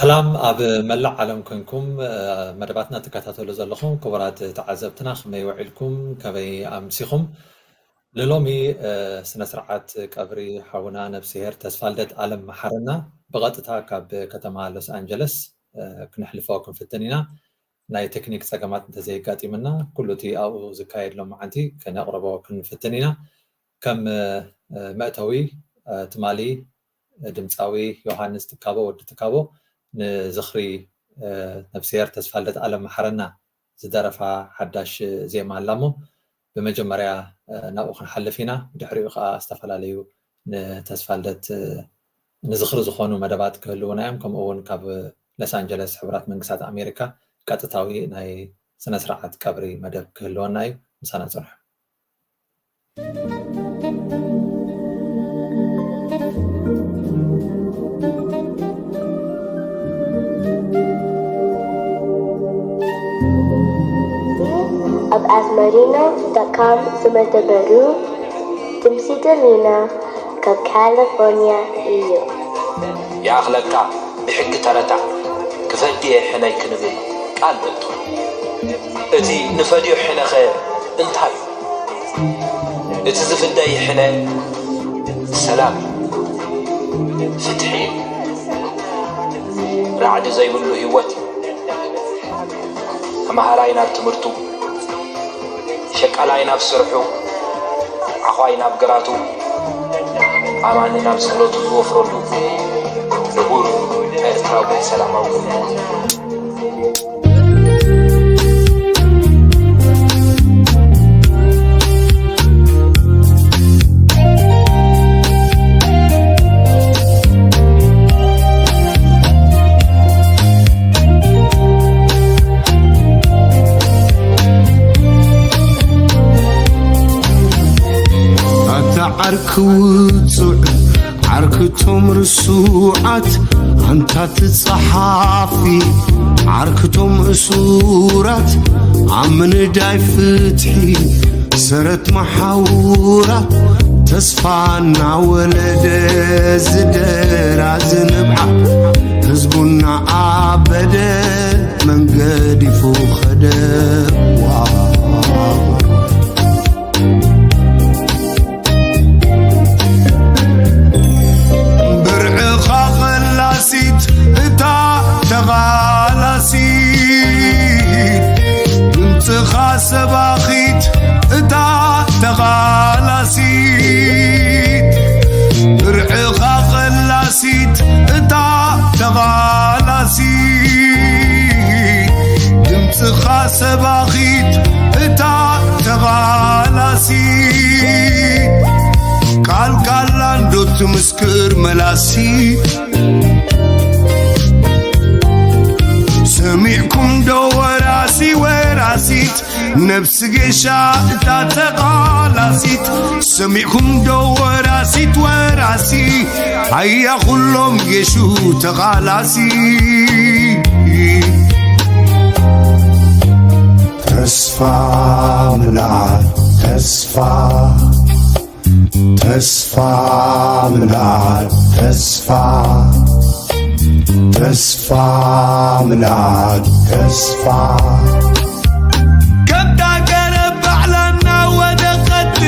ሰላም ኣብ መላእ ዓለም ኮንኩም መደባትና ትከታተሉ ዘለኹም ክቡራት ተዓዘብትና፣ ከመይ ውዒልኩም? ከመይ ኣምሲኹም? ንሎሚ ስነ ስርዓት ቀብሪ ሓውና ነብስሄር ተስፋልደት ኣለም መሓረና ብቐጥታ ካብ ከተማ ሎስ ኣንጀለስ ክነሕልፎ ክንፍትን ኢና። ናይ ቴክኒክ ጸገማት እንተዘየጋጢምና ኩሉ እቲ ኣብኡ ዝካየድ ሎማዓንቲ ከነቕርቦ ክንፍትን ኢና። ከም መእተዊ ትማሊ ድምፃዊ ዮሃንስ ትካቦ፣ ወዲ ትካቦ፣ ንዝኽሪ ነብስሄር ተስፋልደት ኣለም መሓረና ዝደረፋ ሓዳሽ ዜማ ኣላ እሞ ብመጀመርያ ናብኡ ክንሓልፍ ኢና። ብድሕሪኡ ከዓ ዝተፈላለዩ ንተስፋልደት ንዝኽሪ ዝኾኑ መደባት ክህልውና እዮም። ከምኡ እውን ካብ ሎስ ኣንጀለስ ሕቡራት መንግስታት ኣሜሪካ ቀጥታዊ ናይ ስነ ስርዓት ቀብሪ መደብ ክህልወና እዩ። ምሳና ጽንሑ። ኣብ ኣዝመሪኖ ዳት ካም ዝመደበሩ ድምፂ ደሊና ካብ ካሊፎርኒያ እዩ። ይኣኽለካ ብሕጊ ተረታ ክፈድየ ሕነይ ክንብል ቃል ነእቱ። እቲ ንፈድዮ ሕነኸ እንታይ እዩ? እቲ ዝፍደይ ሕነ ሰላም እዩ፣ ፍትሒ እዩ፣ ራዕዲ ዘይብሉ ህይወት እዩ። ተመሃራይ ናብ ትምህርቱ፣ ሸቃላይ ናብ ስርሑ፣ ዓዃይ ናብ ግራቱ፣ ኣማኒ ናብ ጸሎቱ ዝወፍረሉ ንቡር ኤርትራዊ ሰላማዊ ኣታ ዓርኪ ውጹዕ ዓርክቶም ርሱዓት ኣንታ ትጸሓፊ ዓርክቶም እሱራት ኣብ ምንዳይ ፍትሒ ሰረት መሓውራት ተስፋ እናወለደ ዝደራ ዝንብዓ ህዝቡ እናኣበደ መንገዲፉ ኸደ ብርዕኻ ቐላሲት እታ ተቓላሲት ድምፅኻ ሰባኺት እታ ተቓላሲት ብርዕኻ ቐላሲት እታ ተቓላሲት ድምፅኻ ሰባኺት እታ ተቓላሲት ቃል ቃላ እንዶ ትምስክር መላሲት ሰሚዕኩም ዶ ወራሲ ወራሲት ነብሲ ጌሻ እታ ተቓላሲት ሰሚዕኩም ዶ ወራሲት ወራሲ ኣያ ኩሎም ጌሹ ተቓላሲ ተስፋ ምልኣት ተስፋ ተስፋ ምልኣት ተስፋ ተስፋ ምልኣት ተስፋ ከብታ ገረብ ባዕላ እናወደቐት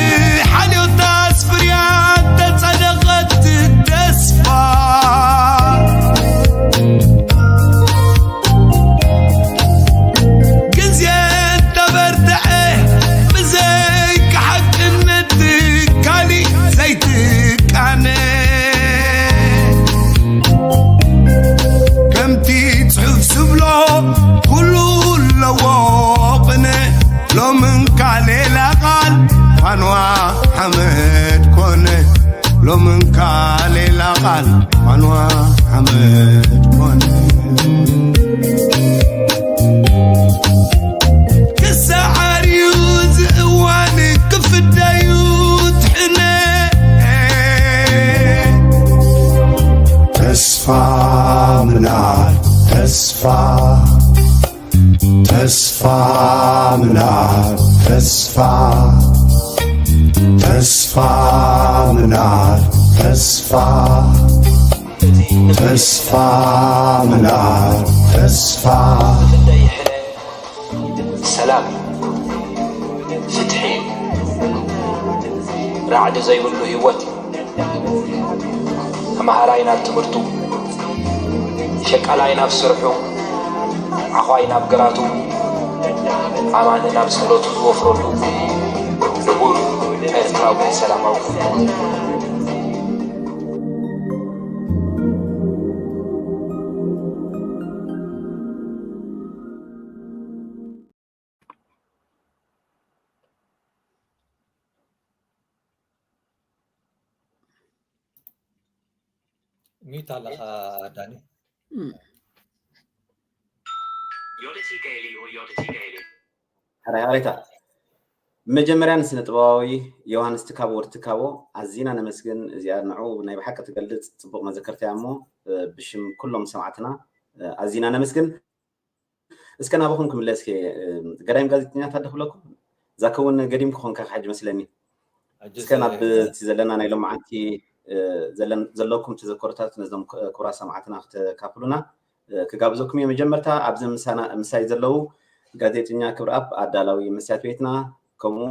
ሓልዮታ ኣስፍርያ እንተጸደቐት ተስፋ ግዜ እንተበርትዐ ብዘይካ ሓቅነት ካሊእ ዘይትቃነ ከምቲ ጽሑፍ ዝብሎ ኩሉ ኣለዎ ቅነ ሎምንካ ሌላ ቃል ፋንዋ ሓመድ ኮነ ሎምንካ ሌላ ቃል ፋንዋ ሓመድ ኮነ ክሰዓር እዩ እዚ እዋን ክፍደዩ ትሕነ ተስፋ ምልኣት ተስፋ ተስፋ ምልኣት ተስፋ ተስፋ ምልኣት ተስፋ እቲ ተስፋ ምልኣት ተስፋ። ፍደይ ሕነ ሰላም እዩ፣ ፍትሒ እዩ፣ ራዕዲ ዘይብሉ ህይወት እዩ። ተምሃራይ ናብ ትምህርቱ፣ ሸቃላይ ናብ ስርሑ፣ ዓዃይ ናብ ግራቱ፣ ኣማኒ ናብ ጸሎቱ ዝወፍረሉ ንቡር ኤርትራዊ ሰላማዊ ኩነታት። ሚዩት ኣለኻ ዳኒ። ሕራይ ሓሬታ። መጀመርያ ንስነ ጥበባዊ ዮሃንስ ትካቦ ወዲ ትካቦ ኣዚና ነመስግን። እዚኣ ንዑ ናይ ብሓቂ ትገልጽ ጽቡቕ መዘከርታ እያ እሞ ብሽም ኩሎም ሰማዕትና ኣዚና ነመስግን። እስከ ናባኹም ክምለስ ገዳይም ጋዜጠኛታት ዶ ክብለኩም? ዛኪ እውን ገዲም ክኾንካ ሕጂ መስለኒ። እስከ ናብ እቲ ዘለና ናይ ሎማዓንቲ ዘለኩም ተዘክሮታት ነዞም ክቡራት ሰማዕትና ክተካፍሉና ክጋብዘኩም እየ። መጀመርታ ኣብዚ ምሳይ ዘለዉ ጋዜጠኛ ክብረኣብ ኣዳላዊ መስትያት ቤትና፣ ከምኡ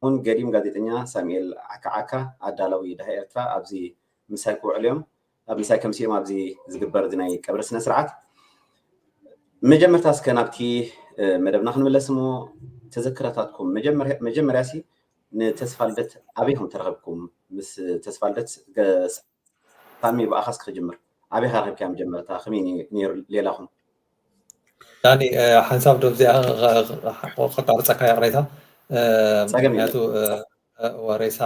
እውን ገዲም ጋዜጠኛ ሳሙኤል ዓካዓካ ኣዳላዊ ደሃይ ኤርትራ ኣብዚ ምሳይ ክውዕሉ እዮም። ኣብ ምሳይ ከምሲኦም ኣብዚ ዝግበር እዚ ናይ ቀብሪ ስነ ስርዓት። መጀመርታ እስከ ናብቲ መደብና ክንምለስ እሞ ተዘክረታትኩም መጀመርያ ሲ ንተስፋ ልደት ኣበይ ከም ተረኸብኩም ምስ ተስፋ ልደት ሳሚ ብኣኻስ ክጀምር ኣበይ ረኺብካዮ መጀመርታ ከመይ ነይሩ ሌላኹም? ዳኒ ሓንሳብ ዶ እዚኣ ከቋርፀካ ይቕሬታ። ምክንያቱ ወሬሳ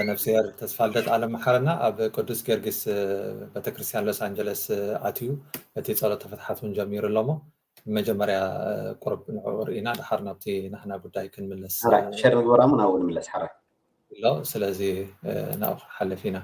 ነብስሄር ተስፋልደት ኣለምሓረና ኣብ ቅዱስ ጊዮርጊስ ቤተክርስትያን ሎስ ኣንጀለስ ኣትዩ እቲ ጸሎተ ፍትሓት እውን ጀሚሩ ኣሎ እሞ መጀመርያ ቁሩብ ንዕኡ ርኢና ድሓር ናብቲ ናህና ጉዳይ ክንምለስ ሸር ንግበራ እሞ ናብኡ ንምለስ ሓራይ ኣሎ ስለዚ ናብኡ ክንሓልፍ ኢና።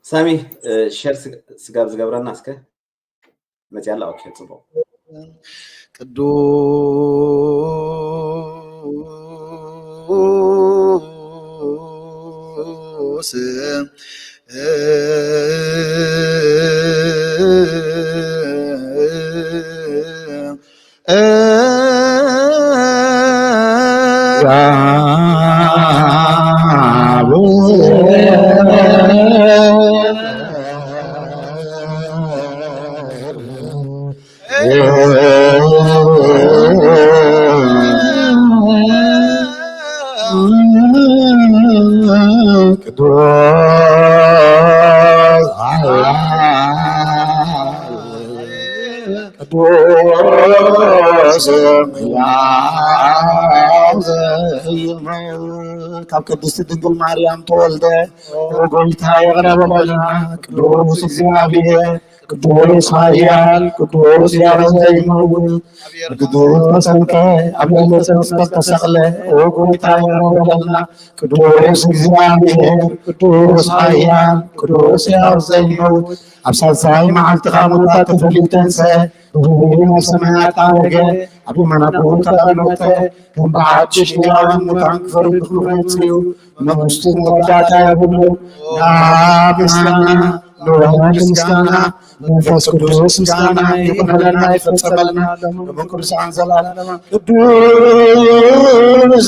ሳሚ ሸር ስጋብ ዝገብረና እስከ መፅያ ኣላ። ኦኬ ፅቡቅ። ቅዱስ ካብ ቅድስቲ ድንግል ማርያም ተወልደ ጎይታ የቕረበ በልና። ቅዱስ እግዚኣብሔር ቅዱስ ኃያል ቅዱስ ያረዘ ይመውት። እርግዱ ተሰንቀ ኣብ ለዕለተ መስቀል ተሰቕለ። ኦ ጎይታ የቕረበ በልና። ቅዱስ እግዚኣብሔር ቅዱስ ኃያል ቅዱስ ያረዘ ይመውት። ኣብ ሳልሳይ መዓልቲ ካብ ሙታት ተፈልዩ ተንሰ። ብህይወት ኣብ ሰማያት ዓረገ። ኣብ የማን ኣቦኡ ተቐመጠ። ከም ብሓድሽ ሕያዋን ሙታን ክፈርድ ክመጽእ እዩ። መንግስቱ መወዳእታ የብሉን። ኣብ ምስጋና ንወልድ ምስጋና መንፈስ ቅዱስ ምስጋና ይኹነልና ይፈጸመልና ለምን ቅዱሳን ዘላለማ ቅዱስ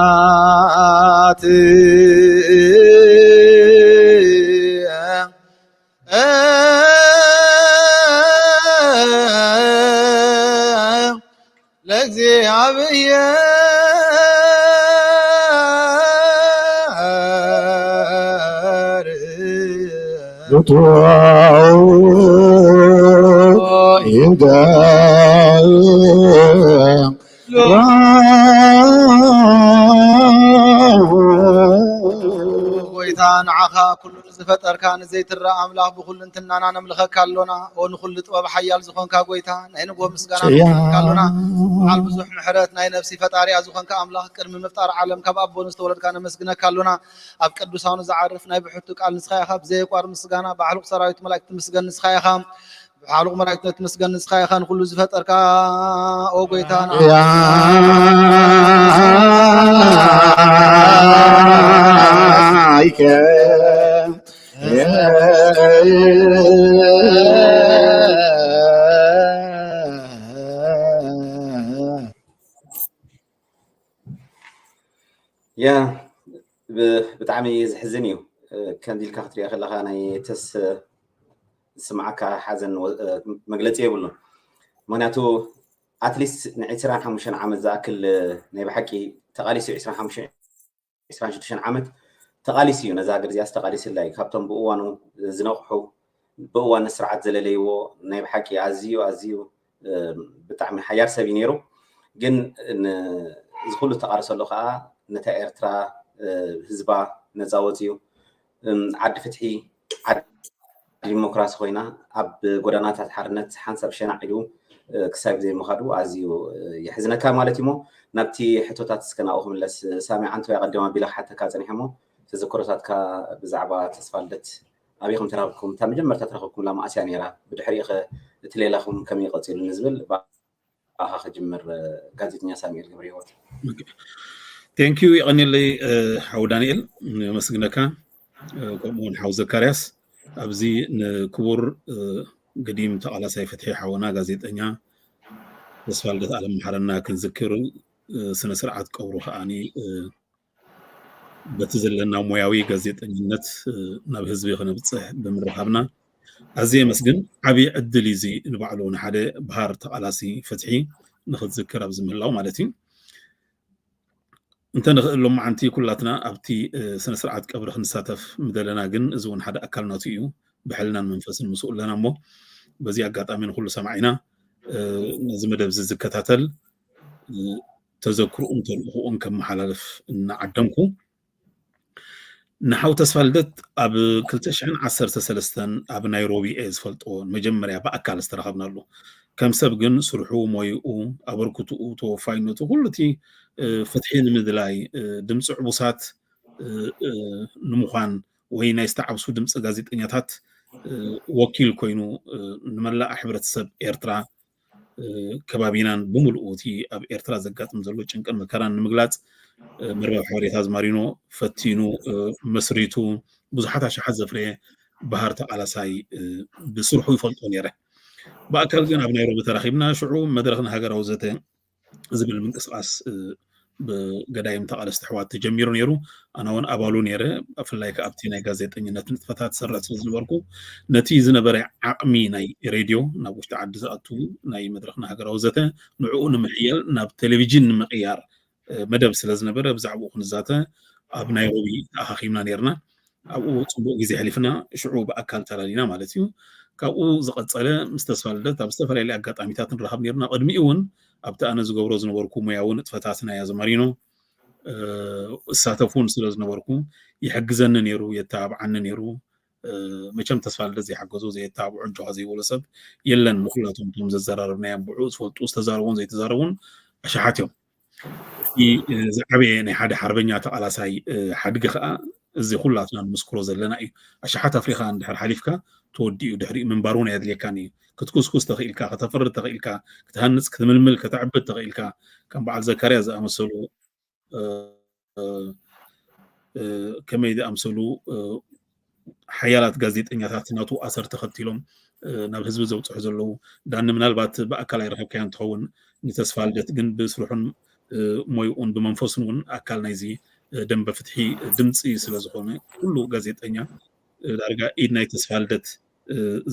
ስብሓት ለእግዚኣብሔር። ጎይታ ንዓኻ ኩሉ ንዝፈጠርካ ንዘይትረኣ ኣምላኽ ብኹሉ እንትናና ነምልኸካ ኣሎና። ኦ ንኹሉ ጥበብ ሓያል ዝኾንካ ጎይታ ናይ ንግሆ ምስጋና ነምልኸካ ኣሎና። በዓል ብዙሕ ምሕረት ናይ ነፍሲ ፈጣሪኣ ዝኾንካ ኣምላኽ ቅድሚ ምፍጣር ዓለም ካብ ኣቦ ንዝተወለድካ ነመስግነካ ኣሎና። ኣብ ቅዱሳኑ ዝዓርፍ ናይ ብሕቱ ቃል ንስኻ ኢኻ። ብዘየቋር ምስጋና ብሓሉቕ ሰራዊት መላእክት ትምስገን ንስኻ ኢኻ። ብሓሉቕ መላእክት ትምስገን ንስኻ ኢኻ። ንኹሉ ዝፈጠርካ ኦ ጎይታ ንዓኻ ያይከ ያ ብ- ብጣዕሚ ዘሕዝን እዩ። ከምዚ ኢልካ ክትሪኦ ከለካ ናይ ተስ ዝስምዓካ ሓዘን ወ- መግለፂ የብሉን። ምክንያቱ ኣትሊስት ንዒስራን ሓሙሽተን ዓመት ዝኣክል ናይ ብሓቂ ተቃሊሱ እዩ። ዒስራን ሓሙሽተን ዒስራን ሽዱሽተን ዓመት ተቃሊሱ እዩ። ነዛ ሃገር እዚኣስ ተቃሊስላ እዩ። ካብቶም ብእዋኑ ዝነቕሑ ብእዋን ስርዓት ዘለለይዎ ናይ ብሓቂ ኣዝዩ ኣዝዩ ብጣዕሚ ሓያል ሰብ እዩ ነይሩ። ግን እዚ ኩሉ ተቃልሰሉ ከዓ ነታ ኤርትራ ህዝባ ነፃ ወፂኡ ዓዲ ፍትሒ ዓዲ ዲሞክራሲ ኮይና ኣብ ጎዳናታት ሓርነት ሓንሳብ ሸናዕ ኢሉ ክሳብ ዘይምኻዱ ኣዝዩ የሕዝነካ ማለት እዩ። ናብቲ ሕቶታት እስከ ናብኡ ክምለስ። ሳሚ ዓንተወይ ኣቐዲም ኣቢለ ክሓተካ ፀኒሐ እሞ ተዘክሮታትካ ብዛዕባ ተስፋ ልደት ኣበይ ከም ተራኽብኩም እታ መጀመርታ ተራኽብኩምላ መዓስ እያ ነይራ? ብድሕሪኡ ኸ እቲ ሌላኹም ከመይ ቀፂሉ ንዝብል ብኣኻ ክጅምር። ጋዜጠኛ ሳሙኤል ገብረሂወት። Thank you። የቐንየለይ ሓው ዳንኤል፣ የመስግነካ። ከምኡውን ሓው ዘካርያስ ኣብዚ ንክቡር ገዲም ተቓላሳይ ፍትሒ ሓወና ጋዜጠኛ ተስፋልደት ኣለምሓረና ክንዝክር ስነ ስርዓት ቀብሩ ከዓኒ በቲ ዘለና ሞያዊ ጋዜጠኝነት ናብ ህዝቢ ክነብፅሕ ብምርኻብና ኣዝየ የመስግን። ዓብዪ ዕድል እዩ እዚ ንባዕሉ ንሓደ ብሃር ተቓላሲ ፍትሒ ንክትዝክር ኣብዚ ምህላው ማለት እዩ። እንተ ንኽእል ሎማዓንቲ ኩላትና ኣብቲ ስነ ስርዓት ቀብሪ ክንሳተፍ ምደለና ግን እዚ እውን ሓደ ኣካል ናቱ እዩ። ብሕልናን መንፈስን ምስኡ ኣለና እሞ በዚ ኣጋጣሚ ንኩሉ ሰማዒና ነዚ መደብ እዚ ዝከታተል ተዘክርኡን ተልእኽኡን ከመሓላልፍ እናዓደምኩ ንሓው ተስፋልደት ኣብ ክልተ ሽሕን ዓሰርተ ሰለስተን ኣብ ናይሮቢ እየ ዝፈልጦ መጀመርያ ብኣካል ዝተረኸብናሉ። ከም ሰብ ግን ስርሑ፣ ሞይኡ፣ ኣበርክትኡ፣ ተወፋይነቱ ኩሉ እቲ ፍትሒ ንምድላይ ድምፂ ዕቡሳት ንምዃን ወይ ናይ ዝተዓብሱ ድምፂ ጋዜጠኛታት ወኪል ኮይኑ ንመላእ ሕብረተሰብ ኤርትራ ከባቢናን ብምልኡ እቲ ኣብ ኤርትራ ዘጋጥም ዘሎ ጭንቅን መከራን ንምግላፅ መርበብ ሓበሬታ ኣዝማሪኖ ፈቲኑ መስሪቱ ብዙሓት ኣሽሓት ዘፍረየ በሃር ተቓላሳይ ብስርሑ ይፈልጦ ነይረ። ብኣካል ግን ኣብ ናይሮቢ ተራኺብና ሽዑ መድረኽ ንሃገራዊ ዘተ ዝብል ምንቅስቃስ ብገዳይም ተቓለስቲ ኣሕዋት ተጀሚሩ ነይሩ። ኣነ እውን ኣባሉ ነይረ። ብፍላይ ከዓ ኣብቲ ናይ ጋዜጠኝነት ንጥፈታት ዝሰርሕ ስለ ዝነበርኩ ነቲ ዝነበረ ዓቕሚ ናይ ሬድዮ ናብ ውሽጢ ዓዲ ዝኣቱ ናይ መድረኽ ንሃገራዊ ዘተ ንዕኡ ንምሕያል ናብ ቴሌቪዥን ንምቕያር መደብ ስለ ዝነበረ ብዛዕባኡ ክንዛተ ኣብ ናይሮቢ ተኣኻኺብና ነይርና። ኣብኡ ፅቡቅ ግዜ ሕሊፍና ሽዑ ብኣካል ተላሊና ማለት እዩ። ካብኡ ዝቐፀለ ምስ ተስፋ ልደት ኣብ ዝተፈላለዩ ኣጋጣሚታት ንራኸብ ነይርና። ቅድሚኡ እውን ኣብቲ ኣነ ዝገብሮ ዝነበርኩ ሙያዊ ንጥፈታት ናይ ኣዝማሪኖ እሳተፍ እውን ስለ ዝነበርኩ ይሕግዘኒ ነይሩ፣ የተባብዓኒ ነይሩ። መቸም ተስፋ ልደት ዘይሓገዞ ዘየተባብዖ ኣጆኻ ዘይበሎ ሰብ የለን። ንኩላቶም እቶም ዘዘራረብናዮም ብዕኡ ዝፈልጡ ዝተዛረቡን ዘይተዛረቡን ኣሽሓት እዮም። እቲ ዝዓበየ ናይ ሓደ ሓርበኛ ተቓላሳይ ሓድጊ ከዓ እዚ ኩላትና ንምስክሮ ዘለና እዩ። ኣሽሓት ኣፍሪኻ እንድሕር ሓሊፍካ ተወዲኡ ድሕሪኡ ምንባር እውን ኣየድልየካን እዩ። ክትኩስኩስ ተኽኢልካ፣ ከተፍርድ ተኽኢልካ፣ ክትሃንፅ፣ ክትምልምል፣ ከተዕብድ ተኽኢልካ ከም በዓል ዘካርያ ዝኣመሰሉ ከመይ ዝኣምሰሉ ሓያላት ጋዜጠኛታት ናቱ ኣሰር ተኸቲሎም ናብ ህዝቢ ዘብፅሑ ዘለዉ ዳኒ ምናልባት ብኣካል ኣይረኸብካዮን ትኸውን ንተስፋ ልደት ግን ብስርሑን ሞይኡን ብመንፈሱን እውን ኣካል ናይዚ ደንበ ፍትሒ ድምፂ ስለዝኾነ ኩሉ ጋዜጠኛ ዳርጋ ኢድ ናይ ተስፋ ልደት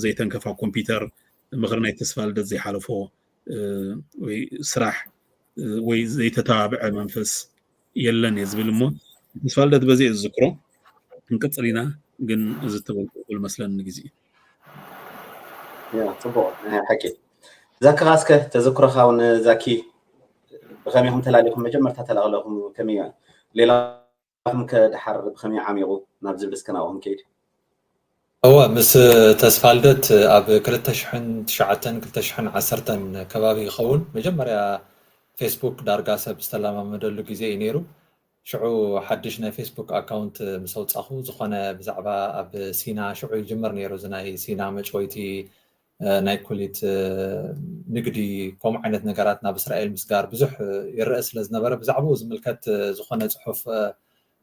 ዘይተንከፋ ኮምፒውተር ምኽሪ ናይ ተስፋ ልደት ዘይሓለፎ ወይ ስራሕ ወይ ዘይተተባብዐ መንፈስ የለን እየ ዝብል እሞ ተስፋ ልደት በዚ እየ ዝዝክሮ። ክንቅፅል ኢና ግን እዚ እተበልኩ እኹል መስለኒ ግዜ ጽቡቅ ሓቂ ዛኪ ካስከ ተዘክሮኻ እውን ዛኪ ብኸመይ ኢኹም ተላሊኹም? መጀመርታ ተላቕለኹም ከመይ? ሌላኹም ከ ደሓር ብኸመይ ዓሚቑ? ናብ ዝብል እስከ ናብኦም ከይድ። እወ፣ ምስ ተስፋልደት ኣብ ክልተ ሽሕን ትሽዓተን ክልተ ሽሕን ዓሰርተን ከባቢ ይኸውን። መጀመርያ ፌስቡክ ዳርጋ ሰብ ዝተለማመደሉ ግዜ እዩ ነይሩ። ሽዑ ሓድሽ ናይ ፌስቡክ ኣካውንት ምስ ኣውጻኹ፣ ዝኾነ ብዛዕባ ኣብ ሲና፣ ሽዑ ይጅምር ነይሩ፣ እዚ ናይ ሲና መጭወይቲ፣ እ፣ ናይ ኩሊት፣ እ፣ ንግዲ፣ ከምኡ ዓይነት ነገራት፣ ናብ እስራኤል ምስጋር ብዙሕ፣ እ፣ ይረአ ስለ ዝነበረ፣ ብዛዕባኡ ዝምልከት፣ እ፣ ዝኾነ ጽሑፍ፣ እ፣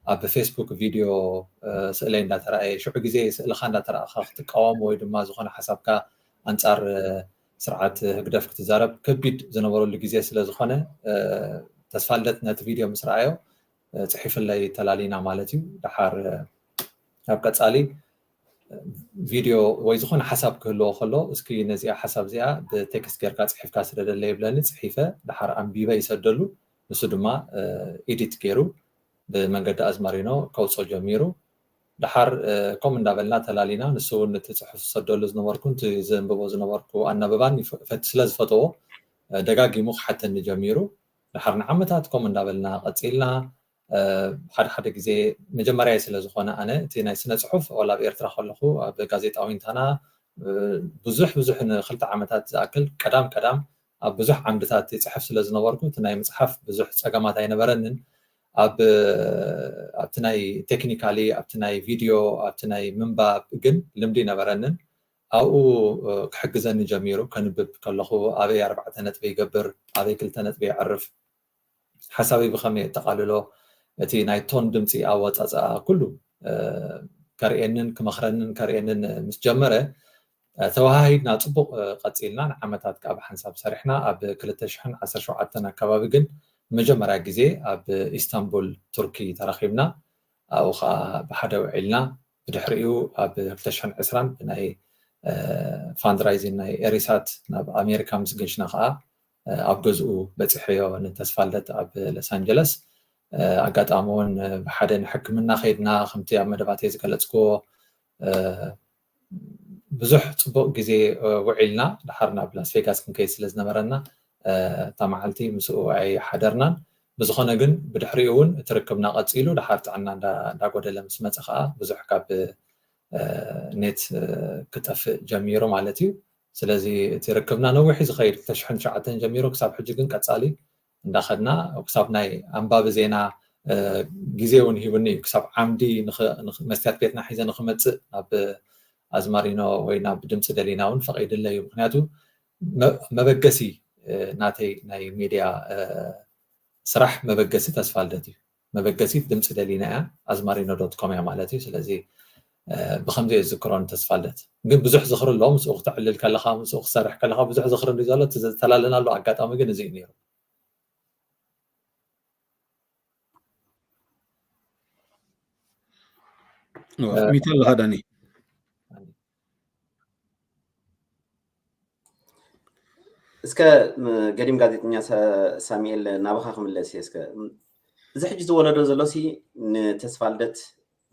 ኣብ ፌስቡክ ቪድዮ፣ እ፣ ስእለይ እንዳተራእየ፣ ሽዑ ግዜ ስእልኻ እንዳተራእኻ ክትቃወም ወይ ድማ ዝኾነ ሓሳብካ ኣንጻር፣ እ፣ ስርዓት ህግደፍ ክትዛረብ ከቢድ ዝነበረሉ ግዜ ስለ ዝኾነ፣ እ፣ ተስፋልደት ነቲ ቪድዮ ምስ ረኣዮ፣ እ፣ ጽሒፍለይ ተላሊና ማለት እዩ። ደሓር፣ እ፣ ኣብ ቀጻሊ ቪድዮ ወይ ዝኾነ ሓሳብ ክህልዎ ከሎ፣ እስኪ ነዚኣ ሓሳብ እዚኣ ብቴክስት ጌርካ ጽሒፍካ ስደደለይ ይብለኒ። ጽሒፈ፣ ደሓር ኣንቢበ ይሰደሉ። ንሱ ድማ፣ እ፣ ኤዲት ገይሩ ብመንገዲ ኣዝማሪኖ ከውጾ ጀሚሩ። ደሓር፣ እ፣ ከምኡ እንዳበልና ተላሊና። ንሱ እውን እቲ ጽሑፍ ዝሰደሉ ዝነበርኩ፣ እቲ ዘንብቦ ዝነበርኩ ኣናብባን ይፈ-፣ ፈት-፣ ስለ ዝፈተዎ፣ እ፣ ደጋጊሙ ክሓተኒ ጀሚሩ። ደሓር ንዓመታት ከምኡ እንዳበልና ቀጺልና። እ፣ ሓደ ሓደ ግዜ መጀመርያ ስለ ዝኾነ፣ ኣነ እቲ ናይ ስነ ጽሑፍ ዋላ ኣብ ኤርትራ ከለኹ ኣብ ጋዜጣ ዊንታና፣ እ፣ ብዙሕ ብዙሕ ንክልተ ዓመታት ዝኣክል ቀዳም ቀዳም ኣብ ብዙሕ ዓምድታት ይጽሕፍ ስለ ዝነበርኩ፣ እቲ ናይ ምጽሓፍ ብዙሕ ጸገማት ኣይነበረንን። ኣብ፣ ኣብቲ ናይ ቴክኒካሊ፣ ኣብቲ ናይ ቪድዮ፣ ኣብቲ ናይ ምንባብ ግን ልምዲ ነበረንን። ኣብኡ፣ እ፣ ክሕግዘኒ ጀሚሩ። ከንብብ ከለኹ ኣበይ ኣርባዕተ ነጥቢ ይገብር፣ ኣበይ ክልተ ነጥቢ የዕርፍ፣ ሓሳበይ ብኸመይ የጠቓልሎ፣ እቲ ናይ ቶን ድምፂ ኣወፃፅኣ ኩሉ፣ እ፣ ከርእየንን ክመኽረንን ከርእየንን ምስ ጀመረ፣ እ፣ ተወሃሂድና ፅቡቕ፣ እ፣ ቀፂልና። ንዓመታት ከዓ ብሓንሳብ ሰሪሕና። ኣብ ክልተ ሽሕን ዓሰርተ ሸውዓተን ኣካባቢ ግን መጀመርያ ግዜ ኣብ ኢስታንቡል ቱርኪ ተራኺብና። ኣብኡ ከዓ ብሓደ ውዒልና። ብድሕሪኡ ኣብ ክልተ ሽሕን ዕስራን ብናይ፣ እ፣ ፋንድራይዚን ናይ ኤሪሳት ናብ ኣሜሪካ ምስ ገሽና ከዓ፣ እ፣ ኣብ ገዝኡ በፂሐዮ ንተስፋልደት ኣብ ሎስ ኣንጀለስ። እ፣ ኣጋጣሚ እውን፣ እ፣ ብሓደ ንሕክምና ከይድና፣ ከምቲ ኣብ መደባተይ ዝገለፅክዎ፣ እ፣ ብዙሕ ፅቡቕ ግዜ፣ እ፣ ውዒልና። ደሓር ናብ ላስ ቬጋስ ክንከይድ ስለ ዝነበረና፣ እ፣ እታ መዓልቲ ምስኡ ኣይሓደርናን። ብዝኾነ ግን ብድሕሪኡ እውን እቲ ርክብና ቀፂሉ። ደሓር ጥዕና እንዳ-፣ እንዳጎደለ ምስ መፀ ከዓ ብዙሕ ካብ፣ እ፣ ኔት፣ እ፣ ክጠፍእ ጀሚሩ ማለት እዩ። ስለዚ እቲ ርክብና ነዊሕ እዩ ዝኸይድ፣ ክልተ ሽሕን ትሽዓተን ጀሚሩ ክሳብ ሕጂ ግን ቀፃሊ እንዳኸድና፣ ክሳብ ናይ ኣንባቢ ዜና፣ እ፣ ግዜ እውን ሂቡኒ እዩ። ክሳብ ዓምዲ ንኽ-፣ ንኽ-፣ መስትያት ቤትና ሒዘ ንኽመፅእ ናብ ኣዝማሪኖ ወይ ናብ ድምፂ ደሊና እውን ፈቒድለይ እዩ። ምኽንያቱ መ-፣ መበገሲ፣ እ፣ ናተይ ናይ ሚድያ፣ እ፣ ስራሕ መበገሲ ተስፋልደት እዩ። መበገሲት ድምፂ ደሊና እያ፣ ኣዝማሪኖ ዶት ኮም እያ ማለት እዩ። ስለዚ፣ እ፣ ብኸምዚ እየ ዝዝክሮ ንተስፋልደት። ግን ብዙሕ ዝኽሪ ኣለዎ፣ ምስኡ ክተዕልል ከለኻ፣ ምስኡ ክሰርሕ ከለኻ ብዙሕ ዝኽሪ እንድዩ ዘሎ። እቲ ዝተላለናሉ ኣጋጣሚ ግን እዚ እዩ ነይሩ። ዋ፣ ሚት ኣለኻ ዳኒ? እስከ፣ ም፣ ገዲም ጋዜጠኛ ሳ-፣ ሳሙኤል፣ ናባኻ ክምለስ እየ። እስከ፣ ም፣ እዚ ሕጂ ዝወለዶ ዘሎሲ ንተስፋልደት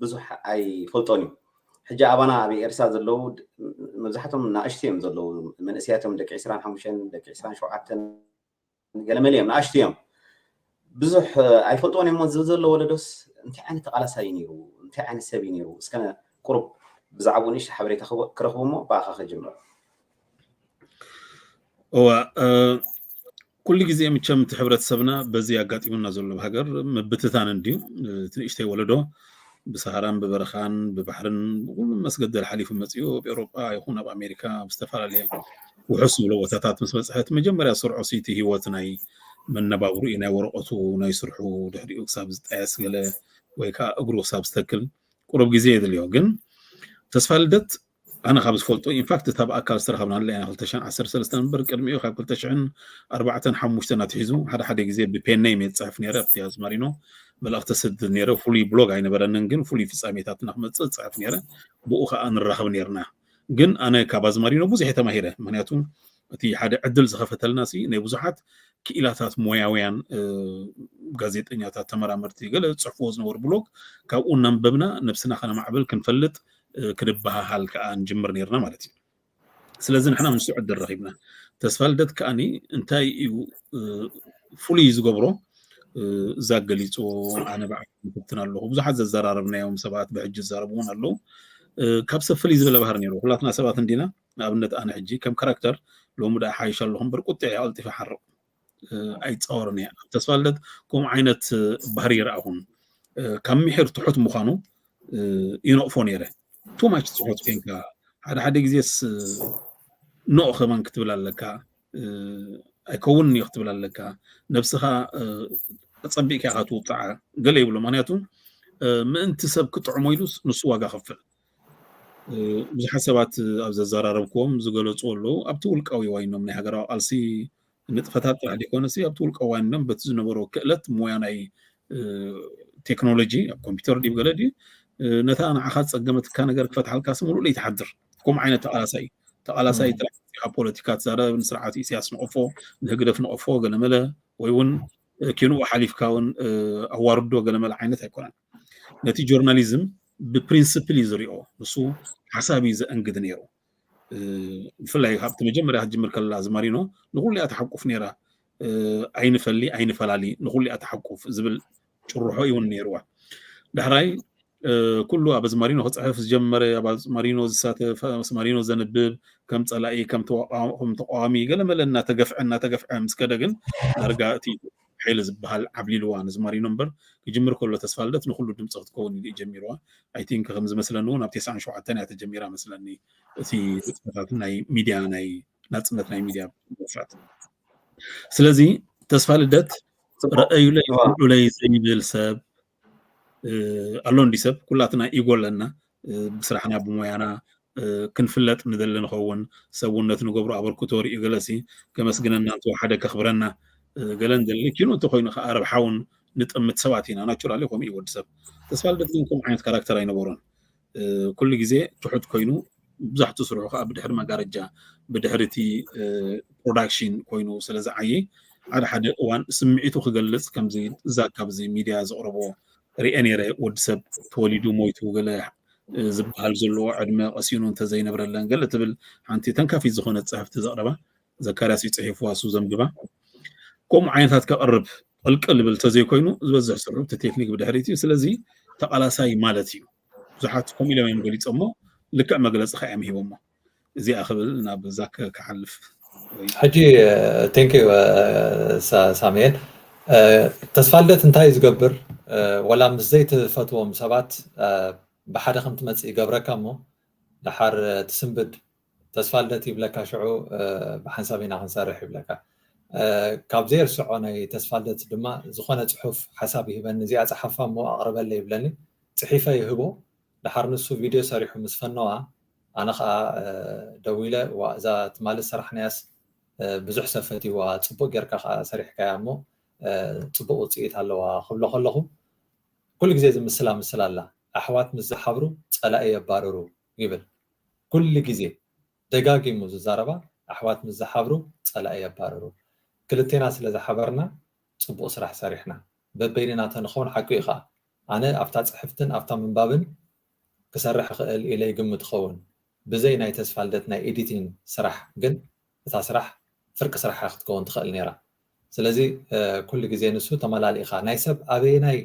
ብዙሕ ኣይፈልጦን እዩ። ሕጂ ኣባና ኣብ ኤርትራ ዘለዉ ድ-፣ መብዛሕቶም ንኣሽቱ እዮም ዘለዉ፣ መንእሰያት እዮም፣ ደቂ ዕስራን ሓሙሽተን፣ ደቂ ዕስራን ሸውዓተን፣ ገለመለ እዮም፣ ንኣሽቱ እዮም። ብዙሕ ኣይፈልጥዎን እዮም። እዚ ዘሎ ወለዶስ እንታይ ዓይነት ተቓላሳይ ነይሩ? እንታይ ዓይነት ሰብ እዩ ነይሩ? እስከ ቁሩብ ብዛዕባኡ ንእሽቶ ሓበሬታ ክወ-፣ ክረኽቡ እሞ ብኣኻ ክጅምር። እዋ፣ እ፣ ኩሉ ግዜ ምቸም እቲ ሕብረተሰብና በዚ ኣጋጢሙና ዘሎ ኣብ ሃገር ምብትታን እንድዩ። እቲ ንእሽተይ ወለዶ ብሰሃራን ብበረኻን ብባሕርን ብኩሉ መስገደል ሓሊፉ መፂኡ ኣብ ኤውሮጳ ይኹን ኣብ ኣሜሪካ ኣብ ዝተፈላለየ ውሑስ ዝብሎ ቦታታት ምስ በፅሐ፣ እቲ መጀመርያ ስርዖ እቲ ህይወት ናይ መነባብርኡ እዩ፣ ናይ ወረቐቱ፣ ናይ ስርሑ፣ ድሕሪኡ ክሳብ ዝጣየስ ገለ ወይ ከዓ እግሩ ክሳብ ዝተክል ቁሩብ ግዜ የድልዮ። ግን ተስፋ ልደት ኣነ ካብ ዝፈልጦ፣ ኢንፋክት እታ ብኣካል ዝተረኸብናላ ኢና ክልተ ሽሕን ዓሰርተ ሰለስተን እምበር፣ ቅድሚኡ ካብ ክልተ ሽሕን ኣርባዕተን ሓሙሽተን ኣትሒዙ ሓደ ሓደ ግዜ ብፔነይ እየ ዝፅሕፍ ነይረ፣ ኣብቲ ኣዝማሪኖ መልእኽቲ ስድድ ነይረ። ፍሉይ ብሎግ ኣይነበረንን፣ ግን ፍሉይ ፍጻሜታትና ክመፅእ ዝፅሕፍ ነይረ። ብኡ ከዓ ንራኸብ ነይርና። ግን ኣነ ካብ ኣዝማሪኖ ብዙሕ እየ ተማሂረ። ምኽንያቱ እቲ ሓደ ዕድል ዝኸፈተልና ሲ ናይ ብዙሓት ክኢላታት፣ ሞያውያን፣ እ፣ ጋዜጠኛታት፣ ተመራመርቲ፣ ገለ ዝፅሕፍዎ ዝነበሩ ብሎግ፣ ካብኡ እናንበብና ነብስና ከነማዕብል፣ ክንፈልጥ፣ እ፣ ክንበሃሃል ከዓ ንጅምር ነይርና ማለት እዩ። ስለዚ ንሕና ምስ ዕድል ረኺብና። ተስፋ ልደት ከኣኒ እንታይ እዩ፣ እ፣ ፍሉይ ዝገብሮ እዛ ገሊፅዎ ኣነ ባዕሉ ይፍትን ኣለኹ። ብዙሓት ዘዘራረብናዮም ሰባት ብሕጂ ዝዛረቡ እውን ኣለዉ። ካብ ሰብ ፍልይ ዝበለ ባህሪ ነይሩ። ኩላትና ሰባት እንዲና። ንኣብነት ኣነ ሕጂ ከም ካራክተር ሎሚ ደኣ ሓይሽ ኣለኹ እምበር ቁጥዕ ቀልጢፈ ሓርቕ ኣይፃወርን እየ። ኣብ ተስፋ ልደት ከምኡ ዓይነት ባህሪ ይረኣኹን። ካብ ምሒር ትሑት ምዃኑ ይነቕፎ ነይረ። ቱ ማች ትሑት ኮይንካ ሓደ ሓደ ግዜስ ኖእ ከማን ክትብል ኣለካ። ኣይከውንን እዩ ክትብል ኣለካ። ነብስኻ ኣጸቢቕካ ኢኻ ትውጽዓ። ገለ ይብሎ። ምኽንያቱ ምእንቲ ሰብ ክጥዕሞ ኢሉስ ንሱ ዋጋ ከፍል። ብዙሓት ሰባት ኣብ ዘዘራረብክዎም ዝገለጹ ኣለዉ። ኣብቲ ውልቃዊ ዋይኖም ናይ ሃገራዊ ቃልሲ ንጥፈታት ጥራሕ ዘይኮነሲ ኣብቲ ውልቃዊ ዋይኖም በቲ ዝነበሮ ክእለት ሞያ ናይ ቴክኖሎጂ ኣብ ኮምፒውተር ድዩ ገለ ድዩ ነታ ንዓኻ ዝጸገመትካ ነገር ክፈትሓልካ ስም ሉእ ለይትሓድር። ከምኡ ዓይነት ተቓላሳይ እዩ። ተቓላሳይ ጥራሕ ካብ ፖለቲካ ትዛረብ፣ ንስርዓት ኢሳያስ ንቐፎ፣ ንህግደፍ ንቐፎ ገለመለ ወይ እውን ኪንኡ ሓሊፍካ እውን ኣዋርዶ ገለመለ ዓይነት ኣይኮነን። ነቲ ጆርናሊዝም ብፕሪንስፕል እዩ ዝሪኦ። ንሱ ሓሳብ እዩ ዘእንግድ ነይሩ። ብፍላይ ካብቲ መጀመርያ ክትጅምር ከላ ዝማሪኖ ንኹሉ እያ ትሓቁፍ ነይራ። ኣይንፈሊ ኣይንፈላሊ ንኹሉ እያ ትሓቁፍ ዝብል ጭርሖ እውን ነይርዋ። ዳሕራይ ኩሉ ኣብ ኣዝማሪኖ ክፅሕፍ ዝጀመረ፣ ኣብ ኣዝማሪኖ ዝሳተፍ፣ ኣዝማሪኖ ዘንብብ፣ ከም ፀላኢ ከም ተቃዋሚ ገለመለ እናተገፍዐ እናተገፍዐ ምስ ከደ ግን ዳርጋ እቲ ሓይሊ ዝበሃል ዓብሊልዋ ንዝማሪኖ እምበር ክጅምር ከሎ ተስፋ ልደት ንኩሉ ድምፂ ክትከውን ኢሉ ጀሚርዋ። ኣይ ቲንክ ከም ዝመስለኒ እውን ኣብ ተስዓን ሸውዓተን እያ ተጀሚራ መስለኒ እቲ ንጥፈታት ናይ ሚድያ ናይ ናፅነት ናይ ሚድያ መስራት። ስለዚ ተስፋ ልደት ረአዩለይ ስምዑለይ ዘይብል ሰብ ኣሎ እንዲ ሰብ ኩላትና ኢጎ ኣለና። ብስራሕና ብሞያና ክንፍለጥ ንደሊ ንኸውን ሰብ እውን ነቲ ንገብሮ ኣበርክቶ ሪኡ ገለሲ ከመስግነና እንተወሓደ ከኽብረና ገለ ንደሊ ኪኑ እንተኮይኑ ከዓ ረብሓ እውን ንጥምት ሰባት ኢና ናቹራሊ ከምኡ እዩ ወዲ ሰብ። ተስፋ ልደት ግን ከምኡ ዓይነት ካራክተር ኣይነበሮን። ኩሉ ግዜ ትሑት ኮይኑ ብዙሕቲ ስርሑ ከዓ ብድሕሪ መጋረጃ ብድሕሪ እቲ ፕሮዳክሽን ኮይኑ ስለዝዓየ ሓደ ሓደ እዋን ስምዒቱ ክገልፅ ከምዚ እዛ ካብዚ ሚድያ ዘቕረቦ ሪአ ነይረ። ወዲ ሰብ ተወሊዱ ሞይቱ ገለ ዝበሃል ዘለዎ ዕድመ ቀሲኑ እንተዘይነብረለን ገለ ትብል ሓንቲ ተንካፊት ዝኾነት ፅሕፍቲ ዘቕረባ ዘካርያስ እዩ ፅሒፍዋ እሱ ዘንብባ። ከምኡ ዓይነታት ከቕርብ ቅልቅል ዝብል ተዘይኮይኑ ዝበዝሕ ስርሑ እቲ ቴክኒክ ብድሕሪት እዩ። ስለዚ ተቓላሳይ ማለት እዩ። ብዙሓት ከምኡ ኢሎም እዮም ገሊፆሞ። ልክዕ መግለፂ ከዓ እዮም ሂቦሞ። እዚኣ ክብል ናብ ዛክ ክሓልፍ። ሕጂ ቴንክ ሳሙኤል ተስፋ ልደት እንታይ እዩ ዝገብር? ወላ ምስ ዘይትፈትዎም ሰባት ብሓደ ከም ትመፅእ ይገብረካ እሞ ደሓር ትስንብድ ተስፋ ልደት ይብለካ። ሽዑ ብሓንሳብ ኢና ክንሰርሕ ይብለካ። ካብ ዘየርስዖ ናይ ተስፋ ልደት ድማ ዝኾነ ፅሑፍ ሓሳብ ይህበኒ። እዚኣ ፀሓፋ እሞ ኣቕርበለ ይብለኒ። ፅሒፈ ይህቦ። ደሓር ንሱ ቪድዮ ሰሪሑ ምስ ፈነዋ ኣነ ከዓ ደዊለ እዛ ትማሊ ዝሰራሕናያስ ብዙሕ ሰብ ፈትይዋ፣ ፅቡቅ ጌርካ ከዓ ሰሪሕካያ እሞ ፅቡቅ ውፅኢት ኣለዋ ክብሎ ከለኹ ኩሉ ግዜ እዚ ምስላ ምስላ ኣላ። ኣሕዋት ምስ ዝሓብሩ ፀላኢ የባርሩ ይብል። ኩሉ ግዜ ደጋጊሙ ዝዛረባ ኣሕዋት ምስ ዝሓብሩ ፀላኢ የባርሩ። ክልቴና ስለ ዝሓበርና ፅቡቅ ስራሕ ሰሪሕና። በበይንና ተንኸውን ሓቁ እዩ ከዓ። ኣነ ኣብታ ፅሕፍትን ኣብታ ምንባብን ክሰርሕ ይኽእል ኢለ ይግምት ኸውን። ብዘይ ናይ ተስፋ ልደት ናይ ኤዲቲንግ ስራሕ ግን እታ ስራሕ ፍርቂ ስራሕ ክትከውን ትኽእል ነይራ። ስለዚ ኩሉ ግዜ ንሱ ተመላሊእኻ ናይ ሰብ ኣበየናይ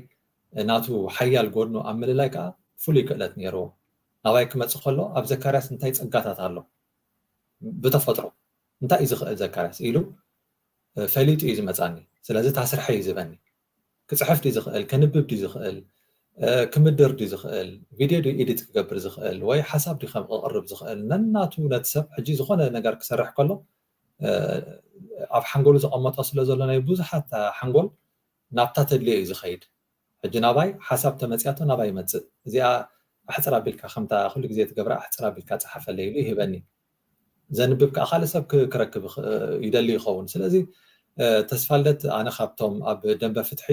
ናቱ ሓያል ጎድኑ ኣብ ምልላይ ከዓ ፍሉይ ክእለት ነይርዎ። ናባይ ክመፅእ ከሎ ኣብ ዘካርያስ እንታይ ፀጋታት ኣሎ ብተፈጥሮ እንታይ እዩ ዝኽእል ዘካርያስ ኢሉ ፈሊጡ እዩ ዝመፃኒ። ስለዚ እታ ስርሐይ እዩ ዝበኒ። ክፅሕፍ ድዩ ዝኽእል፣ ከንብብ ድዩ ዝኽእል፣ ክምድር ድዩ ዝኽእል፣ ቪድዮ ድዩ ኤዲት ክገብር ዝኽእል ወይ ሓሳብ ድዩ ከቕርብ ዝኽእል ነናቱ ነቲ ሰብ ሕጂ ዝኾነ ነገር ክሰርሕ ከሎ ኣብ ሓንጎሉ ዘቐመጦ ስለ ዘሎ ናይ ብዙሓት ሓንጎል ናብታ ተድልዮ እዩ ዝኸይድ። ሕጂ ናባይ ሓሳብ ተመፅያቶ ናባይ ይመፅእ። እዚኣ ኣሕፅር ኣቢልካ ከምታ ኩሉ ግዜ ትገብራ ኣሕፅር ኣቢልካ ፀሓፈለይ ኢሉ ይህበኒ። ዘንብብ ከዓ ካልእ ሰብ ክረክብ ይደሊ ይኸውን። ስለዚ ተስፋ ልደት ኣነ ካብቶም ኣብ ደንበ ፍትሒ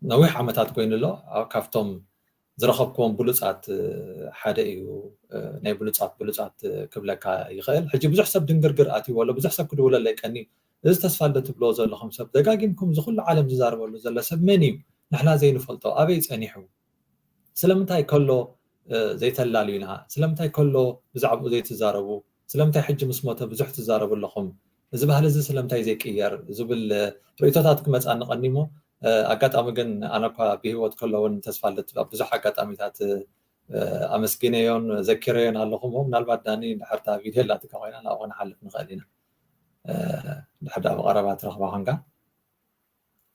ነዊሕ ዓመታት ኮይኑ ኣሎ ካብቶም ዝረኸብክዎም ብሉፃት ሓደ እዩ። ናይ ብሉፃት ብሉፃት ክብለካ ይኽእል። ሕጂ ብዙሕ ሰብ ድንግርግር ኣትይዎ ኣሎ። ብዙሕ ሰብ ክድውለለይ ቀኒ እዚ ተስፋ ልደት ትብልዎ ዘለኹም ሰብ ደጋጊምኩም እዚ ኩሉ ዓለም ዝዛረበሉ ዘሎ ሰብ መን እዩ? ንሕና ዘይንፈልጦ ኣበይ ጸኒሑ? ስለምንታይ ከሎ ዘይተላልዩና? ስለምንታይ ከሎ ብዛዕባኡ ዘይትዛረቡ? ስለምንታይ ሕጂ ምስ ሞተ ብዙሕ ትዛረቡ ኣለኹም? እዚ ባህሊ እዚ ስለምንታይ ዘይቅየር ዝብል ርእቶታት ክመፅኣኒ ቀኒሞ። ኣጋጣሚ ግን ኣነ እኳ ብህይወት ከሎ እውን ተስፋልደት ኣብ ብዙሕ ኣጋጣሚታት ኣመስጊነዮን ዘኪረዮን ኣለኹ። ምናልባት ዳኒ ድሕርታ ቪድዮ ኣላትካ ኮይና ናብኡ ክንሓልፍ ንኽእል ኢና። ድሕር ዳ ብቐረባ ትረኽባ ኮንካ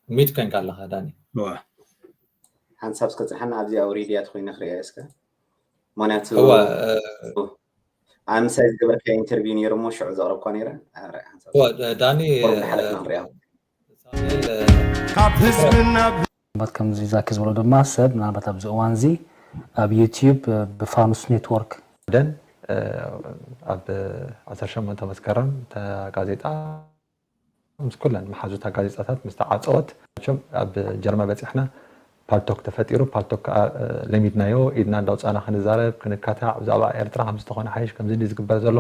ሚት ኮንካ ኣለኻ ዳኒ። ሓንሳብ እስከ ፅንሓና ኣብዚ ኣውሪድያ ትኮይነ ክሪኣ እስከ ምክንያቱ እወ ኣምሳይ ዝገበርካ ኢንተርቪው ነይሩ እሞ ሽዑ ዘቕረብኳ ነይረ። እወ ዳኒ ቁሩብ ንሓለፍና ንሪኣ። ሳሙኤል ካብ ህዝብና ምናልባት ከምዚ ዛኪ ዝበሎ ድማ ሰብ ምናልባት ኣብዚ እዋን እዚ ኣብ ዩቲዩብ ብፋኑስ ኔትወርክ ደን ኣብ ዓሰርተ ሸሞንተ መስከረም እታ ጋዜጣ ምስ ኩለን መሓዙታ ጋዜጣታት ምስ ተዓፀወት፣ መቸም ኣብ ጀርመ በፂሕና ፓልቶክ ተፈጢሩ። ፓልቶክ ከዓ ለሚድናዮ፣ ኢድና እንዳውፃእና ክንዛረብ ክንካታዕ፣ ብዛዕባ ኤርትራ ከምዝተኾነ ሓይሽ ከምዚ እንዲ ዝግበር ዘሎ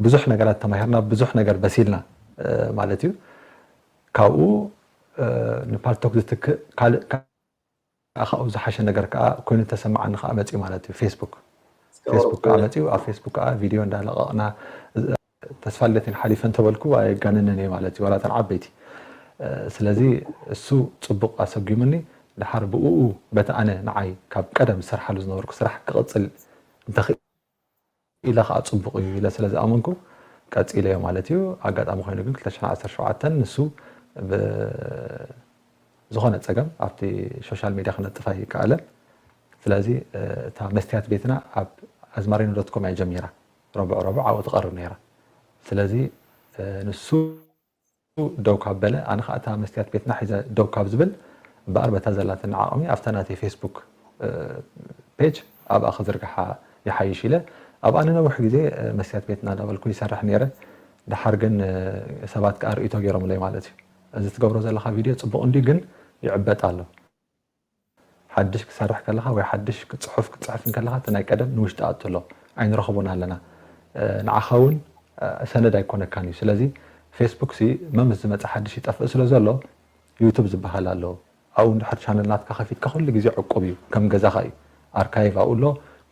ብዙሕ ነገራት ተማሂርና፣ ብዙሕ ነገር በሲልና ማለት እዩ። ካብኡ ንፓልቶክ ዝትክእ ካልእ ከዓ ካብኡ ዝሓሸ ነገር ከዓ ኮይኑ ተሰማዓኒ ከዓ መፅዩ ማለት እዩ። ፌስቡክ ፌስቡክ ከዓ መፅዩ። ኣብ ፌስቡክ ከዓ ቪድዮ እንዳለቀቕና ተስፋ ልደትን ሓሊፈ እንተበልኩ ኣይጋነንን እየ ማለት እዩ፣ ዋላ እተን ዓበይቲ። ስለዚ እሱ ፅቡቅ ኣሰጒሙኒ። ድሓር ብኡ በቲ ኣነ ንዓይ ካብ ቀደም ዝሰርሓሉ ዝነበርኩ ስራሕ ክቕፅል እንተኽኢለ ከዓ ፅቡቅ እዩ ኢለ ስለ ዝኣመንኩ ቀፂለዮ ማለት እዩ። ኣጋጣሚ ኮይኑ ግን ክልተ ሽሕን ዓሰርተ ሸውዓተን ንሱ ብዝኾነ ፀገም ኣብቲ ሶሻል ሚድያ ክነጥፍ ኣይከኣለን። ስለዚ እታ መስትያት ቤትና ኣብ ኣዝማሪኖ ዶት ኮም እያ ጀሚራ። ረቡዕ ረቡዕ ኣብኡ ትቐርብ ነይራ። ስለዚ ንሱ ደው ካብ በለ፣ ኣነ ከዓ እታ መስትያት ቤትና ሒዘ ደው ካብ ዝብል እምበኣር በታ ዘላትኒ ዓቕሚ ኣብታ ናተይ ፌስቡክ ፔጅ ኣብኣ ክዝርግሓ ይሓይሽ ኢለ ኣብኣ ንነዊሕ ግዜ መስትያት ቤትና እንዳበልኩ ይሰርሕ ነይረ። ድሓር ግን ሰባት ከዓ ርእይቶ ገይሮምለይ ማለት እዩ። እዚ ትገብሮ ዘለኻ ቪድዮ ፅቡቕ እንድዩ፣ ግን ይዕበጥ ኣሎ። ሓድሽ ክሰርሕ ከለኻ ወይ ሓድሽ ጽሑፍ ክትጽሕፍ እንከለኻ እቲ ናይ ቀደም ንውሽጢ ኣእትሎ። ኣይንረኽቦን ኣለና። ንዓኻ እውን ሰነድ ኣይኮነካን እዩ። ስለዚ ፌስቡክ ሲ መምስ ዝመጽእ ሓድሽ ይጠፍእ ስለ ዘሎ ዩቱብ ዝበሃል ኣሎ። ኣብኡ እንድሕር ቻነል ናትካ ከፊትካ ኩሉ ግዜ ዕቁብ እዩ፣ ከም ገዛኻ እዩ። ኣርካይቭ ኣብኡ ኣሎ።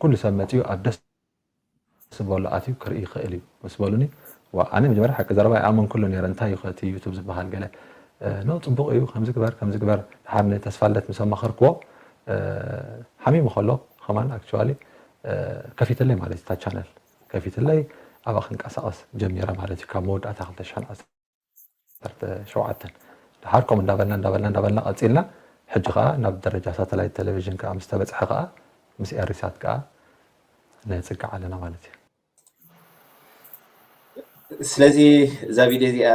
ኩሉ ሰብ መጺኡ ኣብ ደስ ዝበሎ ኣትዩ ክርኢ ይኽእል እዩ ምስ በሉኒ፣ ዋ ኣነ መጀመርያ ሓቂ ዘረባ ኣይኣመንኩሉ ነይረ። እንታይ እዩ ከ እቲ ዩቱብ ዝበሃል ገለ ኖ ፅቡቕ እዩ ከምዚ ግበር ከምዚ ግበር። ድሓር ንተስፋልደት ምስ ኣማኸርክዎ ሓሚሙ ከሎ ከማን ኣክቹዋሊ ከፊትለይ ማለት እዩ። እታ ቻነል ከፊትለይ ኣብኣ ክንቀሳቐስ ጀሚረ ማለት እዩ። ካብ መወዳእታ ክልተ ሽሕን ዓሰርተ ሸውዓተን ድሓር ከምኡ እንዳበልና እንዳበልና እንዳበልና ቀፂልና። ሕጂ ከዓ ናብ ደረጃ ሳተላይት ቴሌቪዥን ከዓ ምስ ተበፅሐ ከዓ ምስ ኤሪሳት ከዓ ነፅግዕ ኣለና ማለት እዩ። ስለዚ እዛ ቪድዮ እዚኣ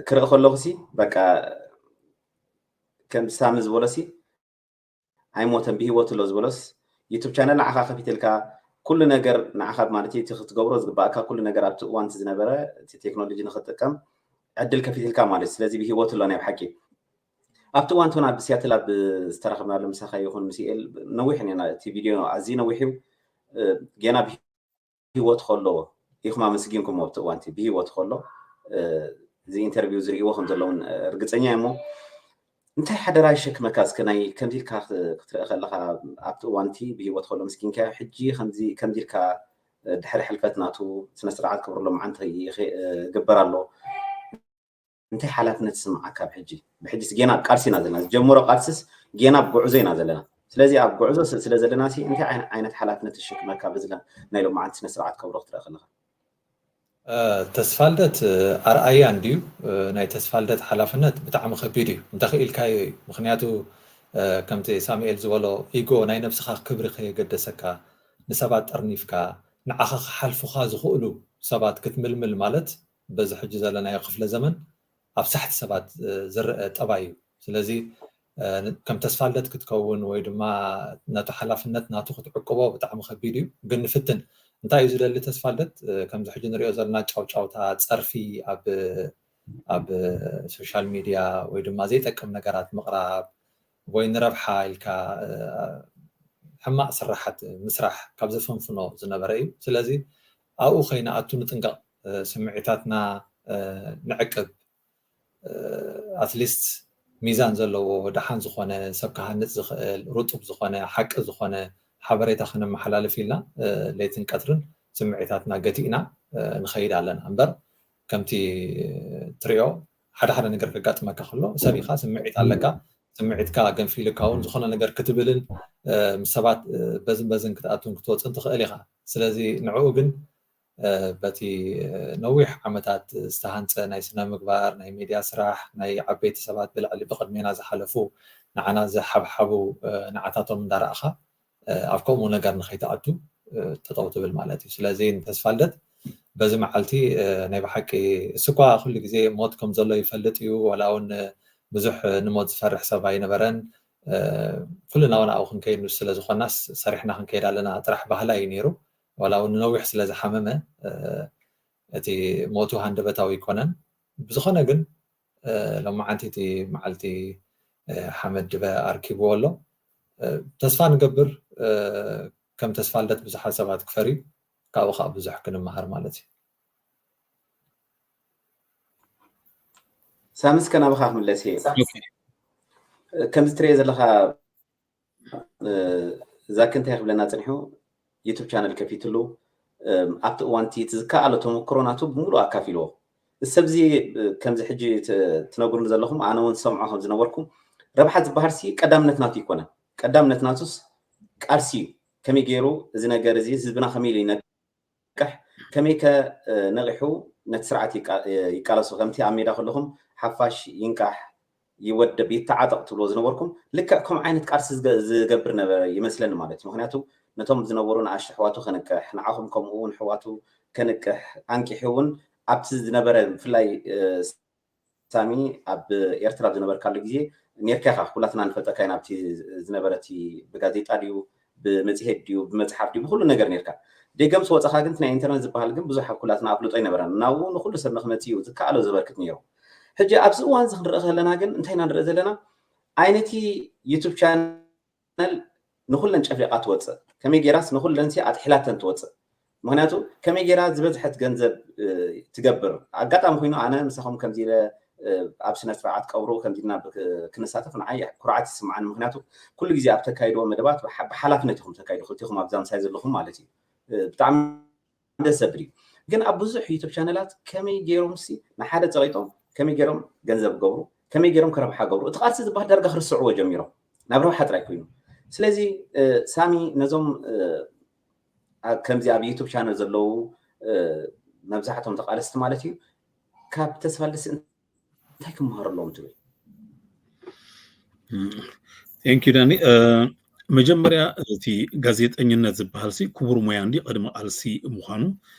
ክርኢ ከለኹ ሲ በቃ ከም ሳሚ ዝበሎ ሲ ኣይሞተን ብሂወት ኣሎ ዝበሎስ ዩቱብ ቻነል ንዓኻ ከፊትልካ ኩሉ ነገር ንዓኻ ማለት እቲ ክትገብሮ ዝግባእካ ኩሉ ነገር ኣብቲ እዋን እቲ ዝነበረ እቲ ቴክኖሎጂ ንክትጥቀም ዕድል ከፊትልካ ማለት እዩ። ስለዚ ብሂወት ኣሎ ናይ ብሓቂ ኣብቲ እዋን ትኾን ኣብ ሲያትል ኣብ ዝተራኸብናሉ ምሳኻ ይኹን ምስ ኤል ነዊሕ ኔና እቲ ቪድዮ ኣዝዩ ነዊሕ እዩ። ጌና ብሂወት ከሎ ኢኹም ኣመስጊንኩም ኣብቲ እዋን እቲ ብሂወት ከሎ እዚ ኢንተርቪው ዝርእይዎ ከም ዘለውን ርግፀኛ እሞ እንታይ ሓደራ ይሸክመካ እስከ ናይ ከምዚ ኢልካ ክትርኢ ከለካ ኣብቲ እዋን እቲ ብሂወት ከሎ ምስኪንካ ሕጂ ከምዚ ከምዚ ኢልካ ድሕሪ ሕልፈት ናቱ ስነ ስርዓት ክብርሎ መዓንቲ ግበር ኣሎ። እንታይ ሓላፍነት ዝስምዓካ ኣብ ሕጂ? ብሕጂስ ጌና ኣብ ቃልሲ ኢና ዘለና። ዝጀመሮ ቃልስስ ጌና ኣብ ጉዕዞ ኢና ዘለና። ስለዚ ኣብ ጉዕዞ ስ- ስለ ዘለና ሲ እንታይ ዓይነ- ዓይነት ሓላፍነት ትሽክመካ በዚ ለ- ናይ ሎማዓንቲ ስነ ስርዓት ከብሮ ክትረአ ከለካ? ተስፋልደት ኣርኣያ እንድዩ። ናይ ተስፋልደት ሓላፍነት ብጣዕሚ ከቢድ እዩ እንተኽኢልካዮ እዩ። ምክንያቱ ከምቲ ሳሙኤል ዝበሎ ኢጎ ናይ ነብስኻ ክብሪ ከየገደሰካ ንሰባት ጠርኒፍካ ንዓኻ ክሓልፉኻ ዝኽእሉ ሰባት ክትምልምል ማለት በዚ ሕጂ ዘለናዮ ክፍለ ዘመን ኣብ ሳሕቲ ሰባት ዝረአ ጠባይ እዩ። ስለዚ ከም ተስፋልደት ክትከውን ወይ ድማ ነቲ ሓላፍነት ናቱ ክትዕቅቦ ብጣዕሚ ከቢድ እዩ። ግን ንፍትን። እንታይ እዩ ዝደሊ ተስፋልደት? ከምዚ ሕጂ ንሪኦ ዘለና ጫውጫውታ፣ ፀርፊ ኣብ ኣብ ሶሻል ሚድያ ወይ ድማ ዘይጠቅም ነገራት ምቕራብ ወይ ንረብሓ ኢልካ ሕማቕ ስራሓት ምስራሕ ካብ ዘፈንፍኖ ዝነበረ እዩ። ስለዚ ኣብኡ ከይንኣቱ ንጥንቀቕ፣ ስምዒታትና ንዕቅብ። ኣትሊስት ሚዛን ዘለዎ ደሓን ዝኾነ ሰብ ክሃንፅ ዝኽእል ርጡብ ዝኾነ ሓቂ ዝኾነ ሓበሬታ ክነመሓላልፍ ኢልና ለይትን ቀትርን ስምዒታትና ገቲእና ንኸይድ ኣለና እምበር ከምቲ ትሪኦ ሓደ ሓደ ነገር ከጋጥመካ ከሎ ሰብ ኢኻ፣ ስምዒት ኣለካ። ስምዒትካ ገንፊልካ እውን ዝኾነ ነገር ክትብልን ምስ ሰባት በዝን በዝን ክትኣቱን ክትወፅን ትኽእል ኢኻ። ስለዚ ንዕኡ ግን በቲ ነዊሕ ዓመታት ዝተሃንፀ ናይ ስነ ምግባር ናይ ሜድያ ስራሕ ናይ ዓበይቲ ሰባት ብልዕሊ ብቅድሜና ዝሓለፉ ንዓና ዝሓብሓቡ ንዓታቶም እንዳረእኻ ኣብ ከምኡ ነገር ንኸይትኣቱ ጠጠው ትብል ማለት እዩ። ስለዚ ንተስፋ ልደት በዚ መዓልቲ ናይ ብሓቂ እሱ እኳ ኩሉ ግዜ ሞት ከም ዘሎ ይፈልጥ እዩ። ዋላ እውን ብዙሕ ንሞት ዝፈርሕ ሰብ ኣይነበረን። ኩልና እውን ኣብኡ ክንከይድ ንሱ ስለ ዝኾናስ ሰሪሕና ክንከይድ ኣለና ጥራሕ ባህላ እዩ ነይሩ። ዋላ እውን ነዊሕ ስለ ዝሓመመ እቲ ሞቱ ሃንደበታዊ ኣይኮነን። ብዝኾነ ግን ሎማዓንቲ እቲ መዓልቲ ሓመድ ድበ ኣርኪብዎ ኣሎ። ተስፋ ንገብር ከም ተስፋ ልደት ብዙሓት ሰባት ክፈርዩ ካብኡ ከዓ ብዙሕ ክንመሃር ማለት እዩ። ሳምስ ከናብኻ ክምለስ እየ። ከምዚ ትሪኦ ዘለኻ ዛኪ እንታይ ክብለና ፅንሑ ዩቱብ ቻነል ከፊትሉ ኣብቲ እዋንቲ እቲ ዝከኣሎ ተመክሮ ናቱ ብምሉእ ኣካፊልዎ። እዚ ሰብዚ ከምዚ ሕጂ ትነግሩኒ ዘለኹም ኣነ እውን ዝሰምዖ ከም ዝነበርኩ ረብሓ ዝበሃል ሲ ቀዳምነት ናቱ ይኮነን። ቀዳምነት ናቱስ ቃልሲ እዩ። ከመይ ገይሩ እዚ ነገር እዚ ህዝብና ከመይ ኢሉ ይነቅሕ፣ ከመይ ከ ነቂሑ ነቲ ስርዓት ይቃለሶ። ከምቲ ኣብ ሜዳ ከለኹም ሓፋሽ ይንቃሕ ይወደብ ይተዓጠቕ ትብልዎ ዝነበርኩም ልክዕ ከምኡ ዓይነት ቃልሲ ዝገብር ነበረ ይመስለኒ ማለት እዩ። ምክንያቱ ነቶም ዝነበሩ ንኣሽቱ ኣሕዋቱ ከንቅሕ ንዓኹም ከምኡ እውን ኣሕዋቱ ከንቅሕ ኣንቂሑ እውን ኣብቲ ዝነበረ ብፍላይ ሳሚ ኣብ ኤርትራ ኣብ ዝነበርካሉ ግዜ ኔርካ ኢኻ፣ ኩላትና ንፈልጠካ ኢና። ኣብቲ ዝነበረ እቲ ብጋዜጣ ድዩ ብመጽሄት ድዩ ብመጽሓፍ ድዩ ብኩሉ ነገር ኔርካ። ደገ ምስ ወጻኻ ግን እቲ ናይ ኢንተርነት ዝበሃል ግን ብዙሕ ኣብ ኩላትና ኣፍልጦ ኣይነበረን። ናብኡ ንኩሉ ሰብ ንክመጽእ እዩ ዝከኣሎ ዘበርክት ነይሩ። ሕጂ ኣብዚ እዋን እዚ ክንርኢ ከለና ግን እንታይ ኢና ንርኢ ዘለና? ዓይነቲ ዩቱብ ቻነል ንኩለን ጨፍሊቓ ትወፅእ፣ ከመይ ገይራስ ንኩለን ሲ ኣጥሒላተን ትወፅእ። ምክንያቱ ከመይ ገይራ ዝበዝሐት ገንዘብ ትገብር። ኣጋጣሚ ኮይኑ ኣነ ምሳኹም ከምዚ ኢለ ኣብ ስነ ስርዓት ቀብሩ ከምዚ ኢልና ክንሳተፍ ንዓይ ኩርዓት ይስምዓኒ። ምክንያቱ ኩሉ ግዜ ኣብ ተካይድዎ መደባት ብሓላፍነት ኢኹም ተካይዱ፣ ክልቲኹም ኣብዛ ምሳይ ዘለኹም ማለት እዩ። ብጣዕሚ ደስ ዘብል እዩ። ግን ኣብ ብዙሕ ዩቱብ ቻነላት ከመይ ገይሮም ሲ ንሓደ ፀቂጦም ከመይ ገይሮም ገንዘብ ገብሩ፣ ከመይ ገይሮም ከረብሓ ገብሩ፣ እቲ ቃልሲ ዝበሃል ዳርጋ ክርስዕዎ ጀሚሮም ናብ ረብሓ ጥራይ ኮይኑ። ስለዚ ሳሚ ነዞም ከምዚ ኣብ ዩቱብ ቻነል ዘለዉ መብዛሕቶም ተቃለስቲ ማለት እዩ ካብ ተስፋ ልደት እንታይ ክመሃሩ ኣለዎም ትብል? Thank you ዳኒ። መጀመርያ እቲ ጋዜጠኝነት ዝበሃል ሲ ክቡር ሞያ እንዲ ቅድሚ ቃልሲ ምዃኑ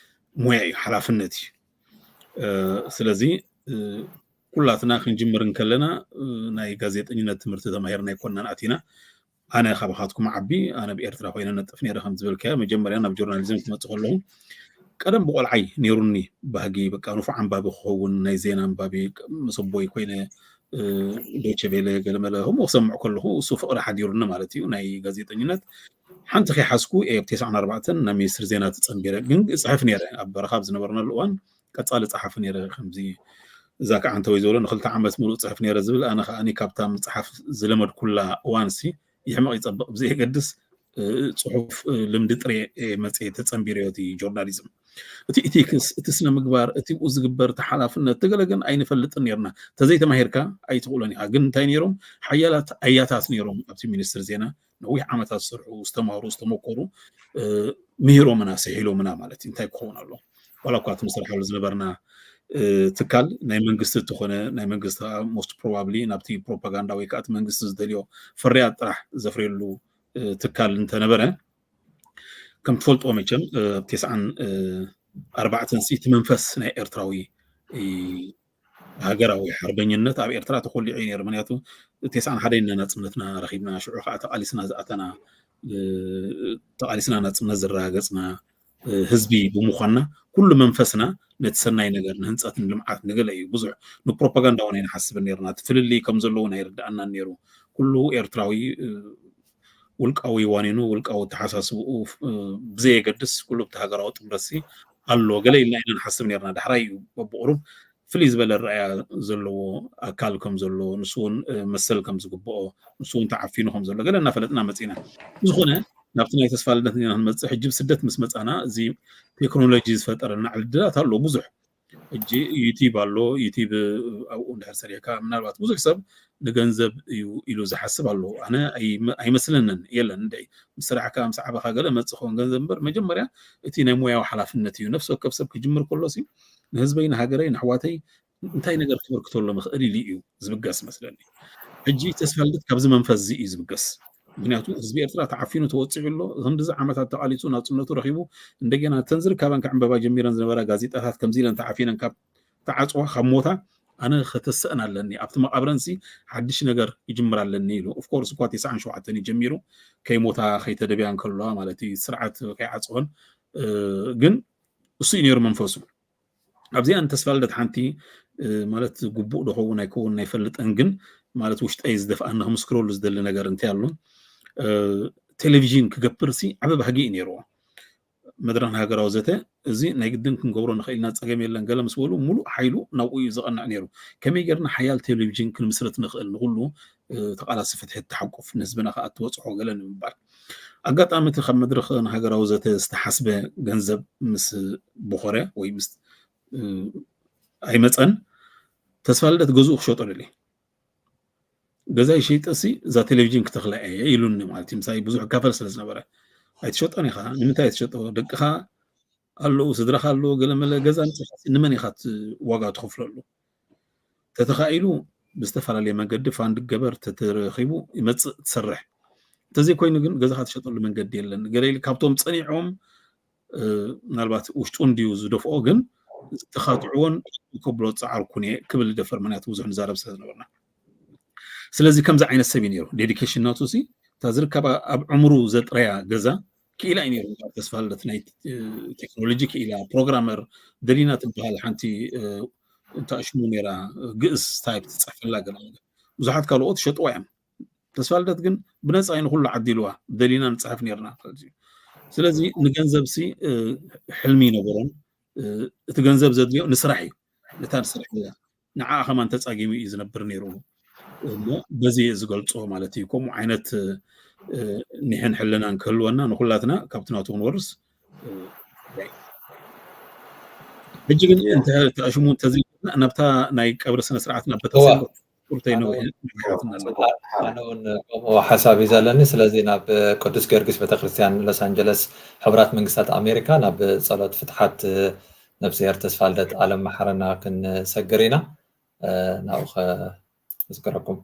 ሞያ እዩ፣ ሓላፍነት እዩ። ስለዚ ኩላትና ክንጅምር እንከለና ናይ ጋዜጠኝነት ትምህርቲ ተማሂርና ኣይኮናን ኣቲና። ኣነ ካባኻትኩም ዓቢ ኣነ ብኤርትራ ኮይነ ነጥፍ ነይረ ከም ዝበልካዮ መጀመርያ ናብ ጆርናሊዝም ክመፅእ ከለኹ ቀደም ብቆልዓይ ነይሩኒ ባህጊ በቃ ንፉዕ ኣንባቢ ክኸውን ናይ ዜና ኣንባቢ ምስ ኣቦይ ኮይነ ዶቸ ቤለ ገለመለ ከምኡ ክሰምዕ ከለኹ እሱ ፍቕሪ ሓዲሩኒ ማለት እዩ ናይ ጋዜጠኝነት። ሓንቲ ከይሓዝኩ ኣብ ተስዓን ኣርባዕተን ናብ ሚኒስትሪ ዜና ተፀንቢረ ግን እፅሕፍ ነይረ ኣብ በረኻ ኣብ ዝነበርናሉ እዋን ቀፃሊ ፀሓፊ ነይረ ከምዚ እዛ ከዓ እንተወይ ዝበሎ ንክልተ ዓመት ሙሉእ ፅሕፍ ነይረ ዝብል ኣነ ከዓ ካብታ ምፅሓፍ ዝለመድኩላ እዋን ሲ ይሕመቕ ይፀብቕ ብዘየገድስ ፅሑፍ ልምዲ ጥሬ መፅየ ተፀንቢረዮ እቲ ጆርናሊዝም እቲ ኢቲክስ እቲ ስነ ምግባር እቲ ብኡ ዝግበር እቲ ሓላፍነት ተገለገን ኣይንፈልጥን ነርና ተዘይተማሂርካ ኣይትኽእሎን ኢኻ ግን እንታይ ነይሮም ሓያላት ኣያታት ነይሮም ኣብቲ ሚኒስትር ዜና ነዊሕ ዓመታት ዝሰርሑ ዝተማሩ ዝተመኮሩ ምሂሮምና ስሒሎምና ማለት እዩ እንታይ ክኸውን ኣሎ ዋላ እኳ እቲ ንሰርሓሉ ዝነበርና ትካል ናይ መንግስቲ እተኾነ ናይ መንግስቲ most probably ናብቲ ፕሮፓጋንዳ ወይ ከዓ እቲ መንግስቲ ዝደልዮ ፍርያት ጥራሕ ዘፍርየሉ ትካል እንተነበረ ከም ትፈልጥዎ መቸም ኣብ ተስዓን ኣርባዕተን እቲ መንፈስ ናይ ኤርትራዊ ሃገራዊ ሓርበኝነት ኣብ ኤርትራ ተኮሊዑ እዩ ነይሩ ምክንያቱ ተስዓን ሓደን ኢና ናፅነትና ረኪብና ሽዑ ከዓ ተቃሊስና ዝኣተና ተቃሊስና ናፅነት ዘረጋገፅና ህዝቢ ብምዃንና ኩሉ መንፈስና ነቲ ሰናይ ነገር ንህንፀትን ልምዓት ንገለ እዩ ብዙሕ ንፕሮፓጋንዳ እውን ኣይንሓስብን ነርና እቲ ፍልልይ ከም ዘለዉ ናይ ርድኣናን ነይሩ ኩሉ ኤርትራዊ ውልቃዊ ዋኒኑ ውልቃዊ ተሓሳስብኡ ብዘየገድስ ኩሉ ብቲ ሃገራዊ ጥምረትሲ ኣሎ ገለ ኢልና ኢና ንሓስብ ነርና ዳሕራይ እዩ በብቁሩብ ፍልይ ዝበለ ረኣያ ዘለዎ ኣካል ከም ዘሎ ንሱ እውን መሰል ከም ዝግብኦ ንሱ እውን ተዓፊኑ ከም ዘሎ ገለ እናፈለጥና መፂና ብዝኾነ ናብቲ ናይ ተስፋ ልደት ኢና ክንመፅእ ሕጂ ብስደት ምስ መፃና እዚ ቴክኖሎጂ ዝፈጠረልና ዕድላት ኣሎ ብዙሕ ሕጂ ዩቲብ ኣሎ። ዩቲብ ኣብኡ እንድሕር ሰሪሕካ፣ ምናልባት ብዙሕ ሰብ ንገንዘብ እዩ ኢሉ ዝሓስብ ኣሎ። ኣነ ኣይመ- ኣይመስለንን። የለን እንደ ምስ ስራሕካ ምስ ዓበኻ ገለ መጽእ ኸውን ገንዘብ እምበር፣ መጀመርያ እቲ ናይ ሞያዊ ሓላፍነት እዩ። ነፍሲ ወከፍ ሰብ ክጅምር ከሎ ሲ ንህዝበይ፣ ንሃገረይ፣ ንኣሕዋተይ እንታይ ነገር ክበርክተሎም እኽእል ኢሉ እዩ ዝብገስ መስለኒ። ሕጂ ተስፋ ልደት ካብዚ መንፈስ እዚ እዩ ዝብገስ። ምክንያቱ ህዝቢ ኤርትራ ተዓፊኑ ተወጺዑ ኣሎ። ክንድዚ ዓመታት ተቓሊሱ ናጽነቱ ረኺቡ፣ እንደገና እተን ዝርካበን ክዕንበባ ጀሚረን ዝነበራ ጋዜጣታት ከምዚ ኢለን ተዓፊነን ካብ ተዓጽዋ፣ ካብ ሞታ፣ ኣነ ከተሰእን ኣለኒ፣ ኣብቲ መቓብረንሲ ሓድሽ ነገር ይጅምር ኣለኒ ኢሉ። ኦፍኮርስ እኳ ተስዓን ሸውዓተን እዩ ጀሚሩ፣ ከይሞታ ከይተደብያ እንከለዋ ማለት እዩ፣ ስርዓት ከይዓጽወን። ግን እሱ እዩ ነይሩ መንፈሱ። ኣብዚኣ ንተስፋ ልደት ሓንቲ ማለት ግቡእ ዶ ኸውን ኣይከውን ኣይፈልጥን፣ ግን ማለት ውሽጠይ ዝደፍኣኒ ክምስክረሉ ዝደሊ ነገር እንታይ ኣሎ፣ ቴሌቪዥን ክገብር ሲ ዓቢ ባህጊ እዩ ነይርዎ። መድረኽ ሃገራዊ ዘተ፣ እዚ ናይ ግድን ክንገብሮ ንኽእል ኢና፣ ጸገም የለን ገለ ምስ በሉ፣ ሙሉእ ሓይሉ ናብኡ እዩ ዘቐንዕ ነይሩ። ከመይ ጌርና ሓያል ቴሌቪዥን ክንምስርት ንኽእል፣ ንኹሉ ተቓላሲ ፍትሒ እትሓቁፍ፣ ንህዝብና ከኣ እትበጽሖ ገለ ንምባል። ኣጋጣሚ እቲ ካብ መድረኽ ንሃገራዊ ዘተ ዝተሓስበ ገንዘብ ምስ ቦኸረ ወይ ምስ ኣይመጸን፣ ተስፋ ልደት ገዝኡ ክሸጦ ደልየ። ገዛይ ሸይጠ ሲ እዛ ቴሌቪዥን ክተኽላ እየ ኢሉኒ ማለት እዩ። ምሳይ ብዙሕ ይካፈል ስለ ዝነበረ፣ ኣይትሸጦን ኢኻ፣ ንምንታይ ትሸጦ? ደቅኻ ኣለዉ፣ ስድራኻ ኣለዉ፣ ገለመለ፣ ገዛ ንጽኻ ሲ ንመን ኢኻ ዋጋ ትኸፍለሉ? ተተኻኢሉ ብዝተፈላለየ መንገዲ ፋንድ ገበር ተተረኺቡ ይመጽእ ትሰርሕ። እንተዘይኮይኑ ግን ገዛኻ ትሸጠሉ መንገዲ የለን። ገለ ኢሉ ካብቶም ጸኒዖም ምናልባት ውሽጡ እንድዩ ዝደፍኦ፣ ግን ተኻትዕዎን ከብሎ ጸዓርኩን እየ ክብል ይደፈር፣ ምክንያቱ ብዙሕ ንዛረብ ስለ ዝነበርና። ስለዚ ከምዚ ዓይነት ሰብ እዩ ነይሩ። ዴዲኬሽን ናቱ ሲ እታ ዝርከባ ኣብ ዕምሩ ዘጥረያ ገዛ ክኢላ እዩ ነይሩ። ተስፋ ልደት ናይ ቴክኖሎጂ ክኢላ፣ ፕሮግራመር፣ ደሊና ትበሃል ሓንቲ እንታይ ሽሙ ነይራ፣ ግእዝ ታይፕ ትጽሕፈላ ገለ። ብዙሓት ካልኦት ሸጥዋ እዮም። ተስፋ ልደት ግን ብነጻ እዩ ንኹሉ ዓዲልዋ፣ ደሊና ንጽሕፍ ነይርና። ስለዚ ንገንዘብ ሲ ሕልሚ ይነበሮን፣ እቲ ገንዘብ ዘድልዮ ንስራሕ እዩ። ነታ ንስራሕ እያ፣ ንዓኣ ከማን ተጻጊሙ እዩ ዝነብር ነይሩ። እሞ በዚ እየ ዝገልጾ ማለት እዩ። ከምኡ ዓይነት ኒሕን ሕልናን ክህልወና ንኹላትና ካብቲ ናቱ ክንወርስ። ሕጂ ግን እንተ ተኣሽሙ እንተዘይኮና ናብታ ናይ ቀብሪ ስነ ስርዓት ናብ ቤተሰብ ቁርተይ ነው። ኣነ እውን ከምኡ ሓሳብ እዩ ዘለኒ። ስለዚ ናብ ቅዱስ ጊዮርጊስ ቤተክርስትያን ሎስ ኣንጀለስ ሕቡራት መንግስታት ኣሜሪካ ናብ ጸሎት ፍትሓት ነብስሄር ተስፋልደት ኣለም መሓረና ክንሰግር ኢና። ናብኡ ከዝክረኩም።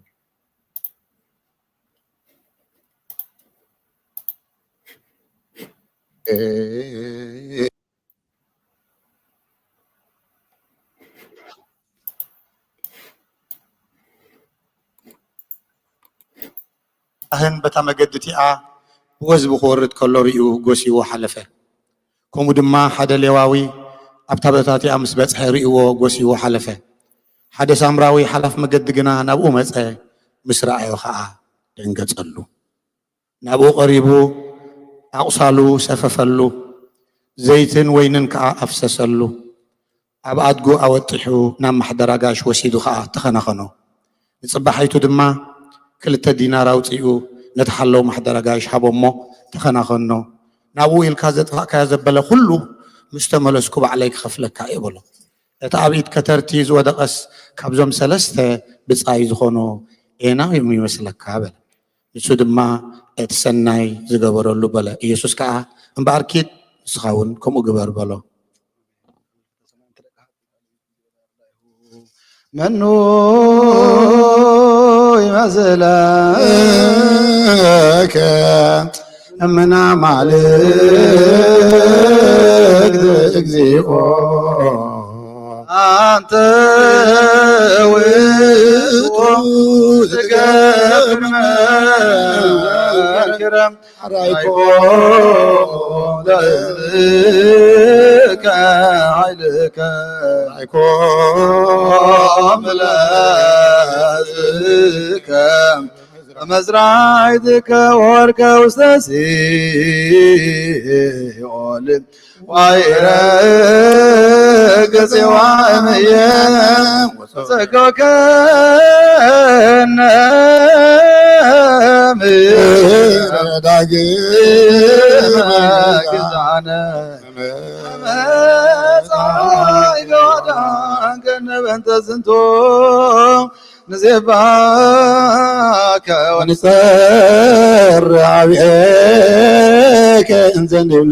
ኣህን በታ መገዲ እቲኣ ብወዝቢ ክወርድ ከሎ ርእዩ ጎስይዎ ሓለፈ። ከምኡ ድማ ሓደ ሌዋዊ ኣብታ ቦታ እቲኣ ምስ በጽሐ ርእይዎ ጎስይዎ ሓለፈ። ሓደ ሳምራዊ ሓላፍ መገዲ ግና ናብኡ መጸ፣ ምስ ረኣዮ ኸኣ ደንገጸሉ። ናብኡ ቀሪቡ ኣቑሳሉ ሰፈፈሉ፣ ዘይትን ወይንን ከኣ ኣፍሰሰሉ። ኣብ ኣድጉ ኣወጢሑ ናብ ማሕደር ኣጋይሽ ወሲዱ ኸኣ ተኸናኸኖ። ንጽባሓይቱ ድማ ክልተ ዲናር ኣውጺኡ ነቲ ሓላው ማሕደር ኣጋይሽ ሃቦ እሞ ተኸናኸኖ። ናብኡ ኢልካ ዘጥፋእካዮ ዘበለ ኩሉ ምስ ተመለስኩ ባዕለይ ክኸፍለካ እየ በሎ። እቲ ኣብ ኢድ ከተርቲ ዝወደቐስ ካብዞም ሰለስተ ብጻይ ዝኾኑ ኤናዮም ይመስለካ በለ። ንሱ ድማ እቲ ሰናይ ዝገበረሉ በለ። ኢየሱስ ከኣ እምበኣር ኪድ ንስኻ እውን ከምኡ ግበር በሎ። መኑ ይመስለከ እምና ማልክት እግዚኦ ኣንተ ውእቱ ትገብር መንክረ ራይኮ ለእዝከ ኃይልከ ራይኮ ለእዝከ መዝራዕትከ ወርቀ ውስተ ሲኦል ዋይረ ገጽዋ እምየ ጸጋከነ ምህረት ዳግመ ግዛነ መጻኢ እንተ ዝንቱ ንዜባከ ወንጸር ኣብኤከ እንዘ ንብል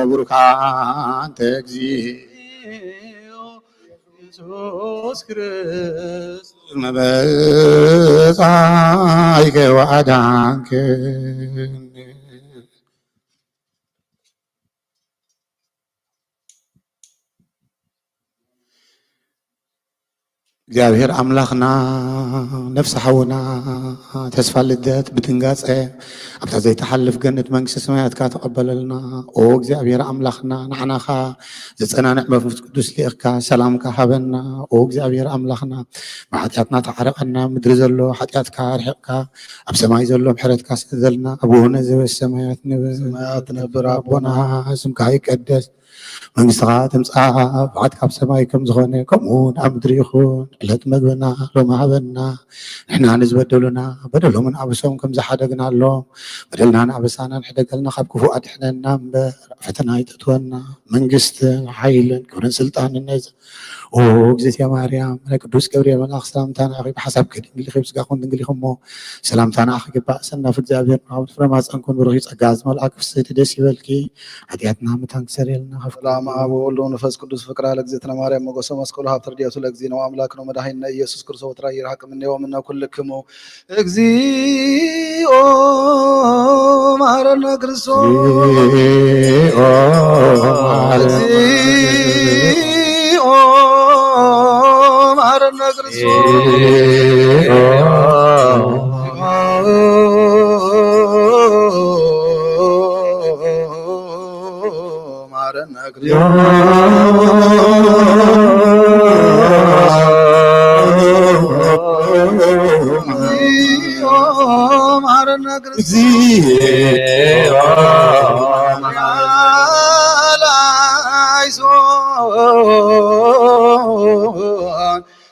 ቡሩካንተ እግዚኦ ኢየሱስ ክርስቶስ መበጻይከ ወኣዳንከኒ። እግዚኣብሔር ኣምላኽና፣ ነፍሲ ሓውና ተስፋ ልደት ብድንጋጸ ኣብታ ዘይትሓልፍ ገነት መንግስቲ ሰማያትካ ተቐበለልና። ኦ እግዚኣብሔር ኣምላኽና፣ ንዓናኻ ዘጸናንዕ መንፈስ ቅዱስ ልኢኽካ ሰላምካ ሃበና። ኦ እግዚኣብሔር ኣምላኽና፣ ብሓጢኣትና ተዓረቐና፣ ምድሪ ዘሎ ሓጢኣትካ ኣርሒቕካ፣ ኣብ ሰማይ ዘሎ ምሕረትካ ስደደልና። ኣቡነ ዘበሰማያት ንበ-፣ ሰማያት ነብር ኣቦና፣ ስምካ ይቀደስ፣ መንግስትኻ ትምጻእ፣ ፍቓድካ ኣብ ሰማይ ከም ዝኾነ ከምኡ እውን ኣብ ምድሪ ይኹን። ዕለት መግብና ሎሚ ሃበና፣ ንሕና ንዝበደሉና በደሎም ንኣብሶም ከም ዝሓደግናሎም፣ በደልናን ኣበሳናን ሕደገልና፣ ካብ ክፉእ ኣድሕነና እምበር፣ ኣብ ፈተና ኣይተእትወና። መንግስትን ሓይልን ክብርን ስልጣንን ናይ ኦ እግዝእትየ ማርያም፣ ናይ ቅዱስ ገብርኤል መልኣኽ ሰላምታ ንዓኺ፣ ብሓሳብኪ ድንግል ኢኺ፣ ብስጋኺ እውን ድንግል ኢኺ እሞ፣ ሰላምታ ንዓኺ ይግባእ። ሰናፍ እግዚኣብሔር ንዓው ፍረ ማፀንኩን ብሩኺ ጸጋ ዝመልኣኪ ፍስሕቲ ደስ ይበልኪ፣ ሓጢኣትና መታን ክሰርየልና ከፍ ሰላም ኣብ ወወልድ ወመንፈስ ቅዱስ ፍቅራ ለእግዝእትነ ማርያም ሞገሶ መስቀሉ ሃብተ ረድኤቱ ለእግዚእነ ወአምላክነ ወመድኃኒነ ኢየሱስ ክርስቶስ ወትራ ይርሐቅ እምኔ ወምነ ኩልክሙ። እግዚኦ መሐረነ ክርስቶስ። እግዚኦ መሐረነ ክርስቶስ። መሐረነ እግዚኦ መሐረነ ክርስቶስ። ላይሶን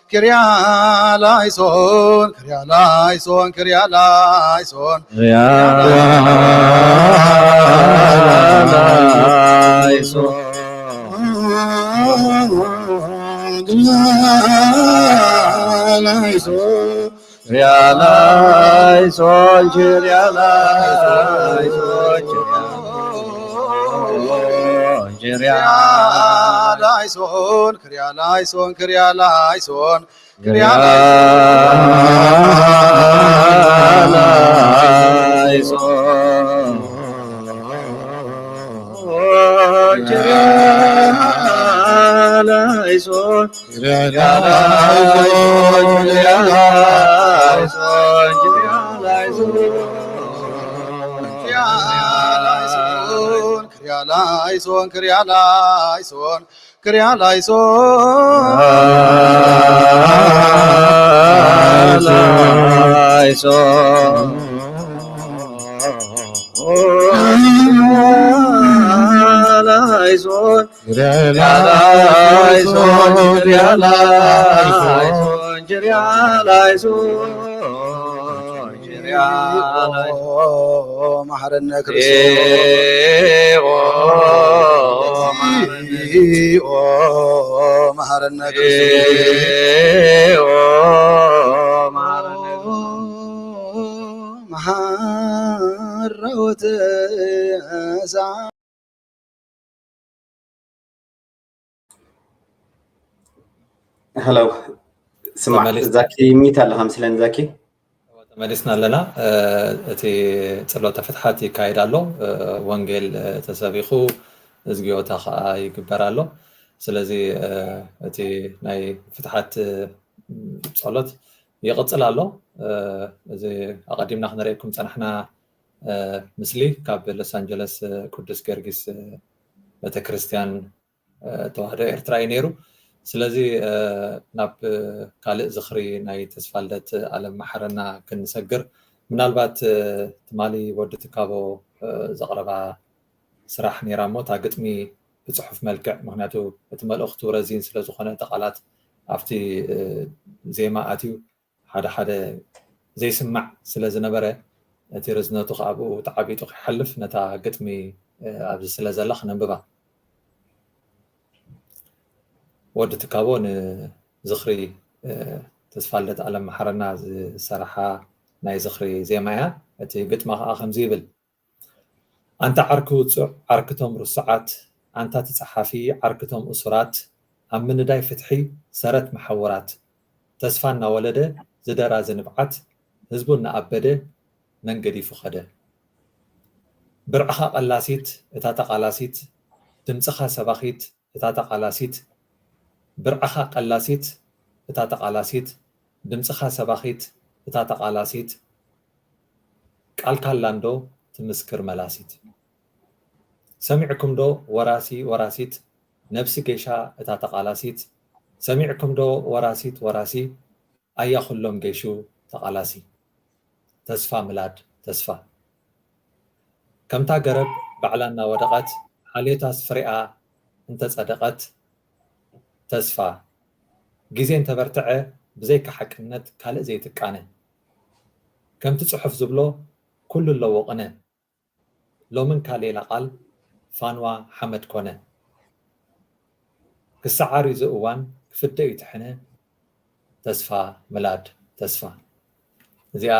ኪርያ ላይሶን፣ ኪርያ ላይሶን፣ ኪርያ ላይሶን። ኪርያ ላይሶን፣ ኪርያ ላይሶን። ኪርያ ላይሶን፣ ኪርያ ላይሶን፣ ኪርያ ላይሶን፣ ኪርያ ላይሶን፣ ኪርያ ላይሶን፣ ኪርያ ላይሶን፣ ኪርያ ላይሶን። መሐረነ ክርስቶስ። መሐረወተ ሄሎ፣ ስማዕ፣ ተመሊስ- ዛኪ ሚት ኣለኻ መስለኒ። ዛኪ፣ ተመሊስና ኣለና። እ፣ እቲ ጸሎተ ፍትሓት ይካየድ ኣሎ። እ፣ ወንጌል፣ እ፣ ተሰቢኹ፣ እዝጊዮታ ከኣ ይግበር ኣሎ። ስለዚ፣ እ፣ እቲ ናይ ፍትሓት፣ እ፣ ጸሎት ይቕጽል ኣሎ። እ፣ እዚ ኣቐዲምና ክነርእየኩም ጸናሕና፣ እ፣ ምስሊ ካብ ሎስ ኣንጀለስ፣ እ፣ ቅዱስ ጊዮርጊስ፣ እ፣ ቤተክርስትያን ተዋህዶ ኤርትራ እዩ ነይሩ። ስለዚ፣ እ፣ ናብ፣ እ፣ ካልእ ዝኽሪ ናይ ተስፋልደት ኣለም መሓረና ክንሰግር፣ ምናልባት፣ እ፣ ትማሊ ወዲ ትካቦ፣ እ፣ ዘቕረባ ስራሕ ነይራ እሞ፣ እታ ግጥሚ ብጽሑፍ መልክዕ፣ ምኽንያቱ እቲ መልእኽቱ ረዚን ስለ ዝኾነ፣ እቲ ቃላት ኣብቲ፣ እ፣ ዜማ ኣትዩ፣ ሓደ ሓደ ዘይስማዕ ስለ ዝነበረ፣ እቲ ርዝነቱ ከኣ ብኡ ተዓቢጡ ከይሓልፍ፣ ነታ ግጥሚ፣ እ፣ ኣብዚ ስለ ዘላ ክነንብባ። ወዲ ትካቦ ን-፣ ዝኽሪ ተስፋልደት ኣለም መሓረና ዝሰረሓ ናይ ዝኽሪ ዜማ እያ። እቲ ግጥማ ከዓ ከምዚ ይብል። ኣንታ ዓርኪ ውፁዕ፣ ዓርክቶም ርሱዓት፣ ኣንታ እቲ ፀሓፊ፣ ዓርክቶም እሱራት፣ ኣብ ምንዳይ ፍትሒ ሰረት መሓውራት፣ ተስፋ እናወለደ ዝደራ ዝንብዓት፣ ህዝቡ እናኣበደ መን ገዲፉ ኸደ። ብርዕኻ ቀላሲት እታ ተቓላሲት፣ ድምፅኻ ሰባኺት እታ ተቓላሲት፣ ብርዕኻ ቀላሲት እታ ተቓላሲት፣ ድምፅኻ ሰባኺት እታ ተቓላሲት፣ ቃልካ ኣላ እንዶ ትምስክር መላሲት። ሰሚዕኩም ዶ ወራሲ ወራሲት ነብሲ ጌሻ እታ ተቓላሲት፣ ሰሚዕኩም ዶ ወራሲት ወራሲ ኣያ ኩሎም ጌሹ ተቓላሲ። ተስፋ ምላድ ተስፋ። ከምታ ገረብ ባዕላ እናወደቐት ሓልዮታስ ፍሬኣ እንተጸደቐት ተስፋ። ግዜ እንተበርትዐ ብዘይካ ሓቅነት ካልእ ዘይትቃነ። ከምቲ ጽሑፍ ዝብሎ ኩሉ ኣለዎ ቅነ። ሎምን ካሌላ ቃል ፋንዋ ሓመድ ኮነ። ክሰዓር እዩ እዚ እዋን ክፍደ እዩ ትሕነ። ተስፋ ምላድ ተስፋ። እዚኣ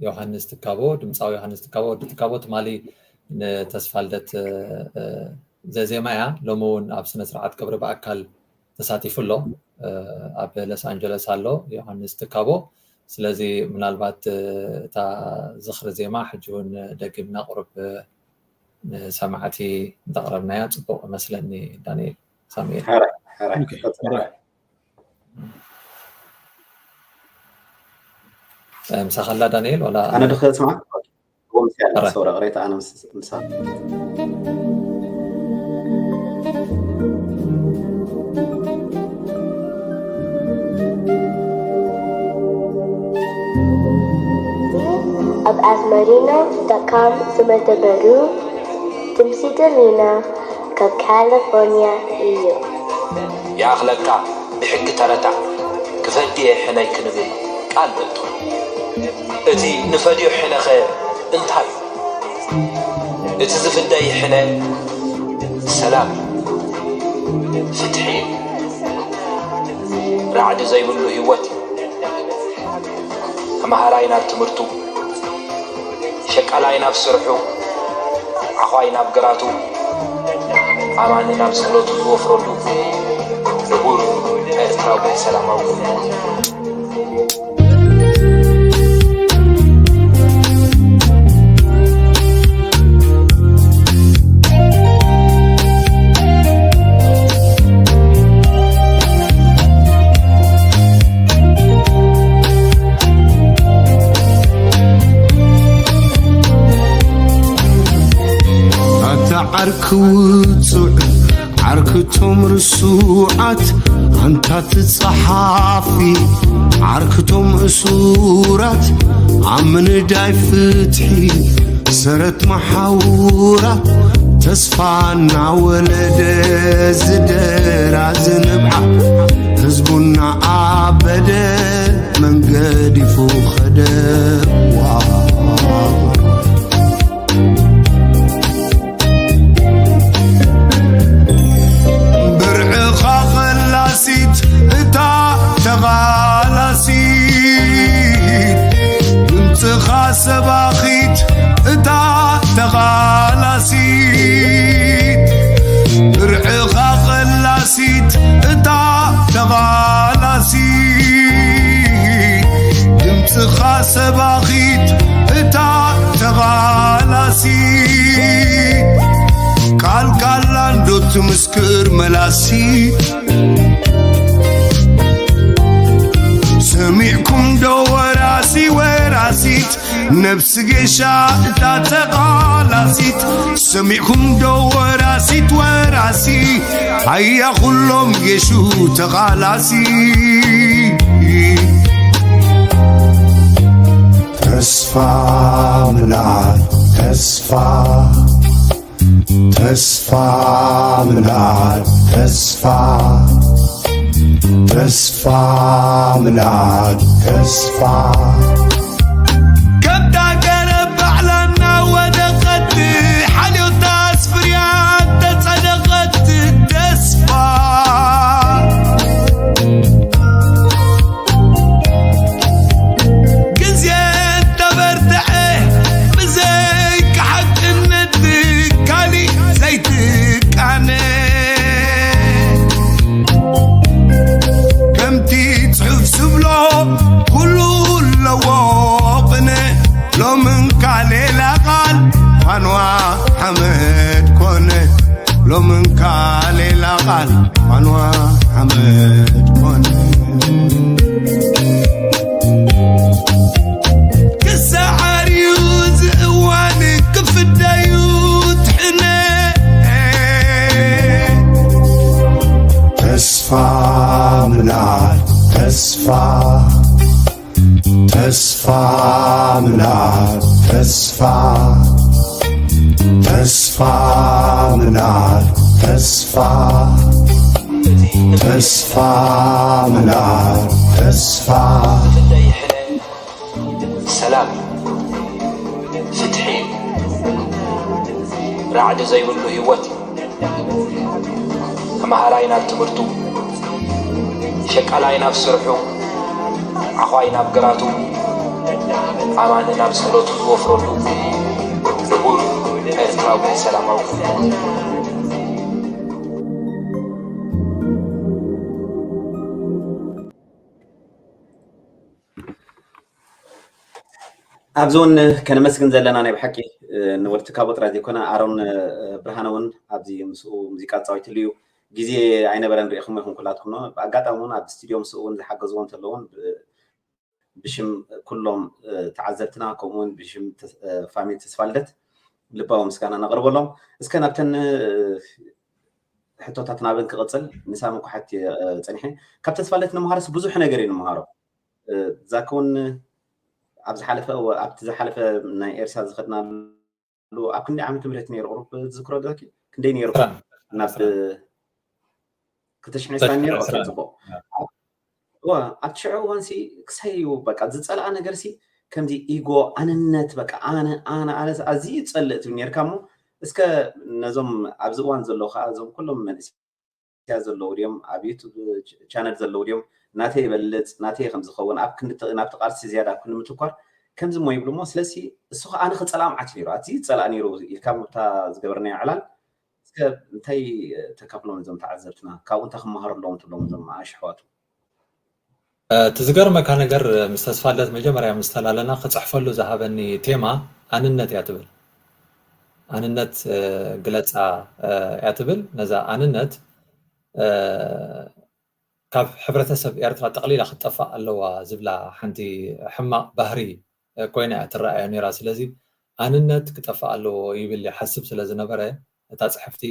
ዮሃንስ ትካቦ፣ ድምፃዊ ዮሃንስ ትካቦ፣ ወዲ ትካቦ ትማሊ ንተስፋ ልደት ዘዜማ እያ። ሎሚ እውን ኣብ ስነ ስርዓት ቀብሪ ብኣካል ተሳቲፉ ኣሎ። ኣብ ለስ ኣንጀለስ ኣሎ ዮሃንስ ትካቦ። ስለዚ ምናልባት እታ ዝኽሪ ዜማ ሕጂ እውን ደጊምና ቁሩብ ንሰማዕቲ እንተቕረብናያ ፅቡቕ እመስለኒ። ዳንኤል ሳሙኤል። ምሳኻላ ዳንኤል ዋላ ኣነ ድኸ ስማዕ? ሰውራ ቅሬታ ኣነ ምሳ ኣብ ኣዝመሪኖ ዳት ካም ዝመደበሩ ድምፂ ደሊና ካብ ካሊፎርኒያ እዩ። ይኣኽለካ ብሕጊ ተረታ ክፈዲ እየ ሕነይ ክንብል ቃል ነእቱ። እቲ ንፈድዮ ሕነኸ እንታይ እዩ? እቲ ዝፍደይ ሕነ ሰላም እዩ፣ ፍትሒ እዩ፣ ራዕዲ ዘይብሉ ህይወት እዩ። ተምሃራይ ናብ ትምህርቱ፣ ሸቃላይ ናብ ስርሑ፣ ዓዃይ ናብ ግራቱ፣ ኣማኒ ናብ ጸሎቱ ዝወፍረሉ ንቡር ኤርትራዊ ሰላማዊ ኣታ ዓርኪ ውጹዕ ዓርክቶም ርሱዓት ኣንታ ትጸሓፊ ዓርክቶም እሱራት ኣብ ምንዳይ ፍትሒ ሰረት መሓውራት ተስፋ እናወለደ ዝደራ ዝንብዓ ህዝቡ እናኣበደ መንገዲፉ ኸደ። ብርዕኻ ቐላሲት እታ ተቓላሲት ድምፅኻ ሰባኺት እታ ተቓላሲት ብርዕኻ ቐላሲት እታ ተቓላሲት ድምፅኻ ሰባኺት እታ ተቓላሲት ቃል ቃላ እንዶ ትምስክር መላሲ ሰሚዕኩም ዶ ወራሲ ወራሲት ነብሲ ጌሻ እታ ተቓላሲት ሰሚዕኩም ዶ ወራሲት ወራሲ ኣያ ኩሎም ጌሹ ተቓላሲ ተስፋ ምላድ ተስፋ ተስፋ ምላድ ተስፋ ተስፋ ምላድ ተስፋ ከምታ ገረብ ባዕላ እናወደቐት ሓልዮታ ኣስፍርያ እንተጸደቐት ተስፋ ተስፋ ምናብ ተስፋ፣ ተስፋ ምናብ ተስፋ፣ ተስፋ ምናብ ተስፋ። ሰላም፣ ፍትሒ፣ ራዕዲ ዘይብሉ ህይወት እዩ። ተመሃራይ ናብ ትምህርቱ፣ ሸቃላይ ናብ ስርሑ፣ ዓዃይ ናብ ግራቱ፣ ኣማኒ ናብ ጸሎቱ ዝወፍረሉ ንቡር ኤርትራዊ ሰላማዊ ኩነታት። ኣብዚ እውን ከነመስግን ዘለና ናይ ብሓቂ ንወዲ ትካቦ ጥራይ ዘይኮነ ኣሮን ብርሃነ እውን ኣብዚ ምስኡ ሙዚቃ ዝፃወትሉ እዩ። ግዜ ኣይነበረን ርኢኹም ይኹን ኩላትኩም። ብኣጋጣሚ እውን ኣብ ስቱድዮ ምስኡ እውን ዝሓገዝዎ እንተለውን ብሽም ኩሎም ተዓዘብትና ከምኡ እውን ብሽም ፋሚሊ ተስፋልደት ልባዊ ምስጋና ነቕርበሎም። እስከ ናብተን ሕቶታት ናበን ክቕፅል ንሳሚ ኩሓት እየ ፀኒሐ። ካብ ተስፋልደት ንምሃርስ ብዙሕ ነገር እዩ ንምሃሮ። ዛኪ እውን ኣብ ዝሓለፈ ኣብቲ ዝሓለፈ ናይ ኤርትራ ዝኸድናሉ ኣብ ክንደይ ዓመተ ምህረት ነይሩ ቁሩብ ትዝክሮ ዛኪ? ክንደይ ነይሩ ናብ ክልተ ሽሕን ዕስራን ነይሩ። ጽቡቕ። ኣብቲ ሽዑ እዋንሲ ክሳይ እዩ በቃ ዝጸልኣ ነገርሲ ከምዚ ኢጎ ኣነነት በቃ ኣነ ኣነ ኣነ ኣዝዩ ይጸልእ ትብል ነርካ እሞ እስከ ነዞም ኣብዚ እዋን ዘለዉ ከዓ እዞም ኩሎም መንእስያ ዘለዉ ድዮም ኣብ ዩቱብ ቻነል ዘለዉ ድዮም ናተይ ይበልጽ ናተይ ከም ዝኸውን ኣብ ክንዲ ናብቲ ቃልሲ ዝያዳ ኣብ ክንዲ ምትኳር ከምዚ እሞ ይብሉ እሞ ስለሲ እሱ ከዓ ኣነ ክጸልኣ መዓት ነይሩ ኣዝዩ ይጸልኣ ነይሩ ኢልካ እታ ዝገበርናዮ ዕላል እስከ እንታይ ተካፍሎም እዞም ተዓዘብትና ካብኡ እንታይ ክመሃሩ ኣለዎም ትብሎም እዞም ኣሽ ኣሕዋቱ? እቲ ዝገርመካ ነገር ምስ ተስፋለት መጀመርያ ምስ ተላለና ክፅሕፈሉ ዝሃበኒ ቴማ ኣንነት እያ ትብል። ኣንነት ግለፃ እያ ትብል። ነዛ ኣንነት ካብ ሕብረተሰብ ኤርትራ ጠቕሊላ ክትጠፋእ ኣለዋ ዝብላ ሓንቲ ሕማቕ ባህሪ ኮይና እያ ትረኣዮ ነይራ። ስለዚ ኣንነት ክጠፍእ ኣለዎ ይብል ይሓስብ ስለ ዝነበረ እታ ፅሕፍቲ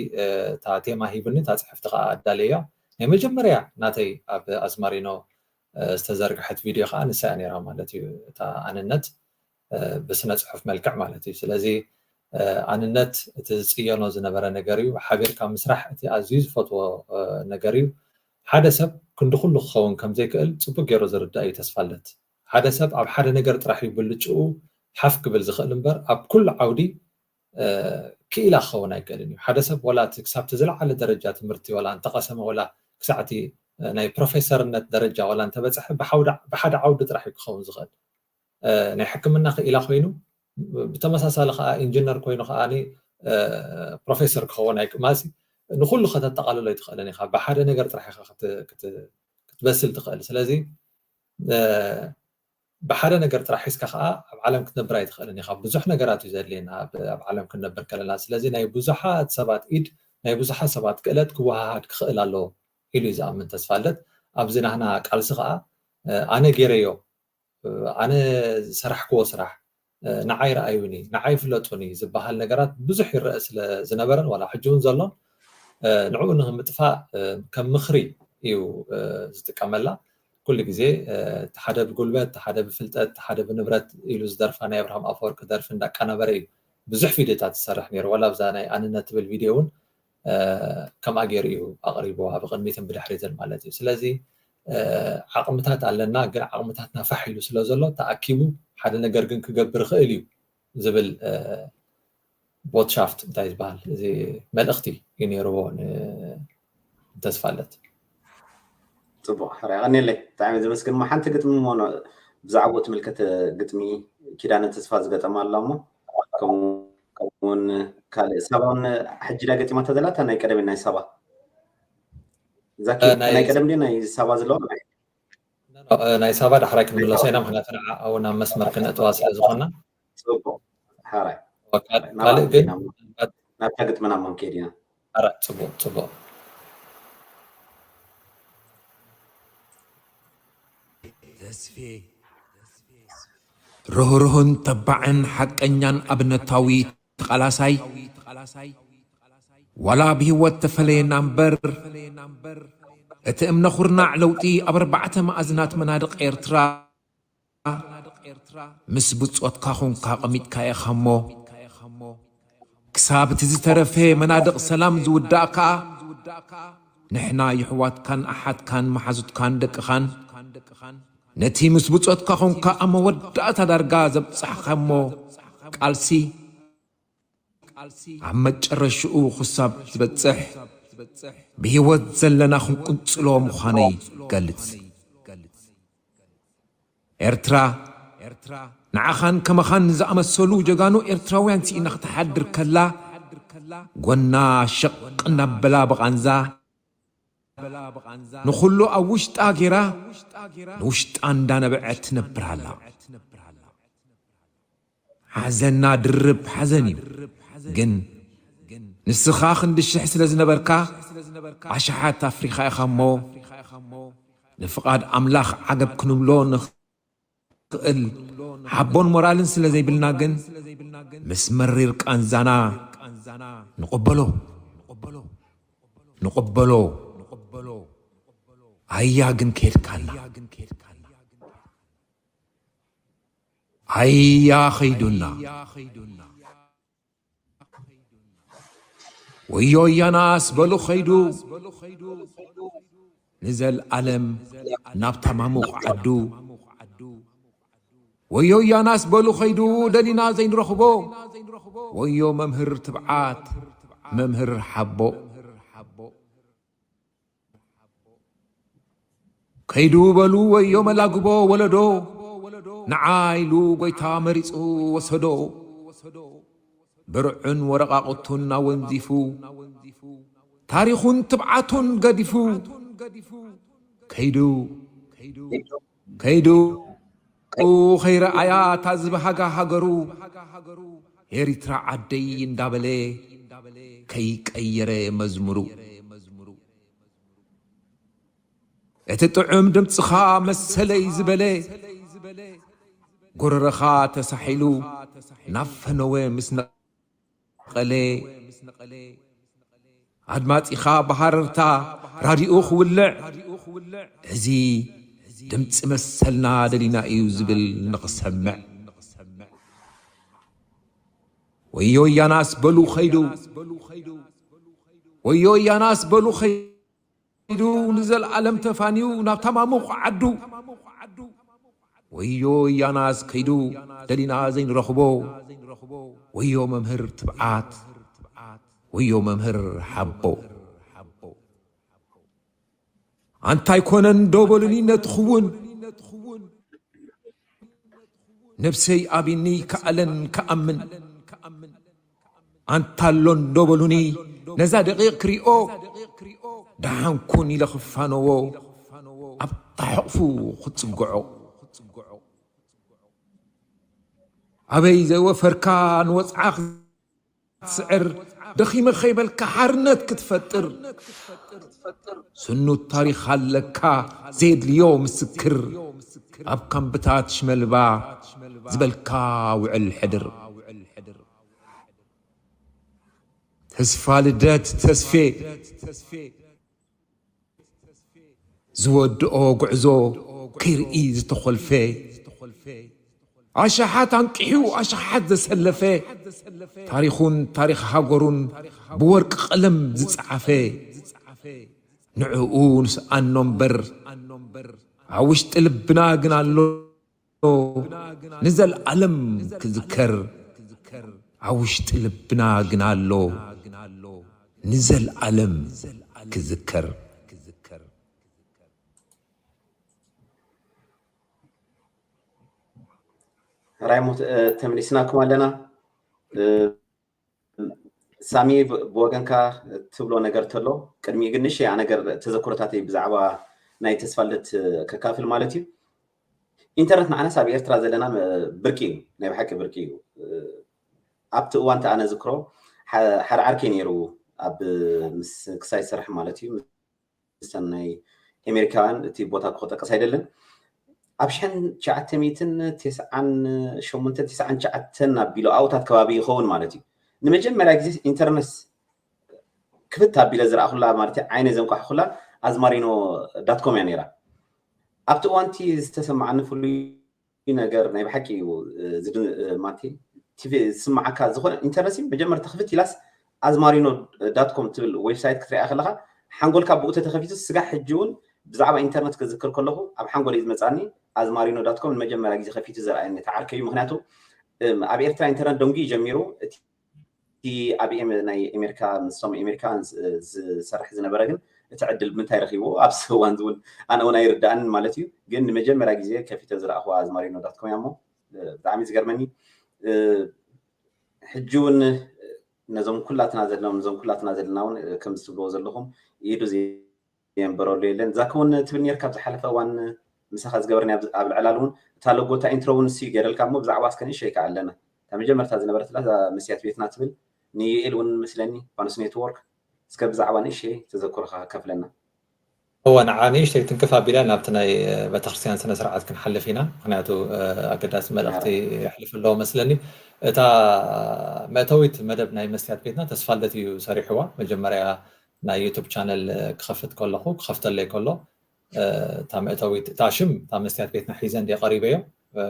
እታ ቴማ ሂብኒ እታ ፅሕፍቲ ከዓ ኣዳለያ። ናይ መጀመርያ ናተይ ኣብ ኣዝማሪኖ ዝተዘርግሐት ቪድዮ ከዓ ንሳ እያ ነይራ ማለት እዩ። እታ ኣንነት ብስነ ፅሑፍ መልክዕ ማለት እዩ። ስለዚ ኣንነት እቲ ዝፅየኖ ዝነበረ ነገር እዩ። ሓቢርካ ምስራሕ እቲ ኣዝዩ ዝፈትዎ ነገር እዩ። ሓደ ሰብ ክንዲ ኩሉ ክኸውን ከም ዘይክእል ጽቡቅ ገይሩ ዝርዳእ እዩ ተስፋለት። ሓደ ሰብ ኣብ ሓደ ነገር ጥራሕ እዩ ብልጭኡ ሓፍ ክብል ዝኽእል እምበር ኣብ ኩሉ ዓውዲ ክኢላ ክኸውን ኣይክእልን እዩ። ሓደ ሰብ ወላ እቲ ክሳብ እቲ ዝለዓለ ደረጃ ትምህርቲ ወላ እንተቐሰመ ወላ ክሳዕ እቲ ናይ ፕሮፌሰርነት ደረጃ ወላ እንተበፅሐ ብሓደ ዓውዲ ጥራሕ እዩ ክኸውን ዝኽእል። ናይ ሕክምና ክኢላ ኮይኑ ብተመሳሳሊ ከዓ ኢንጂነር ኮይኑ ከዓ ፕሮፌሰር ክኸውን ኣይክማሲ ንኩሉ ከተጠቃልሎ ኣይትኽእልን ኢኻ። ብሓደ ነገር ጥራሕ ኢኻ ክትበስል ትኽእል። ስለዚ ብሓደ ነገር ጥራሕ ሒዝካ ከዓ ኣብ ዓለም ክትነብር ኣይትኽእልን ኢኻ። ብዙሕ ነገራት እዩ ዘድልየና ኣብ ዓለም ክንነብር ከለና። ስለዚ ናይ ብዙሓት ሰባት ኢድ ናይ ብዙሓት ሰባት ክእለት ክወሃሃድ ክኽእል ኣለዎ ኢሉ እዩ ዝኣምን ተስፋለት። ኣብዚ ናህና ቃልሲ ከዓ ኣነ ገይረዮ ኣነ ዝሰራሕክዎ ስራሕ ንዓይ ረኣዩኒ፣ ንዓይ ፍለጡኒ ዝበሃል ነገራት ብዙሕ ይረአ ስለ ዝነበረን ዋላ ሕጂ እውን ዘሎን ንዕኡ ንምጥፋእ ከም ምኽሪ እዩ ዝጥቀመላ። ኩሉ ግዜ እቲ ሓደ ብጉልበት፣ እቲ ሓደ ብፍልጠት፣ እቲ ሓደ ብንብረት ኢሉ ዝደርፋ ናይ ኣብርሃም ኣፈወርቂ ደርፊ እንዳቀናበረ እዩ ብዙሕ ቪድዮታት ዝሰርሕ ነይሩ። ዋላ ኣብዛ ናይ ኣንነት ትብል ቪድዮ እውን ከምኣ ገይሩ እዩ ኣቕሪብዋ ብቕድሚትን ብድሕሪትን ማለት እዩ። ስለዚ ዓቕምታት ኣለና፣ ግን ዓቕምታትና ፋሕ ኢሉ ስለ ዘሎ ተኣኪቡ ሓደ ነገር ግን ክገብር ይኽእል እዩ ዝብል ቦትሻፍት እንታይ ዝበሃል እዚ መልእኽቲ እዩ ነይርዎ ንተስፋለት። ፅቡቕ ሕራይ ቀኒለይ ብጣዕሚ ዘመስግን። ሓንቲ ግጥሚ ሞ ብዛዕባኡ ትምልከት ግጥሚ ኪዳነ ተስፋ ዝገጠማ ኣላ እሞ ከምኡውን ካልእ ሳባ እውን ሕጂ ዳ ገጢማታ ዘላ እታ ናይ ቀደም ናይ ሳባ ዛኪ ናይ ቀደም ድዩ ናይ ሳባ ዘለዋ ናይ ሳባ ዳሕራይ ክንምለሶ ኢና ምክንያቱ ንዓኣ እውን ኣብ መስመር ክነእትዋ ስለ ዝኾና ፅቡቕ ሓራይ ካልእ ግን ናብታ ግጥምና እሞ ንከይድ ኢና ሓራይ ፅቡቕ ፅቡቕ ተስፌ ርህሩህን ተባዕን ሓቀኛን ኣብነታዊ ተቓላሳይ ዋላ ብህይወት ተፈለየና እምበር እቲ እምነ ኩርናዕ ለውጢ ኣብ ኣርባዕተ መኣዝናት መናድቕ ኤርትራ ምስ ብጾትካ ኹንካ ኣቐሚጥካ ኢኻ እሞ፣ ክሳብ እቲ ዝተረፈ መናድቕ ሰላም ዝውዳእ ከኣ፣ ንሕና የሕዋትካን ኣሓትካን መሓዙትካን ደቅኻን፣ ነቲ ምስ ብጾትካ ኹንካ ኣብ መወዳእታ ዳርጋ ዘብጻሕካሞ ቃልሲ፣ ኣብ መጨረሽኡ ክሳብ ዝበጽሕ፣ ብህይወት ዘለና ክንቅጽሎ ምዃነይ ይገልጽ። ኤርትራ፣ ንዓኻን ከማኻን ዝኣመሰሉ ጀጋኑ ኤርትራውያን ስኢና ክትሓድር ከላ፣ ጎና ሸቕ እናበላ ብቓንዛ፣ ንኹሉ ኣብ ውሽጣ ጌራ፣ ንውሽጣ እንዳነበዐት ትነብር ኣላ። ሓዘንና ድርብ ሓዘን እዩ። ግን ንስኻ ክንዲ ሽሕ ስለ ዝነበርካ፣ ኣሽሓት ኣፍሪኻ ኢኻ እሞ፣ ንፍቓድ ኣምላኽ ዓገብ ክንብሎ ንኽእል ሓቦን ሞራልን ስለ ዘይብልና ግን፣ ምስ መሪር ቃንዛና ንቕበሎ፣ ንቕበሎ። ኣያ ግን ከድካና። ኣያ ኸይዱና። ወዮ ያናስ በሉ ኸይዱ ንዘልኣለም ናብታ ማሙቕ ዓዱ። ወዮ ያናስ በሉ ኸይዱ ደሊና ዘይንረኽቦ። ወዮ መምህር ትብዓት፣ መምህር ሓቦ። ከይዱ በሉ ወዮ መላግቦ ወለዶ፣ ንዓ ኢሉ ጎይታ መሪጹ ወሰዶ። ብርዑን ወረቓቕቱን ኣወንዚፉ፣ ታሪኹን ትብዓቱን ገዲፉ። ከይዱ፣ ከይዱ፣ ከይረኣያ እታ ዝበሃጋ ሃገሩ፣ ኤሪትራ ዓደይ እንዳበለ ከይቀየረ መዝሙሩ። እቲ ጥዑም ድምጽኻ መሰለይ ዝበለ፣ ጎረረኻ ተሳሒሉ ናብ ፈነወ ምስ ነቐለ፣ ኣድማጺኻ ብሃረርታ ራድዮ ክውልዕ፣ እዚ ድምጺ መሰልና ደሊና እዩ ዝብል ንኽሰምዕ። ወዮ ያናስ በሉ ኸይዱ፣ ወዮ ያናስ በሉ ኸይዱ። ከይዱ ንዘለኣለም ተፋንዩ ናብታ ማሙቕ ዓዱ። ወዮ ያናስ ከይዱ ደሊና ዘይንረኽቦ። ወዮ መምህር ትብዓት፣ ወዮ መምህር ሓቦ። ኣንታይ ኮነን ዶ በሉኒ ነቲ ክውን። ነብሰይ ኣቢኒ ከኣለን ከኣምን። ኣንታሎን ዶ በሉኒ ነዛ ደቂቕ ክሪኦ። ደሓንኩን ኢለ ክፋነዎ ኣብታ ሕቕፉ ክጽግዖ። ኣበይ ዘይወፈርካ ንወጽዓ ክትስዕር፣ ደኺመ ከይበልካ ሓርነት ክትፈጥር። ስኑት ታሪኽ ኣለካ ዘየድልዮ ምስክር። ኣብ ካምብታት ሽመልባ ዝበልካ ውዕል ሕድር። ተስፋ ልደት ተስፌ ዝወድኦ ጉዕዞ ከይርኢ ዝተኾልፈ፣ ኣሽሓት ኣንቂሑ ኣሽሓት ዘሰለፈ፣ ታሪኹን ታሪኽ ሃገሩን ብወርቂ ቀለም ዝጸሓፈ፣ ንዕኡ ንስኣኖ እምበር ኣብ ውሽጢ ልብና ግን ኣሎ። ንዘልኣለም ክዝከር፣ ኣብ ውሽጢ ልብና ግን ኣሎ ንዘልኣለም ክዝከር። ራይሞት ተመሊስናኩም ኣለና። ሳሚ፣ ብወገንካ ትብሎ ነገር ተሎ፣ ቅድሚ ግን ንእሽተይ ነገር ተዘክሮታተይ ብዛዕባ ናይ ተስፋ ልደት ከካፍል ማለት እዩ። ኢንተርነት ንዓናስ ኣብ ኤርትራ ዘለና ብርቂ እዩ፣ ናይ ብሓቂ ብርቂ እዩ። ኣብቲ እዋን እቲ ኣነ ዝክሮ ሓደ ዓርከይ ነይሩ ኣብ ምስ ክሳይ ዝሰርሕ ማለት እዩ። ሰናይ ኣሜሪካውያን እቲ ቦታ ክጠቅስ ኣይደልን። ኣብ ሽሕን ትሽዓተ ሚእትን ተስዓን ሸሞንተን ተስዓን ትሽዓተን ኣቢሉ ኣብታት ከባቢ ይኸውን ማለት እዩ። ንመጀመርያ ግዜ ኢንተርነት ክፍት ኣቢለ ዝረኣኹላ ማለት ዓይነ ዘንቋሕኩላ ኣዝማሪኖ ዳትኮም እያ ነይራ። ኣብቲ እዋንቲ ዝተሰማዓኒ ፍሉይ ነገር ናይ ብሓቂ እዩ። ዝድ ማቲ ቲቪ ዝስማዓካ ዝኾነ ኢንተረስት መጀመርታ ክፍት ኢላስ ኣዝማሪኖ ዳት ኮም ትብል ዌብሳይት ክትሪኣ ከለኻ ሓንጎልካ ብኡ ተተኸፊቱ ስጋ ሕጂ እውን ብዛዕባ ኢንተርነት ክዝክር ከለኹ ኣብ ሓንጎለይ ዝመፃኒ ኣዝማሪኖ ዳት ኮም ንመጀመርያ ግዜ ከፊቱ ዘርኣየኒ ተዓርከዩ። ምክንያቱ ኣብ ኤርትራ ኢንተርነት ደንጉ ጀሚሩ እቲ ኣብ ናይ ኣሜሪካ ምስቶም ኣሜሪካን ዝሰርሕ ዝነበረ ግን እቲ ዕድል ብምንታይ ረኪብዎ ኣብዚ እዋን እውን ኣነ እውን ኣይርዳእንን ማለት እዩ። ግን ንመጀመርያ ግዜ ከፊተ ዝረኣኹ ኣዝማሪኖ ዳት ኮም እያ እሞ ብጣዕሚ ዝገርመኒ ሕጂ እውን ነዞም ኩላትና ዘለናው ነዞም ኩላትና ዘለና እውን ከም ዝትብልዎ ዘለኹም ኢዱ የንበረሉ የለን። ዛኪ እውን ትብል ነርካ ኣብ ዝሓለፈ እዋን ምሳኻ ዝገበርኒ ኣብ ኣብ ልዕላል እውን እታ ሎጎ እታ ኢንትሮ እውን ንሱ ገይረልካ እሞ ብዛዕባ እስከ ንእሸይ ከኣ ኣለና እታ መጀመርታ ዝነበረት ላ እዛ መስትያት ቤትና ትብል ንዩኤል እውን መስለኒ ፋኑስ ኔትወርክ እስከ ብዛዕባ ንእሸይ ተዘክሮኻ ከፍለና። እወ ንዓ ንእሽተይ ትንክፍ ኣቢላ ናብቲ ናይ ቤተክርስትያን ስነ ስርዓት ክንሓልፍ ኢና። ምክንያቱ ኣገዳሲ መልእኽቲ የሕልፍ ኣለዎ መስለኒ። እታ መእተዊት መደብ ናይ መስትያት ቤትና ተስፋ ልደት እዩ ሰሪሕዋ። መጀመርያ ናይ ዩቱብ ቻነል ክኸፍት ከለኹ ክኸፍተለይ ከሎ እታ መእተዊት እታ ሽም እታ መስትያት ቤትና ሒዘ እንደ ቀሪበዮ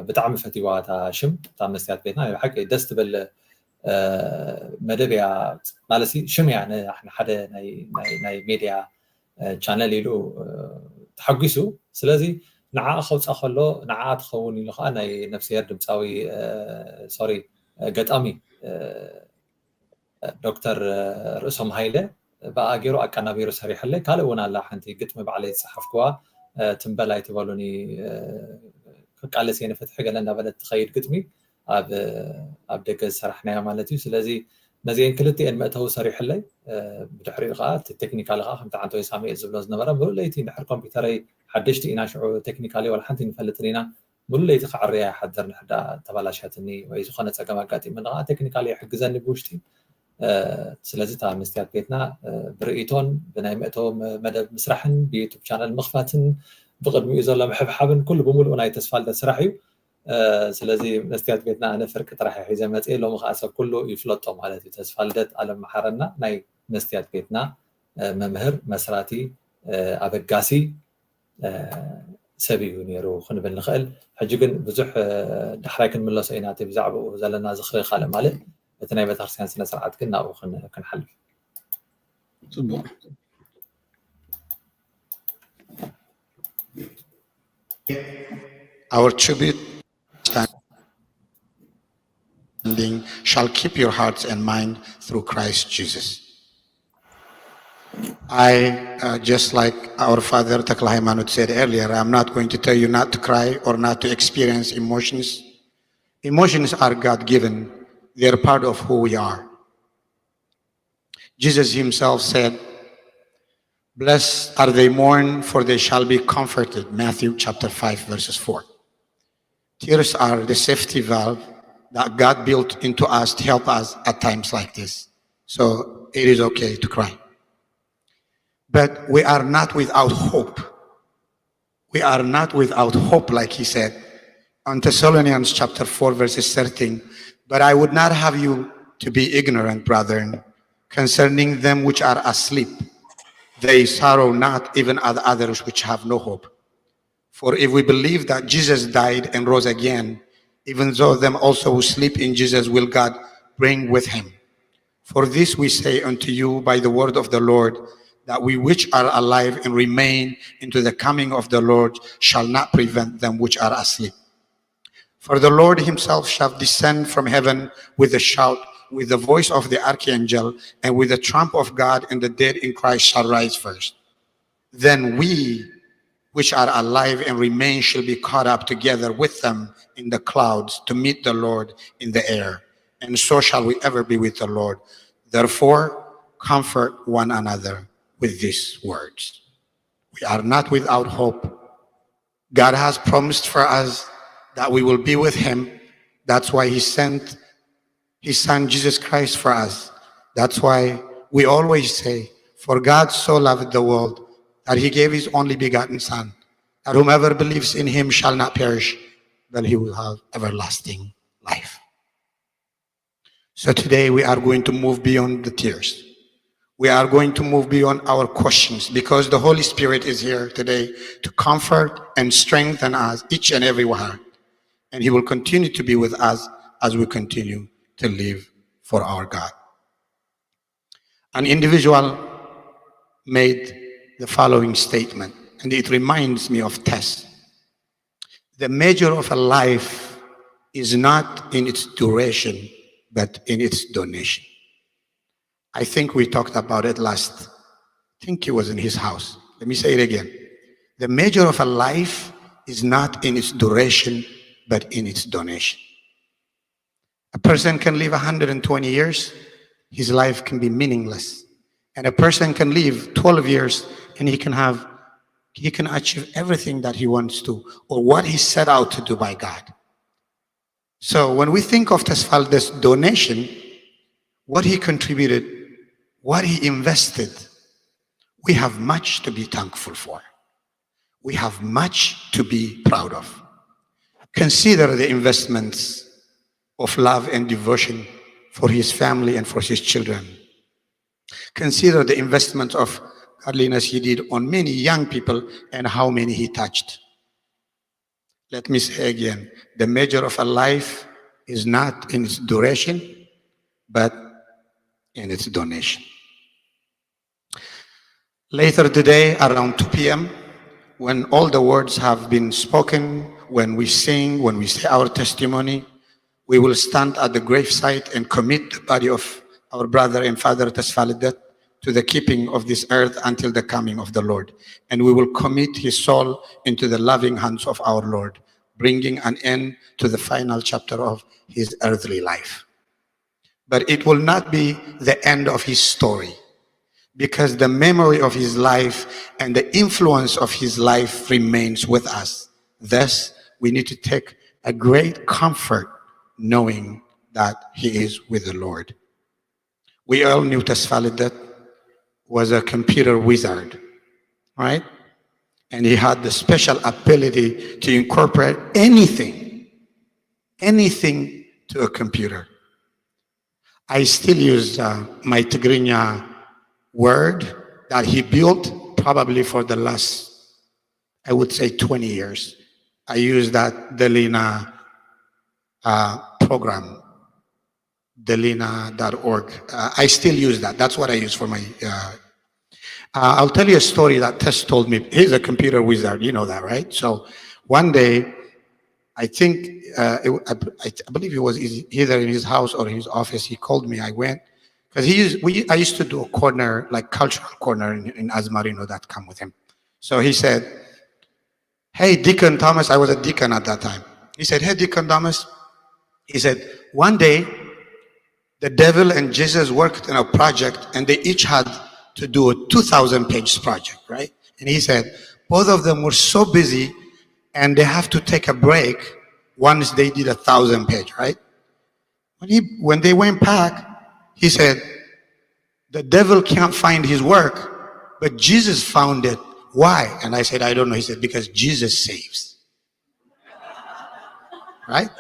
ብጣዕሚ ፈቲዋ እታ ሽም እታ መስትያት ቤትና ናይ ብሓቂ ደስ ትብል መደብ እያ ማለት ሽም እያ ንሓደ ናይ ሜድያ ቻነል ኢሉ ተሓጒሱ ስለዚ ንዓ ከውፃ ከሎ ንዓ ትኸውን ኢሉ ከዓ ናይ ነፍስሄር ድምፃዊ ሶሪ ገጣሚ ዶክተር ርእሶም ሃይለ ብኣ ገይሩ ኣቀናቢሩ ሰሪሐለይ ካልእ እውን ኣላ ሓንቲ ግጥሚ ባዕለይ ዝፀሓፍኩዋ ትንበል ኣይትበሉኒ ክቃለስ እየ ንፍትሒ ገለ እንዳበለት ትኸይድ ግጥሚ ኣብ ደገ ዝሰራሕናያ ማለት እዩ ስለዚ ነዚአን ክልቲአን መእተዊ ሰሪሐለይ ብድሕሪኡ ከዓ እቲ ቴክኒካል ከዓ ከምቲ ዓንተወይ ሳሙኤል ዝብሎ ዝነበረ ሙሉእ ለይቲ እንድሕር ኮምፒውተረይ ሓደሽቲ ኢና ሽዑ ቴክኒካሊ ዋላ ሓንቲ ንፈልጥን ኢና ሙሉእ ለይቲ ክዓርያ ይሓድር ንሕዳ ተባላሻትኒ ወይ ዝኾነ ፀገም ኣጋጢሙኒ ከዓ ቴክኒካሊ ይሕግዘኒ ብውሽጢ ስለዚ እታ መስትያት ቤትና ብርእይቶን ብናይ መእተዊ መደብ ምስራሕን ብዩቱብ ቻነል ምኽፋትን ብቅድሚኡ ዘሎ ምሕብሓብን ኩሉ ብምሉኡ ናይ ተስፋልደት ስራሕ እዩ ስለዚ መስትያት ቤትና ኣነ ፍርቂ ጥራሕ ሒዘ መፅእ ሎሚ ከዓ ሰብ ኩሉ ይፍለጦ ማለት እዩ ተስፋልደት ኣለም መሓረና ናይ መስትያት ቤትና መምህር መስራቲ ኣበጋሲ ሰብ እዩ ነይሩ ክንብል ንኽእል ሕጂ ግን ብዙሕ ዳሕራይ ክንምለሶ ኢና እቲ ብዛዕባኡ ዘለና ዝኽሪ ካልእ ማለት እቲ ናይ ቤተክርስትያን ስነ ስርዓት ግን ናብኡ ክንሓልፍ ፅቡቅ Our tribute shall keep your hearts and mind through Christ Jesus. I, uh, just like our father Takla Haymanut said earlier, I'm not going to tell you not to cry or not to experience emotions. Emotions are God given, they're part of who we are. Jesus himself said, Blessed are they mourn, for they shall be comforted. Matthew chapter five, verses four. Tears are the safety valve that God built into us to help us at times like this. So it is okay to cry. But we are not without hope. We are not without hope, like he said on Thessalonians chapter four, verses thirteen. But I would not have you to be ignorant, brethren, concerning them which are asleep. They sorrow not, even as others which have no hope. For if we believe that Jesus died and rose again, even so them also who sleep in Jesus will God bring with him. For this we say unto you by the word of the Lord, that we which are alive and remain into the coming of the Lord shall not prevent them which are asleep. For the Lord himself shall descend from heaven with a shout, with the voice of the archangel, and with the trump of God, and the dead in Christ shall rise first. Then we which are alive and remain shall be caught up together with them in the clouds to meet the Lord in the air. And so shall we ever be with the Lord. Therefore, comfort one another with these words. We are not without hope. God has promised for us that we will be with him. That's why he sent his son Jesus Christ for us. That's why we always say, For God so loved the world that he gave his only begotten Son, that whomever believes in him shall not perish, but he will have everlasting life. So today we are going to move beyond the tears. We are going to move beyond our questions because the Holy Spirit is here today to comfort and strengthen us, each and every one. and he will continue to be with us as we continue to live for our God. An individual made the following statement, and it reminds me of Tess. The measure of a life is not in its duration, but in its donation. I think we talked about it last, I think it was in his house. Let me say it again. The measure of a life is not in its duration, but in its donation. A person can live one hundred twenty years, his life can be meaningless. And a person can live twelve years and he can have, he can achieve everything that he wants to or what he set out to do by God. So when we think of Tesfalde's donation, what he contributed, what he invested, we have much to be thankful for. We have much to be proud of. Consider the investments of love and devotion for his family and for his children. Consider the investment of godliness he did on many young people and how many he touched. Let me say again, the measure of a life is not in its duration, but in its donation. Later today, around two p.m., when all the words have been spoken, when we sing, when we say our testimony, we will stand at the gravesite and commit the body of our brother and father Tesfaldet to the keeping of this earth until the coming of the Lord. And we will commit his soul into the loving hands of our Lord, bringing an end to the final chapter of his earthly life. But it will not be the end of his story, because the memory of his life and the influence of his life remains with us. Thus, we need to take a great comfort knowing that he is with the Lord. We all knew Tesfaldet was a computer wizard, right? And he had the special ability to incorporate anything, anything to a computer. I still use uh, my Tigrinya word that he built probably for the last, I would say, twenty years. I use that Delina uh, program, delina dot org. Uh, I still use that. That's what I use for my. Uh, uh, I'll tell you a story that Tess told me. He's a computer wizard, you know that, right? So one day, I think uh, it, I, I believe he was either in his house or his office. He called me. I went because he used. We I used to do a corner, like, cultural corner in, in Azmarino that come with him. So he said, "Hey, Deacon Thomas," I was a deacon at that time. He said, "Hey, Deacon Thomas," he said, "one day the devil and Jesus worked in a project and they each had to do a two thousand page project, right?" And he said, both of them were so busy and they have to take a break once they did a thousand page, right? When, he, when they went back, he said, the devil can't find his work, but Jesus found it. Why? And I said, I don't know. He said, because Jesus saves. Right?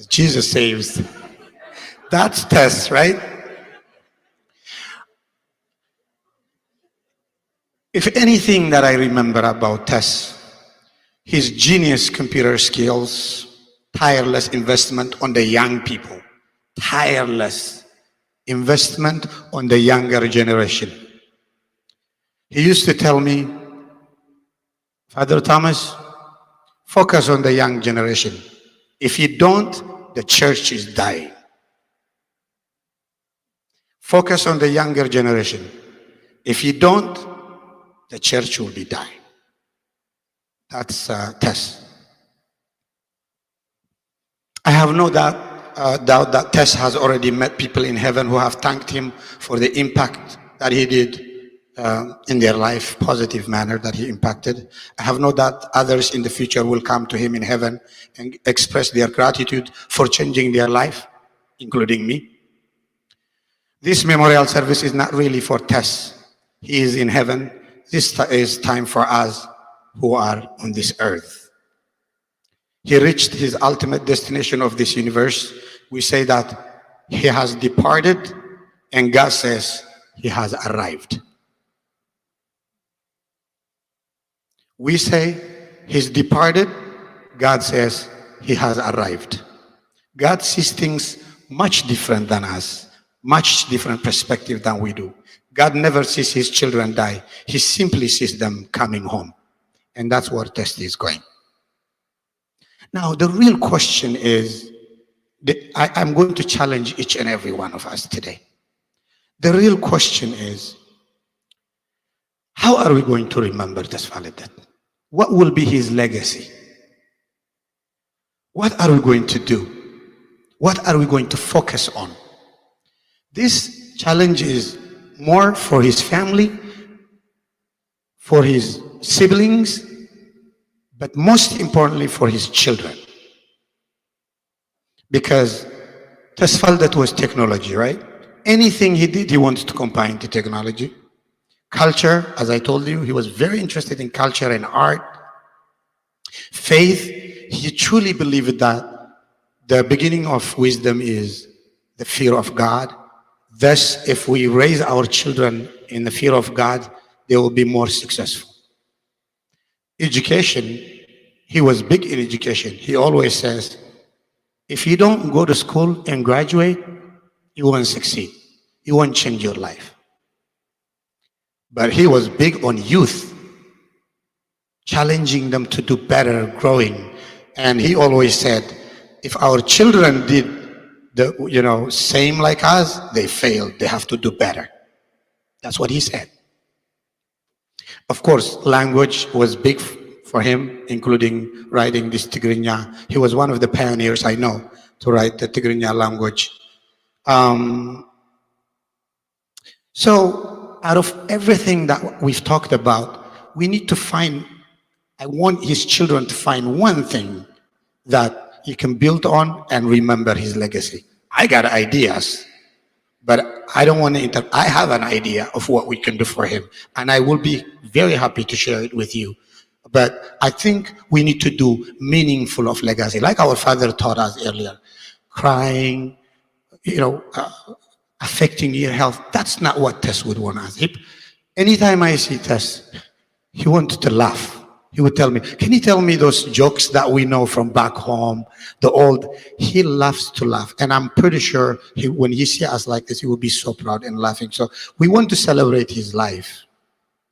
Jesus saves. That's Tess, right? If anything that I remember about Tess, his genius computer skills, tireless investment on the young people, tireless investment on the younger generation. He used to tell me, Father Thomas, focus on the young generation. If you don't, the church is dying. Focus on the younger generation. If you don't, the church will be dying. That's uh, Tess. I have no doubt, uh, doubt that Tess has already met people in heaven who have thanked him for the impact that he did uh, in their life, positive manner that he impacted. I have no doubt others in the future will come to him in heaven and express their gratitude for changing their life, including me. This memorial service is not really for Tess. He is in heaven. This is time for us who are on this earth. He reached his ultimate destination of this universe. We say that he has departed, and God says he has arrived. We say he's departed. God says He has arrived. God sees things much different than us, much different perspective than we do. God never sees his children die. He simply sees them coming home. And that's where Tess is going. Now, the real question is, the, I, I'm going to challenge each and every one of us today. The real question is, how are we going to remember Tesfaledet? What will be his legacy? What are we going to do? What are we going to focus on? This challenge is more for his family, for his siblings, but most importantly for his children. Because Tesfaledet was technology, right? Anything he did, he wanted to combine the technology. Culture, as I told you, he was very interested in culture and art. Faith, he truly believed that the beginning of wisdom is the fear of God. Thus, if we raise our children in the fear of God, they will be more successful. Education, he was big in education. He always says, if you don't go to school and graduate, you won't succeed. You won't change your life. But he was big on youth, challenging them to do better, growing. And he always said, if our children did the, you know, same like us, they failed. They have to do better. That's what he said. Of course, language was big f- for him, including writing this Tigrinya. He was one of the pioneers I know to write the Tigrinya language. Um, so, out of everything that we've talked about, we need to find, I want his children to find one thing that he can build on and remember his legacy. I got ideas, but I don't want to inter- I have an idea of what we can do for him, and I will be very happy to share it with you. But I think we need to do meaningful of legacy, like our father taught us earlier. Crying, you know, uh, affecting your health. That's not what Tess would want us. If, anytime I see Tess, he wanted to laugh. He would tell me, can you tell me those jokes that we know from back home? The old, he loves to laugh. And I'm pretty sure he, when he see us like this, he will be so proud and laughing. So we want to celebrate his life.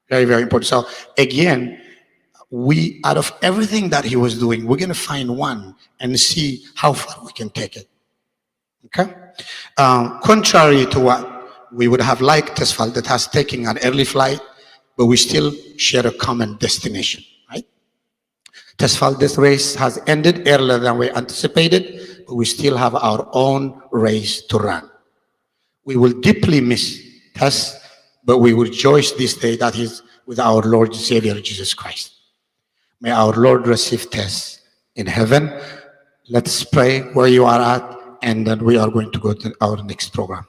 Very, very important. So again, we, out of everything that he was doing, we're going to find one and see how far we can take it. Okay? Um, contrary to what we would have liked, Tesfaledet has taken an early flight, but we still share a common destination, right? Tesfaledet race has ended earlier than we anticipated, but we still have our own race to run. We will deeply miss Tess, but we will rejoice this day that he's with our Lord Savior Jesus Christ. May our Lord receive Tess in heaven. Let's pray where you are at, and then we are going to go to our next program.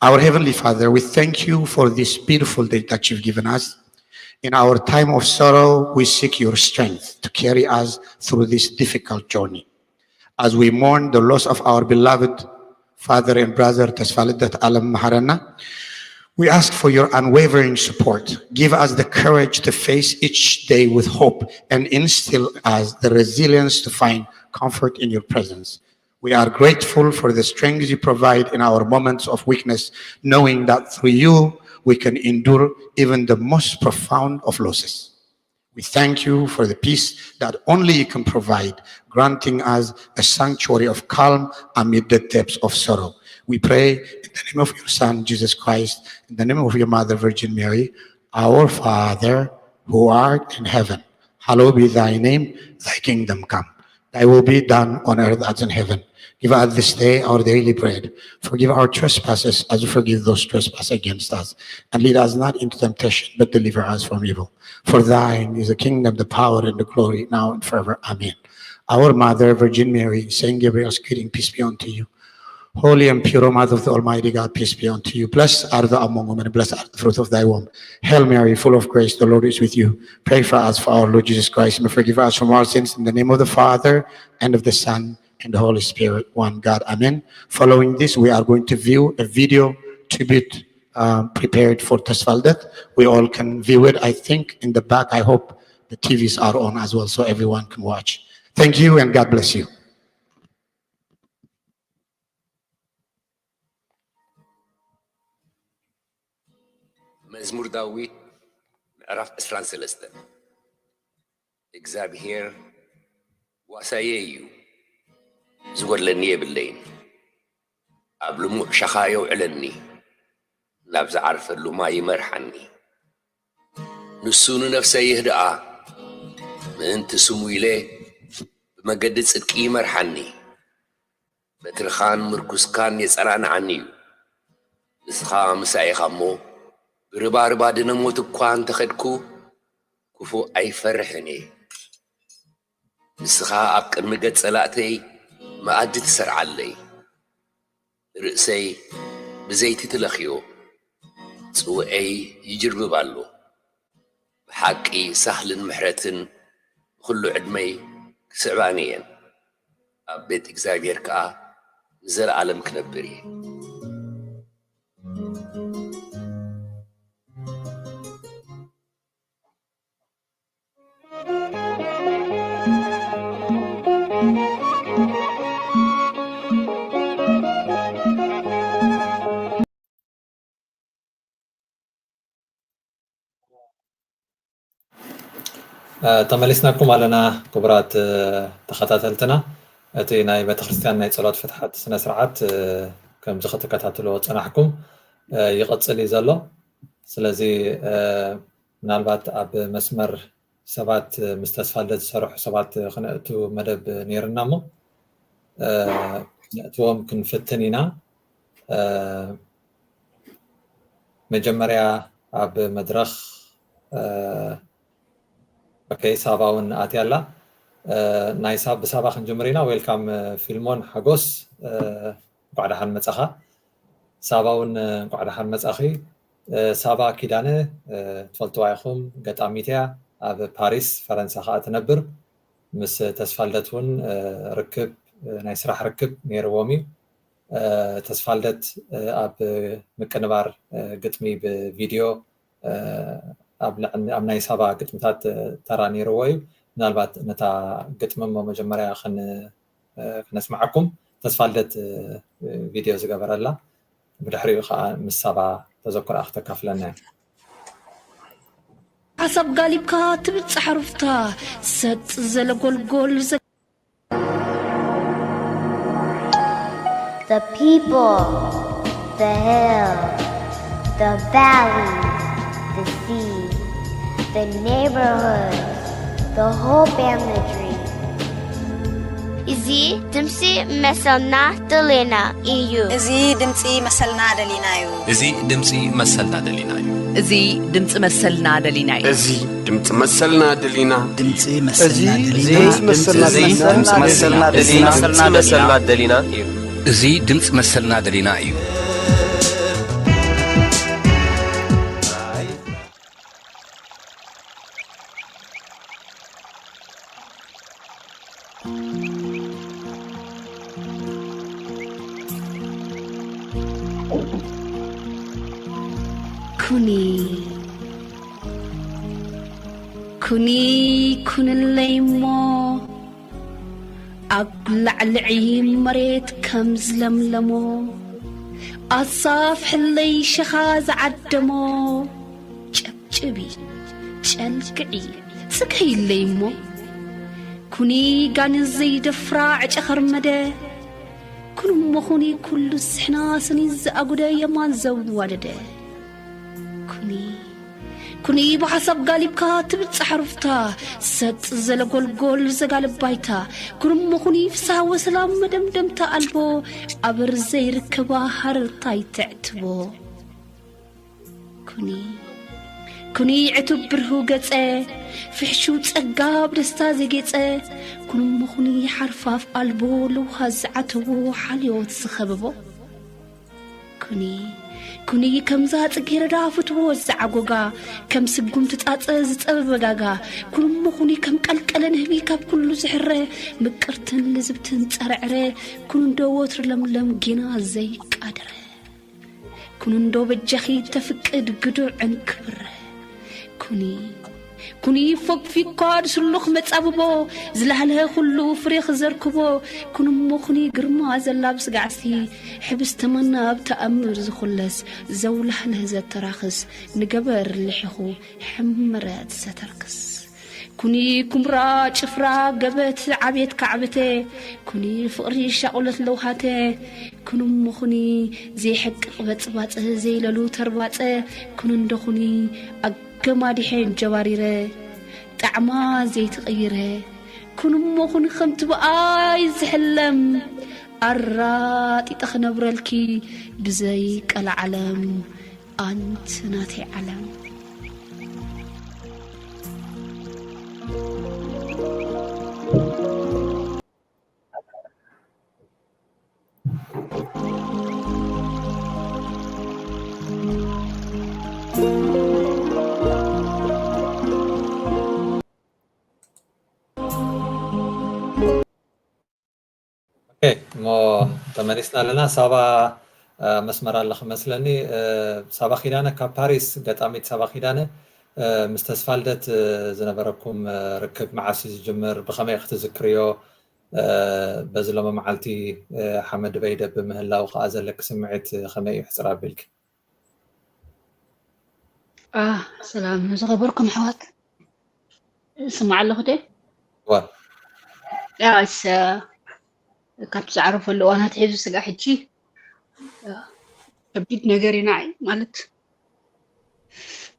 Our Heavenly Father, we thank you for this beautiful day that you've given us. In our time of sorrow, we seek your strength to carry us through this difficult journey. As we mourn the loss of our beloved father and brother, Tesfaledet Alem Maharana, we ask for your unwavering support. Give us the courage to face each day with hope and instill us the resilience to find comfort in your presence. We are grateful for the strength you provide in our moments of weakness, knowing that through you we can endure even the most profound of losses. We thank you for the peace that only you can provide, granting us a sanctuary of calm amid the depths of sorrow. We pray in the name of your Son, Jesus Christ, in the name of your Mother, Virgin Mary, our Father who art in heaven, hallowed be thy name, thy kingdom come. Thy will be done on earth as in heaven. Give us this day our daily bread. Forgive our trespasses as we forgive those trespass against us. And lead us not into temptation, but deliver us from evil. For thine is the kingdom, the power, and the glory, now and forever. Amen. Our Mother, Virgin Mary, Saint Gabriel's greeting, peace be unto you. Holy and pure Mother of the Almighty God, peace be unto you. Blessed are the among women, and blessed are the fruit of thy womb. Hail Mary, full of grace, the Lord is with you. Pray for us, for our Lord Jesus Christ may forgive us from our sins. In the name of the Father, and of the Son, and the Holy Spirit, one God. Amen. Following this, we are going to view a video tribute um, prepared for Tesfaledet. We all can view it, I think, in the back. I hope the T Vs are on as well, so everyone can watch. Thank you, and God bless you. መዝሙር ዳዊት ምዕራፍ ዕስራን ሰለስተን። እግዚኣብሄር ዋሳየይ እዩ፣ ዝጎድለኒ የብለይን። ኣብ ልሙዕ ሻኻ የውዕለኒ፣ ናብ ዝዓርፈሉ ማይ ይመርሓኒ። ንሱ ንነፍሰይ ይህድኣ፣ ምእንቲ ስሙ ኢለ ብመገዲ ጽድቂ ይመርሓኒ። በትርኻን ምርኩስካን የጸናንዓኒ እዩ። ንስኻ ምሳይ ኢኻ እሞ፣ ብርባርባ ድነ ሞት እኳ እንተኸድኩ፣ ክፉእ ኣይፈርሕን እየ። ንስኻ ኣብ ቅድሚ ገጽ ጸላእተይ መኣዲ ትሰርዓለይ። ርእሰይ ብዘይቲ ትለኽዮ፣ ጽውዐይ ይጅርብብ ኣሎ። ብሓቂ ሳህልን ምሕረትን ብኹሉ ዕድመይ ክስዕባኒ እየን። ኣብ ቤት እግዚኣብሔር ከኣ ንዘለኣለም ክነብር እየ። እ፣ ተመሊስናኩም ኣለና ክቡራት፣ እ፣ ተኸታተልትና። እቲ ናይ ቤተክርስትያን ናይ ጸሎት ፍትሓት ስነ ስርዓት፣ እ፣ ከምዚ ክትከታተልዎ ጸናሕኩም፣ እ፣ ይቕጽል እዩ ዘሎ። ስለዚ፣ እ፣ ምናልባት ኣብ መስመር ሰባት፣ እ፣ ምስ ተስፋ ልደት ዝሰርሑ ሰባት፣ እ፣ ክነእቱ መደብ ነይርና እሞ፣ እ፣ ክነእትዎም ክንፍትን ኢና። እ፣ መጀመርያ ኣብ መድረኽ፣ እ፣ ኦኬ፣ ሳባ እውን ኣትያ ኣላ። እ፣ ናይ ሳ-፣ ብሳባ ክንጅምር ኢና። ዌልካም፣ እ፣ ፊልሞን ሓጎስ፣ እ፣ እንኳዕ ደሓን መጻኻ። ሳባ እውን፣ እ፣ እንኳዕ ደሓን መጻኺ። እ፣ ሳባ ኪዳነ፣ እ፣ ትፈልጥዋ ኢኹም፣ ገጣሚት እያ። ኣብ ፓሪስ ፈረንሳ ከኣ ትነብር። ምስ ተስፋ ልደት እውን፣ እ፣ ርክብ፣ እ፣ ናይ ስራሕ ርክብ ነይርዎም እዩ። እ፣ ተስፋ ልደት፣ እ፣ ኣብ ምቅንባር፣ እ፣ ግጥሚ ብቪድዮ፣ እ፣ ኣብ ልዕ-፣ ኣብ ናይ ሳባ ግጥምታት፣ እ፣ ተራ ነይርዎ እዩ። ምናልባት ነታ ግጥሚ እሞ መጀመርያ ክን-፣ እ፣ ክነስምዓኩም። ተስፋ ልደት፣ እ፣ ቪድዮ ዝገበረላ፣ ብድሕሪኡ ከዓ ምስ ሳባ ተዘክሮኣ ክተካፍለና እያ። ሓሳብ ጋሊብካ ትብጻሕ ሩፍታ፣ ሰጥ ዘለ ጎልጎል ዘ- The people, the hill, the valley, the sea, the neighborhoods, the hope and the dream. እዚ ድምፂ መሰልና ደሊና እዩ። እዚ ድምፂ መሰልና ደሊና እዩ። እዚ ድምፂ መሰልና ደሊና እዩ። እዚ ድምፂ መሰልና ደሊና እዩ። እዚ ድምፂ መሰልና ደሊና። ድምፂ መሰልና ደሊና። ድምፂ መሰልና ደሊና። ድምፂ መሰልና ደሊና። እዚ ድምፂ መሰልና ደሊና እዩ። ኩኒ ኩኒ ኩንለይ እሞ ኣጉላዕልዒ መሬት ከም ዝለምለሞ ኣሳፍሕለይ ሸኻ ዝዓደሞ ጨብጭቢ ጨልግዒ ጽገይለይ እሞ ኩኒ ጋኒ ዘይደፍራ ዕጨ ኸርመደ ኩንሞ ኩኒ ኩሉ ዝስሕና ስኒ ዝኣጉደ የማን ዘዋደደ ኩኒ ኩኒ ብሓሳብ ጋሊብካ ትብጻሕ ሩፍታ ሰጥ ዘለ ጎልጎል ዘጋልብ ባይታ ኩንሞ ኩኒ ፍስሃ ወሰላም መደምደምታ ኣልቦ ኣበር ዘይርከባ ሃረርታይ ትዕትቦ ኩኒ ኩኒ ዕቱብ ብርሁ ገጸ ፍሕሹው ጸጋ ብደስታ ዘጌጸ ኩንሞ ኩኒ ሓርፋፍ ኣልቦ ለውሃ ዝዓተቦ ሓልዮት ዝኸበቦ ኩኒ ኩኒ ከምዛ ጽጌረዳ ፍትዎ ዝዓጎጋ ከም ስጉምቲ ጻጸ ዝጸበበ ጋጋ ኩንሞ ኩኒ ከም ቀልቀለ ንህቢ ካብ ኩሉ ዝሕረ ምቅርትን ልዝብትን ጸርዕረ ኩንዶ ወትሪ ለምለም ጌና ዘይቃደረ ኩንንዶ በጃኺ ተፍቅድ ግዱዕ ዕንክብረ ኩኒ ኩኒ ፎግፊኳ ድስሉኽ መጻብቦ፣ ዝላህለሀ ኩሉ ፍሬ ክዘርክቦ፣ ኩንሞ ኩኒ ግርማ ዘላብስ ጋዕሲ፣ ሕብስቲ መና ኣብ ተኣምር ዝኹለስ፣ ዘውላህለህ ዘተራኽስ፣ ንገበር ልሒኹ ሕምረት ዘተርክስ። ኩኒ ኩምራ ጭፍራ ገበት ዓቤት ካዕብተ፣ ኩኒ ፍቕሪ ሻቑለት ለውሃተ፣ ኩንሞ ኩኒ ዘይሕቅቕ በጽባጸ፣ ዘይለሉ ተርባጸ፣ ኩኒ እንዶ ኩኒ ኣገማዲሐን ጀባሪረ፣ ጣዕማ ዘይትቕይረ፣ ኩንሞ ኩኒ ከምቲ ብኣይ ዝሕለም፣ ኣራጢጠ ክነብረልኪ ብዘይ ቀልዓለም፣ ኣንቲ ናተይ ዓለም። ኦኬ፣ እሞ ተመሊስና ኣለና። ሳባ፣ እ፣ መስመር ኣለኺ መስለኒ። እ፣ ሳባ ኪዳነ ካብ ፓሪስ፣ ገጣሚት ሳባ ኪዳነ፣ እ፣ ምስ ተስፋ ልደት፣ እ፣ ዝነበረኩም፣ እ፣ ርክብ መዓስ እዩ ዝጅምር? ብኸመይ ክትዝክርዮ? እ፣ በዚ ሎሚ መዓልቲ፣ እ፣ ሓመድ በይደ ብምህላው ከኣ ዘለኪ ስምዒት ከመይ እዩ? ሕጽር ኣቢልኪ። አ፣ ሰላም ዝኸበርኩም ኣሕዋት፣ ስማዕ ኣለኹ ደ ዋ፣ ያ እሰ ካብ ዝዓረፈሉ እዋን ኣትሒዙ ስጋዕ ሕጂ፣ አ፣ ከቢድ ነገር እዩ ንዓይ። ማለት፣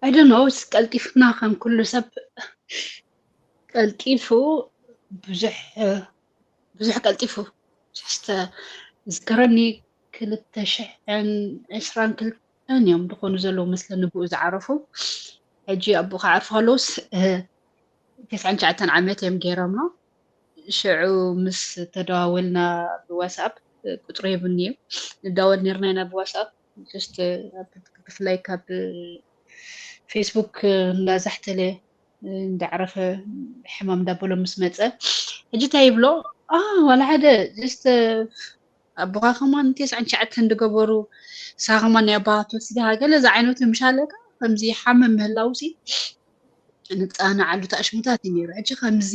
I don't know፣ ቀልጢፍና ከም ኩሉ ሰብ ቀልጢፉ ብዙሕ፣ ብዙሕ ቀልጢፉ። ሕስተ ዝከረኒ ክልተ ሽሕን ዕስራን ክልተን እዮም ዝኾኑ ዘለዉ መስለኒ ብኡ ዝዓረፉ። ሕጂ ኣቦ ክዓርፉ ከለውስ፣ እ፣ ተስዓን ትሽዓተን ዓመት እዮም ገይሮሞ። ሽዑ ምስ ተደዋወልና ብዋትስኣፕ፣ እ፣ ቁጽሩ ሂቡኒ እዩ። ንዳወል ኔርና ኢና ብዋትስኣፕ። Just፣ እ፣ ኣብ ብፍላይ ካብ፣ እ፣ ፌስቡክ፣ እ፣ እንዳዛሕተለ እንዳዕረፈ ሕማም እንዳበሎ ምስ መጸ፣ ሕጂ እንታይ ይብሎ? ኣ፣ ዋላ ሓደ፣ just፣ ኣቦኻ ከማን ተስዓን ትሽዓተን ዝገበሩ፣ ንስኻ ከማን ናይ ኣቦኻ ትወስድኻ፣ ገለ ዝዓይነቱ ምሽ ኣለካ። ከምዚ ሓመም ምህላውሲ ንጻናዓሉ ታሽሙታት እዩ ነይሩ። ሕጂ ከምዚ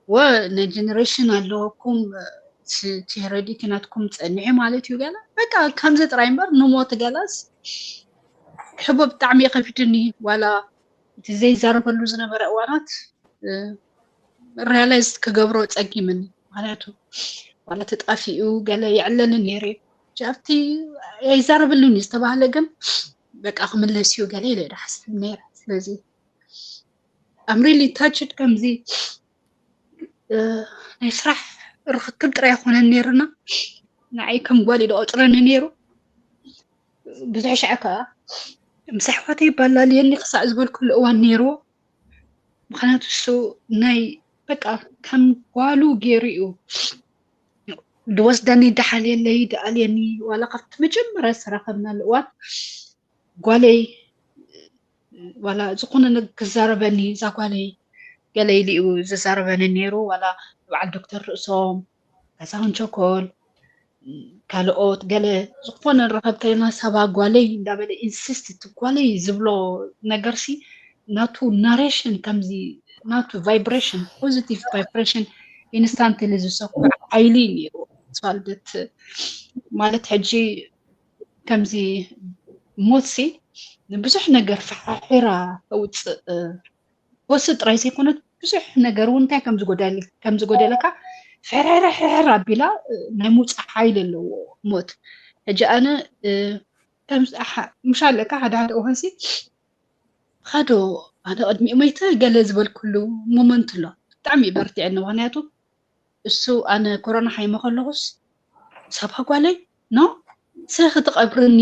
ወ ናይ ጀነሬሽን ኣለወኩም፣ ስ-፣ ቴረዲቲ ናትኩም ጸኒሑ ማለት እዩ። ገለ በቃ ከምዚ ጥራይ እምበር ንሞት ገላስ ሕቦ ብጣዕሚ እዩ ከቢድኒ። ዋላ እቲ ዘይዛረበሉ ዝነበረ እዋናት፣ እ፣ ሪያላይዝ ክገብሮ ጸጊምኒ። ምኽንያቱ ዋላ ተጣፊኡ ገለ ይዕለልን ነይሩ እዩ። ኣብቲ ኣይዛረበሉን እዩ ዝተባህለ ግን በቃ ክምለስ እዩ ገለ ኢለ ዶ ሓስብ ነይረ። ስለዚ I'm really touched። ከምዚ፣ እ፣ ናይ ስራሕ ርኽክብ ጥራይ ኣይኮነን ነይሩና። ንዓይ ከም ጓል እዩ ዝቆጽረኒ ነይሩ። ብዙሕ ሻዕ ከኣ ምስ ኣሕዋተይ ባላልየኒ ክሳዕ ዝበልኩሉ እዋን ነይርዎ። ምኽንያቱ እሱ ናይ በቃ ከም ጓሉ ገይሩ እዩ ድወስደኒ፣ ደሓልየለይ፣ ደኣልየኒ። ዋላ ካብቲ መጀመርያ ዝተራኸብናሉ እዋን ጓለይ ዋላ ዝኾነ ነገር ክዛረበኒ፣ እዛ ጓለይ ገለ ኢሉ እዩ ዝዛረበኒ ነይሩ። ዋላ ንበዓል ዶክተር ርእሶም፣ ካሳሁን ቸኮል፣ ካልኦት ገለ ዝኾነ ንራኸብ ከለና ሳባ ጓለይ እንዳበለ ኢንሲስት፣ እቲ ጓለይ ዝብሎ ነገርሲ ናቱ ናሬሽን፣ ከምዚ ናቱ ቫይብሬሽን፣ ፖዚቲቭ ቫይብሬሽን ኢንስታንትሊ ዝሰኩዕ ሓይሊ እዩ ነይሩ። ተስፋ ልደት ማለት ሕጂ ከምዚ ሞትሲ ንብዙሕ ነገር ፈሓሒራ ተውፅእ ወሲ ጥራይ ዘይኮነት ብዙሕ ነገር እውን እንታይ ከም ዝጎደል-፣ ከም ዝጎደለካ ሕርሕር ሕርሕር ኣቢላ፣ እ፣ ናይ ምውፃእ ሓይሊ ኣለዎ ሞት። ሕጂ ኣነ፣ እ፣ ከም ዝ-፣ ኣሓ-፣ ምሽ ኣለካ ሓደ ሓደ እዋንሲ፣ "ኻዶ ኣነ ቅድሚኡ መይተ?" ገለ ዝበልኩሉ ሞመንት ኣሎ። ብጣዕሚ እዩ በርቲዐኒ። ምኽንያቱ እሱ ኣነ ኮሮና ሓይመ ከለኹስ፣ "ሳባ ጓለይ፣ ኖ፣ ሰ ክትቐብርኒ፣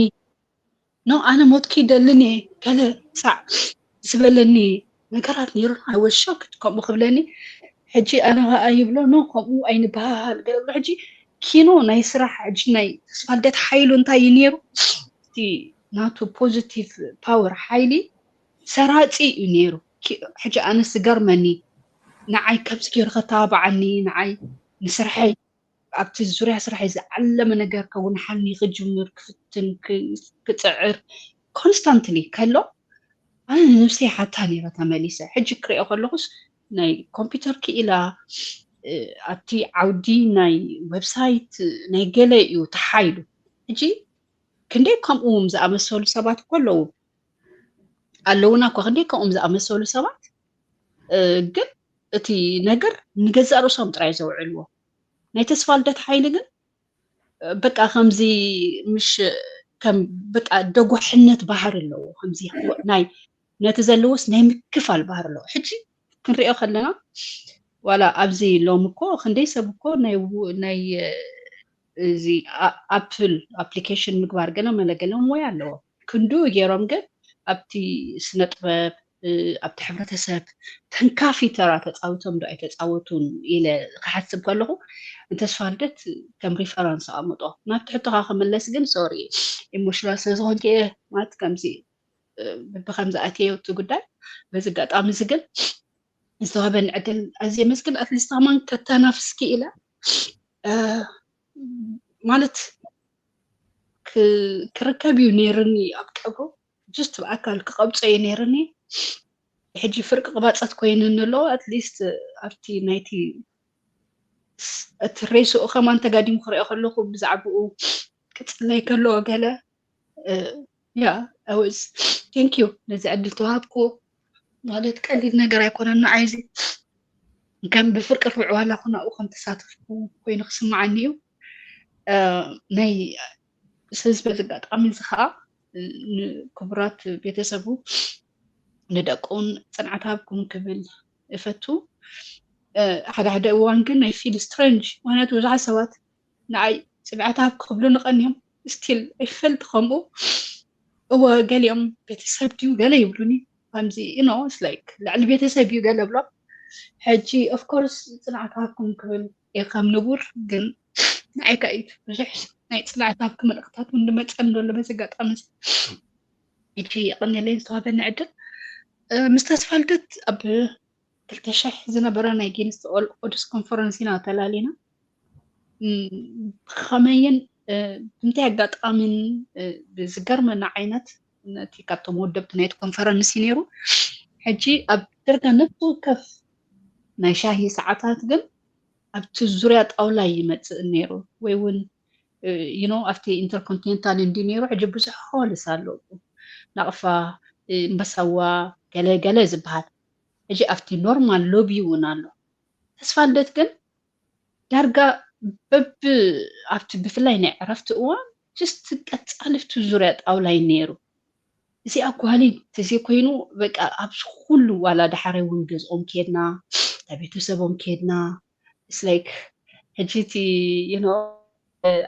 ኖ፣ ኣነ ሞትኪ ይደልን እየ" ገለ ሳዕ ዝበለኒ ነገራት ነይሩ። I was shocked ከምኡ ክብለኒ። ሕጂ ኣነ ኸዓ ይብሎ፣ "ኖ፣ ከምኡ ኣይንበሃል" ገለ ብሎ። ሕጂ ኪኖ ናይ ስራሕ፣ ሕጂ ናይ ተስፋ ልደት ሓይሉ እንታይ እዩ ነይሩ? እቲ ናቱ ፖዚቲቭ ፓወር ሓይሊ ሰራጺ እዩ ነይሩ። ኪ-፣ ሕጂ ኣነስ ዝገርመኒ፣ ንዓይ ከምዚ ገይሩ ከተባብዓኒ፣ ንዓይ ንስርሐይ ኣብቲ ዙርያ ስራሐይ ዝዓለመ ነገር ከጉንሓኒ ክጅምር፣ ክፍትን፣ ክ-፣ ክጽዕር ኮንስታንትሊ ከሎ፣ ኣነ ንነብሰይ ሓታ ነይረ ተመሊሰ። ሕጂ ክሪኦ ከለኹስ ናይ ኮምፒውተር ክኢላ ኣብቲ ዓውዲ ናይ ዌብሳይት ናይ ገለ እዩ ተሓይሉ። ሕጂ ክንደይ ከምኡም ዝኣመሰሉ ሰባት እኮ ኣለዉ ኣለዉና እኮ፣ ክንደይ ከምኡም ዝኣመሰሉ ሰባት። ግን እቲ ነገር ንገዛእ ርእሶም ጥራይ ዘውዕልዎ። ናይ ተስፋ ልደት ሓይሊ ግን በቃ ከምዚ ምሽ ከም በቃ ደጓሕነት ባህሪ ኣለዎ። ከምዚ ናይ ነቲ ዘለዎስ ናይ ምክፋል ባህሪ ኣለዎ። ሕጂ ክንሪኦ ከለና ዋላ ኣብዚ ሎም እኮ ክንደይ ሰብ እኮ ናይ ናይ እዚ ኣፕል ኣፕሊኬሽን ምግባር ገለ መለ ገለ ሞያ ኣለዎ። ክንዱ ገይሮም ግን ኣብቲ ስነ ጥበብ ኣብቲ ሕብረተሰብ ተንካፊ ተራ ተፃዊቶም ዶ ኣይተፃወቱን ኢለ ክሓስብ ከለኹ ንተስፋ ልደት ከም ሪፈረንስ ኣቐምጦ። ናብቲ ሕቶኻ ክምለስ ግን ሶሪ ኢሞሽናል ስለዝኾንክ እየ ማለት ከምዚ ብከምዚ ኣትየ እቲ ጉዳይ። በዚ ኣጋጣሚ እዚ ግን ዝተዋህበኒ ዕድል ኣዝየ መስግን። ኣትሊስት ከማን ከተናፍስኪ ኢለ ማለት ክርከብ እዩ ነይርኒ ኣብ ቀብሩ ጅስት ብኣካል ክቐብፀ እዩ ነይርኒ። ሕጂ ፍርቂ ቅባፀት ኮይንኒ ኣሎ። ኣትሊስት ኣብቲ ናይቲ እቲ ሬስኡ ከማን ተጋዲሙ ክሪኦ ከለኹ ብዛዕባኡ ቅፅለይ ከለዎ ገለ ያ ቴንክ ዩ ነዚ ዕድል ተዋሃብኩ። ማለት ቀሊል ነገር ኣይኮነን ንዓይ እዚ ከም ብፍርቂ ርብዒ ዋላ ኩን ኣብኡ ከም ተሳተፍኩ ኮይኑ ክስምዓኒ እዩ። ናይ ስለዚ በዚ ኣጋጣሚ እዚ ከዓ ንክቡራት ቤተሰቡ ንደቁን ፅንዓት ሃብኩም ክብል እፈቱ። ሓደ ሓደ እዋን ግን ናይ ፊል ስትረንጅ ምክንያቱ ብዙሓት ሰባት ንዓይ ፅንዓት ሃብኩ ክብሉ ንቀንዮም ስቲል ኣይፈልጥ ከምኡ እወ ገሊኦም ቤተሰብ ድዩ ገለ ይብሉኒ ከምዚ ኖ ላይክ ልዕሊ ቤተሰብ እዩ ገለ ብሎም ሕጂ ኦፍኮርስ ፅንዓት ሃብኩም ክብል እየ ከም ንቡር ግን ንዓይ ከ እዩ ብዙሕ ናይ ፅንዓት ሃብኩ መልእክታት እውን ንመፀን ዘሎ በዚ ኣጋጣሚ እዚ ሕጂ የቐንየለይ ዝተዋበኒ ዕድል ምስ ተስፋ ልደት ኣብ ክልተ ሽሕ ዝነበረ ናይ ጊንስ ኦል ኦድስ ኮንፈረንስ ኢና ተላሊና ብኸመይን ብምንታይ ኣጋጣሚን ዝገርመና ዓይነት ነቲ ካብቶም ወደብቲ ናይቲ ኮንፈረንስ እዩ ነይሩ። ሕጂ ኣብ ደርጋ ነፍሲ ወከፍ ናይ ሻሂ ሰዓታት ግን ኣብቲ ዙርያ ጣውላ ይመፅእ ነይሩ ወይ እውን ዩኖ ኣብቲ ኢንተርኮንቲኔንታል እንዲ ነይሩ ሕጂ ብዙሕ ሆልስ ኣለዉ ናቕፋ እምበሳዋ ገለ ገለ ዝበሃል ሕጂ ኣብቲ ኖርማል ሎቢ እውን ኣሎ ተስፋ ልደት ግን ዳርጋ በብ ኣብቲ ብፍላይ ናይ ዕረፍቲ እዋን ጅስት ቀፃሊ ኣብቲ ዙርያ ጣውላ እዩ ነይሩ እዚኣ ጓሊ ተዘይኮይኑ በቃ ኣብዚ ኩሉ ዋላ ዳሓረ እውን ገዝኦም ኬድና ቤተሰቦም ኬድና ስላይክ ሕጂ እቲ ዩኖ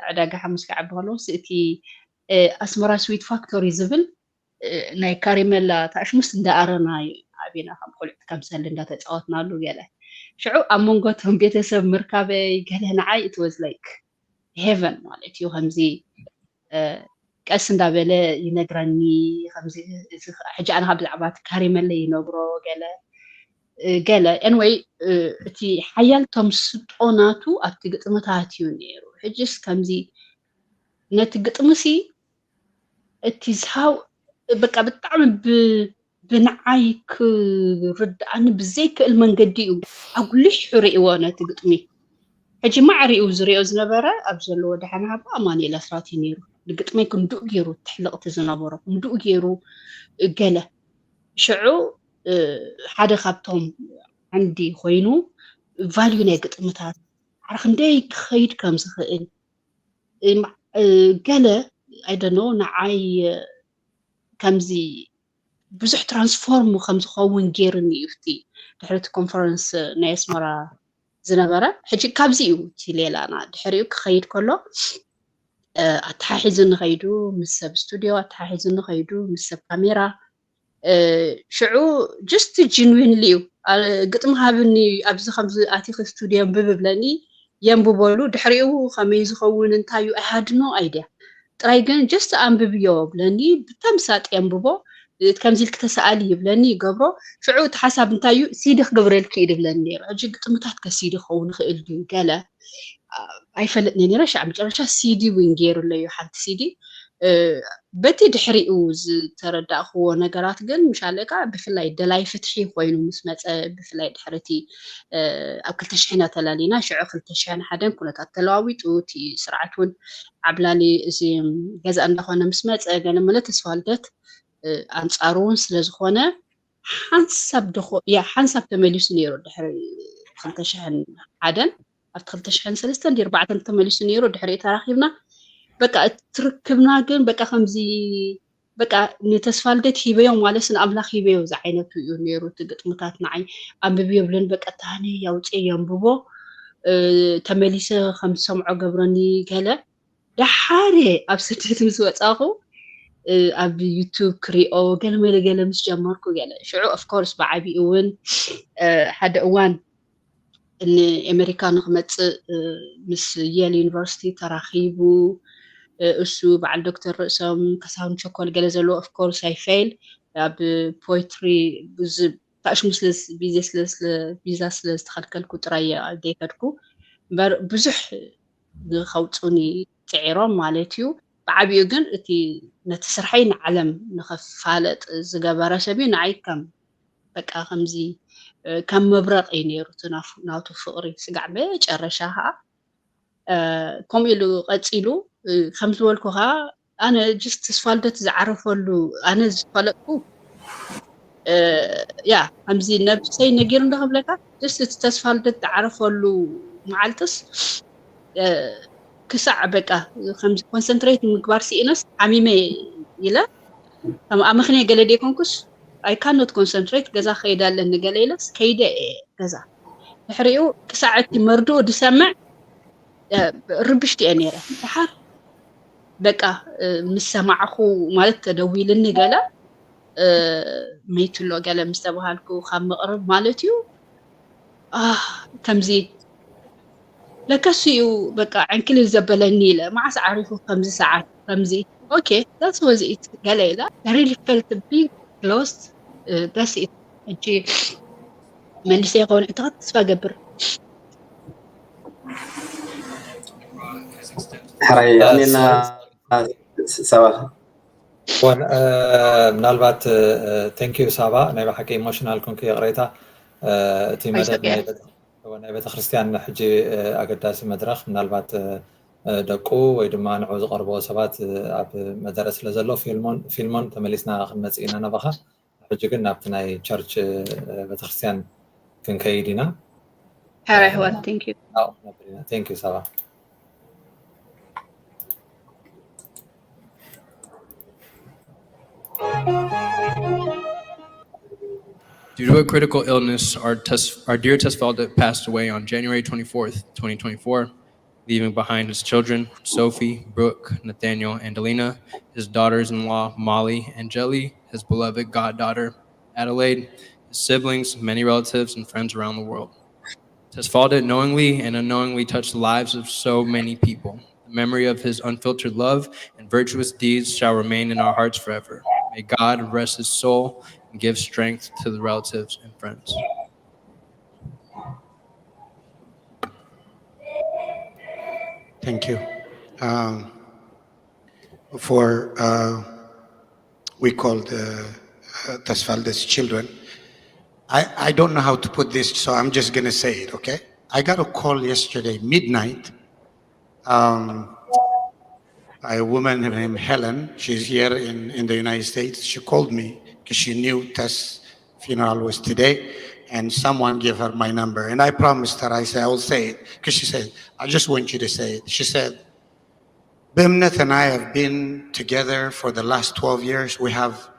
ዕዳጋ ሓሙስ ክዓቢ ከለውስ እቲ ኣስመራ ስዊት ፋክቶሪ ዝብል ናይ ካሪመላ ታሽሙስ እንዳ ኣረና ኣቤና ከም ቆልዑት ከምሰል እንዳተፃወትናሉ ገለ ሽዑ ኣብ መንጎ እቶም ቤተሰብ ምርካበይ ገለ ንዓይ it was like heaven ማለት እዩ ከምዚ ቀስ እንዳበለ ይነግረኒ ከምዚ ሕጂ ኣነ ካብ ብዛዕባ እቲ ካሪመለ ይነግሮ ገለ ገለ ኤንወይ እቲ ሓያል ቶም ስጦናቱ ኣብቲ ግጥምታት እዩ ነይሩ ሕጅስ ከምዚ ነቲ ግጥምሲ እቲ ዝሃው በቃ ብጣዕሚ ብንዓይ ክርድኣኒ ብዘይክእል መንገዲ እዩ ኣጉሊሑ ርእዎ ነቲ ግጥሚ ሕጂ ማዕሪኡ ዝሪኦ ዝነበረ ኣብ ዘለዎ ደሓን ሃባ ኣማኑኤል ኣስራት እዩ ነይሩ ንግጥመይ ክንድኡ ገይሩ ትሕልቕቲ ዝነበሮ ክንድኡ ገይሩ ገለ ሽዑ ሓደ ካብቶም ዓንዲ ኮይኑ ቫልዩ ናይ ግጥምታት ዓረ ክንደይ ክኸይድ ከም ዝኽእል ገለ ኣይደኖ ንዓይ ከምዚ ብዙሕ ትራንስፎርም ከም ዝኸውን ገይርኒ እዩ እቲ ድሕሪ እቲ ኮንፈረንስ ናይ ኣስመራ ዝነበረ ሕጂ ካብዚ እዩ እቲ ሌላና ድሕሪኡ ክኸይድ ከሎ ኣተሓሒዙ ንኸይዱ ምስ ሰብ ስቱድዮ ኣተሓሒዙ ንኸይዱ ምስ ሰብ ካሜራ ሽዑ ጅስት ጅንዊንሊ እዩ ግጥሚ ሃብኒ ኣብዚ ከምዚ ኣቲኺ ስቱድዮ ኣንብቢ ብለኒ የንብበሉ ድሕሪኡ ከመይ ዝኸውን እንታይ እዩ ኣይሃድኖ ኣይድያ ጥራይ ግን ጀስት ኣንብብዮ ብለኒ ብተምሳጥ የንብቦ ከምዚ ኢልክ ተሰኣሊ ይብለኒ ይገብሮ ሽዑ እቲ ሓሳብ እንታይ እዩ ሲዲ ክገብረልኪ እዩ ድብለኒ ነይሩ ሕጂ ግጥምታት ከሲዲ ክኸውን ይኽእል ድዩ ገለ ኣይፈልጥን ነይረ ሻዕ መጨረሻ ሲዲ እውን ገይሩለዩ ሓንቲ ሲዲ በቲ ድሕሪኡ ዝተረዳእክዎ ነገራት ግን ምሻለካ ብፍላይ ደላይ ፍትሒ ኮይኑ ምስ መፀ፣ ብፍላይ ድሕርቲ ኣብ ክልተ ሽሕን ተላሊና ሽዑ ክልተ ሽሕን ሓደን ኩነታት ተለዋዊጡ እቲ ስርዓት እውን ዓብላሊ እዚ ገዛ እንዳኾነ ምስ መፀ ገለ መለ ተስፋ ልደት ኣንፃሩ እውን ስለዝኾነ ሓንሳብ ደኾ ያ ሓንሳብ ተመሊሱ ነይሩ ድሕሪ ክልተ ሽሕን ሓደን ኣብቲ ክልተ ሽሕን ሰለስተን ድዩ ኣርባዕተን ተመሊሱ ነይሩ ድሕሪ ተራኺብና በቃ እትርክብና ግን በቃ ከምዚ በቃ ንተስፋ ልደት ሂበዮ ማለት ንኣምላኽ ሂበዮ ዝዓይነቱ እዩ ነይሩ እቲ ግጥምታት ንዓይ ኣንብብ የብለን በቃ ታህነ ያውፅየ የንብቦ ተመሊሰ ከም ዝሰምዖ ገብረኒ ገለ ደሓር ኣብ ስደት ምስ ወፃኹ ኣብ ዩቱብ ክሪኦ ገለ መለ ገለ ምስ ጀመርኩ ገለ ሽዑ ኦፍኮርስ ብዓቢኡ እውን ሓደ እዋን ንኤመሪካ ንክመፅእ ምስ የል ዩኒቨርሲቲ ተራኺቡ እሱ በዓል ዶክተር ርእሶም ከሳሁን ቸኮል ገለ ዘለዎ ኦፍኮርስ ኣይፌል ኣብ ፖትሪ ታሽሙ ቪዛ ስለ ዝተኸልከልኩ ጥራይ ዘይከድኩ እምበር ብዙሕ ንኸውፁኒ ፅዒሮም ማለት እዩ። ብዓቢኡ ግን እቲ ነቲ ስርሐይ ንዓለም ንኸፋለጥ ዝገበረ ሰብ እዩ ንዓይ ከም በቃ ከምዚ ከም መብረቕ እዩ ነይሩ ናቱ ፍቕሪ ስጋዕ መጨረሻ ከዓ ከምኡ ኢሉ ቀፂሉ ከም ዝበልኩ ከዓ ኣነ ጅስት ተስፋ ልደት ዝዓረፈሉ ኣነ ዝፈለጥኩ ያ ከምዚ ነብሰይ ነጊሩ እንዶ ክብለካ ጅስት እቲ ተስፋ ልደት ዝዓረፈሉ መዓልትስ ክሳዕ በቃ ከምዚ ኮንሰንትሬት ምግባር ስኢነስ ዓሚመ ኢለ ከም ኣመክንየ ገለ ደይኮንኩስ ኣይ ካኖት ኮንሰንትሬት ገዛ ከይደ ኣለኒ ገለ ኢለስ ከይደ እየ ገዛ ድሕሪኡ ክሳዕ እቲ መርድኡ ዝሰምዕ ርብሽቲ እየ ነይረ ድሓር በቃ ምስ ሰማዕኹ ማለት ተደዊልኒ ገለ መይትሎ ገለ ምስ ተባሃልኩ ካብ ምቕርብ ማለት እዩ ከምዚ ለከሱ እዩ በቃ ዕንክሊል ዘበለኒ ኢለ መዓስ ዓሪፉ ከምዚ ሰዓት ከምዚ okay that's was it ገለ ኢለ I really felt big lost that's it ሕጂ መሊሰ ይኸውን ሕቶኻ ተስፋ ገብር ሕራይ ኣሜና ሰባ ምናልባት thank you ሳባ ናይ ብሓቂ ኢሞሽናል ኮንኩ ይቕሬታ እቲ መደብ ናይ ቤተክርስትያን ሕጂ ኣገዳሲ መድረክ ምናልባት ደቁ ወይ ድማ ንዑ ዝቐርብዎ ሰባት ኣብ መደረ ስለ ዘሎ ፊልሞን ተመሊስና ክንመፅእ ኢና ናባኻ ሕጂ ግን ናብቲ ናይ ቸርች ቤተክርስትያን ክንከይድ ኢና ሕራይ ኣሕዋት thank you ሰባ Due to a critical illness, our, tes- our dear Tesfalda passed away on January twenty-fourth, twenty twenty-four, leaving behind his children, Sophie, Brooke, Nathaniel, Angelina, his daughters-in-law, Molly and Jelly, his beloved goddaughter, Adelaide, his siblings, many relatives, and friends around the world. Tesfalda knowingly and unknowingly touched the lives of so many people. The memory of his unfiltered love and virtuous deeds shall remain in our hearts forever. May God rest his soul and give strength to the relatives and friends. Thank you. Um, for uh, we called uh, uh, Tesfalda's children. I, I don't know how to put this, so I'm just going to say it, okay? I got a call yesterday, midnight, um, by a woman named Helen. She's here in, in the United States. She called me because she knew Tess' funeral was today, and someone gave her my number. And I promised her, I said, I will say it, because she said, I just want you to say it. She said, Bimnet and I have been together for the last twelve years. We have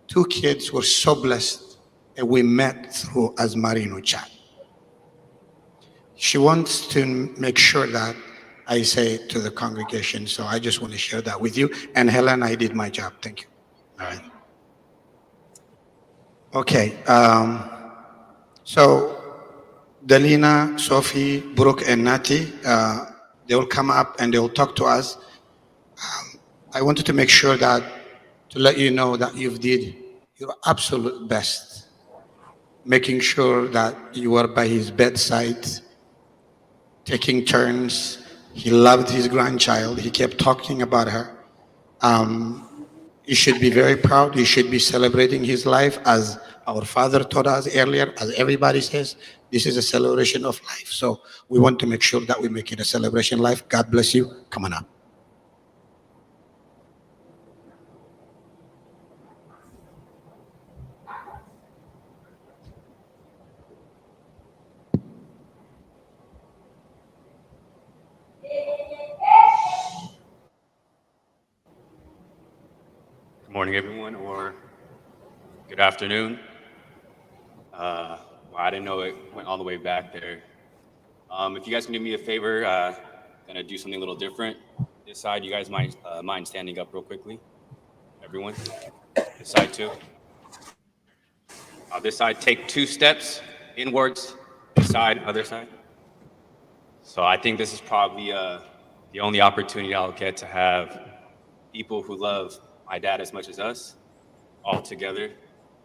two kids. We're so blessed that we met through Azmarino chat. She wants to make sure that I say it to the congregation. So I just want to share that with you. And Helen, I did my job. Thank you. All right. Okay. Um, so Delina, Sophie, Brooke, and Nati, uh, they will come up and they will talk to us. Um, I wanted to make sure that to let you know that you've did your absolute best, making sure that you were by his bedside, taking turns. He loved his grandchild. He kept talking about her. Um, you should be very proud. You should be celebrating his life, as our father taught us earlier, as everybody says, this is a celebration of life. So we want to make sure that we make it a celebration life. God bless you. Come on up. Good morning, everyone, or good afternoon. Uh, well, I didn't know it went all the way back there. Um, if you guys can do me a favor, uh, gonna do something a little different. This side, you guys might uh, mind standing up real quickly. Everyone, this side too. Uh, this side, take two steps inwards. This side, other side. So I think this is probably uh, the only opportunity I'll get to have people who love my dad as much as us all together.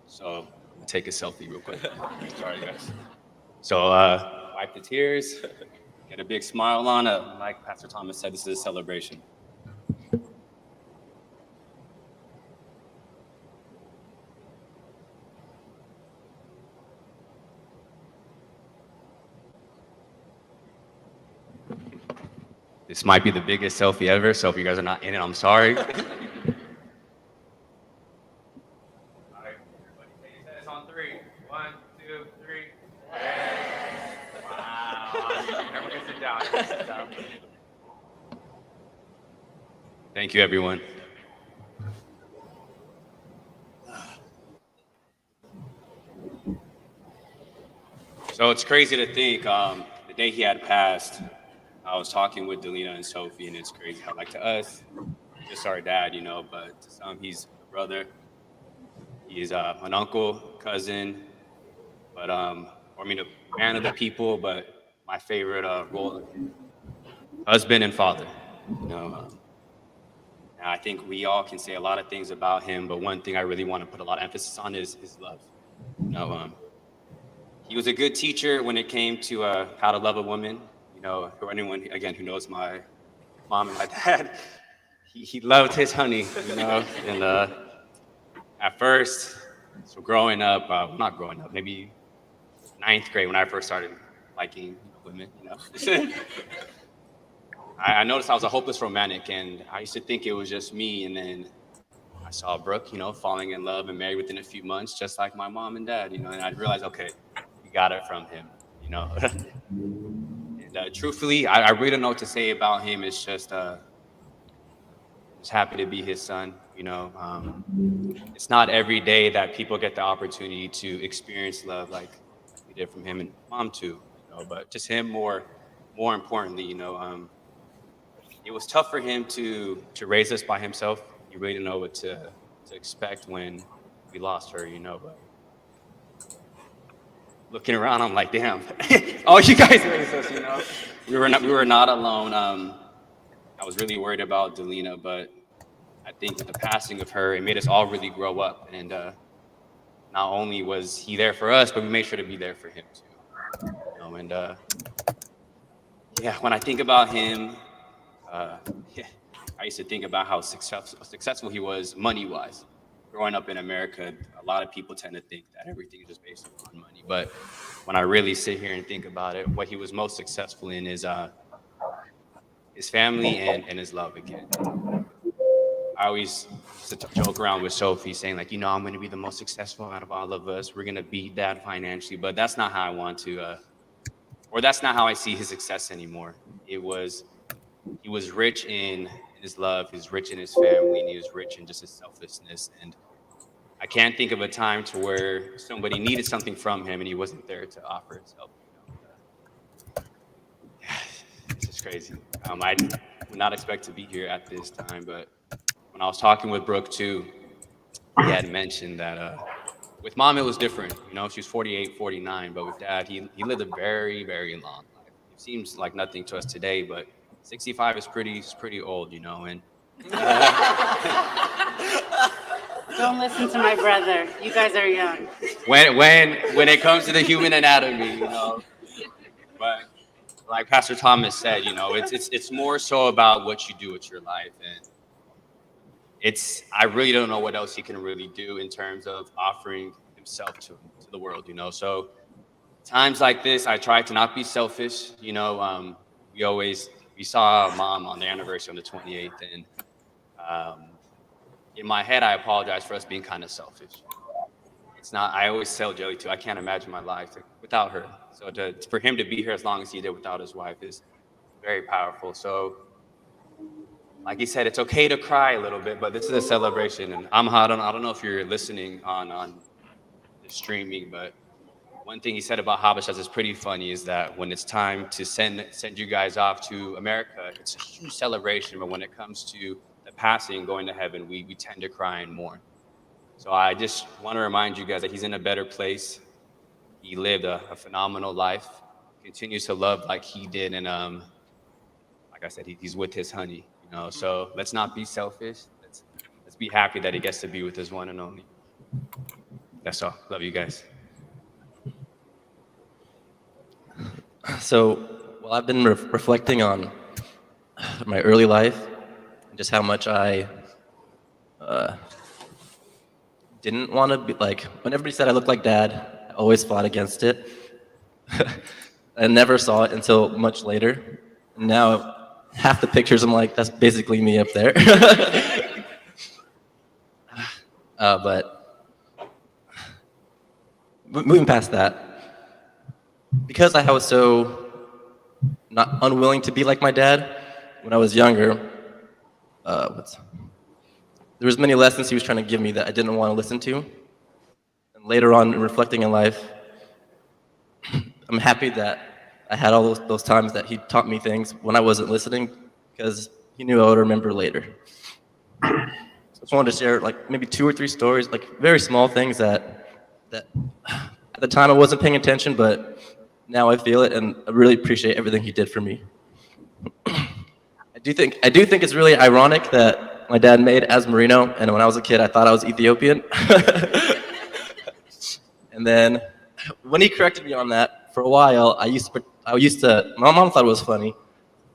So take a selfie real quick. Sorry, guys. So uh, wipe the tears, get a big smile on. Uh, like Pastor Thomas said, this is a celebration. This might be the biggest selfie ever, so if you guys are not in it, I'm sorry. All right, everybody, take a test on three. One, two, three. Wow. Everyone can sit down. Everyone sit down. Thank you, everyone. So it's crazy to think um, the day he had passed, I was talking with Delina and Sophie, and it's crazy how, like, to us, just our dad, you know, but to some, he's a brother, he's uh, an uncle, cousin, but um, or I mean, a man of the people, but my favorite uh, role, husband and father. You know, um, and I think we all can say a lot of things about him, but one thing I really want to put a lot of emphasis on is his love. You know, um, he was a good teacher when it came to uh, how to love a woman. You know, for anyone again who knows my mom and my dad, he, he loved his honey. You know, and uh, at first, so growing up, uh, not growing up, maybe ninth grade when I first started liking women. You know, I, I noticed I was a hopeless romantic, and I used to think it was just me. And then I saw Brooke, you know, falling in love and married within a few months, just like my mom and dad. You know, and I realized, okay, we got it from him. You know, and uh, truthfully, I, I really don't know what to say about him. It's just. Uh, just happy to be his son. You know, um, it's not every day that people get the opportunity to experience love like we did from him and mom too. You know, but just him more, more importantly, you know, um, it was tough for him to to raise us by himself. You really didn't know what to to expect when we lost her. You know, but looking around, I'm like, damn, all you guys raised us. You know, we were not we were not alone. Um, I was really worried about Delina, but I think the passing of her, it made us all really grow up. And uh, not only was he there for us, but we made sure to be there for him too. You know, and uh, yeah, when I think about him, uh, yeah, I used to think about how success, successful he was money wise. Growing up in America, a lot of people tend to think that everything is just based on money. But when I really sit here and think about it, what he was most successful in is uh, his family and, and his love again. I always used to joke around with Sophie saying, like, you know, I'm going to be the most successful out of all of us. We're going to beat dad financially, but that's not how I want to, uh, or that's not how I see his success anymore. It was, he was rich in his love, he was rich in his family, and he was rich in just his selflessness. And I can't think of a time to where somebody needed something from him and he wasn't there to offer himself. It's just crazy. Um, I would not expect to be here at this time, but when I was talking with Brooke too, he had mentioned that uh, with mom it was different. You know, she was forty-eight, forty-nine, but with dad, he, he lived a very, very long life. It seems like nothing to us today, but sixty-five is pretty is pretty old, you know, and Don't listen to my brother. You guys are young. When when when it comes to the human anatomy, you know. But like Pastor Thomas said, you know, it's it's it's more so about what you do with your life, and it's I really don't know what else he can really do in terms of offering himself to, to the world, you know. So times like this, I try to not be selfish, you know. Um, we always we saw mom on the anniversary on the twenty-eighth, and um, in my head, I apologize for us being kind of selfish. It's not. I always tell Joey too. I can't imagine my life without her. So to, for him to be here as long as he did without his wife is very powerful. So, like he said, it's okay to cry a little bit, but this is a celebration. And Amha, I don't, I don't know if you're listening on on the streaming, but one thing he said about Habashas is pretty funny, is that when it's time to send send you guys off to America, it's a huge celebration. But when it comes to the passing, going to heaven, we, we tend to cry and mourn. So I just want to remind you guys that he's in a better place. He lived a, a phenomenal life, continues to love like he did, and um, like I said, he, he's with his honey. You know, so let's not be selfish. Let's let's be happy that he gets to be with his one and only. That's all. Love you guys. So, well, I've been re- reflecting on my early life, and just how much I uh, didn't want to be like. When everybody said I looked like dad, I always fought against it. I never saw it until much later. And now, half the pictures, I'm like, that's basically me up there. Uh, but mo- moving past that, because I was so not unwilling to be like my dad when I was younger, uh, what's, there was many lessons he was trying to give me that I didn't want to listen to. And later on, in reflecting in life, I'm happy that I had all those, those times that he taught me things when I wasn't listening, because he knew I would remember later. So I just wanted to share like maybe two or three stories, like very small things that that at the time I wasn't paying attention, but now I feel it, and I really appreciate everything he did for me. I do think I do think it's really ironic that my dad made as Marino, and when I was a kid, I thought I was Ethiopian. And then when he corrected me on that, for a while, I used to I used to my mom thought it was funny,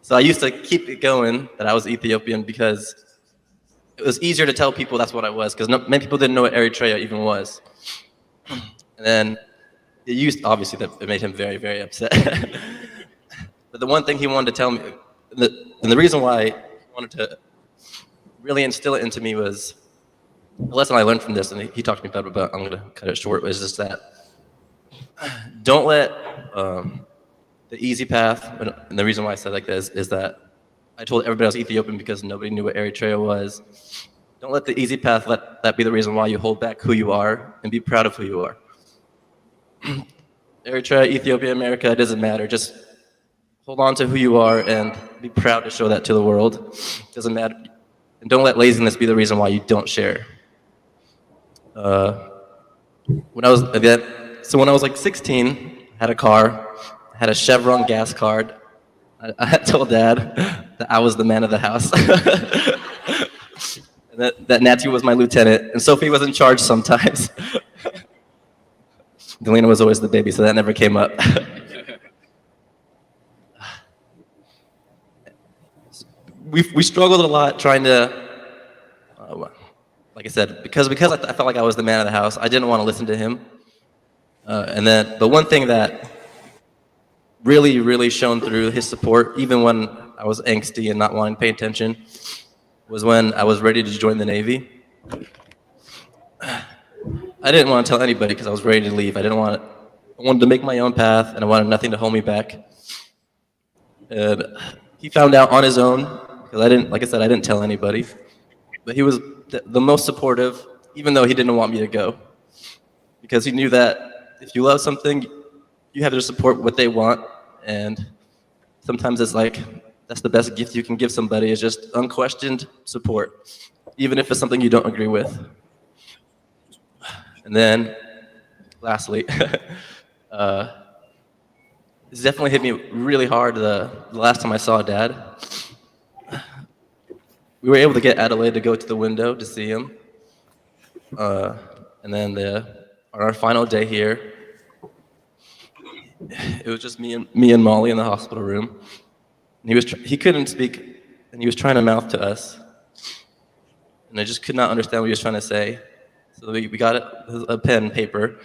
so I used to keep it going that I was Ethiopian because it was easier to tell people that's what I was, because no, many people didn't know what Eritrea even was. And then it used obviously that it made him very, very upset. But the one thing he wanted to tell me, the, and the reason why he wanted to really instill it into me was the lesson I learned from this, and he, he talked to me about it, but I'm going to cut it short, was just that don't let um, the easy path, and the reason why I said like this is that I told everybody I was Ethiopian because nobody knew what Eritrea was. Don't let the easy path let that be the reason why you hold back who you are, and be proud of who you are. Eritrea, Ethiopia, America, it doesn't matter. Just hold on to who you are and be proud to show that to the world. It doesn't matter. And don't let laziness be the reason why you don't share. Uh, when I was that, so when I was like sixteen, I had a car, I had a Chevron gas card. I, I told dad that I was the man of the house. And that, that Natty was my lieutenant, and Sophie was in charge sometimes. Delina was always the baby, so that never came up. We we struggled a lot trying to, uh, like I said, because because I, th- I felt like I was the man of the house. I didn't want to listen to him, uh, and then but one thing that really really shone through his support, even when I was angsty and not wanting to pay attention, was when I was ready to join the Navy. I didn't want to tell anybody because I was ready to leave. I didn't want. I wanted to make my own path, and I wanted nothing to hold me back. And he found out on his own because I didn't, like I said, I didn't tell anybody. But he was the, the most supportive, even though he didn't want me to go, because he knew that if you love something, you have to support what they want, and sometimes it's like that's the best gift you can give somebody is just unquestioned support, even if it's something you don't agree with. And then, lastly, uh, this definitely hit me really hard the, the last time I saw Dad. We were able to get Adelaide to go to the window to see him. Uh, and then the, on our final day here, it was just me and me and Molly in the hospital room. And he was tr- he couldn't speak, and he was trying to mouth to us. and I just could not understand what he was trying to say. So we, we got a, a pen and paper,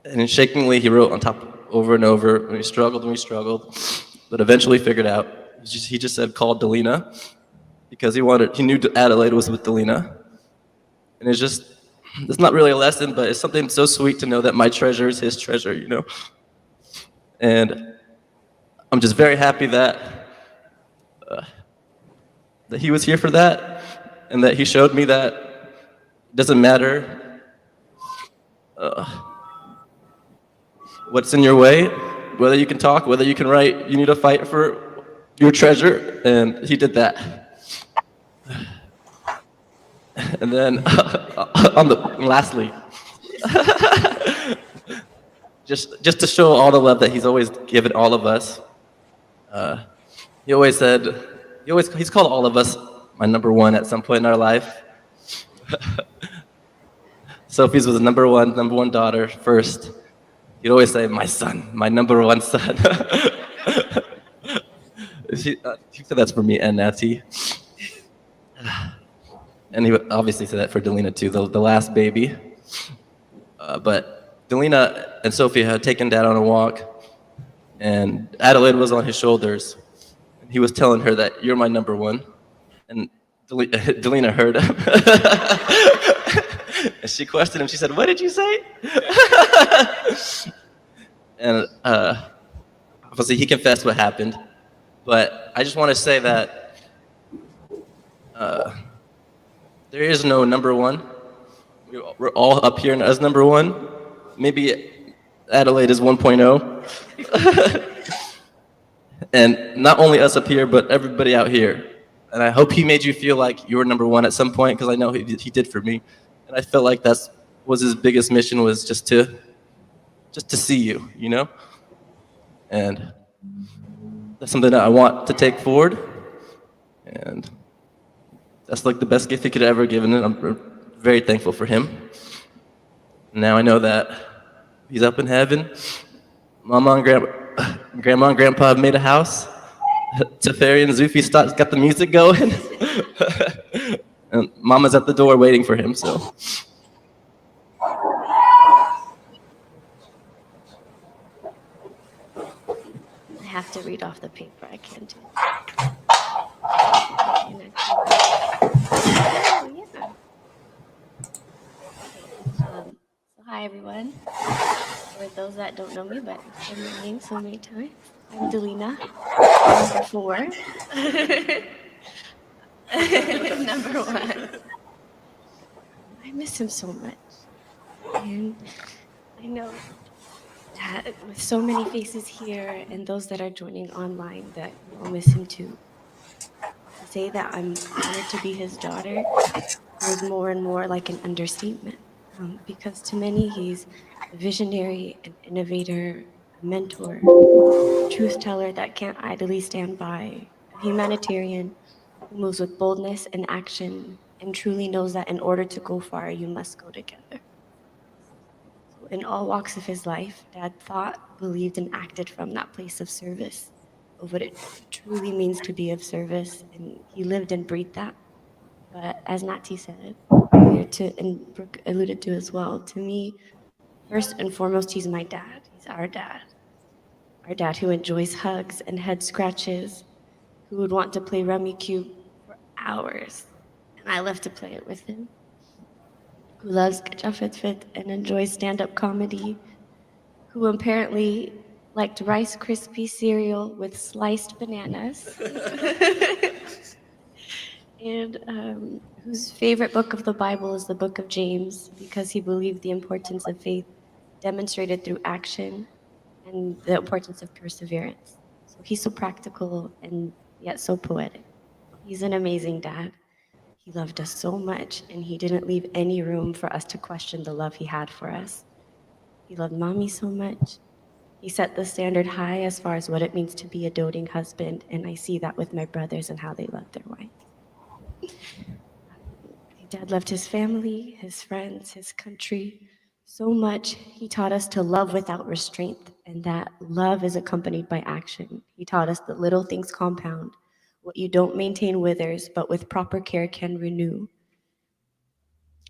and shakingly he wrote on top over and over. And we struggled and we struggled, but eventually figured out. He just, he just said, "Call Delina," because he wanted, he knew Adelaide was with Delina, and it's just, it's not really a lesson, but it's something so sweet to know that my treasure is his treasure, you know. And I'm just very happy that uh, that he was here for that, and that he showed me that it doesn't matter uh, what's in your way, whether you can talk, whether you can write, you need to fight for your treasure, and he did that. And then, on the lastly, just just to show all the love that he's always given all of us. Uh, he always said, he always, he's called all of us my number one at some point in our life. Sophie's was number one, number one daughter first. He'd always say, "My son, my number one son." She, uh, she said that's for me and Natty. And he would obviously say that for Delina too, the, the last baby. Uh, but Delina and Sophie had taken Dad on a walk, and Adelaide was on his shoulders. And he was telling her that, "You're my number one." And Deli- Delina heard him. And she questioned him. She said, "What did you say?" And uh, obviously, he confessed what happened. But I just want to say that uh, there is no number one. We- We're all up here as number one. Maybe Adelaide is one point oh. And not only us up here, but everybody out here. And I hope he made you feel like you were number one at some point, because I know he, he did for me. And I felt like that's was his biggest mission, was just to just to see you, you know. And that's something that I want to take forward. And that's like the best gift he could have ever given, and I'm very thankful for him. Now I know that he's up in heaven. Mama and grandma, grandma and grandpa have made a house. Teferi and Zufi start, got the music going. And Mama's at the door waiting for him. So I have to read off the paper. I can't do that. Oh, yeah. Um, so hi, everyone. For those that don't know me, but I've said my name so many times. I'm Delina, number four. Number one. I miss him so much. And I know that with so many faces here and those that are joining online, that we'll miss him too. To say that I'm honored to be his daughter is more and more like an understatement, um, because to many he's a visionary, an innovator, a mentor, a truth teller that can't idly stand by, a humanitarian who moves with boldness and action and truly knows that in order to go far, you must go together. In all walks of his life, Dad thought, believed, and acted from that place of service, of what it truly means to be of service. And he lived and breathed that. But as Natty said, earlier to, and Brooke alluded to as well, to me, first and foremost, he's my dad. He's our dad. Our dad who enjoys hugs and head scratches, who would want to play Rummikub for hours, and I love to play it with him, who loves Kachafetfet and enjoys stand up comedy, who apparently liked Rice Krispie cereal with sliced bananas. And um, whose favorite book of the Bible is the book of James, because he believed the importance of faith demonstrated through action and the importance of perseverance. So he's so practical and yet so poetic. He's an amazing dad. He loved us so much, and he didn't leave any room for us to question the love he had for us. He loved Mommy so much. He set the standard high as far as what it means to be a doting husband, and I see that with my brothers and how they love their wife. Dad loved his family, his friends, his country so much. He taught us to love without restraint, and that love is accompanied by action. He taught us that little things compound. What you don't maintain withers, but with proper care can renew.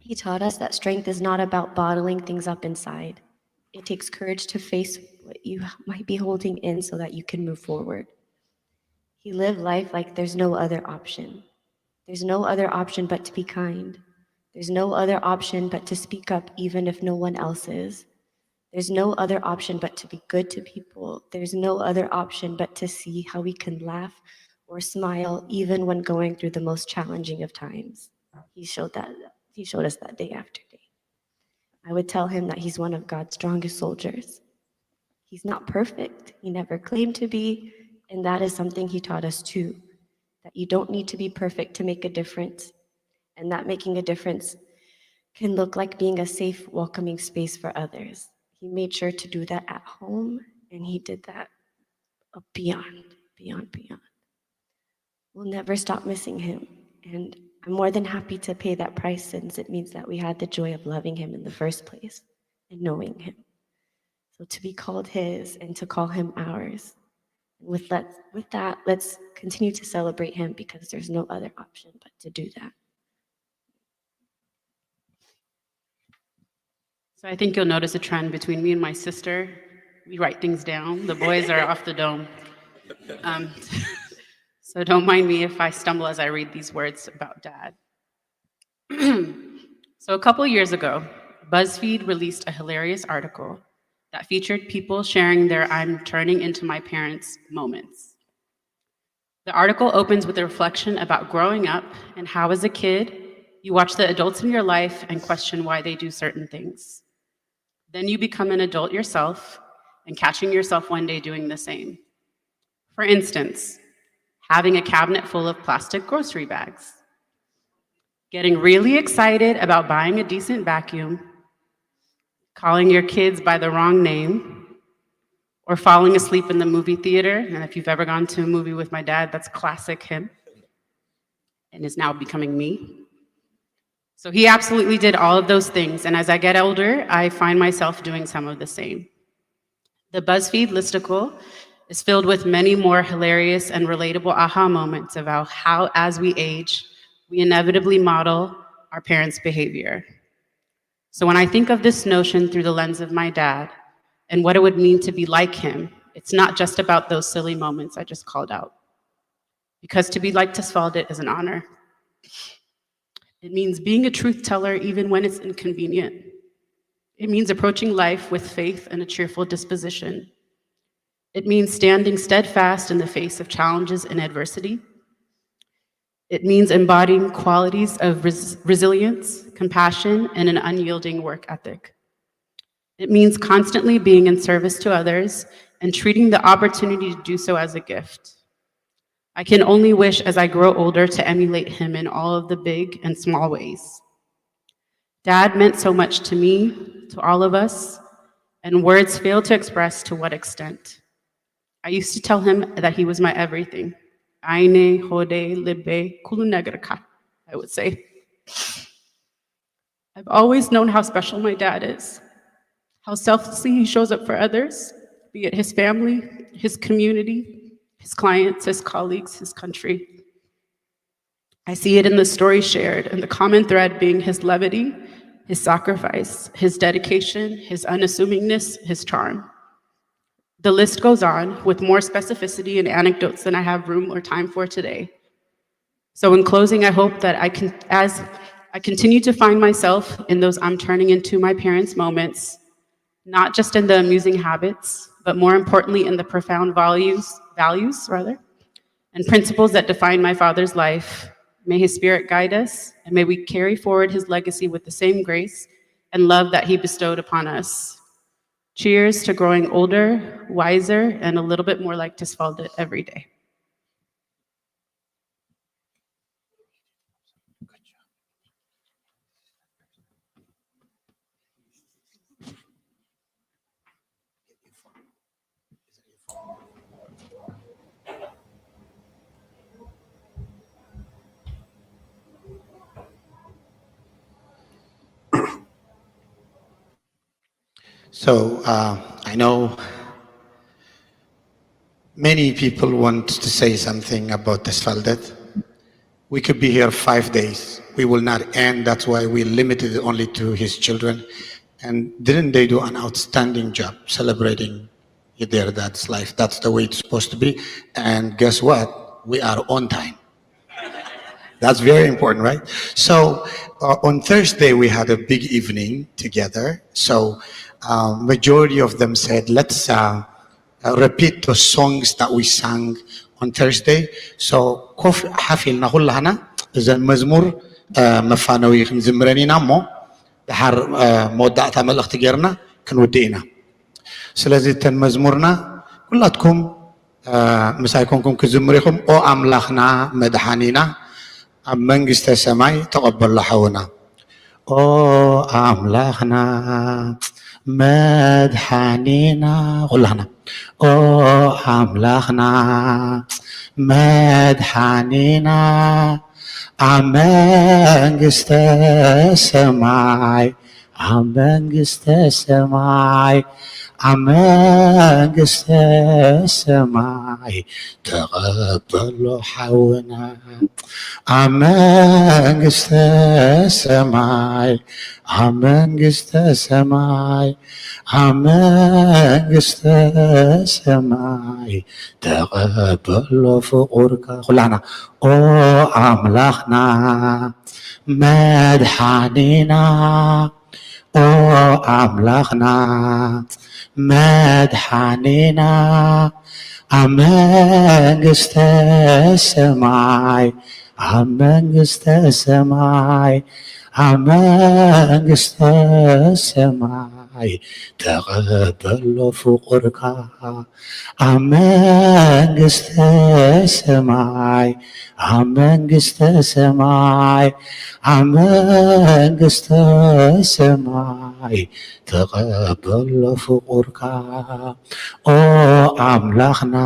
He taught us that strength is not about bottling things up inside. It takes courage to face what you might be holding in so that you can move forward. He lived life like there's no other option. There's no other option but to be kind. There's no other option but to speak up even if no one else is. There's no other option but to be good to people. There's no other option but to see how we can laugh or smile even when going through the most challenging of times. He showed that he showed us that day after day. I would tell him that he's one of God's strongest soldiers. He's not perfect. He never claimed to be, and that is something he taught us too, that you don't need to be perfect to make a difference, and that making a difference can look like being a safe, welcoming space for others. He made sure to do that at home, and he did that beyond, beyond, beyond. We'll never stop missing him, and I'm more than happy to pay that price, since it means that we had the joy of loving him in the first place and knowing him. So to be called his and to call him ours. With that, with that, let's continue to celebrate him, because there's no other option but to do that. So I think you'll notice a trend between me and my sister. We write things down. The boys are off the dome. Um, so don't mind me if I stumble as I read these words about dad. So a couple years ago, BuzzFeed released a hilarious article that featured people sharing their "I'm turning into my parents" moments. The article opens with a reflection about growing up and how, as a kid, you watch the adults in your life and question why they do certain things. Then you become an adult yourself and catching yourself one day doing the same. For instance, having a cabinet full of plastic grocery bags, getting really excited about buying a decent vacuum, calling your kids by the wrong name, or falling asleep in the movie theater. And if you've ever gone to a movie with my dad, that's classic him and is now becoming me. So he absolutely did all of those things. And as I get older, I find myself doing some of the same. The BuzzFeed listicle is filled with many more hilarious and relatable aha moments about how, as we age, we inevitably model our parents' behavior. So when I think of this notion through the lens of my dad and what it would mean to be like him, it's not just about those silly moments I just called out. Because to be like Tesfaldet is an honor. It means being a truth teller even when it's inconvenient. It means approaching life with faith and a cheerful disposition. It means standing steadfast in the face of challenges and adversity. It means embodying qualities of res- resilience, compassion, and an unyielding work ethic. It means constantly being in service to others and treating the opportunity to do so as a gift. I can only wish as I grow older to emulate him in all of the big and small ways. Dad meant so much to me, to all of us, and words fail to express to what extent. I used to tell him that he was my everything. Aine, hode, libe, kulunegr ka, I would say. I've always known how special my dad is, how selflessly he shows up for others, be it his family, his community, his clients, his colleagues, his country. I see it in the story shared and the common thread being his levity, his sacrifice, his dedication, his unassumingness, his charm. The list goes on with more specificity and anecdotes than I have room or time for today. So in closing, I hope that I can, as I continue to find myself in those "I'm turning into my parents" moments, not just in the amusing habits, but more importantly in the profound values, values rather, and principles that define my father's life. May his spirit guide us, and may we carry forward his legacy with the same grace and love that he bestowed upon us. Cheers to growing older, wiser, and a little bit more like Tesfaldet every day. So uh, I know Many people want to say something about Tesfaldet. We could be here five days. We will not end. That's why we limited it only to his children and didn't they do an outstanding job celebrating their dad's life. That's the way it's supposed to be. And guess what? We are on time. That's very important, right? So uh, on Thursday we had a big evening together. So uh, majority of them said, "Let's uh, uh, repeat the songs that we sang on Thursday." So ኮፍ ሓፍ ኢልና ኩላህና እዘን መዝሙር መፋነዊ ክንዝምረን ኢና እሞ ድሓር መወዳእታ መልእኽቲ ጌርና ክንውድእ ኢና። ስለዚ እተን መዝሙርና ኩላትኩም ምሳይ ኮንኩም ክዝምሩ ኢኹም። ኦ ኣምላኽና መድሓኒና ኣብ መንግስተ ሰማይ ተቐበሎ ሓውና። ኦ ኣምላኽና መድሓኒና ኩላህና ኦ ኣምላኽና መድሓኒና ኣብ መንግስተ ሰማይ ኣብ መንግስተ ሰማይ ኣብ መንግስተ ሰማይ ተቐበሎ ሓውና ኣብ መንግስተ ሰማይ ኣብ መንግስተ ሰማይ ኣብ መንግስተ ሰማይ ተቐበሎ ፍቑርካ ኩላና ኦ ኣምላኽና መድሓኒና ኦ ኣምላኽና መድሓኒና ኣብ መንግስተ ሰማይ ኣብ መንግስተ ሰማይ ኣብ መንግስተ ሰማይ ተቐበሎ ፍቑርካ ኣብ መንግስተ ሰማይ ኣብ መንግስተ ሰማይ ኣብ መንግስተ ሰማይ ተቐበሎ ፍቑርካ ኦ ኣምላኽና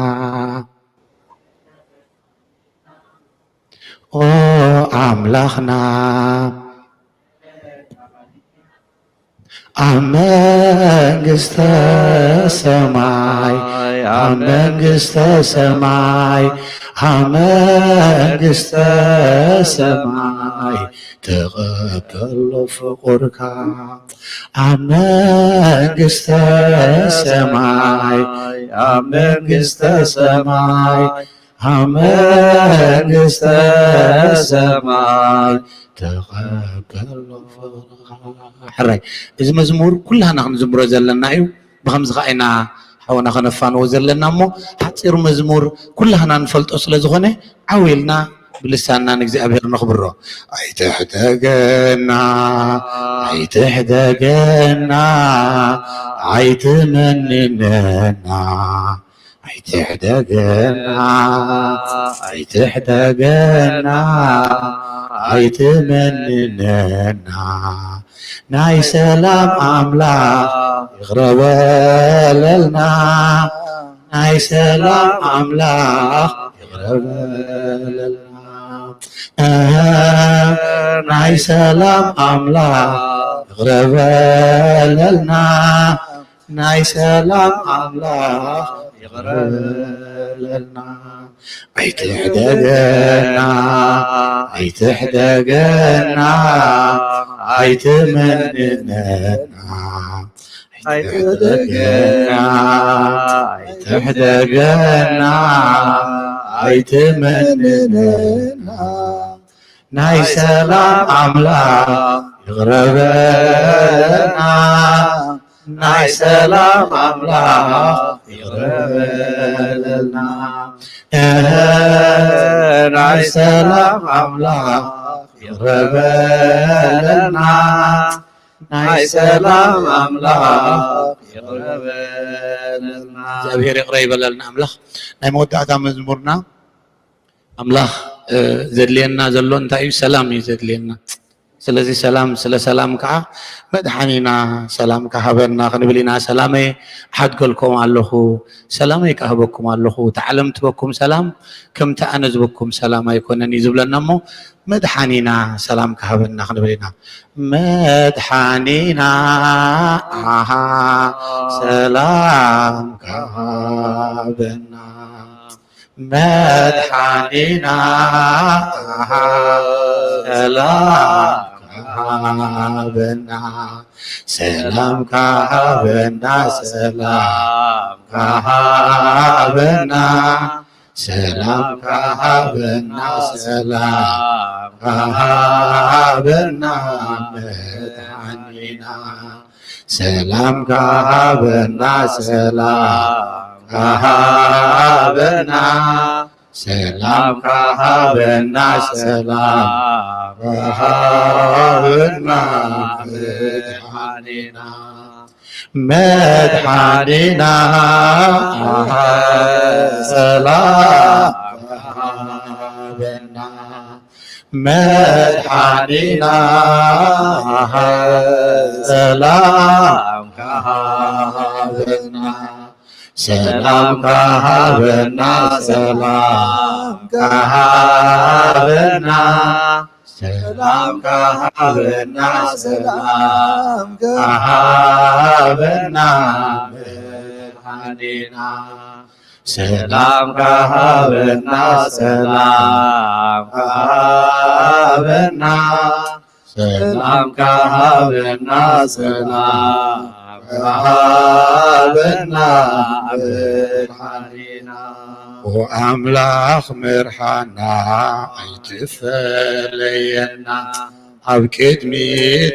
ኦ ኣምላኽና ኣብ መንግስተ ሰማይ ኣብ መንግስተ ሰማይ ኣብ መንግስተ ሰማይ ተቐበሎ ፍቑርካ ኣብ መንግስተ ሰማይ ኣብ መንግስተ ሰማይ ኣብ መንግስተ ሰማይ ተቐበሎ ፍቕርኻ። ሕራይ እዚ መዝሙር ኩላህና ክንዝምሮ ዘለና እዩ። ብኸምዚ ከዓ ኢና ሓውና ከነፋንዎ ዘለና እሞ ሓፂር መዝሙር ኩላህና ንፈልጦ ስለ ዝኾነ ዓው ኢልና ብልሳንና ንእግዚኣብሔር ነኽብሮ። ኣይትሕደገና ኣይትሕደገና ኣይትመንነና ኣይትሕደገና ኣይትሕደገና ኣይትመንነና ናይ ሰላም ኣምላኽ ይቕረ በለልና ናይ ሰላም ኣምላኽ ይቕረ በለልና ናይ ሰላም ኣምላኽ ይቕረ በለልና ናይ ሰላም ኣምላኽ ይቕረ በለልና ኣይትሕደገና ኣይትሕደገና ኣይትመንነና ኣይትሕደገና ኣይትሕደገና ኣይትመንነና ናይ ሰላም ኣምላኽ ይቕረ በለልና ናይ ሰላም ኣምላኽ ይቕረ በለልና ናይ ሰላም ኣምላኽ ይቕረ በለልና ናይ ሰላም ኣምላኽ ይቕረ በለልና እግዚኣብሔር ይቕረ ይበለልና ኣምላኽ ናይ መወዳእታ መዝሙርና ኣምላኽ ዘድልየና ዘሎ እንታይ እዩ ሰላም እዩ ዘድልየና ስለዚ ሰላም፣ ስለ ሰላም ከዓ መድሓኒና ሰላም ካሃበና ክንብል ኢና። ሰላመይ ሓድገልኩም ኣለኹ፣ ሰላመይ ካህበኩም ኣለኹ። እቲ ዓለም ትበኩም ሰላም ከምቲ ኣነ ዝበኩም ሰላም ኣይኮነን እዩ ዝብለና እሞ፣ መድሓኒና ሰላም ካሃበና ክንብል ኢና። መድሓኒና፣ ኣሃ፣ ሰላም ካሃበና። መድሓኒና፣ ኣሃ፣ ሰላም ካሃበና። ሰላም ካሃበና፣ ሰላም ካሃበና። ሰላም ካሃበና፣ ሰላም ካሃበና። መድሓኒና፣ ሰላም ካሃበና፣ ሰላም ካሃበና። ሰላም ካሃበና፣ ሰላም ካሃበና። መድሓኒና፣ መድሓኒና፣ ኣሃ፣ ሰላም ካሃበና። መድሓኒና፣ ኣሃ፣ ሰላም ካሃበና። ሰላም ካሃበና፣ ሰላም ካሃበና። ሰላም ካሃበና፣ ሰላም ካሃበና። መድሓኒና፣ ሰላም ካሃበና፣ ሰላም ካሃበና። ሰላም ካሃበና፣ ሰላም ካሃበና። መድሓኒና፣ ኦ ኣምላኽ መርሓና፣ ኣይትፈለየና። ኣብ ቅድሚ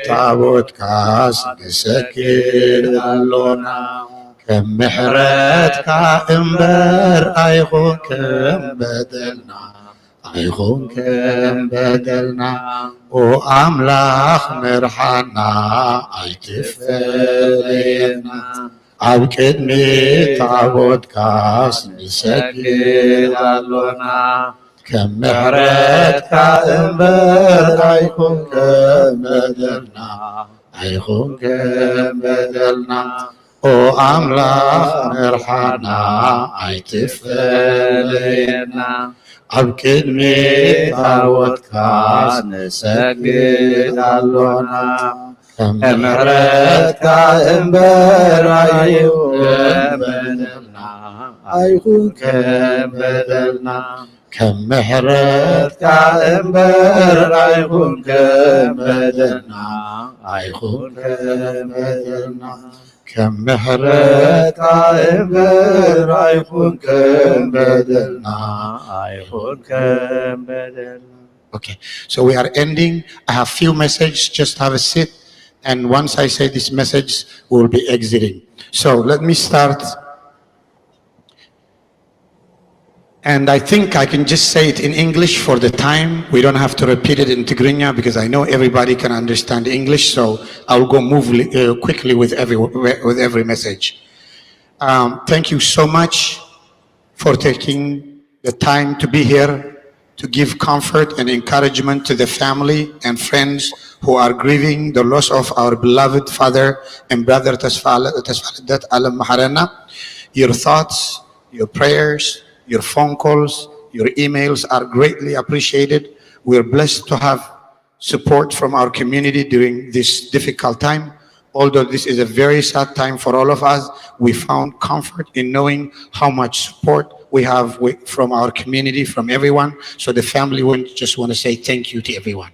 ታቦትካስ ንሰግድ ኣሎና። ከም ምሕረትካ እምበር ኣይኹን ከም በደልና፣ ኣይኹን ከም በደልና። ኦ ኣምላኽ መርሓና፣ ኣይትፈለየና። ኣብ ቅድሚ ታቦትካስ ንሰግድ ኣሎና። ከም ምሕረትካ እምበር ኣይኹን ከም በደልና፣ ኣይኹን ከም በደልና። ኦ ኣምላኽ መርሓና፣ ኣይትፈለየና። ኣብ ቅድሚ ታቦትካስ ንሰግድ ኣሎና። ከም ምሕረትካ እምበር ኣይኹን ከም በደልና፣ ኣይኹን ከም በደልና። ከም ምሕረትካ እምበር ኣይኹን ከም በደልና፣ ኣይኹን ከም በደልና። ከም ምሕረትካ እምበር ኣይኹን ከም በደልና፣ ኣይኹን ከም በደልና። Okay, so we are ending. I have few messages. Just have a seat, and once I say this message, we'll be exiting. So let me start. And I think I can just say it in English for the time. We don't have to repeat it in Tigrinya because I know everybody can understand English. So I'll go move li- uh, quickly with every with every message. Um, thank you so much for taking the time to be here to give comfort and encouragement to the family and friends who are grieving the loss of our beloved father and brother Tesfa Tesfalet Alem Maharena. Your thoughts, your prayers, your phone calls, your emails are greatly appreciated. We're blessed to have support from our community during this difficult time. Although this is a very sad time for all of us, we found comfort in knowing how much support we have wi- from our community, from everyone. So the family would just want to say thank you to everyone.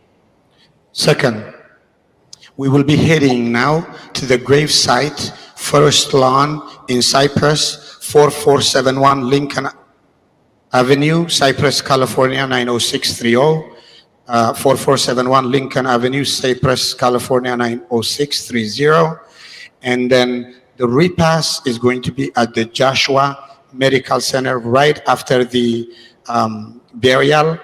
Second, we will be heading now to the grave site, First Lawn in Cyprus, four four seven one Lincoln Avenue, Cyprus, California, nine oh six three oh. Uh, four four seven one Lincoln Avenue, Cyprus, California, nine oh six three zero. And then the repast is going to be at the Joshua Medical Center right after the um, burial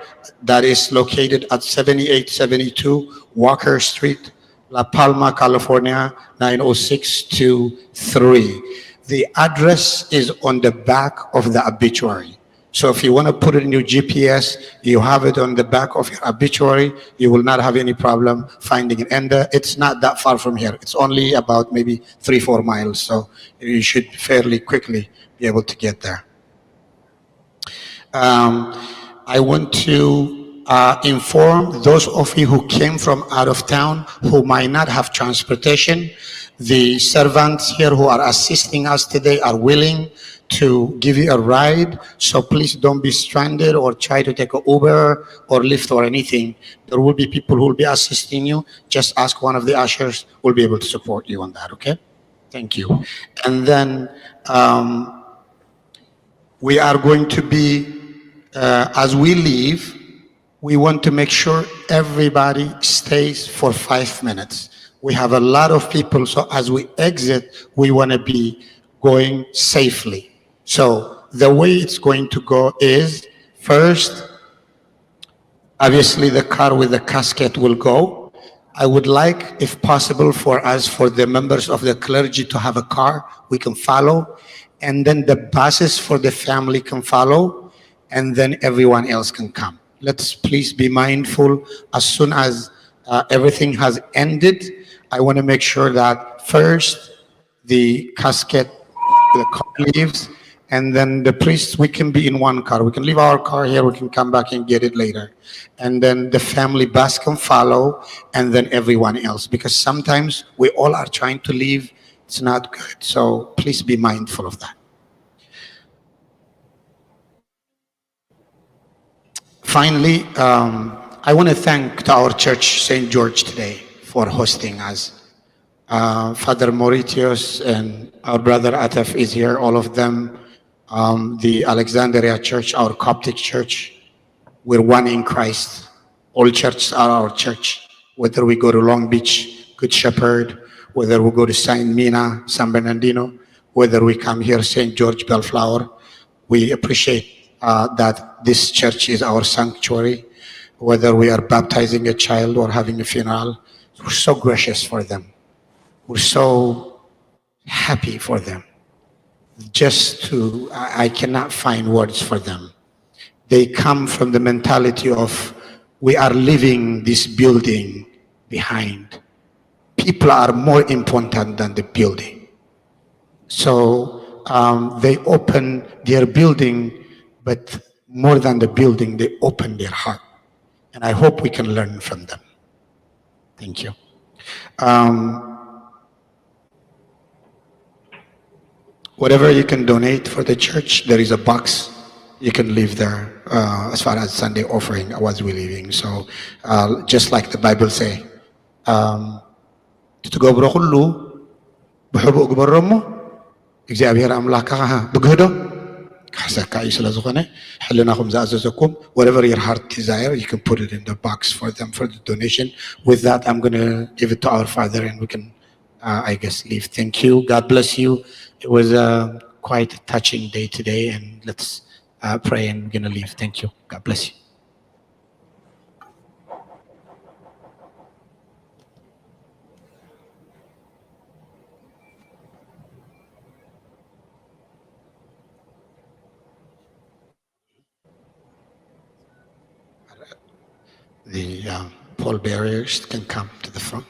that is located at seventy-eight seventy-two Walker Street, La Palma, California, nine oh six two three. The address is on the back of the obituary. So if you want to put it in your G P S, you have it on the back of your obituary, you will not have any problem finding it. And uh, it's not that far from here. It's only about maybe three, four miles. So you should fairly quickly be able to get there. Um, I want to uh, inform those of you who came from out of town who might not have transportation. The servants here who are assisting us today are willing to give you a ride. So please don't be stranded or try to take an Uber or Lyft or anything. There will be people who will be assisting you. Just ask one of the ushers. We'll be able to support you on that, okay? Thank you. And then um, we are going to be, uh, as we leave, we want to make sure everybody stays for five minutes. We have a lot of people, so as we exit, we want to be going safely. So the way it's going to go is first, obviously, the car with the casket will go. I would like, if possible, for us, for the members of the clergy to have a car we can follow, and then the buses for the family can follow, and then everyone else can come. Let's please be mindful as soon as uh, everything has ended. I want to make sure that first the casket, the car leaves, and then the priests, we can be in one car. We can leave our car here, we can come back and get it later. And then the family bus can follow, and then everyone else. Because sometimes we all are trying to leave, it's not good. So please be mindful of that. Finally, um, I want to thank to our church, Saint George, today for hosting us. Uh, Father Mauritius and our brother Atef is here, all of them. Um, the Alexandria Church, our Coptic Church, we're one in Christ. All churches are our church. Whether we go to Long Beach, Good Shepherd, whether we go to Saint Mina, San Bernardino, whether we come here, Saint George, Bellflower, we appreciate uh, that this church is our sanctuary. Whether we are baptizing a child or having a funeral, we're so gracious for them. We're so happy for them. Just to, I I cannot find words for them. They come from the mentality of we are leaving this building behind. People are more important than the building. So um, they open their building, but more than the building, they open their heart. And I hope we can learn from them. Thank you. Um, whatever you can donate for the church, there is a box you can leave there uh, as far as Sunday offering, as we leaving. So uh, just like the Bible say, um, ትትገብሮ ኩሉ ብሕቡእ ግበሮ እሞ እግዚኣብሔር ኣምላኽካ ብግህዶ ክሕሰካ እዩ። ስለ ዝኾነ ሕልናኹም ዝኣዘዘኩም, whatever your heart desire, you can put it in the box for them for the donation. With that, I'm going to give it to our father and we can, uh, I guess, leave. Thank you. God bless you. It was uh, quite a touching day today, and let's uh, pray and we're going to leave. Thank you. God bless you. The um, pallbearers can come to the front.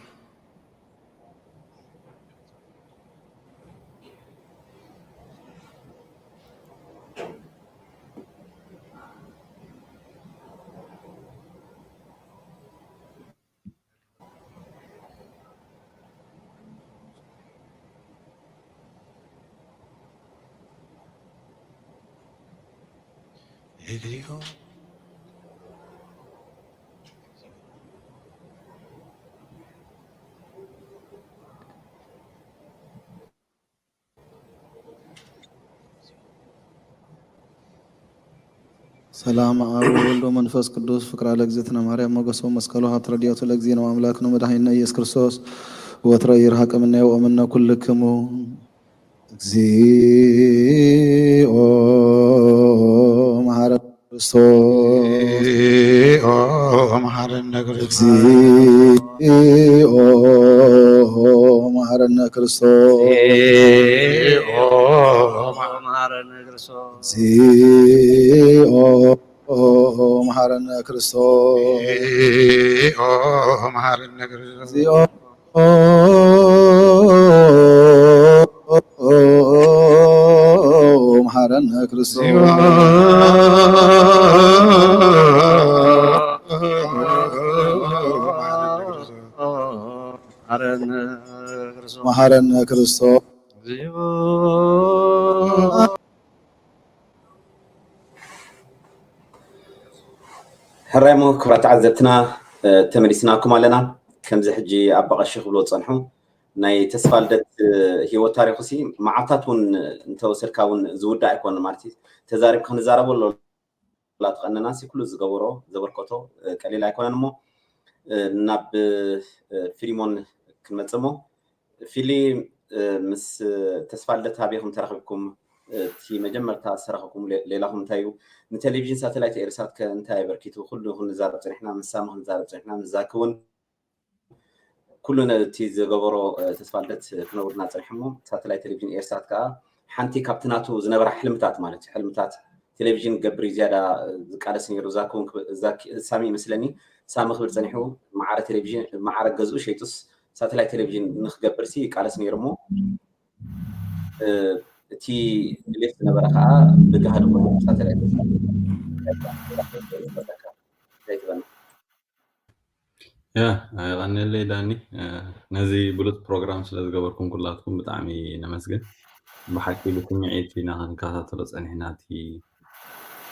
ሰላም ኣብ ወወልድ ወመንፈስ ቅዱስ ፍቅራ ለእግዝእትነ ማርያም ሞገሶ መስቀሉ ሃብት ረድኤቱ ለእግዚእነ ወአምላክነ መድኃኒነ ኢየሱስ ክርስቶስ ወትረ ይርሃቅ እምነ ወእምነ ኩልክሙ። እግዚኦ መሐረነ ክርስቶስ። እግዚኦ መሐረነ ክርስቶስ። እግዚኦ መሐረነ ክርስቶስ። እግዚኦ መሐረነ ክርስቶስ። እግዚኦ መሐረነ ክርስቶስ። እግዚኦ መሐረነ ክርስቶስ። እግዚኦ መሐረነ ክርስቶስ። መሐረነ ክርስቶስ። መሐረነ ክርስቶስ። እግዚኦ ሕራይ እሞ ክቡራት ተዓዘብትና፣ እ፣ ተመሊስናኩም ኣለና። ከምዚ ሕጂ ኣባ ቀሺ ክብሎ ዝጸንሑ፣ ናይ ተስፋ ልደት፣ እ፣ ህይወት ታሪኹ ሲ መዓልታት እውን እንተወሰድካ እውን ዝውዳእ ኣይኮነን ማለት እዩ። ተዛሪብካ ክንዛረቦ ኣሎ። ላትቐነና ሲ ኩሉ ዝገበሮ ዘበርከቶ፣ እ፣ ቀሊል ኣይኮነን እሞ፣ እ፣ ናብ፣ እ፣ ፊሊሞን ክንመጽእ እሞ፣ ፊሊ፣ እ፣ ምስ ተስፋ ልደት ኣበይኹም ተራኺብኩም? እቲ መጀመርታ ዝተራኸብኩም ሌ-፣ ሌላኹም እንታይ እዩ? ንቴሌቪዥን ሳተላይት ኤርሳት ከ እንታይ ኣበርኪቱ? ኩሉ ክንዛረብ ጸኒሕና፣ ምስ ሳሚ ክንዛረብ ጸኒሕና፣ ምስ ዛኪ እውን ኩሉ ነቲ ዝገበሮ፣ እ፣ ተስፋ ልደት ክነውርና ጸኒሑ እሞ፣ ሳተላይት ቴሌቪዥን ኤርሳት ከኣ ሓንቲ ካብቲ ናቱ ዝነበራ ሕልምታት ማለት እዩ። ሕልምታት ቴሌቪዥን ክገብር እዩ ዝያዳ ዝቃለስ ነይሩ። ዛኪ እውን ክብ-፣ ዛኪ፣ ሳሚ ይመስለኒ፣ ሳሚ ክብል ጸኒሑ፣ ማዕረ ቴሌቪዥን፣ ማዕረ ገዝኡ ሸይጡስ ሳተላይት ቴሌቪዥን ንክገብር ሲ ይቃለስ ነይሩ እሞ፣ እ፣ እቲ ድሌት ዝነበረ ከዓ ብጋህዲ ኮይኑ ሳተላይት ቴሌቪዥን እንታይ ትበና? ያ፣ የቐንየለይ ዳኒ። እ፣ ነዚ ብሉጽ ፕሮግራም ስለ ዝገበርኩም ኩላትኩም ብጣዕሚ ነመስግን። ብሓቂ ብስምዒት ኢና ክንከታተሎ ጸኒሕና፣ እቲ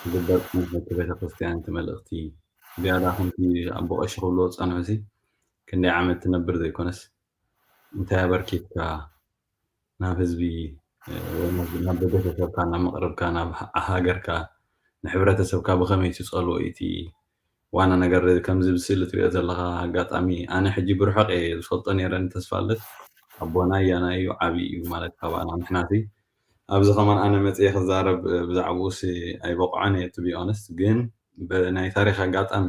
ዝግበር ጽንሕቲ ቤተክርስትያን፣ እቲ መልእኽቲ ዝያዳ ከምቲ ኣቦ ቀሺ ክብልዎ ዝጸንሑ ሲ፣ ክንደይ ዓመት ትነብር ዘይኮነስ፣ እንታይ ኣበርኪትካ ናብ ህዝቢ፣ እ፣ ወይ ናብ፣ ናብ ቤተሰብካ፣ ናብ መቕርብካ፣ ናብ ሃ-፣ ሃገርካ፣ ንሕብረተሰብካ ብኸመይ ትጸልዎ እዩ እቲ ዋና ነገር። ከምዚ ብስእሊ ትሪኦ ዘለኻ ኣጋጣሚ፣ ኣነ ሕጂ ብርሑቕ እየ ዝፈልጦ ነይረ ንተስፋለት። ኣቦና ያና እዩ፣ ዓቢ እዩ ማለት ካባና። ንሕና ሲ ኣብዚ ከማን ኣነ መጽየ ክዛረብ፣ እ፣ ብዛዕባኡ ሲ ኣይበቕዖን እየ፣ to be honest። ግን ብ-፣ ናይ ታሪኽ ኣጋጣሚ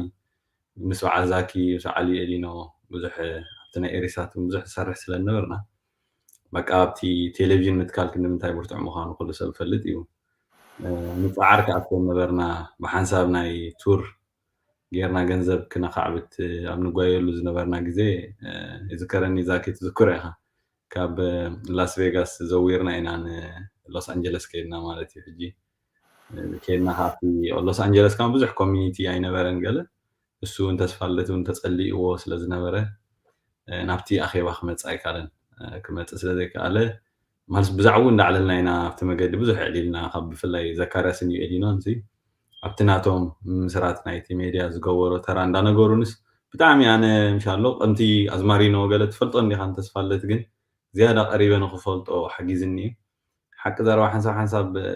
ምስ በዓል ዛኪ፣ ምስ በዓል ኤሊኖ ብዙሕ ኣብቲ ናይ ኤሪሳት እውን ብዙሕ ዝሰርሕ ስለ ዝነበርና፣ በቃ ኣብቲ ቴሌቪዥን ምትካል ክንዲ ምንታይ ብርቱዕ ምዃኑ ኩሉ ሰብ ይፈልጥ እዩ። እ፣ ንጸዓር ክኣክል ነበርና፣ ብሓንሳብ ናይ ቱር ጌርና ገንዘብ ክነኻዕብት ኣብ ንጓየሉ ዝነበርና ግዜ፣ እ፣ ይዝከረኒ ዛኪ፣ ትዝክሮ ኢኻ። ካብ፣ እ፣ ላስ ቬጋስ ዘዊርና ኢና ንሎስ ኣንጀለስ ከይድና ማለት እዩ። ሕጂ፣ እ፣ ከይድና ካብቲ ሎስ ኣንጀለስ ከማ ብዙሕ ኮሚኒቲ ኣይነበረን ገለ፣ እሱ እውን ተስፋ ልደት እውን ተጸሊእዎ ስለ ዝነበረ፣ እ፣ ናብቲ ኣኼባ ክመጽእ ኣይካለን። እ፣ ክመጽእ ስለ ዘይከኣለ፣ ማለት ብዛዕባኡ እንዳዕለልና ኢና ኣብቲ መገዲ ብዙሕ ኣዕሊልና፣ ካብ ብፍላይ ዘካርያስን ዩኤሊኖን ሲ ኣብቲ ናቶም ምስራት ናይቲ ሜድያ ዝገበሮ ተራ እንዳነገሩንስ ብጣዕሚ ኣነ ምሻሎ ከምቲ ኣዝማሪኖ ገለ ትፈልጦ እንዲኻ ንተስፋ ልደት ግን ዝያዳ ቀሪበ ንኽፈልጦ ሓጊዝኒ እዩ። ሓቂ ዘረባ ሓንሳብ ሓንሳብ፣ እ፣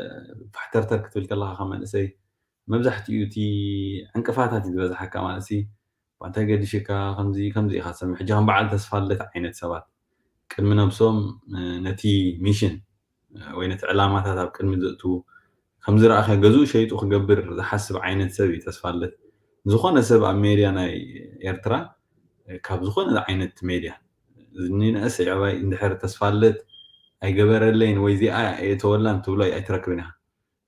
ፋሕተርተር ክትብል ከለኻ ከም መንእሰይ መብዛሕትኡ እቲ ዕንቅፋታት እዩ ዝበዝሓካ ማለት ሲ፣ እንታይ ገዲሽካ ከምዚ ከምዚ ኢኻ ትሰምዕ። ሕጂ ከም በዓል ተስፋ ልደት ዓይነት ሰባት ቅድሚ ነብሶም፣ እ፣ ነቲ ሚሽን፣ እ፣ ወይ ነቲ ዕላማታት ኣብ ቅድሚ ዘእትዉ ከም ዝረኣኸ ገዝኡ ሸይጡ ክገብር ዝሓስብ ዓይነት ሰብ እዩ ተስፋ ልደት። ዝኾነ ሰብ ኣብ ሜድያ ናይ ኤርትራ፣ እ፣ ካብ ዝኾነ ዓይነት ሜድያ ንንእሰይ ዕባይ እንድሕር ተስፋ ልደት ኣይገበረለይን ወይ እዚኣ ኣየእተወላን ትብሎ ኣይትረክብን ኢኻ።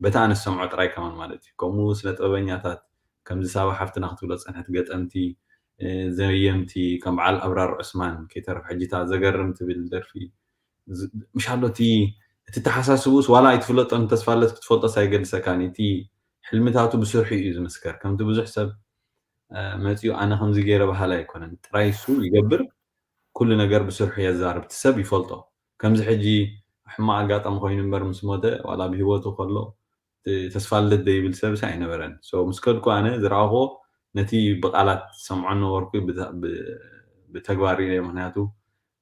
በቲ ኣነ ዝሰምዖ ጥራይ ከማን ማለት እዩ። ከምኡ ስነ ጥበበኛታት ከምዚ ሳባ ሓፍትና ክትብሎ ዝጸንሐት ገጠምቲ፣ እ፣ ዘየምቲ ከም በዓል ኣብራር ዑስማን ከይተረፍ ሕጂ እታ ዘገርም ትብል ደርፊ ዝ-፣ ምሻሎ እቲ፣ እቲ ተሓሳስቡስ ዋላ ኣይትፍለጦን ተስፋ ልደት ክትፈልጦስ ኣይገድሰካን። እቲ ሕልምታቱ ብስርሑ እዩ ዝምስከር። ከምቲ ብዙሕ ሰብ፣ እ፣ መጺኡ ኣነ ከምዚ ገይረ በሃላይ ኣይኮነን። ጥራይ እሱ ይገብር፣ ኩሉ ነገር ብስርሑ የዛርብ። እቲ ሰብ ይፈልጦ። ከምዚ ሕጂ ሕማቕ ኣጋጣሚ ኮይኑ እምበር ምስ ሞተ ዋላ ብህይወቱ ከሎ እ፣ ተስፋ ልደት ዘይብል ሰብስ ኣይነበረን። So ምስ ከድኩ ኣነ ዝረኣኽዎ ነቲ ብቓላት ዝሰምዖ ነበርኩ፣ ብተ-፣ ብ-፣ ብተግባር ርኢናዮ። ምኽንያቱ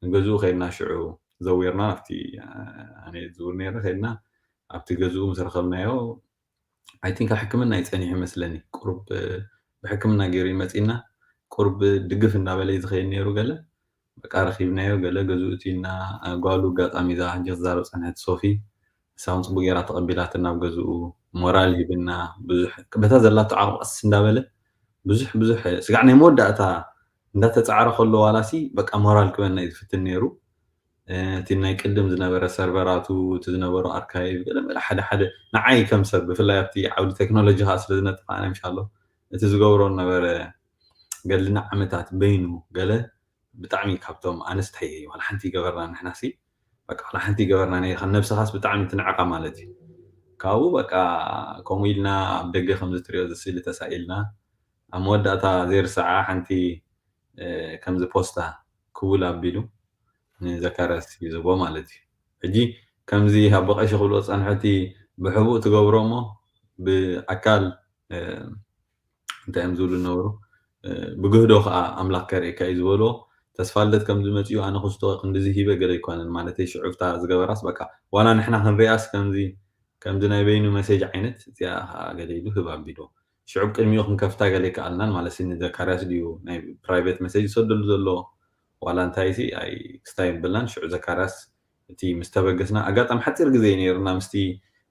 ንገዝኡ ከይድና ሽዑ ዘዊርና ኣብቲ፣ እ፣ ኣነ ዝውር ነይረ ከይድና ኣብቲ ገዝኡ ምስ ረኸብናዮ፣ I think ኣብ ሕክምና እዩ ጸኒሑ ይመስለኒ። ቁሩብ፣ እ፣ ብሕክምና ገይሩ እዩ መጺና። ቁሩብ ድግፍ እንዳበለ እዩ ዝኸይድ ነይሩ ገለ። በቃ ረኺብናዮ ገለ ገዝኡ እቲና፣ እ፣ ጓሉ ኣጋጣሚ እዛ ሕጂ ክዛረብ ጸንሐት ሶፊ፣ ንሳ እውን ጽቡቅ ገይራ ተቐቢላትና ኣብ ገዝኡ ሞራል ሂብና፣ ብዙሕ በታ ዘላቶ ዓቕሚ ቀስ እንዳበለ ብዙሕ፣ ብዙሕ ስጋዕ ናይ መወዳእታ እንዳተጻዕረ ከሎ ዋላሲ በቃ ሞራል ክበና እዩ ዝፍትን ነይሩ። እቲ ናይ ቅድም ዝነበረ ሰርቨራቱ፣ እቲ ዝነበሩ ኣርካይቭ፣ ገለ መለ ሓደ ሓደ ንዓይ ከም ሰብ፣ ብፍላይ ኣብቲ ዓውዲ ቴክኖሎጂ ከዓ ስለ ዝነጥፍ፣ ኣነ ምሻሎ እቲ ዝገብሮ ነበረ ገድልና ዓመታት በይኑ ገለ ብጣዕሚ ካብቶም ኣነስተይ ዋላ ሓንቲ ይገበርና ንሕናሲ በቃ ዋላ ሓንቲ ይገበርና ነይ ከም ነብስኻስ ብጣዕሚ ትንዕቃ ማለት እዩ። ካብኡ በቃ ከምኡ ኢልና ኣብ ደገ ከምዚ ትሪኦ ዝስእሊ ተሳኢልና ኣብ መወዳእታ ዘይርሳዓ ሓንቲ ከምዚ ፖስታ ክውል ኣቢሉ ንዘካርያስ እዩ ዝቦ ማለት እዩ። ሕጂ ከምዚ ኣቦ ቀሺ ክብሎ ዝፀንሐ እቲ ብሕቡእ ትገብሮ እሞ ብኣካል እንታይ እዮም ዝብሉ ነበሩ ብግህዶ ከዓ ኣምላኽ ከርእካ እዩ ዝበልዎ። ተስፋ ልደት ከምዚ መፅኡ ኣነ ክስቶ ክንድዚ ሂበ ገለ ኣይኮነን ማለት ሽዑ ብታ ዝገበራስ በቃ ዋላ ንሕና ክንሪኣስ ከምዚ ከምዚ ናይ በይኑ መሴጅ ዓይነት እዚኣ ከዓ ገለ ኢሉ ህብ ኣቢልዎ። ሽዑ ቅድሚኡ ክንከፍታ ገለ ይከኣልናን ማለት ሲ ንዘካርያስ ድዩ ናይ ፕራይቬት መሴጅ ዝሰደሉ ዘሎ ዋላ እንታይ ሲ ኣይ ክስታይ ብላን ሽዑ ዘካርያስ እቲ ምስ ተበገስና ኣጋጣሚ ሓፂር ግዜ እዩ ነይሩና ምስቲ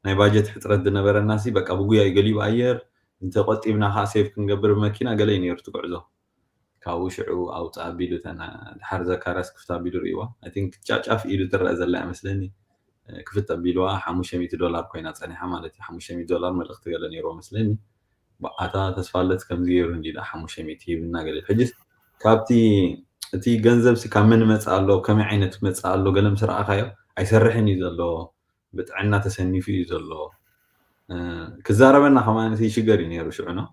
ናይ ባጀት ሕፅረት ዝነበረና ሲ በቃ ብጉያ እዩ ገሊኡ ኣየር እንተቆጢብና ከዓ ሴቭ ክንገብር ብመኪና ገለ እዩ ነይሩ እቲ ጉዕዞ። ካብኡ ሽዑ ኣውፃ ኣቢሉ ተና ድሓር ዘካርያስ ክፍት ኣቢሉ ርእይዋ። I think ጫጫፍ ኢዱ ትረአ ዘላ እያ መስለኒ። ክፍት ኣቢልዋ ሓሙሽተ ሚእቲ ዶላር ኮይና ፀኒሓ ማለት እዩ። ሓሙሽተ ሚእቲ ዶላር መልእኽቲ ገለ ነይርዎ መስለኒ። ኣታ ተስፋለት ከምዚ ገይሩ እንዲ ሓሙሽተ ሚእቲ ሂብና ገለ። ሕጅስ ካብቲ እቲ ገንዘብ ሲ ካብ መን መፅእ ኣሎ፣ ከመይ ዓይነት መፅእ ኣሎ ገለ ምስ ረኣኻዮ ኣይሰርሕን እዩ ዘሎ። ብጥዕና ተሰኒፉ እዩ ዘሎ። ክዛረበና ከማን ይሽገር እዩ ነይሩ ሽዑ ነው።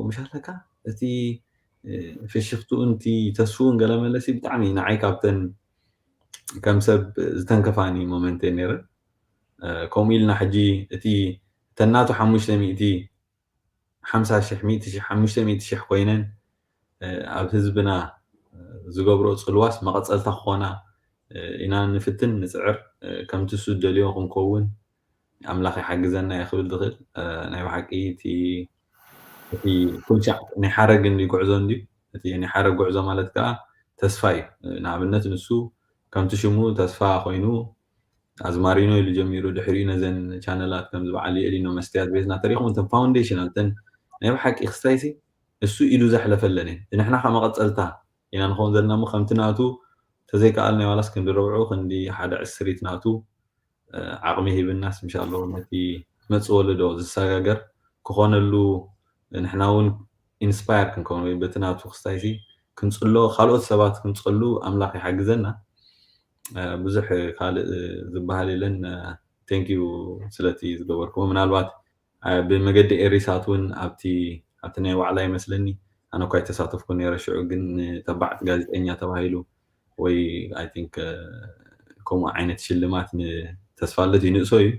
ምሻለካ እቲ ፍሽክትኡን እቲ ተስፍኡን ገለ መለሲ ብጣዕሚ ንዓይ ካብተን ከም ሰብ ዝተንከፋኒ ሞመንት ነይረን። ከምኡ ኢልና ሕጂ እቲ ተናቱ ሓሙሽተ ሚእቲ ሓምሳ ሽሕ ሚእቲ ሽሕ ሓሙሽተ ሚእቲ ሽሕ ኮይነን ኣብ ህዝብና ዝገብሮ ፅልዋስ መቐፀልታ ክኾና ኢና ንፍትን ንፅዕር። ከምቲ እሱ ዝደልዮ ክንከውን ኣምላኽ ይሓግዘና እየ ክብል ዝኽእል። ናይ ብሓቂ እቲ እቲ ኩልሻዕ ናይ ሓረግ እንዲ ጉዕዞ እንዲ እቲ ናይ ሓረግ ጉዕዞ ማለት ከዓ ተስፋ እዩ። ንኣብነት ንሱ ከምቲ ሽሙ ተስፋ ኮይኑ ኣዝማሪኖ ኢሉ ጀሚሩ ድሕሪኡ ነዘን ቻነላት ከምዚ በዓል የእሊኖ መስትያት ቤትና ተሪኹም እተን ፋውንዴሽን ኣልተን ናይ ብሓቂ ክስታይሲ እሱ ኢዱ ዘሕለፈለን እየን። ንሕና ከዓ መቐፀልታ ኢና ንኸውን ዘለና እሞ ከምቲ ናቱ ተዘይከኣል ናይ ዋላስ ክንዲ ረብዑ ክንዲ ሓደ ዕስሪት ናቱ ዓቕሚ ሂብናስ ምሻ ኣለዎ ነቲ መፅ ወለዶ ዝሰጋገር ክኾነሉ ንሕና እውን ኢንስፓየር ክንከውን ወይ በቲ ናቱ ክስታይሲ ክንፅሎ ካልኦት ሰባት ክንፀሉ ኣምላኽ ይሓግዘና። ብዙሕ ካልእ ዝበሃል የለን። ቴንኪዩ ስለቲ ዝገበርክዎ ምናልባት ብመገዲ ኤሪሳት እውን ኣብቲ ኣብቲ ናይ ዋዕላ ይመስለኒ ኣነ እኳ ኣይተሳተፍኩ ነረ ሽዑ ግን ንተባዕት ጋዜጠኛ ተባሂሉ ወይ ኣይ ቲንክ ከምኡ ዓይነት ሽልማት ንተስፋለት ይንእሶ እዩ።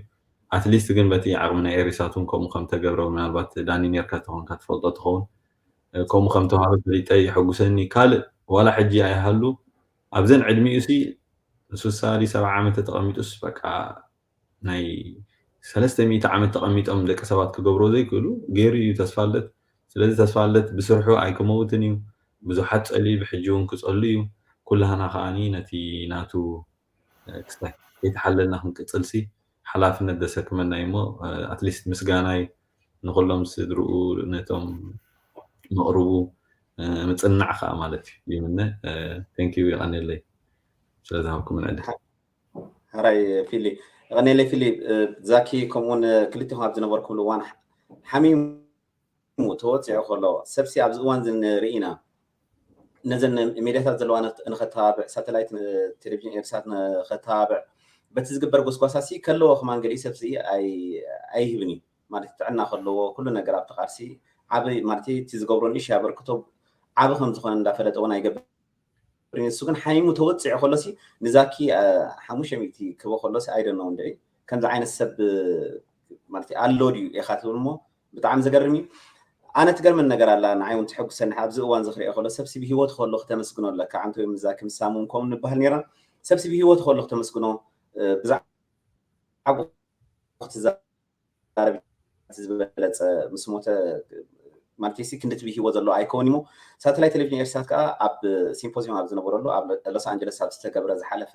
ኣትሊስት ግን በቲ ዓቕሚ ናይ ኤሪሳት እውን ከምኡ ከም ተገብረ ምናልባት ዳኒ ኔርካ ተኾንካ ትፈልጦ ትኸውን ከምኡ ከም ተዋህበ ፈሊጠ የሐጉሰኒ። ካልእ ዋላ ሕጂ ኣይሃሉ ኣብዘን ዕድሚኡ ሲ ሱሳ ዲ ሰብዓ ዓመት ተቐሚጡስ በቃ ናይ ሰለስተ ሚእቲ ዓመት ተቐሚጦም ደቂ ሰባት ክገብሮ ዘይክእሉ ገይሩ እዩ ተስፋለት። ስለዚ ተስፋለት ብስርሑ ኣይክመውትን እዩ። ብዙሓት ጸልዩ ብሕጂ እውን ክጸሉ እዩ። ኩላህና ከዓኒ ነቲ ናቱ ክስታይ ከይተሓለልና ክንቅጽልሲ ሓላፍነት ዘሰክመና እዩ እሞ ኣትሊስት ምስጋናይ ንኩሎም ስድርኡ ነቶም መቕርቡ ምጽናዕ ከዓ ማለት እዩ ይምነ። ቴንኪዩ የቐንየለይ ስለዝሃብኩም ዕድል። ሕራይ ፊሊ የቐንየለይ ፊሊ ዛኪ ከምኡውን ክልቲኹም ኣብ ዝነበርኩሉ እዋን ሓሚሙ ተወፂዑ ከሎ ሰብሲ ኣብዚ እዋን ንርኢ ኢና ነዘን ሜድያታት ዘለዋ ንኸተባብዕ ሳተላይት ቴሌቪዥን ኤርሳት ንኸተባብዕ በቲ ዝግበር ጎስጓሳ ሲ ከለዎ ከማን ገሊኡ ሰብሲ ኣይህብን እዩ ማለት ጥዕና ከለዎ ኩሉ ነገር ኣብቲ ቃልሲ ዓብ ማለት እቲ ዝገብሮ ንእሽ ኣበርክቶ ዓብ ከም ዝኾነ እንዳፈለጠ እውን ኣይገብር ንሱ ግን ሓሚሙ ተወፂዑ ከሎሲ ንዛኪ ሓሙሽተ ሚእቲ ክቦ ከሎሲ ኣይደነው እንድዒ ከምዚ ዓይነት ሰብ ማለት ኣሎ ድዩ ኢኻ ትብል እሞ ብጣዕሚ ዘገርም እዩ ኣነ ትገርመን ነገር ኣላ ንዓይ እውን ትሐጉሰኒ ኣብዚ እዋን ዝክሪኦ ከሎ ሰብሲ ብሂወት ከሎ ክተመስግኖ ኣለካ ዓንተ ወይ ምዛኪ ምሳሙ ከም ንበሃል ነይራ ሰብሲ ብሂወት ከሎ ክተመስግኖ ብዛዕባ ክትዛረብ ዝበለፀ ምስ ሞተ ማለት ሲ ክንድቲ ብሂወት ዘሎ ኣይከውን እሞ ሳተላይት ቴሌቪዥን ኤርትሳት ከዓ ኣብ ሲምፖዚየም ኣብ ዝነበረሉ ኣብ ሎስ ኣንጀለስ ኣብ ዝተገብረ ዝሓለፈ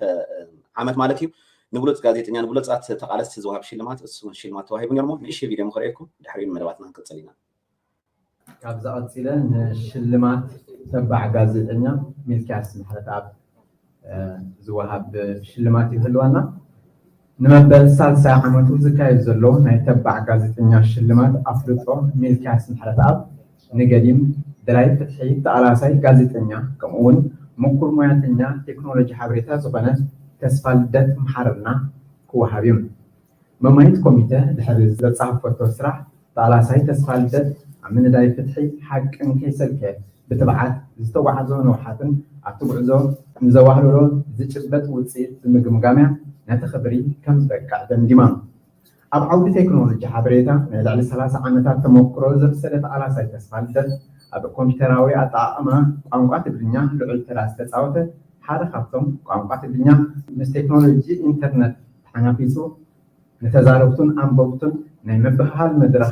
ዓመት ማለት እዩ ንብሉፅ ጋዜጠኛ ንብሉፃት ተቃለስቲ ዝወሃብ ሽልማት እሱ ሽልማት ተዋሂቡ ነርሞ ንእሽ ቪድዮ ምክርእኩም ድሕሪኡ ንመደባትና ክንቅፅል ኢና ካብዚ ቀፂለ ንሽልማት ተባዕ ጋዜጠኛ ሚልኪያስ ምሕረተኣብ ዝወሃብ ሽልማት ይህልወና። ንመበል ሳልሳይ ዓመቱ ዝካየድ ዘሎ ናይ ተባዕ ጋዜጠኛ ሽልማት ኣፍልጦ ሚልክያስ ምሕረተኣብ ንገዲም ደላይ ፍትሒ ተቓላሳይ ጋዜጠኛ ከምኡ እውን ምኩር ሞያተኛ ቴክኖሎጂ ሓበሬታ ዝኾነ ተስፋ ልደት መሓረና ክወሃብ እዩ። መማይት ኮሚተ ድሕሪ ዘጻፈቶ ስራሕ ተቓላሳይ ተስፋ ልደት ኣብ ምንዳይ ፍትሒ ሓቅን ከይሰልከ ብትብዓት ዝተጓዕዞ ንውሓትን ኣብቲ ጉዕዞ ንዘዋህለሎ ዝጭበጥ ውፅኢት ብምግምጋምያ ነቲ ክብሪ ከም ዝበቅዕ ደምዲማ። ኣብ ዓውዲ ቴክኖሎጂ ሓበሬታ ናይ ልዕሊ ሰላሳ ዓመታት ተመክሮ ዘብሰለ ተቓላሳይ ተስፋ ልደት ኣብ ኮምፒውተራዊ ኣጠቓቕማ ቋንቋ ትግርኛ ልዑል ተራ ዝተፃወተ ሓደ ካብቶም ቋንቋ ትግርኛ ምስ ቴክኖሎጂ ኢንተርነት ተሓናፊፁ ንተዛረብቱን ኣንበብቱን ናይ ምብህሃል መድረኽ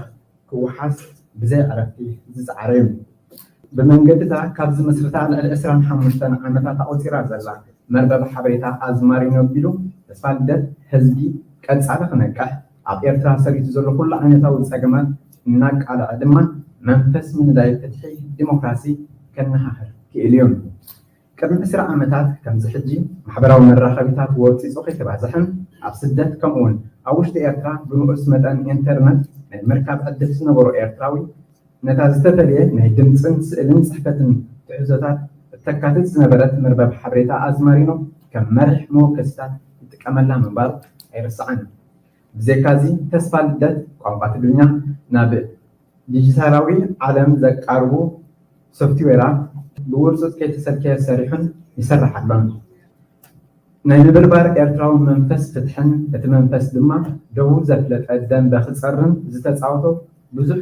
ክወሓስ ብዘይ ዕረፍቲ ዝፀዓረ እዩ። ብመንገዲ እታ ካብ ዝምስርታ ልዕሊ ዕስራን ሓሙሽተን ዓመታት ኣቑፂራ ዘላ መርበብ ሓበሬታ ኣዝማሪኖ ቢሉ ተስፋ ልደት ህዝቢ ቀፃሊ ክነቅሕ ኣብ ኤርትራ ሰሪቱ ዘሎ ኩሉ ዓይነታዊ ፀገማት እናቃልዐ ድማ መንፈስ ምንዳይ ፍትሒ ዲሞክራሲ ከነሃህር ክኢሉ እዩ። ቅድሚ ዕስራ ዓመታት ከምዚ ሕጂ ማሕበራዊ መራኸቢታት ወፂፁ ከይተባዝሐን ኣብ ስደት ከምኡውን ኣብ ውሽጢ ኤርትራ ብንኡስ መጠን ኢንተርነት ናይ ምርካብ ዕድል ዝነበሮ ኤርትራዊ ነታ ዝተፈለየ ናይ ድምፅን ስእልን ፅሕፈትን ትሕዝቶታት እተካትት ዝነበረት መርበብ ሓበሬታ ኣዝማሪኖ ከም መሪሕ መወከሲታት ይጥቀመላ ምንባር ኣይረስዓን። ብዘይካዚ ተስፋ ልደት ቋንቋ ትግርኛ ናብ ዲጂታላዊ ዓለም ዘቃርቡ ሶፍትዌራት ብውርፁፅ ከይተሰልከየ ሰሪሑን ይሰርሕ ኣሎን። ናይ ምብርባር ኤርትራዊ መንፈስ ፍትሕን እቲ መንፈስ ድማ ደቡብ ዘፍለጠ ደንበ ክፀርን ዝተፃወቶ ብዙሕ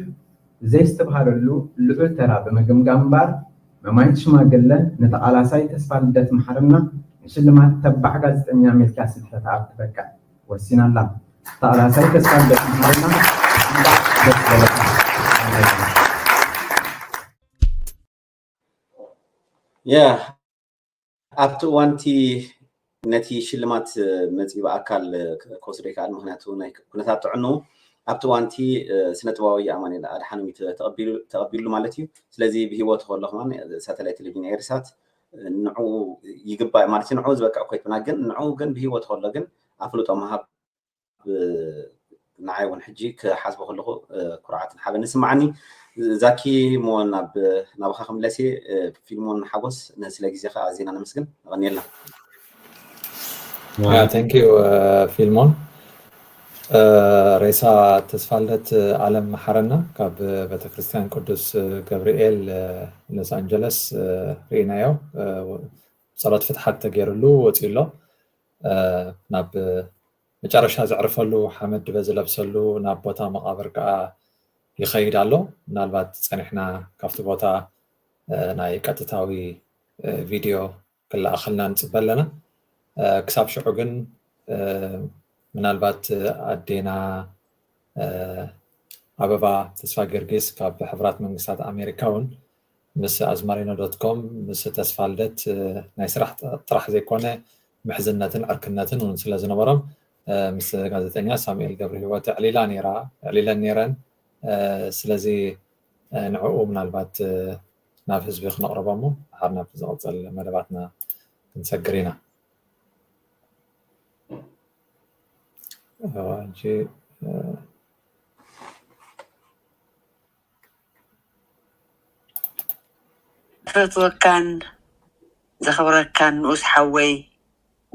ዘይስተብሃለሉ ልዑል ተራ ብምግምጋም እምበኣር መማይት ሽማግለ ንተቓላሳይ ተስፋ ልደት መሓረና ንሽልማት ተባዕ ጋዜጠኛ ሚልክያስ ምሕረተኣብ ትበቅዕ ወሲና ኣላ። ተቓላሳይ ተስፋ ልደት መሓረና እንኳዕ ደስ በለካ። ያ ኣብቲ እዋንቲ ነቲ ሽልማት መፂ ብኣካል ክወስዶ ይከኣል፣ ምክንያቱ ናይ ኩነታት ጥዕንኡ ኣብቲ እዋንቲ ስነ ጥበባዊ ኣማኑኤል ኣድሓኖም እዩ ተቐቢሉ ማለት እዩ። ስለዚ ብሂወቱ ከሎ ከማን ሳተላይት ቴሌቪዥን ኤሪሳት ንዑ ይግባእ ማለት እዩ። ንዑ ዝበቅዕ ኮይትና ግን ንዑ ግን ብሂወቱ ከሎ ግን ኣፍልጦ ምሃብ ንዓይ እውን ሕጂ ክሓስቦ ከለኹ ኩርዓትን ሓበን ይስምዓኒ። ዛኪ ሞ ናብ ናባኻ ክምለስ እየ። ፊልሞን ሓጎስ ስለ ግዜኻ ኣዚና ነመስግን። ነቐንየልና። Thank you ፊልሞን። ሬሳ ተስፋልደት ኣለም መሓረና ካብ ቤተክርስትያን ቅዱስ ገብርኤል ሎስ ኣንጀለስ ርኢናዮ። ጸሎት ፍትሓት ተገይርሉ ወፂኡ ኣሎ። ናብ መጨረሻ ዘዕርፈሉ ሓመድ ድበ ዝለብሰሉ ናብ ቦታ መቓብር ከዓ ይኸይድ ኣሎ። ምናልባት ፀኒሕና ካብቲ ቦታ ናይ ቀጥታዊ ቪድዮ ክለኣኸልና ንፅበ ኣለና። ክሳብ ሽዑ ግን ምናልባት ኣዴና ኣበባ ተስፋ ጊዮርጊስ ካብ ሕቡራት መንግስታት ኣሜሪካ እውን ምስ ኣዝማሪኖ ዶት ኮም ምስ ተስፋ ልደት ናይ ስራሕ ጥራሕ ዘይኮነ ምሕዝነትን ዕርክነትን እውን ስለ ዝነበሮም ምስ ጋዜጠኛ ሳሙኤል ገብረ ህይወት ኣዕሊላ ነይራ ኣዕሊለን ነይረን። ስለዚ ንዕኡ ምናልባት ናብ ህዝቢ ክነቕርቦ እሞ ድሓር ናብቲ ዝቕፅል መደባትና ክንሰግር ኢና። ሕጂ ዝፈትወካን ዘኽብረካን ንኡስ ሓወይ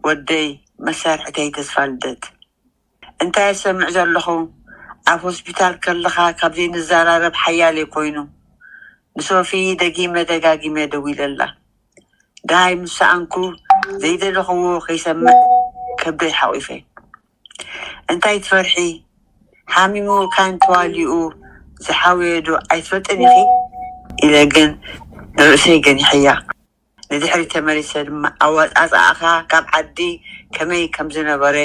ወደይ መሳርሕተይ ተስፋ ልደት እንታይ እሰምዕ ዘለኹ ኣብ ሆስፒታል ከለኻ ካብ ዘይንዘራረብ ሓያለይ ኮይኑ ንሶፊ ደጊመ ደጋጊመ ደዊለላ ደሃይ ምስ ሰኣንኩ ዘይደለኽዎ ከይሰምዕ ከብደይ ሓቒፈ እንታይ ትፈርሒ ሓሚሙ ካን ተዋሊኡ ዝሓወየ ዶ ኣይትፈልጥን ኢኺ ኢለ ግን ንርእሰይ ገኒሐያ ንድሕሪት ተመሊሰ ድማ ኣወፃፅኣኻ ካብ ዓዲ ከመይ ከም ዝነበረ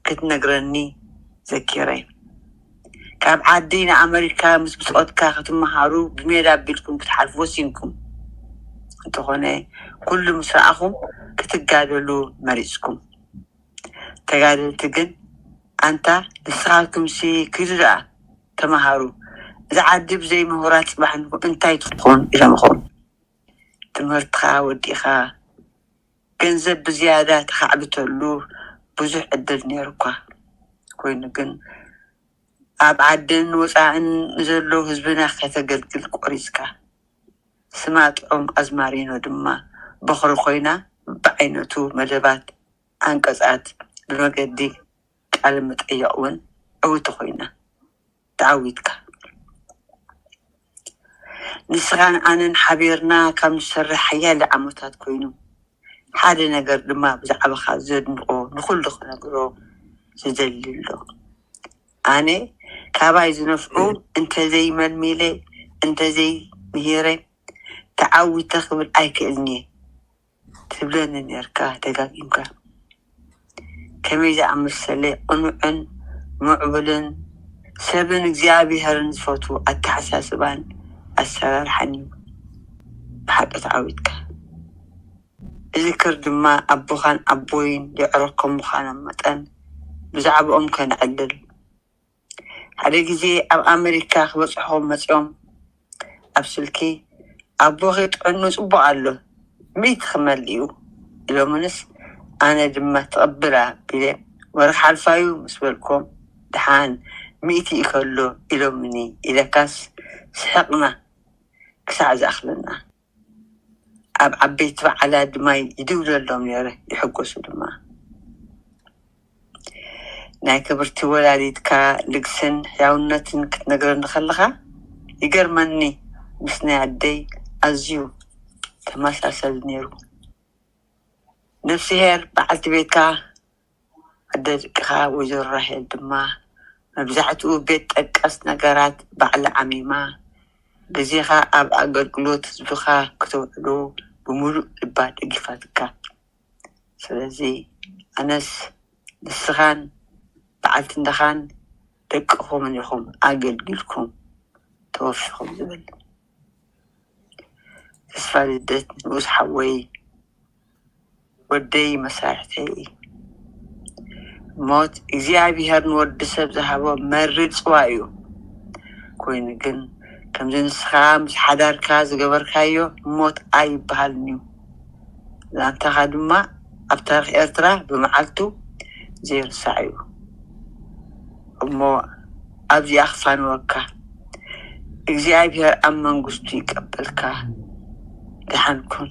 ክትነግረኒ ዘኪረ። ካብ ዓዲ ንኣመሪካ ምስ ብጾትካ ክትመሃሩ ብሜዳ ኣቢልኩም ክትሓልፉ ወሲንኩም። እንተኾነ ኩሉ ምስ ረኣኹም ክትጋደሉ መሪጽኩም። ተጋደልቲ ግን ኣንታ ንስኻትኩምሲ ኪዱ ደኣ ተመሃሩ፣ እዛ ዓዲ ብዘይ ምሁራት ጽባሕ ንግሆ እንታይ ትኾን ኢሎምኹም። ትምህርትኻ ወዲእኻ ገንዘብ ብዝያዳ ተኻዕብተሉ ብዙሕ ዕድል ነይሩ እኳ። ኮይኑ ግን ኣብ ዓድን ወፃእን ንዘለዉ ህዝብና ከተገልግል ቆሪፅካ። ስማ ጥዑም ኣዝማሪኖ ድማ በኽሪ ኮይና ብዓይነቱ መደባት፣ ኣንቀፃት፣ ብመገዲ ቃለ መጠየቕ እውን ዕውቲ ኮይና። ተዓዊትካ። ንስኻን ኣነን ሓቢርና ካብ ንሰርሕ ሓያለ ዓመታት ኮይኑ፣ ሓደ ነገር ድማ ብዛዕባኻ ዘድንቆ ንኹሉ ክነግሮ ዝደሊ ኣሎ። ኣነ ካባይ ዝነፍዑ እንተዘይ መልሚለ፣ እንተዘይ ምሂረ፣ ተዓዊተ ክብል ኣይክእልን እየ ትብለኒ ነርካ ደጋጊምካ። ከመይ ዝኣመሰለ ቅኑዕን ምዕቡልን ሰብን እግዚኣብሔርን ዝፈቱ ኣተሓሳስባን ኣሰራርሓን እዩ። ብሓቂ ተዓዊትካ። እዝክር ድማ ኣቦኻን ኣቦይን የዕረኮም ምዃኖም መጠን ብዛዕባኦም ከነዕልል። ሓደ ግዜ ኣብ ኣመሪካ ክበጽሑ መጺኦም ኣብ ስልኪ ኣቦኺ ጥዕኑ ጽቡቕ ኣሎ፣ ሚእቲ ክመልእ እዩ ኢሎምንስ፣ ኣነ ድማ ተቐብል ኣቢለ ወርሒ ሓልፋዩ ምስ በልኮም፣ ደሓን ሚእቲ እዩ ከሎ ኢሎምኒ ኢለካስ ስሕቕና ክሳዕ ዝኣኽለና። ኣብ ዓበይቲ በዓላት ድማ ይድውለሎም ነይረ፣ ይሕጎሱ ድማ። ናይ ክብርቲ ወላዲትካ ልግስን ሕያውነትን ክትነግረኒ ከለኻ ይገርመኒ፣ ምስ ናይ ኣደይ ኣዝዩ ተመሳሳሊ ነይሩ። ነፍስሄር በዓልቲ ቤትካ ኣደ ደቅኻ ወይዘሮ ራሄል ድማ መብዛሕትኡ ቤት ጠቀስ ነገራት ባዕላ ዓሚማ፣ ግዜኻ ኣብ ኣገልግሎት ህዝብኻ ክተውዕሎ ብምሉእ ልባ ደጊፋትካ። ስለዚ ኣነስ ንስኻን በዓልቲ እንዳኻን ደቅኹምን ኢኹም ኣገልጊልኩም ተወፊኹም ዝብል። ተስፋ ልደት ንኡስ ሓወይ፣ ወደይ መሳርሕተይ። ሞት እግዚኣብሔር ንወዲ ሰብ ዝሃቦ መሪር ጽዋ እዩ። ኮይኑ ግን ከምዚ ንስኻ ምስ ሓዳርካ ዝገበርካዮ ሞት ኣይበሃልን እዩ። ዛንታኻ ድማ ኣብ ታሪኽ ኤርትራ ብመዓልቱ ዘይርሳዕ እዩ። እሞ ኣብዚኣ ክፋንወካ። እግዚኣብሔር ኣብ መንግስቱ ይቀበልካ። ደሓን ኩን፣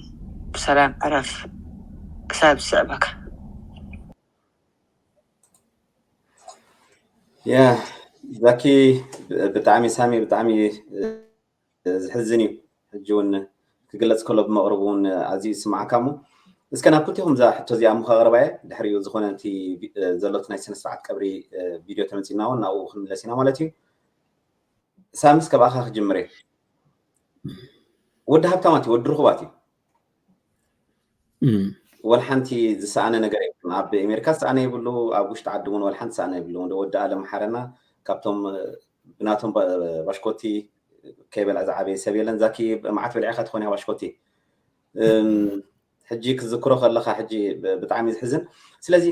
ብሰላም ዕረፍ፣ ክሳብ ዝስዕበካ። ያ ዛኪ፣ ብጣዕሚ ሳሚ፣ ብጣዕሚ ዘሕዝን እዩ። ሕጂ እውን ክግለፅ ከሎ ብመቕርቡ እውን ኣዝዩ ይስማዓካ። እሞ እስከ ናብ ክልቲኹም እዛ ሕቶ እዚኣ እሞ ከቕርባ እየ። ድሕሪኡ ዝኾነ እቲ ቪ- ዘሎት ናይ ስነ ስርዓት ቀብሪ እ፣ ቪድዮ ተመፂና እውን ናብኡ ክንምለስ ኢና ማለት እዩ። ሳምስ ከባኣኻ ክጅምር እየ። ወዲ ሃብታማት እዩ፣ ወዲ ርኹባት እዩ። እም። ወላ ሓንቲ ዝሰኣነ ነገር የብሉን። ኣብ ኣሜሪካ ዝሰኣነ የብሉ፣ ኣብ ውሽጢ ዓዲ እውን ወላ ሓንቲ ዝሰኣነ የብሉ። እንደ ወዲ ኣለም ሓረና ካብቶም እ፣ ብናቶም ባ- ባሽኮቲ ከይበልዐ ዝዓበየ ሰብ የለን። ዛኪ መዓት በሊዕካ ትኾን ኢኻ ባሽኮቲ። እም፣ ሕጂ ክትዝክሮ ከለኻ ሕጂ ብ- ብጣዕሚ ዝሕዝን። ስለዚ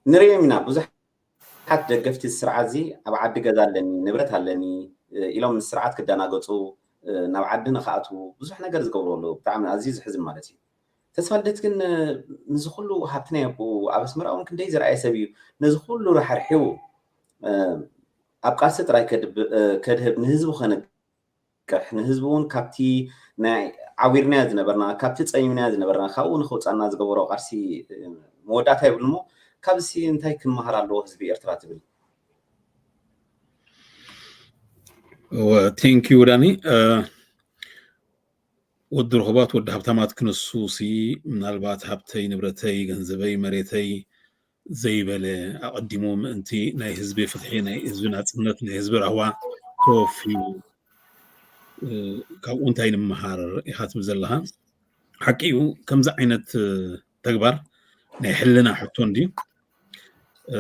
ንሪኦም ኢና ብዙሓት ደገፍቲ እዚ ስርዓት እዚ ኣብ ዓዲ ገዛ ኣለኒ ንብረት ኣለኒ እ፣ ኢሎም ምስ ስርዓት ክደናገፁ እ፣ ናብ ዓዲ ንክኣትዉ ብዙሕ ነገር ዝገብሩ ኣለዉ። ብጣዕሚ ኣዝዩ ዝሕዝን ማለት እዩ። ተስፋ ልደት ግን እ፣ ምስዚ ኩሉ ሃብቲ ናይ ኣቦኡ ኣብ ኣስመራ እውን ክንደይ ዝረኣየ ሰብ እዩ። ነዚ ኩሉ ራሕርሒቡ እ፣ ኣብ ቃልሲ ጥራይ ከድብ- እ፣ ከድህብ ንህዝቡ ከነቅሕ ንህዝቡ እውን ካብቲ ናይ ዓዊርናዮ ዝነበርና ካብቲ ፀሚምናዮ ዝነበርና ካብኡ ንክውፃና ዝገበሮ ቃልሲ እ፣ መወዳእታ የብሉ እሞ ካብዚ እንታይ ክመሃር ኣለዎ ህዝቢ ኤርትራ ትብል? ቴንኪዩ ዳኒ። እ፣ ወዲ ርኹባት ወዲ ሃብታማት ክንሱ ሲ ምናልባት ሃብተይ ንብረተይ ገንዘበይ መሬተይ ዘይበለ ኣቐዲሙ ምእንቲ ናይ ህዝቢ ፍትሒ ናይ ህዝቢ ናፅነት ናይ ህዝቢ ራህዋ ተወፍዩ እ፣ ካብኡ እንታይ ንምሃር ኢኻ ትብል ዘለኻ? ሓቂ እዩ። ከምዚ ዓይነት እ፣ ተግባር ናይ ሕልና ሕቶ እንድዩ። እ፣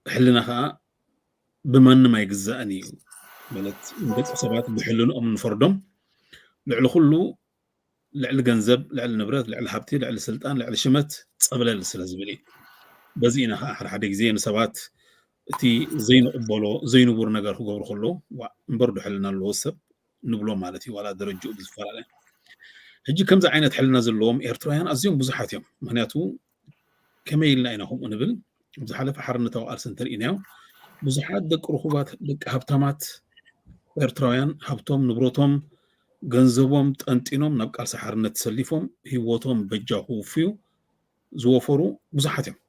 ሕልና ከዓ ብማንም ኣይግዛእን እዩ። ማለት ንደቂ ሰባት ብሕልንኦም ንፈርዶም። ልዕሊ ኩሉ ልዕሊ ገንዘብ፣ ልዕሊ ንብረት፣ ልዕሊ ሃብቲ፣ ልዕሊ ስልጣን፣ ልዕሊ ሽመት ፀብለል ስለ ዝብል እዩ። በዚ ኢና ከዓ ሓደ ሓደ ግዜ ንሰባት እቲ ዘይንቕበሎ ዘይንቡር ነገር ክገብሩ ከለዉ ዋእ እምበር ዶ ሕልና ኣለዎ ሰብ ንብሎ ማለት እዩ። ዋላ ደረጅኡ ብዝፈላለ ሕጂ ከምዚ ዓይነት ሕልና ዘለዎም ኤርትራውያን ኣዝዮም ብዙሓት እዮም። ምክንያቱ ከመይ ኢልና ኢና ከምኡ ንብል? ኣብ ዝሓለፈ ሓርነታዊ ቃልሲ እንተርኢናዮ፣ ብዙሓት ደቂ ርኹባት፣ ደቂ ሃብታማት ኤርትራውያን ሃብቶም፣ ንብረቶም፣ ገንዘቦም ጠንጢኖም ናብ ቃልሲ ሓርነት ተሰሊፎም ህይወቶም በጃ ክውፍዩ ዝወፈሩ ብዙሓት እዮም።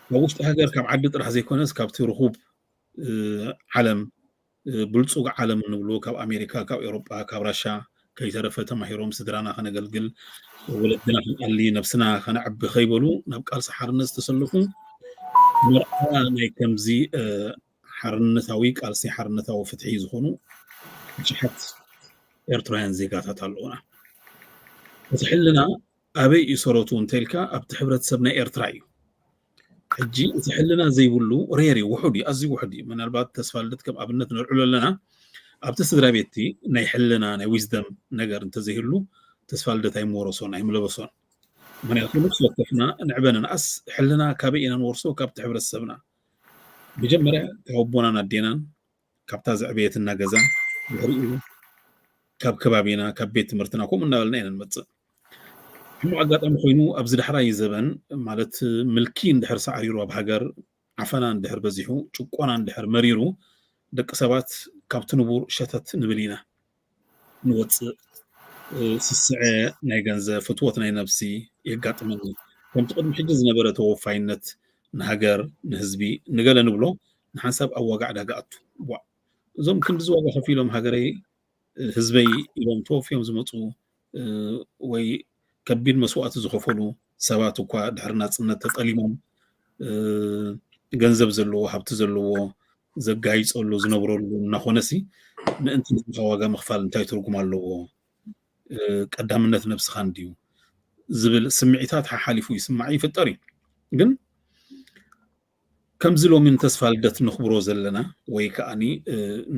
ኣብ ውሽጢ ሃገር ካብ ዓዲ ጥራሕ ዘይኮነስ ካብቲ ርኹብ ዓለም፣ ብልጹግ ዓለም እንብሎ ካብ ኣሜሪካ፣ ካብ ኤውሮጳ፣ ካብ ራሻ ከይተረፈ ተማሂሮም ስድራና ከነገልግል፣ ወለድና ክንኣሊ፣ ነብስና ከነዕቢ ከይበሉ ናብ ቃልሲ ሓርነት ዝተሰለፉ መርኣያ ናይ ከምዚ ሓርነታዊ ቃልሲ፣ ሓርነታዊ ፍትሒ ዝኾኑ ኣሽሓት ኤርትራውያን ዜጋታት ኣለዉና። እቲ ሕልና ኣበይ እዩ ሰረቱ እንተልካ ኣብቲ ሕብረተሰብ ናይ ኤርትራ እዩ። ሕጂ እቲ ሕልና ዘይብሉ ሬር እዩ፣ ውሑድ እዩ፣ ኣዝዩ ውሑድ እዩ። ምናልባት ተስፋ ልደት ከም ኣብነት ነልዕሎ ኣለና። ኣብቲ ስድራ ቤትቲ ናይ ሕልና ናይ ዊዝደም ነገር እንተዘይህሉ ተስፋ ልደት ኣይምወረሶን ኣይምለበሶን። ምክንያቱ ነፍሲ ወከፍና ንዕበ ንንኣስ ሕልና ካበይ ኢና ንወርሶ? ካብቲ ሕብረተሰብና። መጀመርያ ካብ ኣቦናን ኣዴናን ካብታ ዘዕበየትና ገዛ ድሕሪኡ ካብ ከባቢና ካብ ቤት ትምህርትና ከምኡ እናበልና ኢና ንመፅእ። ሕሙቕ ኣጋጣሚ ኮይኑ ኣብዚ ዳሕራይ ዘበን ማለት ምልኪ እንድሕር ሳዕሪሩ ኣብ ሃገር ዓፈና እንድሕር በዚሑ ጭቆና እንድሕር መሪሩ ደቂ ሰባት ካብቲ ንቡር ሸተት ንብል ኢና ንወፅእ። ስስዐ ናይ ገንዘብ ፍትወት ናይ ነብሲ የጋጥመኒ። ከምቲ ቅድሚ ሕጂ ዝነበረ ተወፋይነት ንሃገር ንህዝቢ ንገለ ንብሎ ንሓንሳብ ኣብ ዋጋ ዕዳጋ ኣቱ። ዋ እዞም ክንድዚ ዋጋ ከፊሎም ሃገረይ ህዝበይ ኢሎም ተወፍዮም ዝመፁ ወይ ከቢድ መስዋእቲ ዝኸፈሉ ሰባት እኳ ድሕሪ ናፅነት ተጠሊሞም ገንዘብ ዘለዎ ሃብቲ ዘለዎ ዘጋይፀሉ ዝነብረሉ እናኾነሲ ምእንቲ ንዝኻ ዋጋ ምኽፋል እንታይ ትርጉም ኣለዎ? ቀዳምነት ነብስኻ እንድዩ ዝብል ስምዒታት ሓሓሊፉ ይስማዕ ይፍጠር እዩ። ግን ከምዚ ሎሚ ንተስፋ ልደት ንኽብሮ ዘለና ወይ ከዓኒ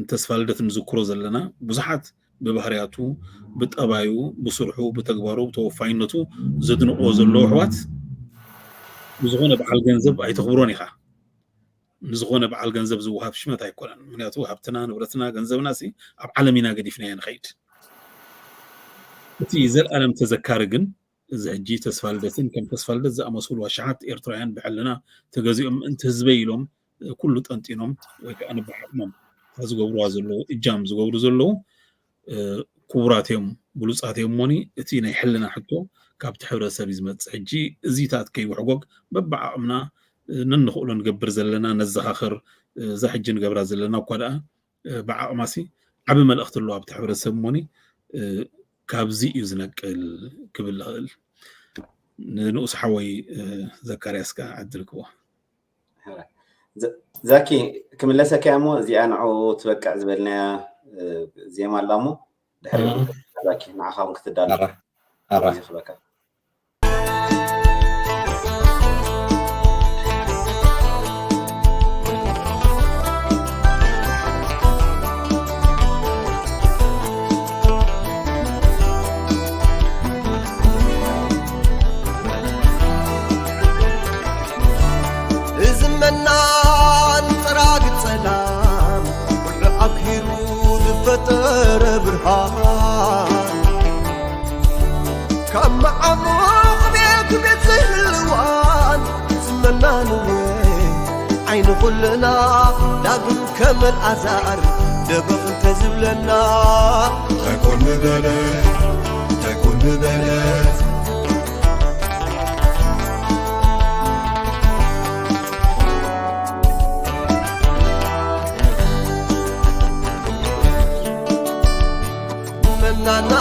ንተስፋ ልደት ንዝክሮ ዘለና ብዙሓት ብባህርያቱ ብጠባዩ ብስርሑ ብተግባሩ ብተወፋይነቱ ዘድንቆ ዘለዉ ኣሕዋት ብዝኾነ በዓል ገንዘብ ኣይተኽብሮን ኢኻ። ንዝኾነ በዓል ገንዘብ ዝወሃብ ሽመት ኣይኮነን። ምክንያቱ ሃብትና ንብረትና ገንዘብና ሲ ኣብ ዓለም ኢና ገዲፍናዮ ንኸይድ። እቲ ዘለኣለም ተዘካሪ ግን እዚ ሕጂ ተስፋ ልደትን ከም ተስፋ ልደት ዝኣመሰሉ ኣሽሓት ኤርትራውያን ብሕልና ተገዚኦም ምእንቲ ህዝበይ ኢሎም ኩሉ ጠንጢኖም ወይ ከዓ ንባሓቅሞም ዝገብርዋ ዘለዉ እጃም ዝገብሩ ዘለዉ ክቡራት እዮም ብሉፃት እዮም እሞኒ እቲ ናይ ሕልና ሕቶ ካብቲ ሕብረተሰብ እዩ ዝመፅእ ሕጂ እዚታት ከይውሕጎግ በብዓቅምና ነንኽእሎ ንገብር ዘለና ነዘኻኽር እዛ ሕጂ ንገብራ ዘለና እኳ ደኣ ብዓቕማሲ ዓቢ መልእኽቲ ኣለዎ ኣብቲ ሕብረተሰብ እሞኒ ካብዚ እዩ ዝነቅል ክብል ዝኽእል ንንኡስ ሓወይ ዘካርያስ ከዓ ዕድል ክቦ ዛኪ ክምለሰካ እሞ እዚኣ ንዑ ትበቅዕ ዝበልናያ ዜማ ኣላ እሞ ድሕሪ ዛኪ ንዓኻ እውን ክትዳለ ክበካ ንኹልና ዳግም ከም ኣልኣዛር ደበኽ እንተዝብለና እንታይ ኮን ምበለ እንታይ ኮን ምበለ መናና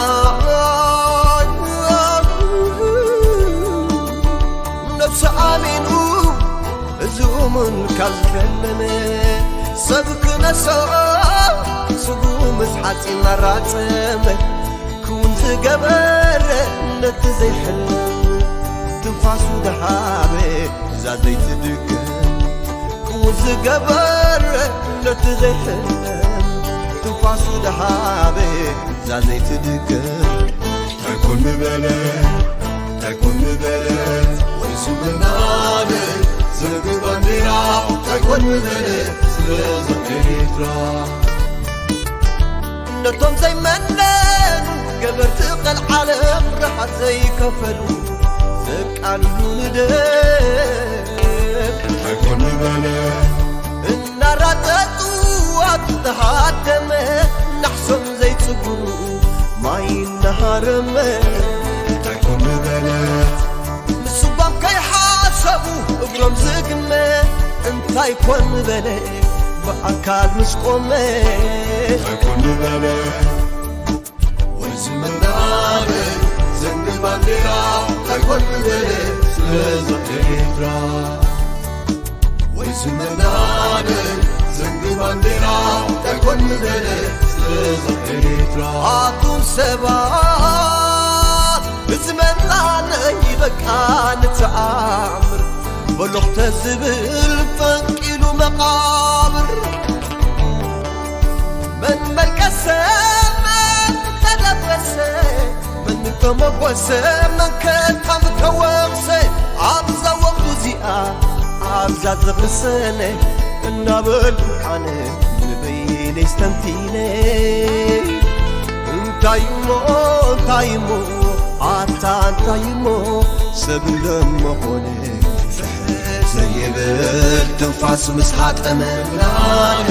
ነብሲ ኣሚኑ እዚኡምን ካብ ዝፈለመ ሰብ ክነስኦ ስጉምስ ሓፂን ኣራፀመ ክውን ዝገበረ ነቲ ዘይሕለም ትንፋሱ ደሃበ እዛ ዘይትድገም ክውን ዝገበረ ነቲ ዘይሕለም ትንፋሱ ደሃበ እዛ ዘይትድገም እንታይ ኮን ምበለ እንታይ ኮን ምበለ ወይሱ ምናለ ዘርግ ባንዴራ እንታይ ኮን ምበለ ስለ ዘርግ ኤርትራ ነቶም ዘይመነኑ ገበርቲ ዓለም ረሓት ዘይከፈሉ ዘቃልሉ ንደብ እንታይ ኮን በለ እናራጠጡ ኣብ ዝተሃደመ ናሕሶም ዘይጽጉ ማይ እናሃረመ እንታይ ኮን በለ ንስጓም ከይሓሰቡ እግሮም ዝግመ እንታይ ኮን በለ ብኣካል ምስ ቆመ እንታይ ኮን በለ ወይ ዝምናለ ዘንግ ባንዴራ እንታይ ኮን በለ ስለዛ ኤርትራ ወይ ዝምናለ ዘንግ ባንዴራ እንታይ ኮን በለ ስለዛ ኤርትራ ኣቱም ሰባት እዚ መናነይ በቃ ንተኣምር በሎኽተ ዝብል ፈንቂሉ መቓብር መን መልቀሰ መን ተደበሰ መን ተመጎሰ መን ከታም ተወቕሰ ኣብዛ ወቅቱ እዚኣ ኣብዛ ዝኽሰነ እናበልኩ ኣነ ንበይነይ ስተንቲነ እንታይ እሞ እንታይ እሞ ኣታ እንታይ እሞ ሰብ እንደመኾነ ፍሕት ዘይብል ትንፋስ ምስ ሃጠመ ናነ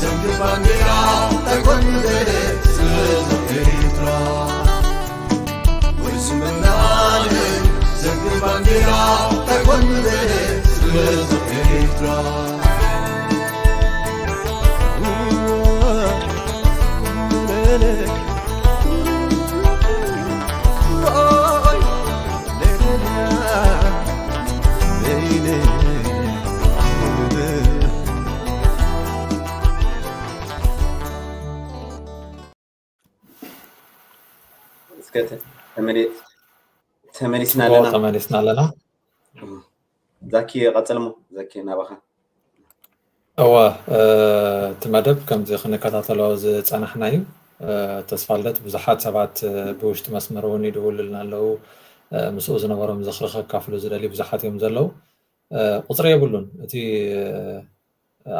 ዘንግ ባንዴራ እንታይ ኮን በለ ስለዛ ኤርትራ ወይ ዝምናለ ዘንግ ባንዴራ እንታይ ኮን በለ ስለዛ ኤርትራ እስከ ተመሊ- ተመሊስና ኣለና። ተመሊስና ኣለና። ዛኪ ቀጽል እሞ፣ ዛኪ ናባኻ። እወ፣ እ፣ እቲ መደብ ከምዚ ክንከታተሎ ዝጸናሕና እዩ። እ፣ ተስፋ ልደት፣ ብዙሓት ሰባት፣ እ፣ ብውሽጢ መስመር እውን ይድውሉልና ኣለዉ። እ፣ ምስኡ ዝነበሮም ዝኽሪ ከካፍሉ ዝደልዩ ብዙሓት እዮም ዘለዉ። እ፣ ቁጽሪ የብሉን። እቲ፣ እ፣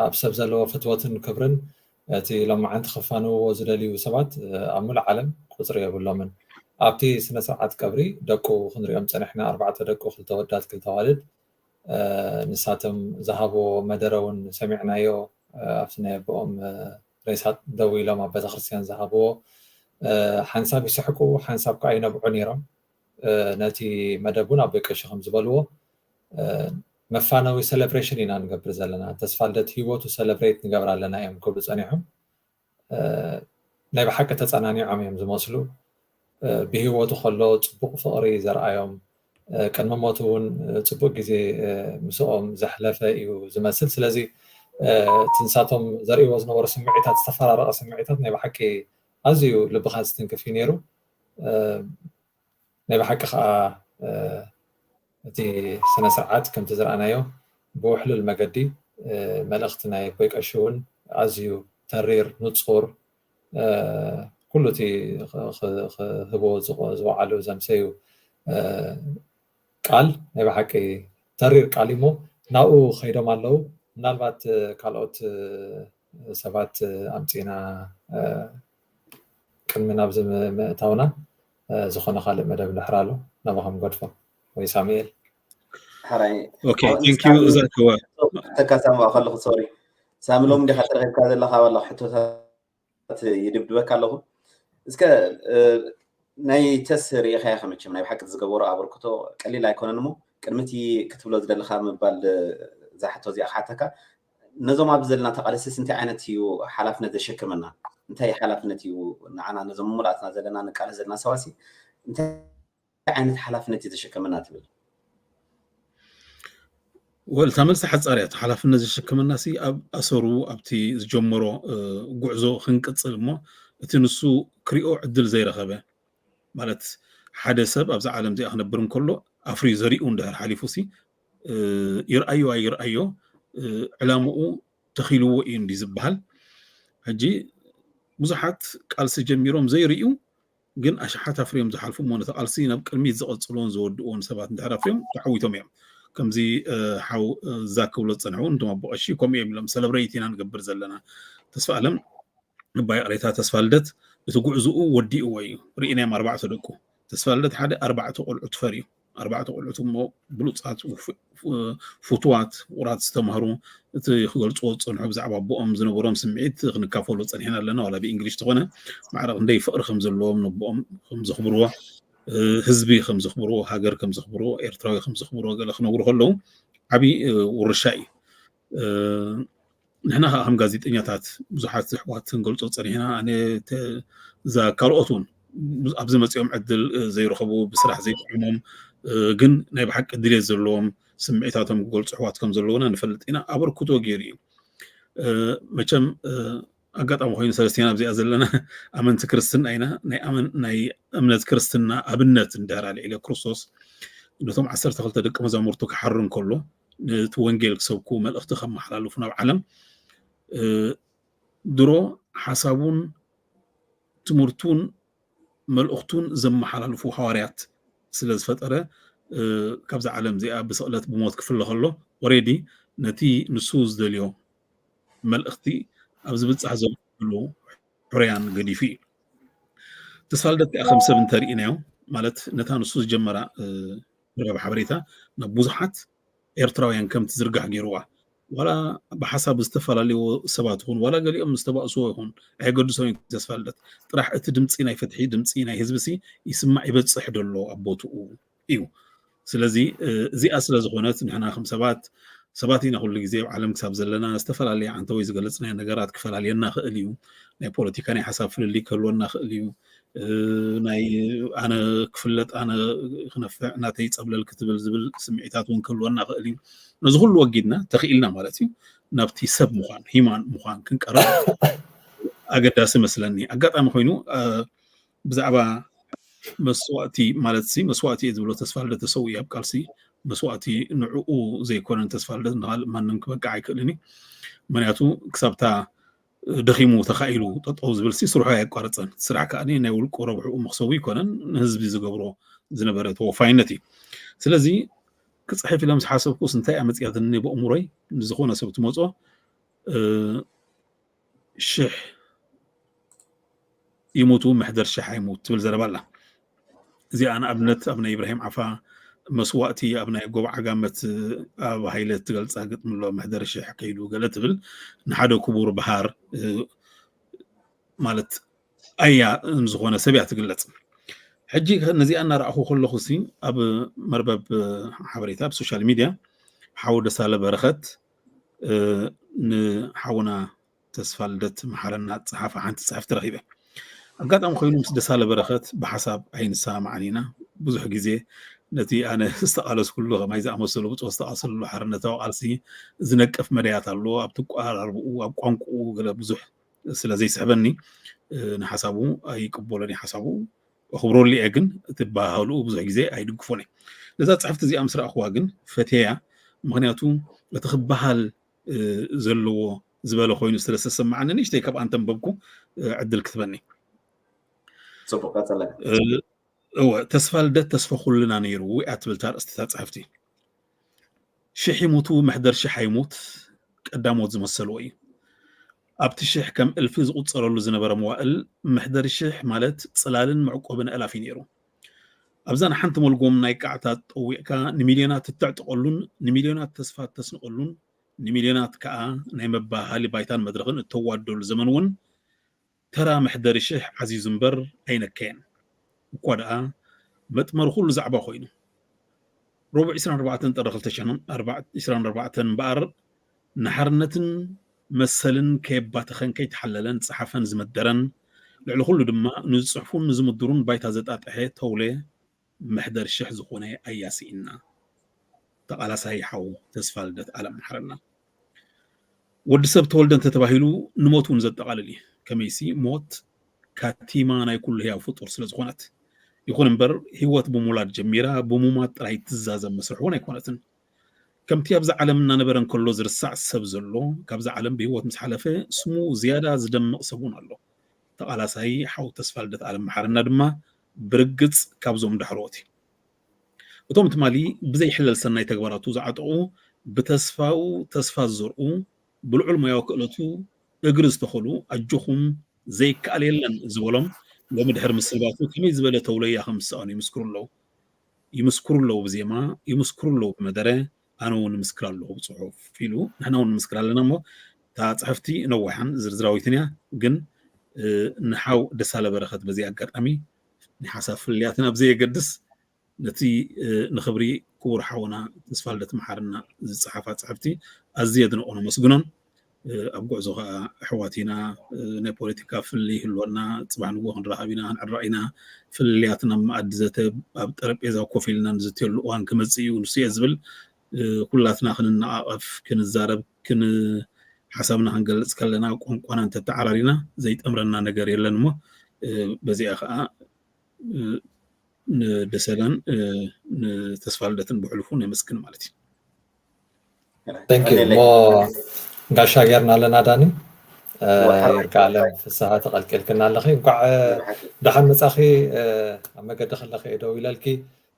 ኣብ ሰብ ዘለዎ ፍትወትን ክብርን እቲ ሎማዓንቲ ክፋንውዎ ዝደልዩ ሰባት፣ እ፣ ኣብ ምሉእ ዓለም ቁጽሪ የብሎምን። ኣብቲ ስነ ስርዓት ቀብሪ ደቁ ክንሪኦም ጸኒሕና፣ ኣርባዕተ ደቁ፣ ክልተ ወዳት፣ ክልተ ኣዋልድ። እ፣ ንሳቶም ዝሃብዎ መደረ እውን ሰሚዕናዮ። እ፣ ኣብቲ ናይ ኣቦኦም፣ እ፣ ሬሳ ደው ኢሎም ኣብ ቤተክርስትያን ዝሃብዎ፣ እ፣ ሓንሳብ ይስሕቁ፣ ሓንሳብ ከኣ ይነብዑ ነይሮም። እ፣ ነቲ መደብ እውን ኣቦይ ቀሺ ከም ዝበልዎ፣ እ፣ መፋነዊ ሴሌብሬሽን ኢና ንገብር ዘለና። ተስፋ ልደት ህይወቱ ሴሌብሬት ንገብር ኣለና እዮም ክብሉ ጸኒሖም። እ፣ ናይ ብሓቂ ተጸናኒዖም እዮም ዝመስሉ። እ፣ ብህይወቱ ከሎ ጽቡቕ ፍቕሪ ዘርኣዮም፣ እ፣ ቅድሚ ሞቱ እውን፣ እ፣ ጽቡቕ ግዜ፣ እ፣ ምስኦም ዘሕለፈ እዩ ዝመስል። ስለዚ፣ እ፣ እቲ ንሳቶም ዘርእይዎ ዝነበሩ ስምዒታት፣ ዝተፈራረቐ ስምዒታት ናይ ብሓቂ ኣዝዩ ልብኻ ዝትንክፍ እዩ ነይሩ። እ፣ ናይ ብሓቂ ከኣ፣ እ፣ እቲ ስነ ስርዓት ከምቲ ዝረኣናዮ ብውሕሉል መገዲ፣ እ፣ መልእኽቲ ናይ ኣቦይ ቀሺ እውን ኣዝዩ ተሪር፣ ንጹር፣ እ፣ ኩሉ እቲ ኽ-፣ ኽ-፣ ክህብዎ ዝቆ-፣ ዝወዓሉ ዘምሰዩ፣ እ፣ ቃል ናይ ብሓቂ ተሪር ቃል እዩ እሞ ናብኡ ከይዶም ኣለዉ። ምናልባት፣ እ፣ ካልኦት፣ እ፣ ሰባት፣ እ፣ ኣምጺእና፣ እ፣ ቅድሚ ናብዚ ም-፣ ምእታውና፣ እ፣ ዝኾነ ካልእ መደብ እንድሕር ኣሎ፣ ናባኹም ገድፎ ወይ ሳሙኤል። ሕራይ። ኦኬ፣ ሓው ቴንክ ዩ፣ ሳሚ፣ እዛ ክዋ። ተካሳማ ከለኹ፣ ሶሪ። ሳሚ፣ ሎሚ እንዲኻ ተረኺብካ ዘለኻ፣ ዋላ ሕቶታት ይድብድበካ ኣለኹ። እስከ፣ እ፣ ናይ ተስ ርኢኻያ ከመቸም ናይ ብሓቂ ዝገበሮ ኣበርክቶ ቀሊል ኣይኮነን እሞ፣ ቅድሚ እቲ ክትብሎ ዝደለኻ ምባል፣ እ፣ እዛ ሕቶ እዚኣ ክሓተካ፣ ነዞም ኣብዚ ዘለና ተቓለስቲስ እንታይ ዓይነት እዩ ሓላፍነት ዘሸክመና? እንታይ ሓላፍነት እዩ ንዓና ነዞም ምሉኣትና ዘለና ንቃለስ ዘለና ሰባሲ እንታይ ዓይነት ሓላፍነት እዩ ዘሸከመና ትብል? ወል፣ እታ መልሲ ሓጻር እያ። እቲ ሓላፍነት ዘሸከመና ሲ ኣብ ኣሰሩ ኣብቲ ዝጀመሮ፣ እ፣ ጉዕዞ ክንቅጽል እሞ እቲ ንሱ ክሪኦ ዕድል ዘይረኸበ ማለት ሓደ ሰብ ኣብዛ ዓለም እዚኣ ክነብር እንከሎ ኣፍርዩ ዘሪኡ እንድሕር ሓሊፉ ሲ፣ እ፣ ይርኣዮ ኣይርኣዮ፣ እ፣ ዕላምኡ ተኺልዎ እዩ እንዲ ዝበሃል። ሕጂ ብዙሓት ቃልሲ ጀሚሮም ዘይርእዩ ግን ኣሽሓት ኣፍርዮም ዝሓልፉ እሞ ነቲ ቃልሲ ናብ ቅድሚት ዝቐጽልዎን ዝወድእዎን ሰባት እንድሕር ኣፍርዮም ተዓዊቶም እዮም። ከምዚ፣ እ፣ ሓው፣ እ፣ ዛክ ክብሎ ዝጸንሐ እውን እንቶም ኣቦ ቀሺ ከምኡ እዮም ኢሎም ሰለብሬት ኢና ንገብር ዘለና። ተስፋ ኣለም እባ ይቕሬታ፣ ተስፋ ልደት፣ እቲ ጉዕዝኡ ወዲእዎ እዩ። ርኢናዮም ኣርባዕተ ደቁ። ተስፋ ልደት ሓደ ኣርባዕተ ቆልዑት ፈርዩ። ኣርባዕተ ቆልዑት እሞ ብሉጻት፣ ፍቱዋት፣ ውራት ዝተማህሩ፣ እቲ ክገልጽዎ ዝጸንሑ ብዛዕባ ኣቦኦም ዝነበሮም ስምዒት ክንካፈሎ ጸኒሕና ኣለና። ዋላ ብእንግሊሽ ተኾነ ማዕረ ክንደይ ፍቕሪ ከም ዘለዎም፣ ነቦኦም ከም ዘኽብርዎ፣ ህዝቢ ከም ዘኽብርዎ፣ ሃገር ከም ዘኽብርዎ፣ ኤርትራዊ ከም ዘኽብርዎ ገለ ክነግሩ ከለዉ ዓቢ ውርሻ እዩ። ንሕና ከዓ ከም ጋዜጠኛታት ብዙሓት ኣሕዋት ክንገልጾ ጸኒሕና። ኣነ እዛ ካልኦት እውን ኣብዚ መጺኦም ዕድል ዘይረኸቡ፣ ብስራሕ ዘይጥዕሞም፣ ግን ናይ ብሓቂ ድሌት ዘለዎም ስምዒታቶም ክገልጹ ኣሕዋት ከም ዘለውና ንፈልጥ ኢና። ኣበርክቶ ገይሩ እዩ። መቸም ኣጋጣሚ ኮይኑ ሰለስቴና ኣብዚኣ ዘለና ኣመንቲ ክርስትና ኢና። ናይ እምነት ክርስትና ኣብነት እንድሕር ኣልዒለ ክርስቶስ ነቶም ዓሰርተ ክልተ ደቂ መዛሙርቱ ክሓር እንከሎ ነቲ ወንጌል ክሰብኩ መልእኽቲ ከመሓላልፉ ናብ ዓለም ድሮ ሓሳቡን ትምህርቱን መልእኽቱን ዘመሓላልፉ ሃዋርያት ስለ ዝፈጠረ ካብዛ ዓለም እዚኣ ብስቕለት ብሞት ክፍለ ከሎ ኦሬዲ ነቲ ንሱ ዝደልዮ መልእኽቲ ኣብ ዝብጻሕ ዘብሉ ሕርያን ገዲፉ እዩ። ተስፋ ልደት ከዓ ከም ሰብ እንተርኢናዮ ማለት ነታ ንሱ ዝጀመራ መርበብ ሓበሬታ ናብ ብዙሓት ኤርትራውያን ከም ትዝርጋሕ ገይርዋ። ዋላ ብሓሳብ ዝተፈላለዩ ሰባት ይኹን ዋላ ገሊኦም ዝተባእስዎ ይኹን ኣየገድሶን እዩ። ተስፋ ልደት ጥራሕ እቲ ድምፂ ናይ ፍትሒ ድምፂ ናይ ህዝቢ ሲ ይስማዕ ይበፅሕ ደሎ ኣብ ቦትኡ እዩ። ስለዚ እዚኣ ስለ ዝኾነት ንሕና ከም ሰባት ሰባት ኢና ኩሉ ግዜ ኣብ ዓለም ክሳብ ዘለና ዝተፈላለየ ዓንተወይ ዝገለፅናዮ ነገራት ክፈላለየና ክእል እዩ። ናይ ፖለቲካ ናይ ሓሳብ ፍልልይ ክህልወና ክእል እዩ። ናይ ኣነ ክፍለጥ ኣነ ክነፍዕ ናተይ ፀብለል ክትብል ዝብል ስምዒታት እውን ክህልወና ክእል እዩ። ነዚ ኩሉ ወጊድና ተኽኢልና ማለት እዩ ናብቲ ሰብ ምዃን ሂማን ምዃን ክንቀርብ ኣገዳሲ መስለኒ። ኣጋጣሚ ኮይኑ ብዛዕባ መስዋእቲ ማለት ሲ መስዋእቲ እየ ዝብሎ ተስፋ ልደት ተሰዊኡ ኣብ ቃልሲ መስዋእቲ ንዕኡ ዘይኮነን ተስፋ ልደት ንካልእ ማንም ክበቅዕ ኣይክእልን እዩ። ምክንያቱ ክሳብታ ደኺሙ ተኻኢሉ ጠጠው ዝብል ሲ ስርሑ ኣየቋረፀን። ስራሕ ከዓ ናይ ውልቁ ረብሕኡ መክሰቡ ይኮነን ንህዝቢ ዝገብሮ ዝነበረ ተወፋይነት እዩ። ስለዚ ክፅሕፍ ኢለ ምስ ሓሰብኩስ እንታይ ኣመፅያትኒ ብእምሮይ ንዝኾነ ሰብ ትመፆ ሽሕ ይሙቱ መሕደር ሽሕ ኣይሙት ትብል ዘረባ ኣላ። እዚኣ ንኣብነት ኣብ ናይ ኢብራሂም ዓፋ መስዋእቲ ኣብ ናይ ጎብ ዓጋመት ኣብ ሃይለ ትገልፃ ግጥሚ ኣሎ። መሕደር ሽሕ ከይዱ ገለ ትብል ንሓደ ክቡር በሃር ማለት ኣያ ዝኾነ ሰብ እያ ትግለፅ። ሕጂ ነዚኣ እናረኣኹ ከለኹ ሲ ኣብ መርበብ ሓበሬታ ኣብ ሶሻል ሚድያ ሓው ደሳለ በረኸት ንሓውና ተስፋ ልደት መሓረና ዝፀሓፋ ሓንቲ ፅሕፍቲ ረኺበ። ኣጋጣሚ ኮይኑ ምስ ደሳለ በረኸት ብሓሳብ ኣይንሰማማዕን ኢና። ብዙሕ ግዜ ነቲ ኣነ ዝተቓለስኩሉ ከማይ ዝኣመሰሉ ብፁዕ ዝተቓሰሉ ሓርነታዊ ቃልሲ ዝነቅፍ መዳያት ኣሎ። ኣብቲ ኣቀራርብኡ ኣብ ቋንቋኡ ገለ ብዙሕ ስለ ዘይስሕበኒ ንሓሳቡ ኣይቅበሎን እየ። ሓሳቡ ኣኽብረሉ እየ፣ ግን እቲ ባህልኡ ብዙሕ ግዜ ኣይድግፎን እየ። ነዛ ፅሕፍቲ እዚኣ ምስ ረኣኽዋ ግን ፈትየያ። ምክንያቱ እቲ ክበሃል ዘለዎ ዝበለ ኮይኑ ስለ ዝተሰማዓኒ ንእሽተይ ካብ ኣንተንበብኩ ዕድል ክትበኒ። ፅቡቅ ቀፀለካ። እወ ተስፋ ልደት ተስፋ ኩልና ነይሩ እያ ትብል እታ ኣርእስቲ እታ ፅሕፍቲ። ሽሕ ይሙቱ መሕደር ሽሕ ኣይሙት ቀዳሞት ዝመሰልዎ እዩ። ኣብቲ ሽሕ ከም እልፊ ዝቁፀረሉ ዝነበረ መዋእል መሕደሪ ሽሕ ማለት ፅላልን መዕቆብን ኣእላፍ እዩ ነይሩ። ኣብዛ ንሓንቲ መልጎም ናይ ቃዕታ ጠዊቕካ ንሚልዮናት እተዕጥቐሉን ንሚልዮናት ተስፋ እተስንቐሉን ንሚልዮናት ከዓ ናይ መባሃሊ ባይታን መድረኽን እተዋደሉ ዘመን እውን ተራ መሕደሪ ሽሕ ዓዚዙ እምበር ኣይነከየን። እኳ ደኣ መጥመሪ ኩሉ ዛዕባ ኮይኑ። ረቡዕ ዕስራን ኣርባዕተን ጥሪ ክልተ ሽሕን ዕስራን ኣርባዕተን እምበኣር ንሓርነትን መሰልን ከየባተኸን ከይተሓለለን ዝፀሓፈን ዝመደረን ልዕሊ ኩሉ ድማ ንዝፅሕፉን ንዝምድሩን ባይታ ዘጣጠሐ ተውለ መሕደር ሽሕ ዝኾነ ኣያሲ ኢና። ተቓላሳይ ሓው ተስፋ ልደት ኣለም መሓረና። ወዲ ሰብ ተወልደ እንተተባሂሉ ንሞት እውን ዘጠቓልል እዩ። ከመይሲ ሞት ካቲማ ናይ ኩሉ ህያው ፍጡር ስለ ዝኾነት። ይኹን እምበር ህይወት ብምውላድ ጀሚራ ብሙማት ጥራይ ትዛዘም መስርሕ እውን ኣይኮነትን። ከምቲ ኣብዛ ዓለም እናነበረ እንከሎ ዝርሳዕ ሰብ ዘሎ ካብዛ ዓለም ብህይወት ምስ ሓለፈ ስሙ ዝያዳ ዝደምቕ ሰብ እውን ኣሎ። ተቓላሳይ ሓው ተስፋ ልደት ኣለም መሓረና ድማ ብርግፅ ካብዞም ዳሕሮት እዩ። እቶም ትማሊ ብዘይሕለል ሰናይ ተግባራቱ ዝዓጠቑ ብተስፋኡ ተስፋ ዝዘርኡ ብልዑል ሞያዊ ክእለቱ እግሪ ዝተኸሉ ኣጆኹም ዘይከኣል የለን ዝበሎም ሎሚ ድሕሪ ምስንባቱ ከመይ ዝበለ ተውለያ ከም ዝሰኣኑ ይምስክሩ ኣለዉ። ይምስክሩ ኣለዉ ብዜማ፣ ይምስክሩ ኣለዉ ብመደረ፣ ኣነ እውን ምስክር ኣለኹ ብፅሑፍ ኢሉ። ንሕና እውን ንምስክር ኣለና እሞ እታ ፅሕፍቲ ነዋሕን ዝርዝራዊትን እያ። ግን ንሓው ደሳለ በረኸት በዚ ኣጋጣሚ ናይ ሓሳብ ፍልልያትና ብዘየገድስ ነቲ ንኽብሪ ክቡር ሓውና ተስፋልደት መሓርና ዝፀሓፋ ፅሕፍቲ ኣዝየ የድንቖን ኣመስግኖን። ኣብ ጉዕዞ ከዓ ኣሕዋት ኢና፣ ናይ ፖለቲካ ፍልልይ ይህልወና፣ ፅባሕ ንግሆ ክንራኸብ ኢና፣ ክንዕረቕ ኢና፣ ፍልልያትና ኣብ መኣዲ ዘተ ኣብ ጠረጴዛ ኮፍ ኢልና ንዝትየሉ እዋን ክመፅእ እዩ ንሱ እየ ዝብል። ኩላትና ክንነቓቐፍ፣ ክንዛረብ፣ ሓሳብና ክንገልፅ ከለና ቋንቋና እንተተዓራሪና ዘይጠምረና ነገር የለን እሞ በዚኣ ከዓ ንደሰለን ንተስፋልደትን ብሕሉፉ ነመስግን ማለት እዩ። ሞ ጋሻ ጌርና ኣለና ዳኒ። ይርጋለም ፍስሃ ተቐልቂልክና ኣለኺ። እንኳዕ ደሓን መጻኺ። ኣብ መገዲ ከለኺ እየ ደው ኢለልኪ፣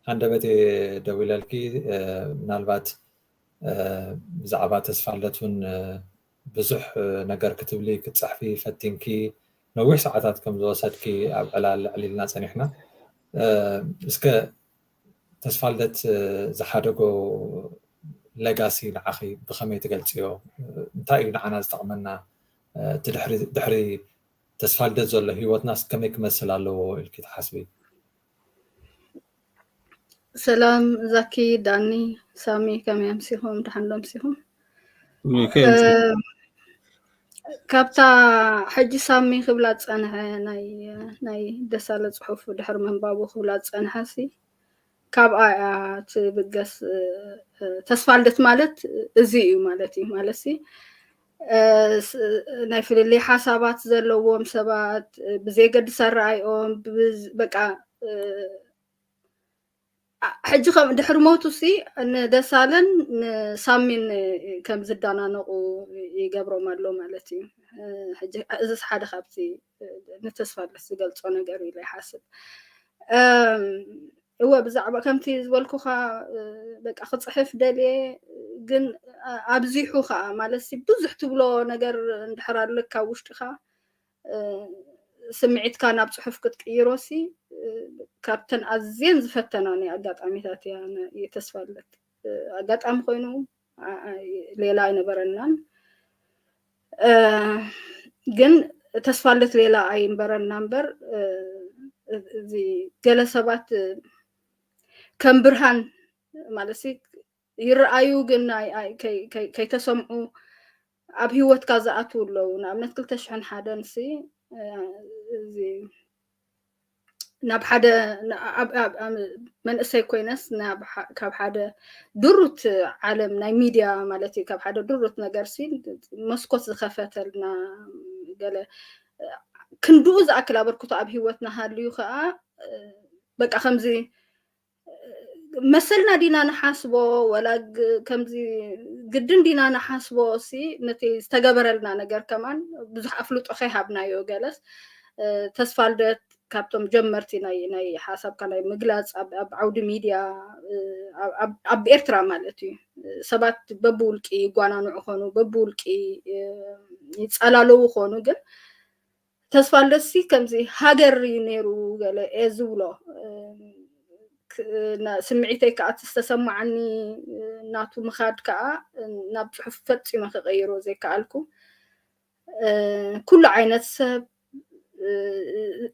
ሃንደበት እየ ደው ኢለልኪ። ምናልባት ብዛዕባ ተስፋልደት እውን ብዙሕ ነገር ክትብሊ ክትፅሕፊ ፈቲንኪ፣ ነዊሕ ሰዓታት ከም ዝወሰድኪ ኣብ ዕላል ኣዕሊልና ፀኒሕና። እስከ ተስፋልደት ዝሓደጎ ሌጋሲ ንዓኺ ብኸመይ ትገልፅዮ? እንታይ እዩ ንዓና ዝጠቕመና? እቲ ድሕሪ ተስፋልደት ዘሎ ህይወትናስ ከመይ ክመስል ኣለዎ ኢልኪ ትሓስቢ? ሰላም ዛኪ፣ ዳኒ፣ ሳሚ፣ ከመይ ኣምሲኹም? ደሓን ዶ ኣምሲኹም? ካብታ ሕጂ ሳሚ ክብላ ዝፀንሐ ናይ ደሳለ ፅሑፍ ድሕሪ ምንባቡ ክብላ ዝፀንሐ ሲ ካብኣ እያ ትብገስ። ተስፋልደት ማለት እዚ እዩ ማለት እዩ። ማለት ሲ ናይ ፍልልይ ሓሳባት ዘለዎም ሰባት ብዘየገድስ ኣረኣይኦም በቃ ሕጂ ከም ድሕሪ ሞቱ ሲ ንደሳለን ንሳሚን ከም ዝዳናነቁ ይገብሮም ኣሎ ማለት እዩ። ሕጂ እዚ ሓደ ካብቲ ንተስፋልደት ዝገልጾ ነገር እዩ ኢለ ይሓስብ። እወ ብዛዕባ ከምቲ ዝበልኩኻ በቃ ክፅሕፍ ደልየ ግን ኣብዚሑ ከዓ ማለት ብዙሕ ትብሎ ነገር እንድሕር ኣለካ ውሽጥኻ ስምዒትካ ናብ ፅሑፍ ክትቅይሮ ሲ ካብተን ኣዝየን ዝፈተናኒ ኣጋጣሚታት እያ። ተስፋልደት ኣጋጣሚ ኮይኑ ሌላ ኣይነበረናን፣ ግን ተስፋልደት ሌላ ኣይንበረና እምበር እዚ ገለ ሰባት ከም ብርሃን ማለት ይረኣዩ ግን ከይተሰምዑ ኣብ ሂወትካ ዝኣትዉ ኣለዉ። ንኣብነት ክልተ ሽሕን ሓደን ሲ እዚ ናብ ሓደ መንእሰይ ኮይነስ ካብ ሓደ ድሩት ዓለም ናይ ሚድያ ማለት እዩ ካብ ሓደ ድሩት ነገር ሲ መስኮት ዝኸፈተልና ገለ ክንድኡ ዝኣክል ኣበርክቶ ኣብ ሂወትና ሃልዩ ከዓ በቃ ከምዚ መሰልና ዲና ንሓስቦ ወላ ከምዚ ግድን ዲና ንሓስቦ ሲ ነቲ ዝተገበረልና ነገር ከማን ብዙሕ ኣፍልጦ ከይሃብናዮ ገለስ ተስፋልደት ካብቶም ጀመርቲ ናይ ናይ ሓሳብካ ናይ ምግላፅ ኣብ ዓውዲ ሚድያ ኣብ ኤርትራ ማለት እዩ ሰባት በብውልቂ ይጓናንዑ ኾኑ በብውልቂ ይፀላለዉ ኾኑ ግን ተስፋልደትሲ ከምዚ ሃገር እዩ ነይሩ ገለ እየ ዝብሎ ስምዒተይ ከዓ እቲ ዝተሰማዓኒ ናቱ ምኻድ ከዓ ናብ ፅሑፍ ፈፂመ ክቀይሮ ዘይከኣልኩ ኩሉ ዓይነት ሰብ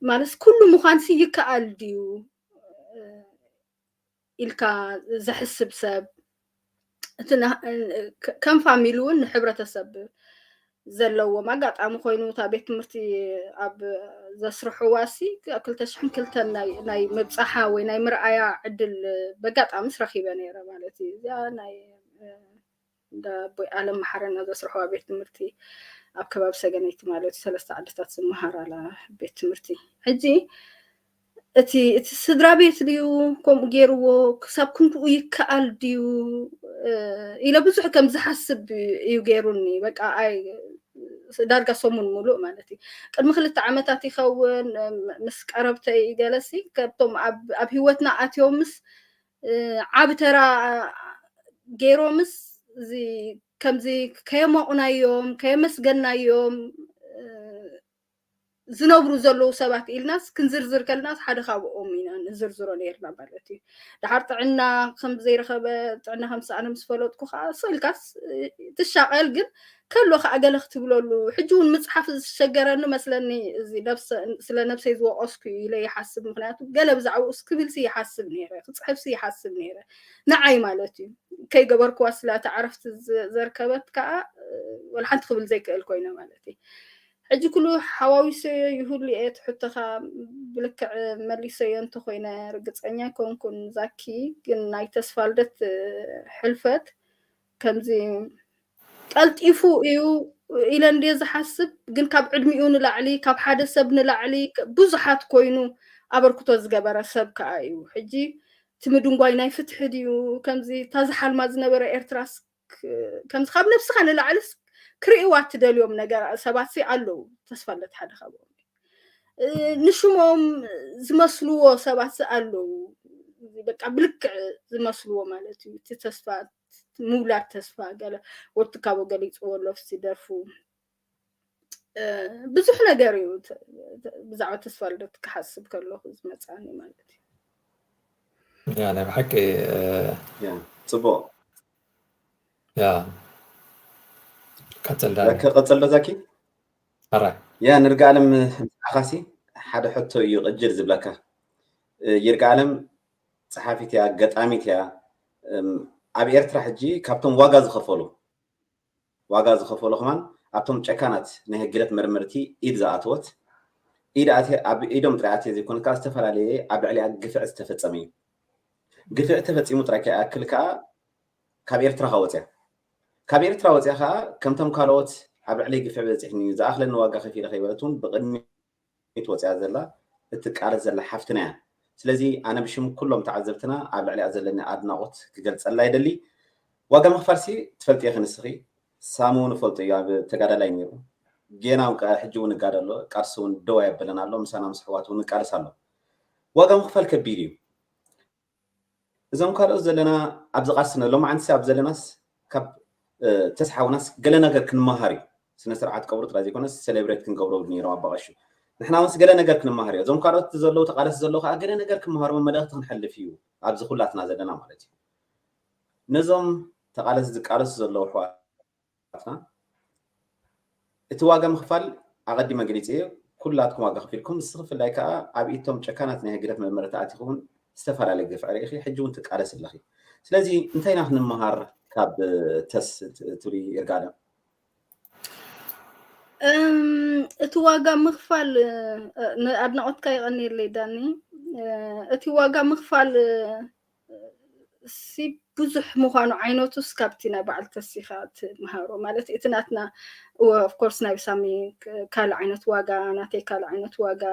ማለት ኩሉ ምዃንሲ ይከኣል ድዩ ኢልካ ዘሕስብ ሰብ እቲ ከም ፋሚሊ እውን ንሕብረተሰብ ዘለዎም ኣጋጣሚ ኮይኑ እታ ቤት ትምህርቲ ኣብ ዘስርሕዋ ሲ ኣብ ክልተ ሽሕን ክልተን ናይ ምብፃሓ ወይ ናይ ምርኣያ ዕድል በጋጣሚስ ረኪበ ነይረ ማለት እዩ እዚኣ ናይ እንዳ ኣቦይ ኣለም መሓረና ዘስርሕዋ ቤት ትምህርቲ ኣብ ከባቢ ሰገነይቲ ማለት እዩ ሰለስተ ዓድታት ዝመሃራላ ቤት ትምህርቲ ሕጂ እቲ እቲ ስድራ ቤት ድዩ ከምኡ ገይርዎ ክሳብ ክንድኡ ይከኣል ድዩ ኢለ ብዙሕ ከም ዝሓስብ እዩ ገይሩኒ በቃ ዳርጋ ሰሙን ሙሉእ ማለት እዩ ቅድሚ ክልተ ዓመታት ይኸውን ምስ ቀረብተይ ገለሲ ከብቶም ኣብ ሂወትና ኣትዮምስ ዓብ ተራ ገይሮምስ እዚ ከምዚ ከየሞቕናዮም ከየመስገናዮም ዝነብሩ ዘለዉ ሰባት ኢልናስ ክንዝርዝር ከልናስ ሓደ ካብኦም ኢና ንዝርዝሮ ነርና ማለት እዩ። ድሓር ጥዕና ከም ዘይረኸበ፣ ጥዕና ከም ዝሰኣነ ምስ ፈለጥኩ ከዓ ስቕ ኢልካስ ትሻቐል፣ ግን ከሎ ከዓ ገለ ክትብለሉ። ሕጂ እውን ምፅሓፍ ዝሸገረኒ መስለኒ፣ እዚ ነብሰ-፣ ስለ ነብሰይ ዝወቐስኩ እዩ ኢለ ይሓስብ። ምክንያቱ ገለ ብዛዕባኡስ ክብልሲ ይሓስብ ነይረ፣ ክፅሕፍሲ ይሓስብ ነይረ፣ ንዓይ ማለት እዩ። ከይገበርክዋ ስለ እታ ዕረፍቲ ዘ-፣ ዘርከበት ከዓ ወላ ሓንቲ ክብል ዘይክእል ኮይነ ማለት እዩ። ሕጂ ኩሉ ሓዋዊሰዮ ይሁሉ እየ ትሕቶኻ፣ ብልክዕ መሊሰዮ እንተኾይነ ርግፀኛ ኣይኮንኩን ዛኪ። ግን ናይ ተስፋልደት ሕልፈት ከምዚ ቀልጢፉ እዩ ኢለ እንድየ ዝሓስብ። ግን ካብ ዕድሚኡ ንላዕሊ፣ ካብ ሓደ ሰብ ንላዕሊ ብዙሓት ኮይኑ ኣበርክቶ ዝገበረ ሰብ ከዓ እዩ። ሕጂ እቲ ምድንጓይ ናይ ፍትሒ ድዩ? ከምዚ እታ ዝሓልማ ዝነበረ ኤርትራስ ክ-፣ ከምዚ ካብ ነብስኻ ንላዕልስ ክርእይዋ እትደልዮም ነገር ሰባት ሲ ኣለዉ። ተስፋለት ሓደ ካብኦም እዩ። እ፣ ንሽሞም ዝመስልዎ ሰባት ሲ ኣለዉ። በቃ ብልክዕ ዝመስልዎ ማለት እዩ። እቲ ተስፋ፣ ምውላድ ተስፋ ገለ ወዲ ካቦ ገሊፅዎ ኣሎ ኣብቲ ደርፉ። እ፣ ብዙሕ ነገር እዩ ተ-፣ ተ-፣ ብዛዕባ ተስፋ ልደት ክሓስብ ከለኹ ዝመፅኣኒ ማለት እዩ። ያ፣ ናይ ብሓቂ፣ እ፣ ያ፣ ፅቡቕ። ያ። ቀፅል ዳኒ። ዛኪ፣ ቀፅል ዶ ዛኪ? ሕራይ። ያ፣ ንርግኣለም ንዓኻሲ ሓደ ሕቶ እዩ ቅጅል ዝብለካ። እ፣ ይርግኣለም ጸሓፊት እያ፣ ገጣሚት እያ። እም፣ ኣብ ኤርትራ ሕጂ ካብቶም ዋጋ ዝኸፈሉ፣ ዋጋ ዝኸፈሉ ከማን ኣብቶም ጨካናት ናይ ህግደፍ መርመርቲ ኢድ ዝኣተወት፣ ኢድ ኣትየ፣ ኣብ ኢዶም ጥራይ ኣትየ ዘይኮነ፣ ካብ ዝተፈላለየ ኣብ ልዕሊኣ ግፍዒ ዝተፈጸመ እዩ። ግፍዒ ተፈጺሙ ጥራይ ከይኣክል ከኣ ካብ ኤርትራ ከኣ ወጽያ። ካብ ኤርትራ ወጽያ ከኣ ከምቶም ካልኦት ኣብ ልዕለይ ግፍዒ በጺሕኒ እዩ፣ ዝኣኽለኒ ዋጋ ከፊለ ከይበለት እውን ብቕድሚት ወጽያ ዘላ እትቃለስ ዘላ ሓፍትና እያ። ስለዚ ኣነ ብሽም ኩሎም ተዓዘብትና ኣብ ልዕሊኣ ዘለኒ ኣድናቖት ክገልጸላ ይደሊ። ዋጋ ምኽፋልሲ ትፈልጥዮ ኢኺ ንስኺ፣ ሳሚ እውን እፈልጦ እዩ፣ ኣብ ተጋዳላይ ነይሩ። ጌና እውን ከኣ ሕጂ እውን ይጋደል ኣሎ፣ ቃልሲ እውን ደው ኣየበለን ኣሎ፣ ምሳና ምስ ኣሕዋት እውን ይቃለስ ኣሎ። ዋጋ ምኽፋል ከቢድ እዩ። እዞም ካልኦት ዘለና ኣብዚ ቃልሲ ነ-፣ ሎማዓንቲ ኣብ ዘለናስ ካብ፣ እ፣ ተስሓውናስ ገለ ነገር ክንመሃር እዩ። ስነ ስርዓት ቀብሩ ጥራይ ዘይኮነስ ሴሌብሬት ክንገብሮ ነይሮም ኣባ ቀሹ። ንሕና እውንስ ገለ ነገር ክንመሃር እዩ። እዞም ካልኦት ዘለዉ ተቃለስ ዘለዉ ከዓ ገለ ነገር ክመሃሮም መልእኽቲ ክንሕልፍ እዩ ኣብዚ ኩላትና ዘለና ማለት እዩ። ነዞም ተቃለስ ዝቃለሱ ዘለዉ ኣሕዋትና እቲ ዋጋ ምኽፋል ኣቐዲመ ገሊጸ እየ። ኩላትኩም ዋጋ ከፊልኩም፣ ንስኺ ብፍላይ ከኣ ኣብ ኢቶም ጨካናት ናይ ህግደፍ መርመርቲ ኣቲኹም ዝተፈላለየ ግፍዒ ርኢኺ፣ ሕጂ እውን ትቃለሲ ኣለኺ። ስለዚ እንታይ ኢና ክንመሃር ካብ ተስ ት-፣ ትብሊ ይርጋለም? እም፣ እቲ ዋጋ ምኽፋል፣ እ፣ ንኣድናቖትካ የቐንየለይ ዳኒ። እ፣ እቲ ዋጋ ምኽፋል፣ እ፣ ሲ ብዙሕ ምዃኑ ዓይነቱስ ካብቲ ናይ በዓል ተሲኻ ትምሃሮ ማለት እቲ ናትና፣ ኦፍኮርስ ናይ ሳሚ ክ-፣ ካልእ ዓይነት ዋጋ፣ ናተይ ካልእ ዓይነት ዋጋ፣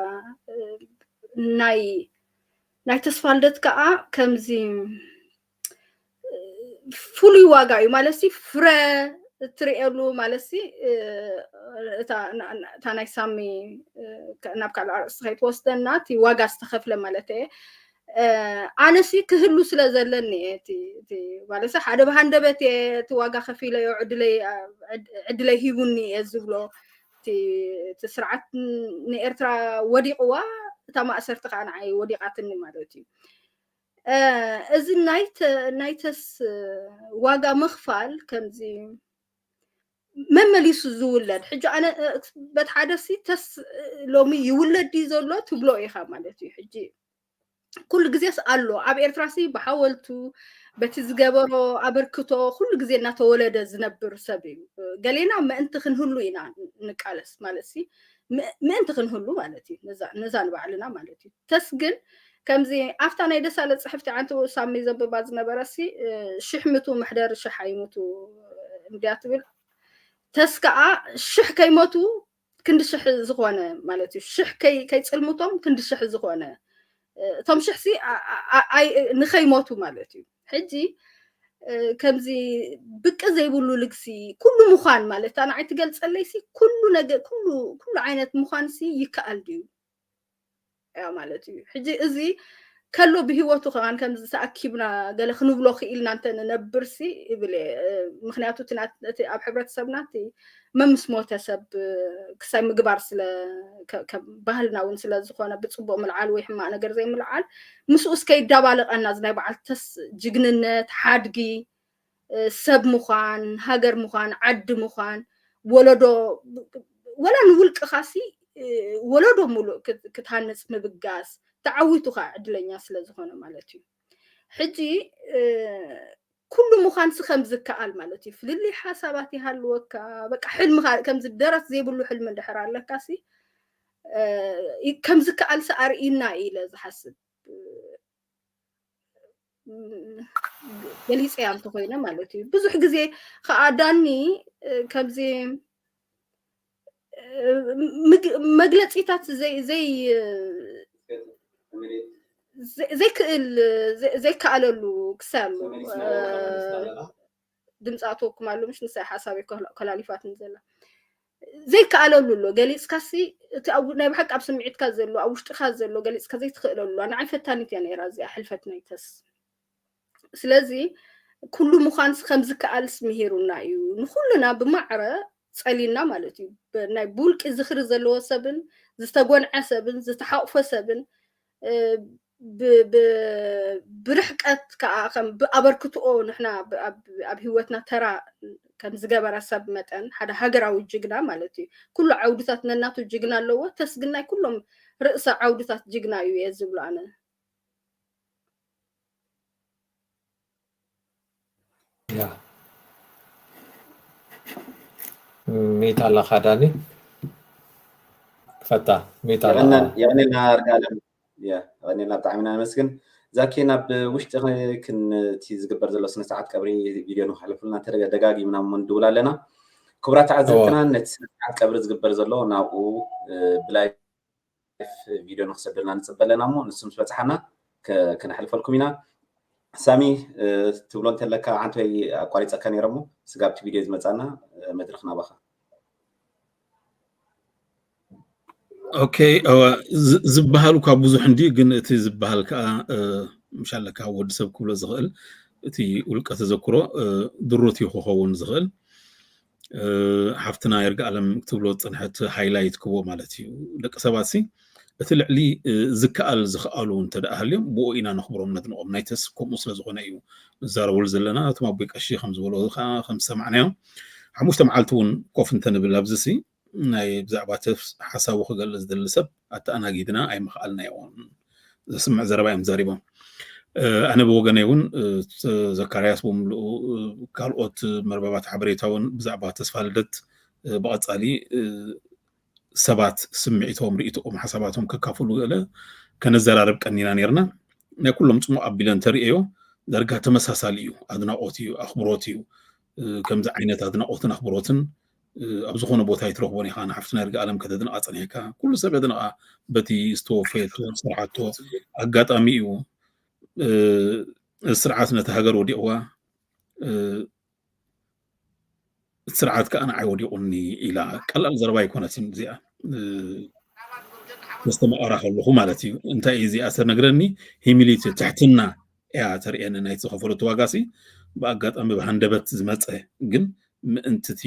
እ፣ ናይ፣ ናይ ተስፋ ልደት ከኣ ከምዚ ፍሉይ ዋጋ እዩ ማለት ሲ ፍረ እትርእየሉ ማለት ሲ፣ እ፣ እታ፣ ና-፣ እታ ናይ ሳሚ፣ እ፣ ከ-፣ ናብ ካልእ ኣርእስቲ ከይትወስደና እቲ ዋጋ ዝተኸፍለ ማለት እየ። እ፣ ኣነሲ ክህሉ ስለ ዘለኒ እየ እቲ፣ እቲ ማለት ሲ ሓደ ብሃንደበት እየ እቲ ዋጋ ከፊለዮ ዕድለይ፣ እ፣ ዕድ-፣ ዕድለይ ሂቡኒ እየ ዝብሎ። እቲ፣ እቲ ስርዓት ን-፣ ንኤርትራ ወዲቕዋ እታ ማእሰርቲ ከዓ ንዓይ ወዲቓትኒ ማለት እዩ። እ፣ እዚ ናይ ተ-፣ ናይ ተስ ዋጋ ምኽፋል ከምዚ መመሊሱ ዝውለድ። ሕጂ ኣነ፣ እ፣ በቲ ሓደ ሲ ተስ ሎሚ ይውለድ ድዩ ዘሎ ትብሎ ኢኻ ማለት እዩ። ሕጂ ኩሉ ግዜስ ኣሎ ኣብ ኤርትራ ሲ ብሓወልቱ በቲ ዝገበሮ ኣበርክቶ ኩሉ ግዜ እናተወለደ ዝነብር ሰብ እዩ። ገሌና ምእንቲ ክንህሉ ኢና ንቃለስ ማለት ሲ ም-፣ ምእንቲ ክንህሉ ማለት እዩ። ነዛ፣ ነዛ ንባዕልና ማለት እዩ። ተስ ግን ከምዚ ኣብታ ናይ ደሳለ ጽሕፍቲ ዓንቱ ሳሚ ዘንብባ ዝነበረ ሲ፣ እ፣ ሽሕ ምቱ መሕደሪ ሽሕ ኣይሙቱ እንድያ ትብል። ተስ ከኣ ሽሕ ከይሞቱ ክንዲ ሽሕ ዝኾነ ማለት እዩ። ሽሕ ከይ-፣ ከይጽልምቶም ክንዲ ሽሕ ዝኾነ፣ እ፣ እቶም ሽሕ ሲ ኣ-፣ ኣ-፣ ኣ-፣ ኣይ-፣ ንኸይሞቱ ማለት እዩ። ሕጂ፣ እ፣ ከምዚ ብቂ ዘይብሉ ልግሲ ኩሉ ምዃን ማለት እታ ንዓይ ትገልጸለይ ሲ ኩሉ ነገ-፣ ኩሉ፣ ኩሉ ዓይነት ምዃን ሲ ይከኣል ድዩ? እያ ማለት እዩ። ሕጂ እዚ ከሎ ብህይወቱ ከማን ከምዚ ተኣኪብና ገለ ክንብሎ ክኢልና እንተ ንነብርሲ ይብል እየ። ምክንያቱ እቲ ናት- እቲ ኣብ ሕብረተሰብና እቲ መምስ ሞተ ሰብ ክሳይ ምግባር ስለ ከ- ከ- ባህልና እውን ስለ ዝኾነ ብፅቡቅ ምልዓል ወይ ሕማቅ ነገር ዘይምልዓል ምስኡስ ከይዳባለቀና እዚ ናይ በዓል ተስ ጅግንነት ሓድጊ ሰብ ምዃን ሃገር ምዃን ዓዲ ምዃን ወለዶ ወላ ንውልቅኻሲ ወለዶ ሙሉእ ክትሃንፅ ምብጋስ ተዓዊቱ ከዓ ዕድለኛ ስለ ዝኾነ ማለት እዩ። ሕጂ ኩሉ ምዃንሲ ከም ዝከኣል ማለት እዩ። ፍልልይ ሓሳባት ይሃልወካ በቃ ሕልምኻ ከምዚ ደረት ዘይብሉ ሕልሚ እንድሕር ኣለካሲ ከም ዝከኣልሲ ኣርእዩና ኢለ ዝሓስብ ገሊፀያ እንተኮይነ ማለት እዩ። ብዙሕ ግዜ ከዓ ዳኒ ከምዚ መግለፂታት ዘይክእል ዘይከኣለሉ ክሳይ ኣሎ። ድምፂ ኣተወኩም ኣሎ ምሽ ንሳይ ሓሳብ ከላሊፋትን ዘላ ዘይከኣለሉ ኣሎ ገሊፅካሲ እቲ ናይ ብሓቂ ኣብ ስምዒትካ ዘሎ ኣብ ውሽጥካ ዘሎ ገሊፅካ ዘይትኽእለሉ ኣነ ዓይፈታኒት እያ ነራ እዚኣ ሕልፈት ናይ ተስ ስለዚ ኩሉ ምዃንስ ከም ዝከኣልስ ምሂሩና እዩ ንኩልና ብማዕረ ፀሊና ማለት እዩ። ናይ ብውልቂ ዝኽሪ ዘለዎ ሰብን ዝተጎንዐ ሰብን ዝተሓቑፈ ሰብን ብርሕቀት ከዓ ከም ብኣበርክትኦ ንሕና ኣብ ህይወትና ተራ ከም ዝገበረ ሰብ መጠን ሓደ ሃገራዊ ጅግና ማለት እዩ። ኩሉ ዓውድታት ነናቱ ጅግና ኣለዎ። ተስግናይ ኩሎም ርእሰ ዓውድታት ጅግና እዩ እየ ዝብሎ ኣነ። ሜታ ኣለኻ ዳኒ? ክፈታ ሜታ የቐነልና እርጋለም። የቐኔልና ብጣዕሚ ኢና ነመስግን። ዛኪ ናብ ውሽጢ ክንቲ ዝግበር ዘሎ ስነ ስርዓት ቀብሪ ቪድዮ ንክሕልፍልና ደጋጊምና እሞ ንድውል ኣለና። ክቡራት ተዓዘብትና ነቲ ስነ ስርዓት ቀብሪ ዝግበር ዘሎ ናብኡ ብላይፍ ቪድዮ ንክሰደልና ንፅበ ኣለና እሞ ንሱ ምስ በፅሓና ክነሕልፈልኩም ኢና። ሳሚ ትብሎ እንተለካ ሓንቲ ወይ ኣቋሪፀካ ነይረ እሞ ስጋብቲ ቪድዮ ዝመፃና መድረክ ናባኻ። ኦኬ ዝበሃል እኳ ብዙሕ እንዲ ግን እቲ ዝበሃል ከዓ ምሻለካ ወዲ ሰብ ክብሎ ዝኽእል እቲ ውልቀ ተዘክሮ ድሩት እዩ ክኸውን ዝኽእል ሓፍትና ይርግኣለም ክትብሎ ዝፅንሐት ሃይላይት ክቦ ማለት እዩ። ደቂ ሰባት ሲ እቲ ልዕሊ ዝከኣል ዝከኣሉ እንተደኣ ሃልዮም ብኡ ኢና ነኽብሮም ነድንቖም። ናይ ተስ ከምኡ ስለ ዝኾነ እዩ ንዛረበሉ ዘለና። እቶም ኣቦይ ቀሺ ከም ዝበሎ ከዓ ከም ዝሰማዕናዮ ሓሙሽተ መዓልቲ እውን ኮፍ እንተንብል ኣብዚ ሲ ናይ ብዛዕባ ተስ ሓሳቡ ክገልፅ ዝደሊ ሰብ ኣተኣናጊድና ኣይምኽኣልናዮን። ዘስምዕ ዘረባ እዮም ዛሪቦም። ኣነ ብወገነይ እውን ዘካርያስ ብምልኡ ካልኦት መርበባት ሓበሬታ እውን ብዛዕባ ተስፋ ልደት ብቐፃሊ ሰባት ስምዒቶም ርእይትኦም ሓሳባቶም ከካፍሉ ገለ ከነዘራርብ ቀኒና ነርና። ናይ ኩሎም ፅሙቕ ኣቢለ እንተርእዮ ዳርጋ ተመሳሳሊ እዩ። ኣድናቖት እዩ፣ ኣኽብሮት እዩ። ከምዚ ዓይነት ኣድናቖትን ኣኽብሮትን ኣብ ዝኾነ ቦታ ኣይትረኽቦን ኢኻ። ንሓፍትና ይርግኣለም ከተድንቓ ፀኒሕካ ኩሉ ሰብ የድንቓ በቲ ዝተወፈየቶ ዝሰርሓቶ ኣጋጣሚ እዩ። ስርዓት ነቲ ሃገር ወዲቕዋ እቲ ስርዓት ከዓ ንዓይ ወዲቑኒ ኢላ ቀላል ዘረባ ኣይኮነትን እዚኣ ተስተማቐራ ከለኹ ማለት እዩ። እንታይ እዩ እዚኣ ተነግረኒ ሂሚሊቲ ትሕትና እያ ተርእየኒ ናይቲ ዝኸፈለቱ ዋጋ ሲ ብኣጋጣሚ ብሃንደበት ዝመፀ ግን ምእንቲ እቲ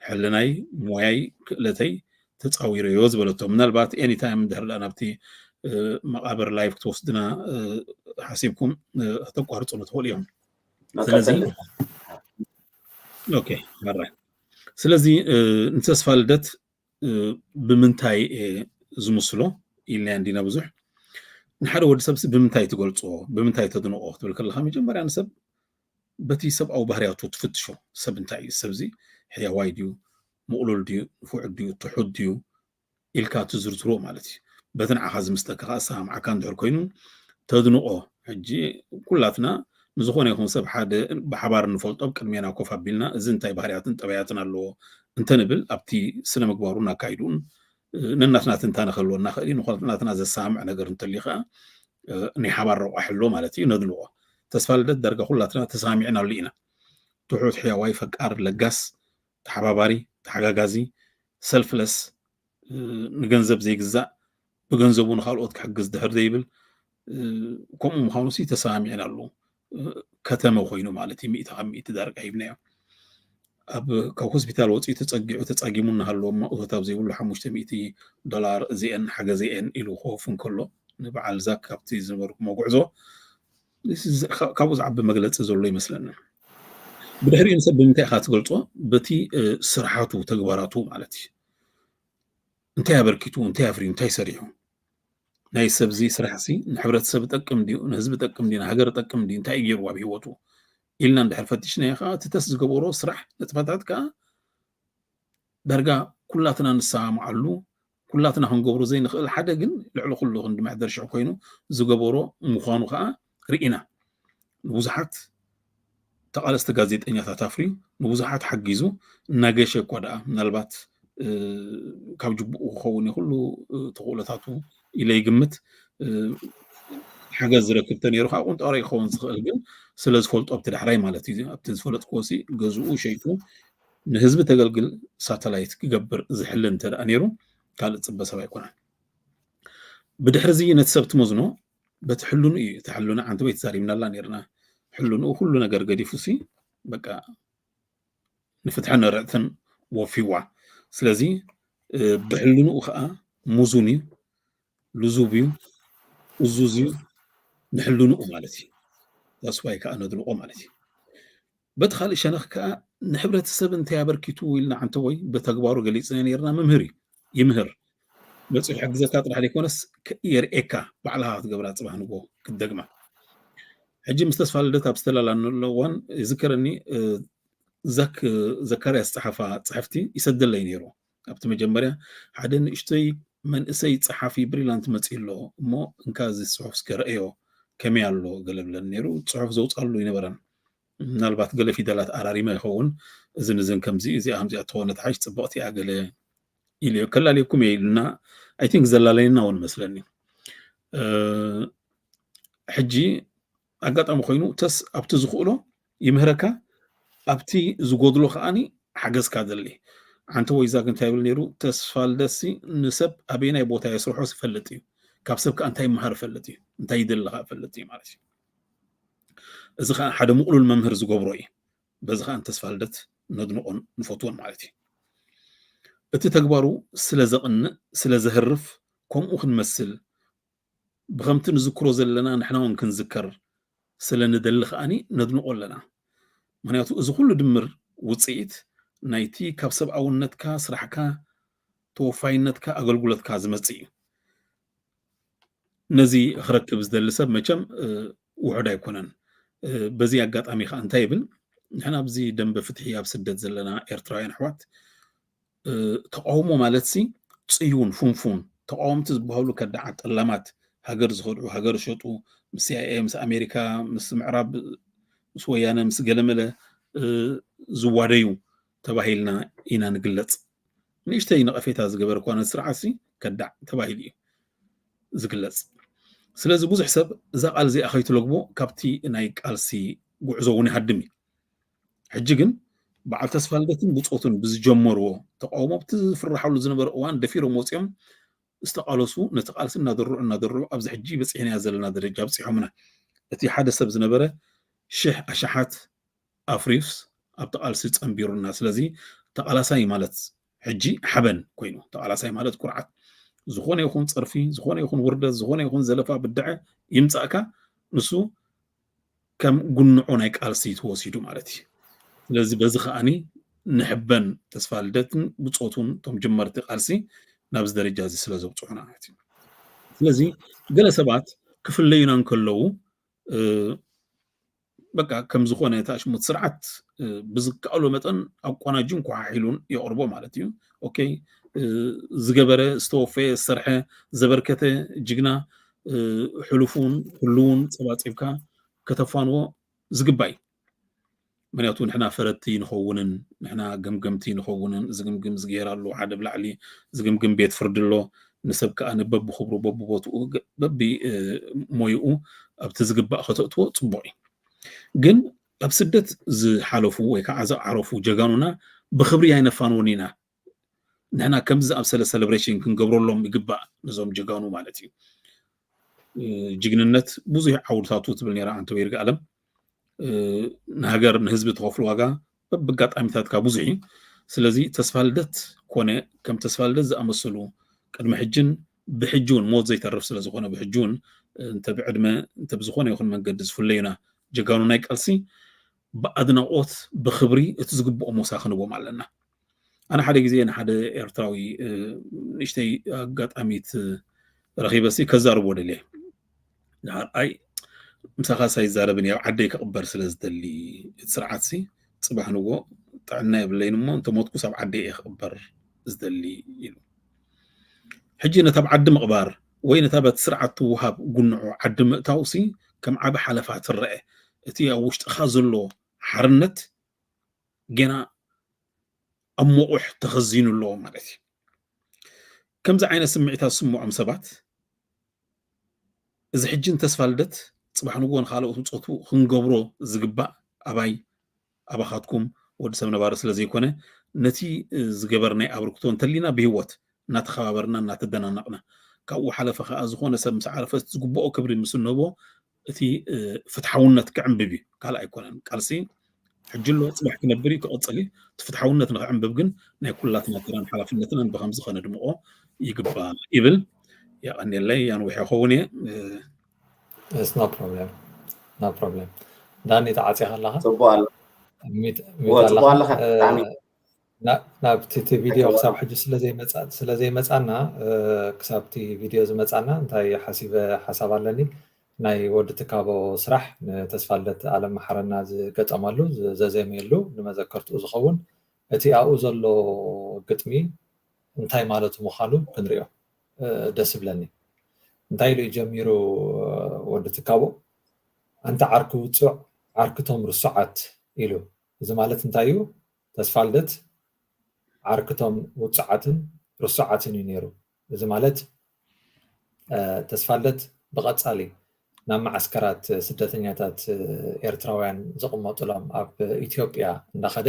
ሕልናይ ሞያይ ክእለተይ ተፃዊረዮ ዝበለቶ ምናልባት ኤኒታይም ድሕር ዳ ናብቲ መቃብር ላይፍ ክትወስድና ሓሲብኩም ከተቋርፁ ንትኽእሉ እዮም። ስለዚ ኦኬ ማራ ስለዚ ንተስፋ ልደት ብምንታይ ዝምስሎ ኢልና እንዲና ብዙሕ ንሓደ ወዲ ሰብሲ ብምንታይ ትገልፆ ብምንታይ ተድንቆ ክትብል ከለካ መጀመርያ ንሰብ በቲ ሰብኣዊ ባህርያቱ ትፍትሾ ሰብ እንታይ እዩ ሰብዚ ሕያዋይ ድዩ ምቕሉል ድዩ ንፉዕ ድዩ ትሑት ድዩ ኢልካ ትዝርዝሮ ማለት እዩ። በቲ ንዓኻ ዝምስጠካ ከዓ ዝሰማምዓካ እንድሕር ኮይኑ ተድንቆ። ሕጂ ኩላትና ንዝኾነ ይኹን ሰብ ሓደ ብሓባር እንፈልጦ ኣብ ቅድሜና ኮፍ ኣቢልና እዚ እንታይ ባህርያትን ጠባያትን ኣለዎ እንተንብል ኣብቲ ስነ ምግባሩን ኣካይድኡን ነናትና ትንታነ ከልወና ክእል እዩ። ንኹላትና ዘሰማምዕ ነገር እንተልዩ ከዓ ናይ ሓባር ረቋሒ ኣሎ ማለት እዩ። ነድንቆ። ተስፋ ልደት ዳርጋ ኩላትና ተሰማሚዕናሉ ኢና። ትሑት፣ ሕያዋይ፣ ፈቃር፣ ለጋስ፣ ተሓባባሪ፣ ተሓጋጋዚ፣ ሰልፍለስ፣ ንገንዘብ ዘይግዛእ፣ ብገንዘቡ ንኻልኦት ክሕግዝ ድሕር ዘይብል፣ ከምኡ ምዃኑ ሲ ተሰማሚዕናሉ። ከተመ ኮይኑ ማለት እዩ። ሚእቲ ካብ ሚእቲ ዳርጋ ሂብናዮ። ኣብ ካብ ሆስፒታል ወፂኡ ተፀጊዑ ተፃጊሙ እናሃለዎ እሞ እቶት ኣብ ዘይብሉ ሓሙሽተ ሚእቲ ዶላር እዚአን ሓገዘ እየን ኢሉ ክወፉ እንከሎ ንበዓል ዛክ ካብቲ ዝነበርኩሞ ጉዕዞ ካብኡ ዝዓቢ መግለፂ ዘሎ ይመስለኒ። ብድሕሪኡ ንሰብ ብምንታይ ኢኻ ትገልፆ? በቲ ስርሓቱ ተግባራቱ ማለት እዩ። እንታይ ኣበርኪቱ፣ እንታይ ኣፍርዩ፣ እንታይ ሰሪሑ? ናይ ሰብዚ ስራሕ ሲ ንሕብረተሰብ ጠቅም ድዩ፣ ንህዝቢ ጠቅም ድዩ፣ ንሃገር ጠቅም ድዩ፣ እንታይ እዩ ገይሩ ኣብ ህይወቱ ኢልና እንድሕር ፈቲሽናዮ ከዓ እቲ ተስ ዝገበሮ ስራሕ ንጥፈታት ከዓ ዳርጋ ኩላትና ንሰማምዓሉ፣ ኩላትና ክንገብሮ ዘይንኽእል ሓደ ግን ልዕሊ ኩሉ ክንዲ መሕደር ሽዑ ኮይኑ ዝገበሮ ምዃኑ ከዓ ርኢና። ንብዙሓት ተቓለስቲ ጋዜጠኛታት ኣፍርዩ፣ ንብዙሓት ሓጊዙ፣ እናገሸ እኳ ደኣ ምናልባት ካብ ጅቡኡ ክኸውን ይኽእሉ ተኽእሎታቱ ኢለ ይግምት። ሓገዝ ዝረክብ ተነይሩ ከዓ ቁንጣሮ ይኸውን ዝኽእል ግን ስለ ዝፈልጦ ኣብቲ ዳሕራይ ማለት እዩ። ኣብቲ ዝፈለጥክዎ ሲ ገዝኡ ሸይጡ ንህዝቢ ተገልግል ሳተላይት ክገብር ዝሕልን እንተ ደኣ ነይሩ ካልእ ፅበ ሰብ ኣይኮነን። ብድሕሪ እዚ ነቲ ሰብ ትመዝኖ በቲ ሕልኑ እዩ። እቲ ሕልኑ ዓንተ ወይ ተዛሪብናላ ነይርና። ሕልኑ ኩሉ ነገር ገዲፉ ሲ በቃ ንፍትሕን ንርዕትን ወፊዋ። ስለዚ ብሕልንኡ ከዓ ሙዙን እዩ፣ ልዙብ እዩ፣ እዙዝ እዩ፣ ንሕልንኡ ማለት እዩ። ዳስዋይ ከዓ ነድንቆ ማለት እዩ። በቲ ካልእ ሸነኽ ከዓ ንሕብረተሰብ እንታይ ኣበርኪቱ ኢልና ዓንተ ወይ ብተግባሩ ገሊፅና ነይርና። መምህር እዩ፣ ይምህር። መፂኡ ሕግዘካ ጥራሕ ዘይኮነስ የርእየካ፣ ባዕልኻ ክትገብራ ፅባሕ ንጎ ክትደግማ። ሕጂ ምስ ተስፋ ልደት ኣብ ዝተላላነሉ እዋን ይዝከረኒ ዛክ ዘካርያስ ዝፀሓፋ ፅሕፍቲ ይሰደለይ ነይሩ። ኣብቲ መጀመርያ ሓደ ንእሽተይ መንእሰይ ፀሓፊ ብሪላንት መፂኡ ኣሎ እሞ እንካ እዚ ፅሑፍ እስከ ረእዮ ከመይ ኣሎ ገለ ብለን ነይሩ። ፅሑፍ ዘውፃሉ ይነበረን። ምናልባት ገለ ፊደላት ኣራሪመ ይኸውን፣ እዝን እዝን ከምዚ እዚኣ ከምዚኣ ተኾነ ተሓሽ ፅብቕቲ እያ ገለ ኢልዮ ከላልየኩም እየ ኢሉና። ኣይ ቲንክ ዘላለየና እውን መስለኒ። ሕጂ ኣጋጣሚ ኮይኑ ተስ ኣብቲ ዝኽእሎ ይምህረካ፣ ኣብቲ ዝጎድሎ ከዓኒ ሓገዝካ ደሊ። ዓንተ ወይዛግ እንታይ ይብል ነይሩ? ተስፋ ልደሲ ንሰብ ኣበየናይ ቦታ የስርሖ ይፈልጥ እዩ፣ ካብ ሰብ ከዓ እንታይ ይመሃር ይፈልጥ እዩ፣ እንታይ ይደሊ ከዓ ይፈልጥ እዩ ማለት እዩ። እዚ ከዓ ሓደ ምቕሉል መምህር ዝገብሮ እዩ። በዚ ከዓ ንተስፋ ልደት ነድንቆን ንፈትዎን ማለት እዩ። እቲ ተግባሩ ስለ ዘቕንእ ስለ ዘህርፍ ከምኡ ክንመስል ብከምቲ ንዝክሮ ዘለና ንሕና እውን ክንዝከር ስለ ንደሊ ከዓኒ ነድንቆ ኣለና። ምክንያቱ እዚ ኩሉ ድምር ውፅኢት ናይቲ ካብ ሰብኣውነትካ፣ ስራሕካ፣ ተወፋይነትካ፣ ኣገልግሎትካ ዝመፅእ እዩ። ነዚ ክረክብ ዝደሊ ሰብ መቸም ውሑድ ኣይኮነን። በዚ ኣጋጣሚ ከዓ እንታይ ይብል፣ ንሕና ኣብዚ ደንበ ፍትሒ ኣብ ስደት ዘለና ኤርትራውያን ኣሕዋት ተቃውሞ ማለት ሲ ፅዩን ፉንፉን ተቃወምቲ ዝበሃሉ ከዳዓት ጠላማት ሃገር ዝኸድዑ ሃገር ዝሸጡ ምስ ሲኣይኤ ምስ ኣሜሪካ ምስ ምዕራብ ምስ ወያነ ምስ ገለመለ ዝዋደዩ ተባሂልና ኢና ንግለፅ። ንእሽተይ ነቐፌታ ዝገበር እኳ ነቲ ስርዓት ሲ ከዳዕ ተባሂሉ እዩ ዝግለፅ። ስለዚ ብዙሕ ሰብ እዛ ቃል እዚኣ ከይትለግቦ ካብቲ ናይ ቃልሲ ጉዕዞ እውን ይሃድም እዩ። ሕጂ ግን በዓል ተስፋ ልደትን ብፆቱን ብዝጀመርዎ ተቃውሞ ኣብቲ ዝፍራሓሉ ዝነበረ እዋን ደፊሮም ወፂኦም ዝተቃለሱ ነቲ ቃልሲ እናደርዑ እናደርዑ ኣብዚ ሕጂ በፂሕናያ ዘለና ደረጃ ኣብፂሖምና። እቲ ሓደ ሰብ ዝነበረ ሽሕ ኣሽሓት ኣፍሪዩስ ኣብቲ ቃልሲ ፀንቢሩና። ስለዚ ተቃላሳይ ማለት ሕጂ ሓበን ኮይኑ ተቃላሳይ ማለት ኩርዓት። ዝኾነ ይኹን ፀርፊ፣ ዝኾነ ይኹን ውርደት፣ ዝኾነ ይኹን ዘለፋ ብድዐ ይምፃእካ ንሱ ከም ጉንዖ ናይ ቃልሲ ተወሲዱ ማለት እዩ። ስለዚ በዚ ከዓኒ ንሕበን ተስፋ ልደትን ብፆቱን እቶም ጀመርቲ ቃልሲ ናብዚ ደረጃ እዚ ስለ ዘብፅሑና ማለት እዩ። ስለዚ ገለ ሰባት ክፍለዩና እንከለዉ በቃ ከም ዝኾነ እቲ ኣሽሙት ስርዓት ብዝከኣሎ መጠን ኣቆናጁን ኮሓሒሉን የቕርቦ ማለት እዩ። ኦኬ ዝገበረ ዝተወፈየ ዝሰርሐ ዘበርከተ ጅግና ሕሉፉን ህልውን ፀባፂብካ ከተፋንዎ ዝግባይ። ምክንያቱ ንሕና ፈረድቲ ንኸውንን ንሕና ገምገምቲ ንኸውንን ዝግምግም ዝገይራሉ ሓደ ብላዕሊ ዝግምግም ቤት ፍርዲ ኣሎ። ንሰብ ከዓ ንበብክብሩ በብቦትኡ በቢ ሞይኡ ኣብቲ ዝግባእ ከተእትዎ ፅቡቅ እዩ። ግን ኣብ ስደት ዝሓለፉ ወይ ከዓ ዝዓረፉ ጀጋኑና ብክብሪ ኣይነፋንውን ኢና። ንሕና ከምዚ ዝኣምሰለ ሰለብሬሽን ክንገብረሎም ይግባእ ነዞም ጀጋኑ ማለት እዩ። እ፣ ጅግንነት ብዙሕ ዓውድታቱ ትብል ነይራ ኣንተ ወይርጋ ኣለም። እ፣ ንሃገር ንህዝቢ ትኸፍሉ ዋጋ በብኣጋጣሚታት ካብ ብዙሕ እዩ። ስለዚ ተስፋ ልደት ኮነ ከም ተስፋ ልደት ዝኣመሰሉ ቅድሚ ሕጅን ብሕጂ እውን ሞት ዘይተርፍ ስለ ዝኾነ ብሕጂ እውን እንተ ብዕድመ እንተ ብዝኾነ ይኹን መንገዲ ዝፍለዩና ጀጋኑ ናይ ቃልሲ ብኣድናቖት ብኽብሪ እቲ ዝግብኦ ሞሳ ክንቦም ኣለና። ኣነ ሓደ ግዜ ንሓደ ኤርትራዊ፣ እ፣ ንእሽተይ ኣጋጣሚት ረኺበሲ ከዛርቦ ደልየ። ንኣርኣይ ምሳኻ ሳይዛረብን ኣብ ዓደይ ክቕበር ስለ ዝደሊ እቲ ስርዓትሲ ጽባሕ ንጎ ጥዕና የብለይን እሞ እንተ ሞትኩስ ኣብ ዓደይ እየ ክቕበር ዝደሊ ኢሉ። ሕጂ ነታ ኣብ ዓዲ ምቕባር ወይ ነታ በቲ ስርዓት ትወሃብ ጉንዖ ዓዲ ምእታውሲ ከም ዓቢ ሓለፋ ትረአ። እቲ ኣብ ውሽጥኻ ዘሎ ሓርነት ጌና ኣብ መቑሕ ተኸዚኑ ኣሎ ማለት እዩ። ከምዚ ዓይነት ስምዒታት ዝስምዖም ሰባት እዚ ሕጂ ንተስፋ ልደት ጽባሕ ንግሆ ንኻልኦት ብጾቱ ክንገብሮ ዝግባእ ኣባይ ኣባኻትኩም ወዲ ሰብ ነባሪ ስለ ዘይኮነ ነቲ ዝገበርናይ ኣበርክቶ እንተሊና ብህይወት እናተኸባበርና እናተደናነቕና ካብኡ ሓለፈ ከዓ ዝኾነ ሰብ ምስ ዓረፈ ዝግብኦ ክብሪ ምስ እንህቦ እቲ ፍትሓውነት ክዕንብብ እዩ። ካልእ ኣይኮነን። ቃልሲ ሕጂ ኣሎ፣ ፅባሕ ክነብር እዩ፣ ክቐፅል እዩ። እቲ ፍትሓውነት ንክዕንብብ ግን ናይ ኩላትና ተራን ሓላፍነትን ብከምዚ ከነድምቆ ይግባእ ይብል። የቐንየለይ፣ ያንውሕ ይኸውን እየ። It's no problem. No problem. ዳኒ ተዓፂኻ ኣለኻ? ፅቡቅ ኣሎ። ሚት ወ- ሚት ፅቡቅ ኣለኻ? ኣለኻ። ብጣዕሚ እ፣ ና- ናብቲ እቲ ቪድዮ ክሳብ ሕጂ ስለዘይመፃ- ስለዘይመፃና እ፣ ክሳብ እቲ ቪድዮ ዝመፃና እንታይ ሓሲበ ሓሳብ ኣለኒ። ናይ ወዲ ትካቦ ስራሕ ንተስፋ ልደት ኣለም መሓረና ዝገጠመሉ ዝ- ዘዜመየሉ ንመዘከርትኡ ዝኸውን እቲ ኣብኡ ዘሎ ግጥሚ እንታይ ማለቱ ምዃኑ ክንሪኦ እ፣ ደስ ይብለኒ። እንታይ ኢሉ እዩ ጀሚሩ እ፣ ወዲ ትካቦ? ኣንታ ዓርኪ ውፁዕ ዓርክቶም ርሱዓት ኢሉ። እዚ ማለት እንታይ እዩ? ተስፋ ልደት ዓርክቶም ውፁዓትን ርሱዓትን እዩ ነይሩ። እዚ ማለት እ፣ ተስፋ ልደት ብቐፃሊ ናብ መዓስከራት ስደተኛታት እ፣ ኤርትራውያን ዝቕመጡሎም ኣብ ኢትዮጵያ እንዳኸደ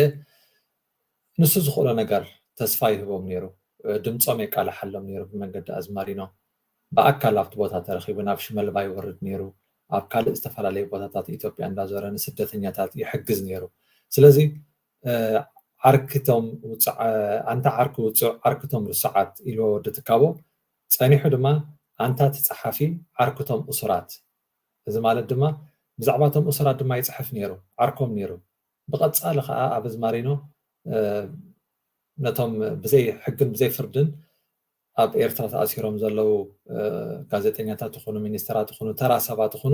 ንሱ ዝኽእሎ ነገር ተስፋ ይህቦም ነይሩ። እ፣ ድምፆም የቃልሓሎም ነይሩ ብመንገዲ ኣዝማሪኖ። ብኣካል ኣብቲ ቦታ ተረኺቡ ናብ ሽመልባ ይወርድ ነይሩ። ኣብ ካልእ ዝተፈላለዩ ቦታታት ኢትዮጵያ እንዳዞረ ንስደተኛታት ይሕግዝ ነይሩ። ስለዚ እ፣ ዓርክቶም ውፅዓ- ኣንታ ዓርኪ ውፁዕ ዓርክቶም ርሱዓት ኢልዎ ወዲ ትካቦ ጸኒሑ ድማ ኣንታ እቲ ጸሓፊ ዓርክቶም እሱራት። እዚ ማለት ድማ ብዛዕባ እቶም እሱራት ድማ ይፅሕፍ ነይሩ፣ ዓርኮም ነይሩ። ብቐፃሊ ከዓ ኣብ ኣዝማሪኖ እ፣ ነቶም ብዘይ ሕግን ብዘይ ፍርድን ኣብ ኤርትራ ተኣሲሮም ዘለዉ እ፣ ጋዜጠኛታት ይኹኑ ሚኒስተራት ይኹኑ ተራ ሰባት ይኹኑ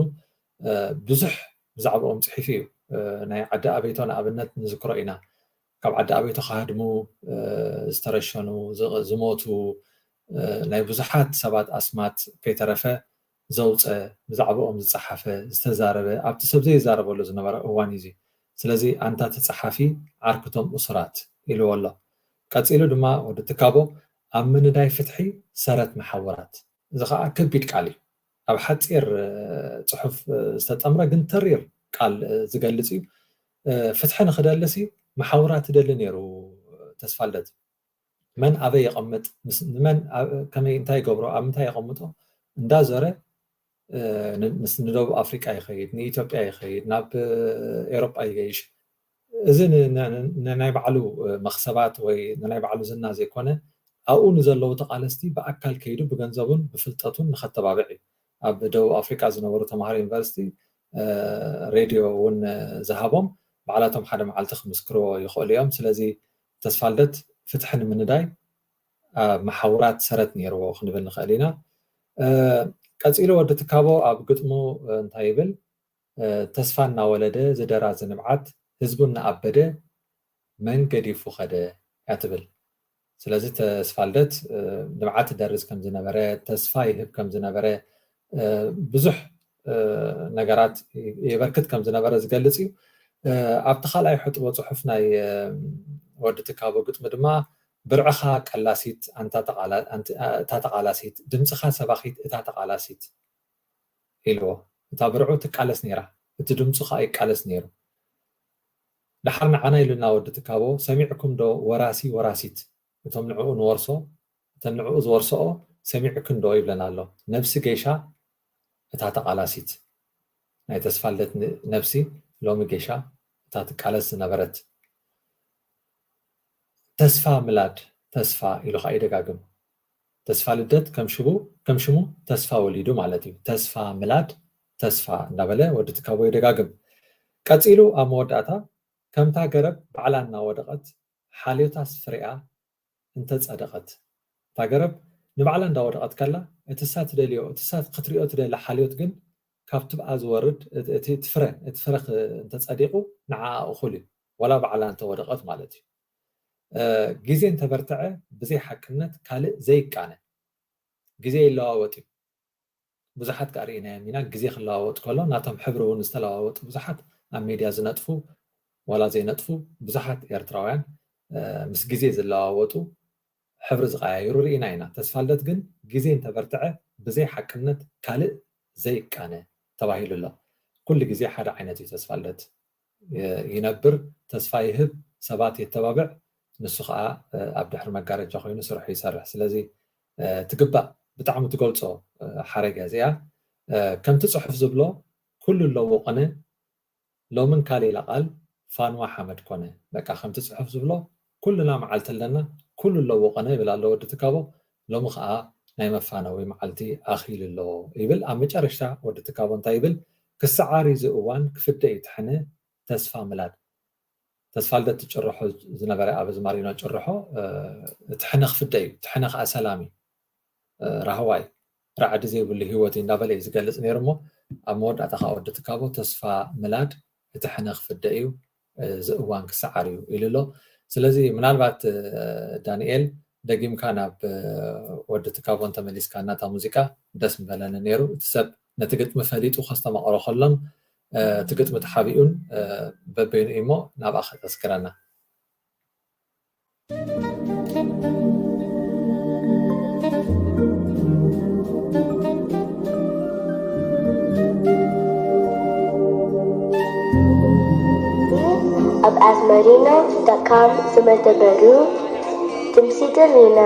እ፣ ብዙሕ ብዛዕባኦም ፅሒፉ እዩ። እ፣ ናይ ዓዲ ኣበይቶ ንኣብነት ንዝክሮ ኢና። ካብ ዓዲ ኣበይቶ ክሃድሙ እ፣ ዝተረሸኑ ዝ- ዝሞቱ እ፣ ናይ ብዙሓት ሰባት ኣስማት ከይተረፈ ዘውፀ ብዛዕባኦም ዝፀሓፈ ዝተዛረበ ኣብቲ ሰብ ዘይዛረበሉ ዝነበረ እዋን እዩ። ስለዚ ኣንታ እቲ ፀሓፊ ዓርክቶም እሱራት ኢልዎ ኣሎ። ቀፂሉ ድማ ወዲ ትካቦ ኣብ ምንዳይ ፍትሒ ሰረት መሓውራት። እዚ ከዓ ከቢድ ቃል እዩ። ኣብ ሓፂር እ፣ ፅሑፍ እ፣ ዝተጠምረ ግን ተሪር ቃል እ፣ ዝገልፅ እዩ። እ፣ ፍትሒ ንክደልሲ መሓውራት ይደሊ ነይሩ ተስፋ ልደት። መን ኣበይ የቐምጥ፣ ምስ- ንመን ኣብ- ከመይ እንታይ ይገብሮ፣ ኣብ ምንታይ የቐምጦ እንዳዞረ እ፣ ን- ምስ- ንደቡብ ኣፍሪቃ ይኸይድ፣ ንኢትዮጵያ ይኸይድ፣ ናብ እ፣ ኤሮጳ ይገይሽ። እዚ ን- ን- ን- ንናይ ባዕሉ እ፣ መኽሰባት ወይ ንናይ ባዕሉ ዝና ዘይኮነ ኣብኡ ንዘለዉ ተቓለስቲ ብኣካል ከይዱ ብገንዘቡን ብፍልጠቱን ንኸተባብዕ እዩ። ኣብ ደቡብ ኣፍሪቃ ዝነበሩ ተምሃሮ ዩኒቨርሲቲ እ፣ ሬድዮ እውን እ፣ ዝሃቦም ባዕላቶም ሓደ መዓልቲ ክምስክርዎ ይኽእሉ እዮም። ስለዚ ተስፋ ልደት ፍትሒ ንምንዳይ እ፣ መሓውራት ሰረት ነይርዎ ክንብል ንኽእል ኢና። እ፣ ቀፂሉ ወዲ ትካቦ ኣብ ግጥሙ እ፣ እንታይ ይብል? እ፣ ተስፋ እናወለደ ዝደራ ዝንብዓት ህዝቡ እናኣበደ መን ገዲፉ ኸደ እያ ትብል። ስለዚ ተስፋ ልደት እ፣ ንብዓት ይደርዝ ከም ዝነበረ፣ ተስፋ ይህብ ከም ዝነበረ፣ እ፣ ብዙሕ እ፣ ነገራት የበርክት ከም ዝነበረ ዝገልጽ እዩ። እ፣ ኣብቲ ካልኣይ ሕጥቦ ጽሑፍ ናይ እ፣ ወዲ ትካቦ ግጥሚ ድማ ብርዕኻ ቀላሲት ኣንታ ተቓላ- ኣንቲ- እታ ተቓላሲት፣ ድምጽኻ ሰባኺት እታ ተቓላሲት ኢልዎ። እታ ብርዑ ትቃለስ ነይራ፣ እቲ ድምጹ ኸኣ ይቃለስ ነይሩ። ደሓር ንዓና ኢሉና ወዲ ትካቦ፣ ሰሚዕኩም ዶ ወራሲ ወራሲት? እቶም ንዕኡ ንወርሶ፣ እተን ንዕኡ ዝወርሶኦ ሰሚዕክን ዶ ይብለና ኣሎ። ነብሲ ገይሻ እታ ተቓላሲት ናይ ተስፋ ልደት ነብሲ ሎሚ ጌሻ እታ ትቃለስ ዝነበረት። ተስፋ ምላድ፣ ተስፋ ኢሉ ከዓ ይደጋግም። ተስፋ ልደት ከም ሽሙ ከም ሽሙ ተስፋ ወሊዱ ማለት እዩ። ተስፋ ምላድ፣ ተስፋ እንዳበለ ወዲ ትካቦ ይደጋግም። ቀፂሉ ኣብ መወዳእታ ከምታ ገረብ ባዕላ እናወደቐት ሓልዮታስ ፍሬኣ እንተጸደቐት። እታ ገረብ ንባዕላ እንዳወደቐት ከላ እቲ እሳ ትደልዮ፣ እቲ እሳ ክትሪኦ ትደሊ ሓልዮት ግን ካብቲ ብኣ ዝወርድ እቲ እቲ ፍረ እቲ ፍረ እንተጸዲቑ ንዓኣ እኹል እዩ፣ ዋላ ባዕላ እንተወደቐት ማለት እዩ። ግዜ እንተበርትዐ ብዘይ ሓቅነት ካልእ ዘይቃነ። ግዜ ይለዋወጥ እዩ። ብዙሓት ከዓ ርኢናዮም ኢና። ግዜ ክለዋወጥ ከሎ ናቶም ሕብሪ እውን ዝተለዋወጡ ብዙሓት ኣብ ሚድያ ዝነጥፉ፣ ዋላ ዘይነጥፉ ብዙሓት ኤርትራውያን ምስ ግዜ ዝለዋወጡ ሕብሪ ዝቀያይሩ ርኢና ኢና። ተስፋልደት ግን ግዜ እንተበርትዐ ብዘይ ሓቅነት ካልእ ዘይቃነ ተባሂሉ ኣሎ። ኩሉ ግዜ ሓደ ዓይነት እዩ ተስፋልደት። ይነብር፣ ተስፋ ይህብ፣ ሰባት የተባብዕ፣ ንሱ ከዓ ኣብ ድሕሪ መጋረጃ ኮይኑ ስርሑ ይሰርሕ። ስለዚ ትግባእ ብጣዕሚ ትገልፆ ሓረግ እያ እዚኣ። ከምቲ ፅሑፍ ዝብሎ ኩሉ ኣለዎ ቅነ፣ ሎምን ካሌላ ቃል ፋንዋ ሓመድ ኮነ። በቃ ከምቲ ፅሑፍ ዝብሎ ኩልና መዓልቲ ኣለና፣ ኩሉ ኣለዎ ቅነ ይብል ኣሎ ወዲ ትካቦ። ሎሚ ከዓ ናይ መፋነዊ መዓልቲ ኣኺሉ ኣሎ ይብል። ኣብ መጨረሽታ ወዲ ትካቦ እንታይ ይብል? ክሰዓር እዚ እዋን ክፍደ እዩ ትሕነ ተስፋ ምላድ። ተስፋልደት ትጭርሖ ዝነበረ ኣብ ዝማሪኖ ጭርሖ እቲ ሕነ ክፍደ እዩ፣ እቲ ሕነ ከዓ ሰላም እዩ፣ ራህዋ እዩ፣ ራዕዲ ዘይብሉ ህይወት እዩ እንዳበለ እዩ ዝገልፅ ነይሩ። እሞ ኣብ መወዳእታ ከዓ ወዲ ትካቦ ተስፋ ምላድ እቲ ሕነ ክፍደ እዩ፣ እዚ እዋን ክሰዓር እዩ ኢሉ ኣሎ። ስለዚ ምናልባት ዳንኤል ደጊምካ ናብ ወዲ ትካቦ እንተመሊስካ እናታ ሙዚቃ ደስ ምበለኒ ነይሩ። እቲ ሰብ ነቲ ግጥሚ ፈሊጡ ከስተማቕሮ ከሎን እቲ ግጥሚ ተሓቢኡን በበይኑ እዩ እሞ ናብኣ ከተስክረና። ኣብ ኣዝማሪኖ ዶት ኮም ዝመደበሩ ድምፂ ደሊና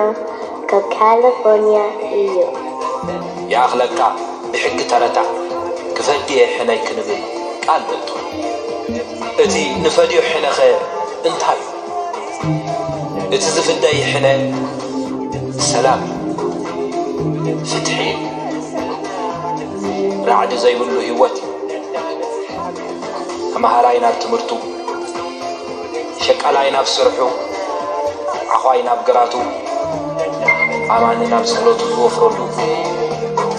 ካብ ካሊፎርኒያ እዩ። ይኣኽለካ ብሕጊ ተረታ ክፈዲ እየ ሕነይ ክንብል ቃል ነእቱ። እቲ ንፈድዮ ሕነኸ እንታይ እዩ? እቲ ዝፍደይ ሕነ ሰላም እዩ፣ ፍትሒ እዩ፣ ራዕዲ ዘይብሉ ህይወት እዩ። ተምሃራይ ናብ ትምህርቱ፣ ሸቃላይ ናብ ስርሑ፣ ዓዃይ ናብ ግራቱ፣ ኣማኒ ናብ ጸሎቱ ዝወፍረሉ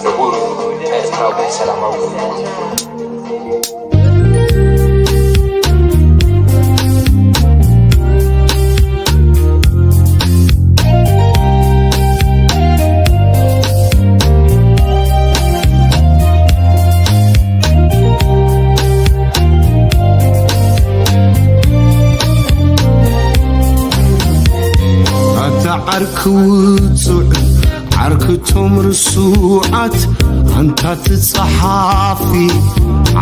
ንቡር ኤርትራዊ ሰላማዊ። ኣታ ዓርኪ ውጹዕ ዓርክቶም ርሱዓት ኣንታ ትጸሓፊ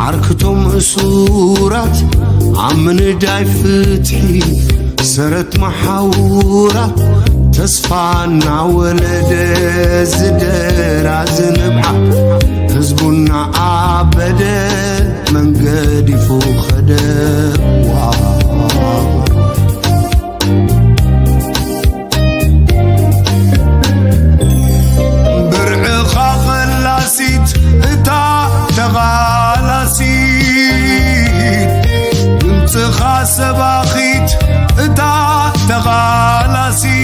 ዓርክቶም እሱራት ኣብ ምንዳይ ፍትሒ ሰረት መሓውራ ተስፋ እናወለደ ዝደራ ዝንብዓ ህዝቡ እናኣበደ መንገዲፉ ኸደ ዋው። ብርዕኻ ኸላሲት እታ ተቓላሲት ድምፅኻ ሰባኺት እታ ተቓላሲት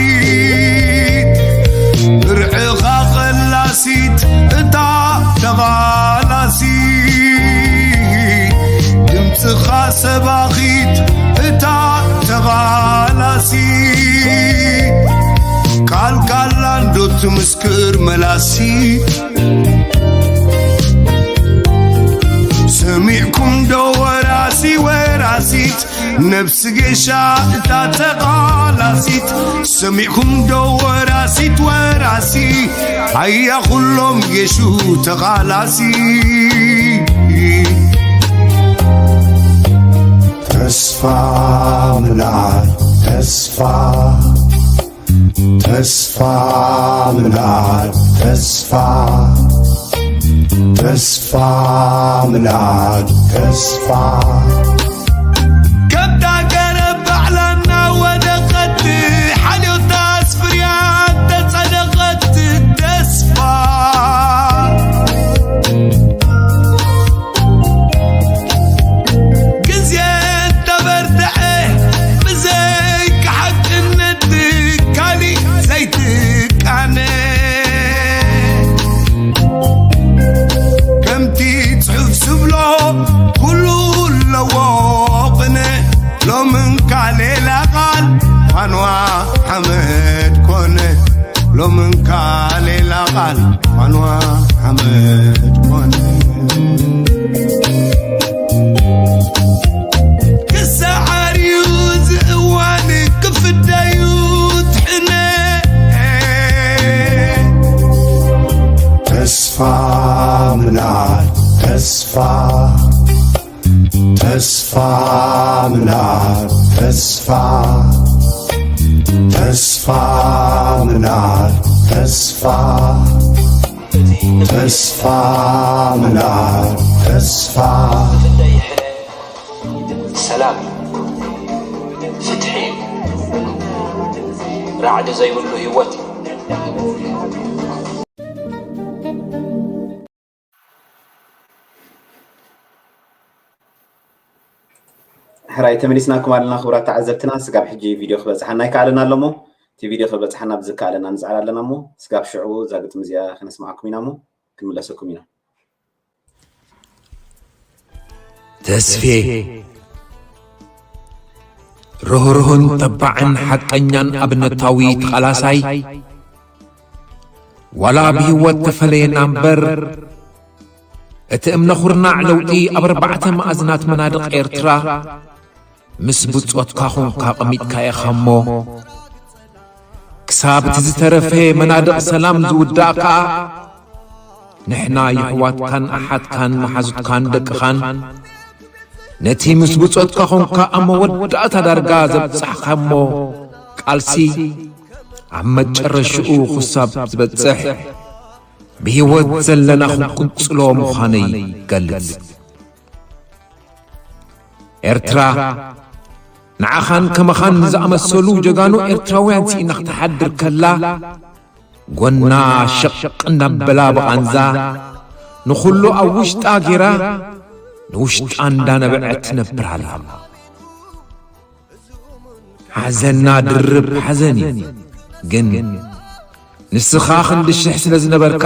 ብርዕኻ ኸላሲት እታ ተቓላሲት ድምፅኻ ሰባኺት እታ ተቓላሲት ቃል ቃል ኣንዶ ትምስክር መላሲ ሰሚዕኩም ዶ ወራሲ ወራሲት ነብሲ ጌሻ እታ ተቓላሲት ሰሚዕኩም ዶ ወራሲት ወራሲ ኣያ ኩሎም ጌሹ ተቓላሲ ተስፋ ምላድ ተስፋ ተስፋ ምላድ ተስፋ ተስፋ ምልኣት ተስፋ። ከምታ ገረብ ባዕላ እናወደቐት፣ ሓልዮታስ ፍርያት ተጸደቐት። ተስፋ ግዜ እንተበርትዐ፣ ብዘይካ ሓቅነት ካሊእ ዘይትቃነ። ከምቲ ጽሑፍ ዝብሎ፣ ኩሉ ኣለዎ ቅነ። ሎምንካ ሌላ ቃል፣ ፋንዋ ሓመድ ኮነ። ሎምንካ ሌላ ቃል፣ ፋንዋ ሓመድ ኮነ። ክሰዓር እዩ እዚ እዋን፣ ክፍደዩ ትሕነ። ተስፋ ምልኣት ተስፋ። ተስፋ ምልኣት ተስፋ። ተስፋ ምልኣት ተስፋ። ተስፋ ምልኣት ተስፋ። ሰላም፣ ፍትሒ፣ ራዕዲ ዘይብሉ ህይወት እዩ። ሕራይ ተመሊስናኩም ኣለና ክቡራት ተዓዘብትና። ስጋብ ሕጂ ቪድዮ ክበፅሓና ኣይከኣልን ኣሎ እሞ፣ እቲ ቪድዮ ክበፅሓና ብዝከኣለና ንፅዓር ኣለና እሞ፣ ስጋብ ሽዑ እዛ ግጥሚ እዚኣ ክነስምዓኩም ኢና እሞ፣ ክንምለሰኩም ኢና። ተስፌ ርህሩህን ተባዕን ሓቀኛን ኣብነታዊ ተቓላሳይ፣ ዋላ ብህይወት ተፈለየና እምበር፣ እቲ እምነ ኹርናዕ ለውጢ ኣብ ኣርባዕተ መኣዝናት መናድቕ ኤርትራ ምስ ብጾትካ ኾንካ ኣቐሚጥካ ኢኻ እሞ፣ ክሳብ እቲ ዝተረፈ መናድቕ ሰላም ዝውዳእ ከኣ፣ ንሕና የሕዋትካን ኣሓትካን መሓዙትካን ደቅኻን፣ ነቲ ምስ ብጾትካ ኾንካ ኣብ መወዳእታ ዳርጋ ዘብጻሕካሞ ቃልሲ፣ ኣብ መጨረሽኡ ክሳብ ዝበጽሕ፣ ብህይወት ዘለና ክንቅጽሎ ምዃነይ ይገልጽ። ኤርትራ፣ ንዓኻን ከማኻን ንዝኣመሰሉ ጀጋኑ ኤርትራውያን ስኢና ክትሓድር ከላ፣ ጎና ሸቕ እናበላ ብቓንዛ፣ ንኹሉ ኣብ ውሽጣ ጌራ፣ ንውሽጣ እንዳነበዐት ትነብር ኣላ። ሓዘንና ድርብ ሓዘን እዩ። ግን ንስኻ ክንዲ ሽሕ ስለ ዝነበርካ፣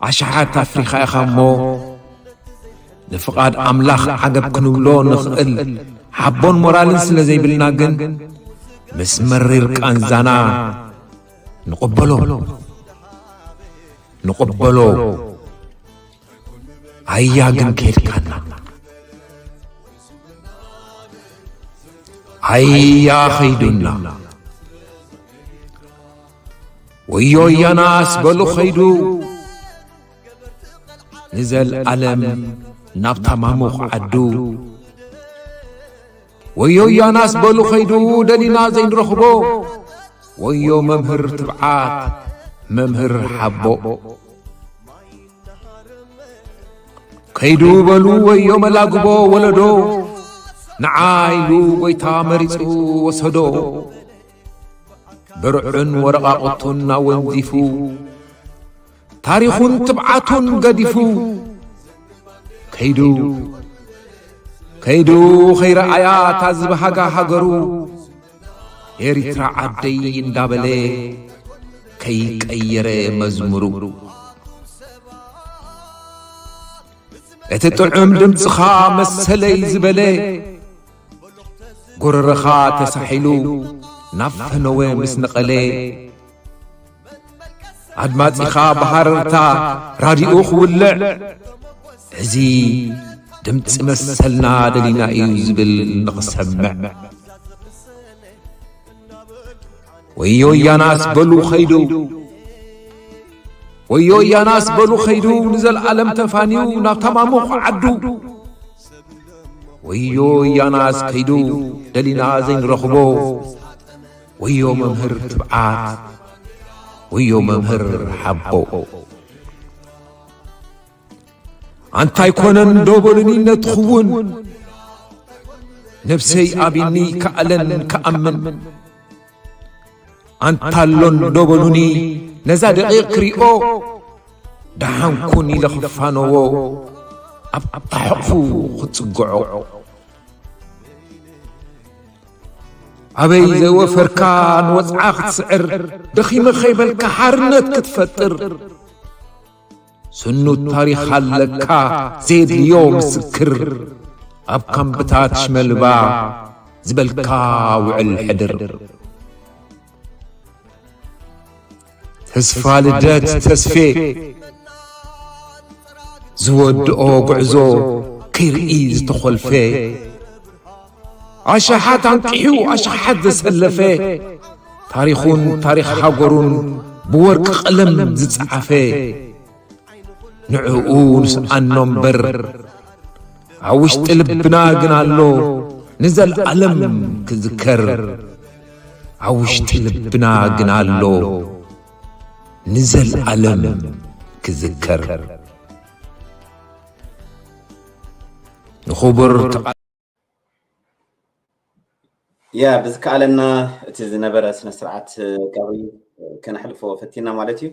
ኣሽሓት ኣፍሪኻ ኢኻ እሞ፣ ንፍቓድ ኣምላኽ ዓገብ ክንብሎ ንኽእል ሓቦን ሞራልን ስለ ዘይብልና ግን፣ ምስ መሪር ቃንዛና ንቕበሎ፣ ንቕበሎ። ኣያ ግን ከድካና፣ ኣያ ኸይዱና። ወዮ ያናስ በሉ ኸይዱ ንዘልኣለም ናብታ ማሙኽ ዓዱ። ወዮ ያናስ በሉ ኸይዱ ደሊና ዘይንረኽቦ። ወዮ መምህር ትብዓት፣ መምህር ሓቦ። ከይዱ በሉ ወዮ መላግቦ ወለዶ፣ ንዓ ኢሉ ጎይታ መሪጹ ወሰዶ። ብርዑን ወረቓቕቱን ኣወንዚፉ፣ ታሪኹን ትብዓቱን ገዲፉ። ከይዱ፣ ከይዱ ኸይረኣያ እታ ዝበሃጋ ሃገሩ፣ ኤሪትራ ዓደይ እንዳበለ ከይቀየረ መዝሙሩ። እቲ ጥዑም ድምጽኻ መሰለይ ዝበለ፣ ጎረረኻ ተሳሒሉ ናብ ፈነወ ምስ ነቐለ፣ ኣድማጺኻ ብሃረርታ ራዲኡ ክውልዕ፣ እዚ ድምጺ መሰልና ደሊና እዩ ዝብል ንኽሰምዕ። ወዮ ያናስ በሉ ኸይዱ፣ ወዮ ያናስ በሉ ኸይዱ፣ ንዘልኣለም ተፋንዩ ናብታ ማሙኽ ዓዱ። ወዮ ያናስ ከይዱ ደሊና ዘይንረኽቦ፣ ወዮ መምህር ትብዓት፣ ወዮ መምህር ሓቦ። ኣንታይ ኮነን ዶ በሉኒ ነቲ ክውን፣ ነብሰይ ኣቢኒ ከኣለን ከኣምን። ኣንታሎን ዶ በሉኒ ነዛ ደቂቕ ክሪኦ፣ ደሓንኩን ኢለ ክፋነዎ፣ ኣብ ኣሕቑፉ ክጽግዖ። ኣበይ ዘይወፈርካ ንወጽዓ ክትስዕር፣ ደኺመ ከይበልካ ሓርነት ክትፈጥር። ስኑድ ታሪኽ ኣለካ ዘየድልዮ ምስክር፣ ኣብ ካምፕታት ሽመልባ ዝበልካ ውዕል ሕድር። ተስፋ ልደት ተስፌ ዝወድኦ ጉዕዞ ከይርኢ ዝተኾልፌ፣ ኣሽሓት ኣንቂሑ ኣሽሓት ዘሰለፈ፣ ታሪኹን ታሪኽ ሃገሩን ብወርቂ ቀለም ዝጸሓፈ፣ ንዕኡ ንስኣኖ እምበር፣ ኣብ ውሽጢ ልብና ግን ኣሎ ንዘለኣለም ክዝከር። ኣብ ውሽጢ ልብና ግን ኣሎ ንዘለኣለም ክዝከር። ንኽቡር ተቓ- ያ ብዝከኣለና እቲ ዝነበረ ስነ ስርዓት ቀብሪ ከነሕልፎ ፈቲና ማለት እዩ።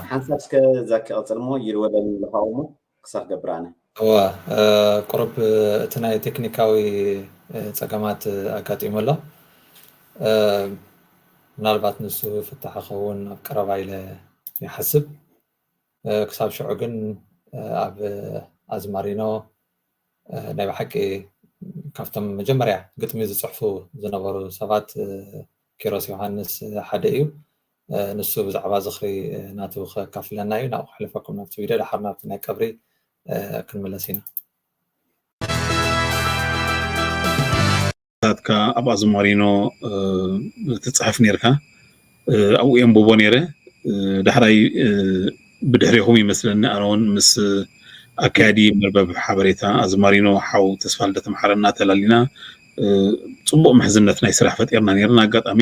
ሓንሳብ እስከ እዛ ክቐፅል እሞ ይድወለኒ ኣለኹ እሞ ክሳብ ገብር ኣነ። እዋ ቁሩብ እቲ ናይ ቴክኒካዊ ፀገማት ኣጋጢሙ ኣሎ። ምናልባት ንሱ ፍታሕ ክኸውን ኣብ ቀረባ ኢለ ይሓስብ። ክሳብ ሽዑ ግን ኣብ ኣዝማሪኖ ናይ ብሓቂ ካብቶም መጀመርያ ግጥሚ ዝፅሕፉ ዝነበሩ ሰባት ኪሮስ ዮሃንስ ሓደ እዩ። ንሱ ብዛዕባ ዝኽሪ ናቱ ከካፍለና እዩ። ናብኡ ክሕልፈኩም ናብቲ ቪድዮ፣ ደሓር ናብቲ ናይ ቀብሪ ክንምለስ ኢና። ታትካ ኣብ ኣዝማሪኖ ትፅሕፍ ነርካ፣ ኣብኡ የንብቦ ነይረ። ዳሕራይ ብድሕሬኹም ይመስለኒ ኣነ እውን ምስ ኣካያዲ መርበብ ሓበሬታ ኣዝማሪኖ ሓው ተስፋልደት መሓረና ተላሊና ፅቡቕ ምሕዝነት ናይ ስራሕ ፈጢርና ነርና። ኣጋጣሚ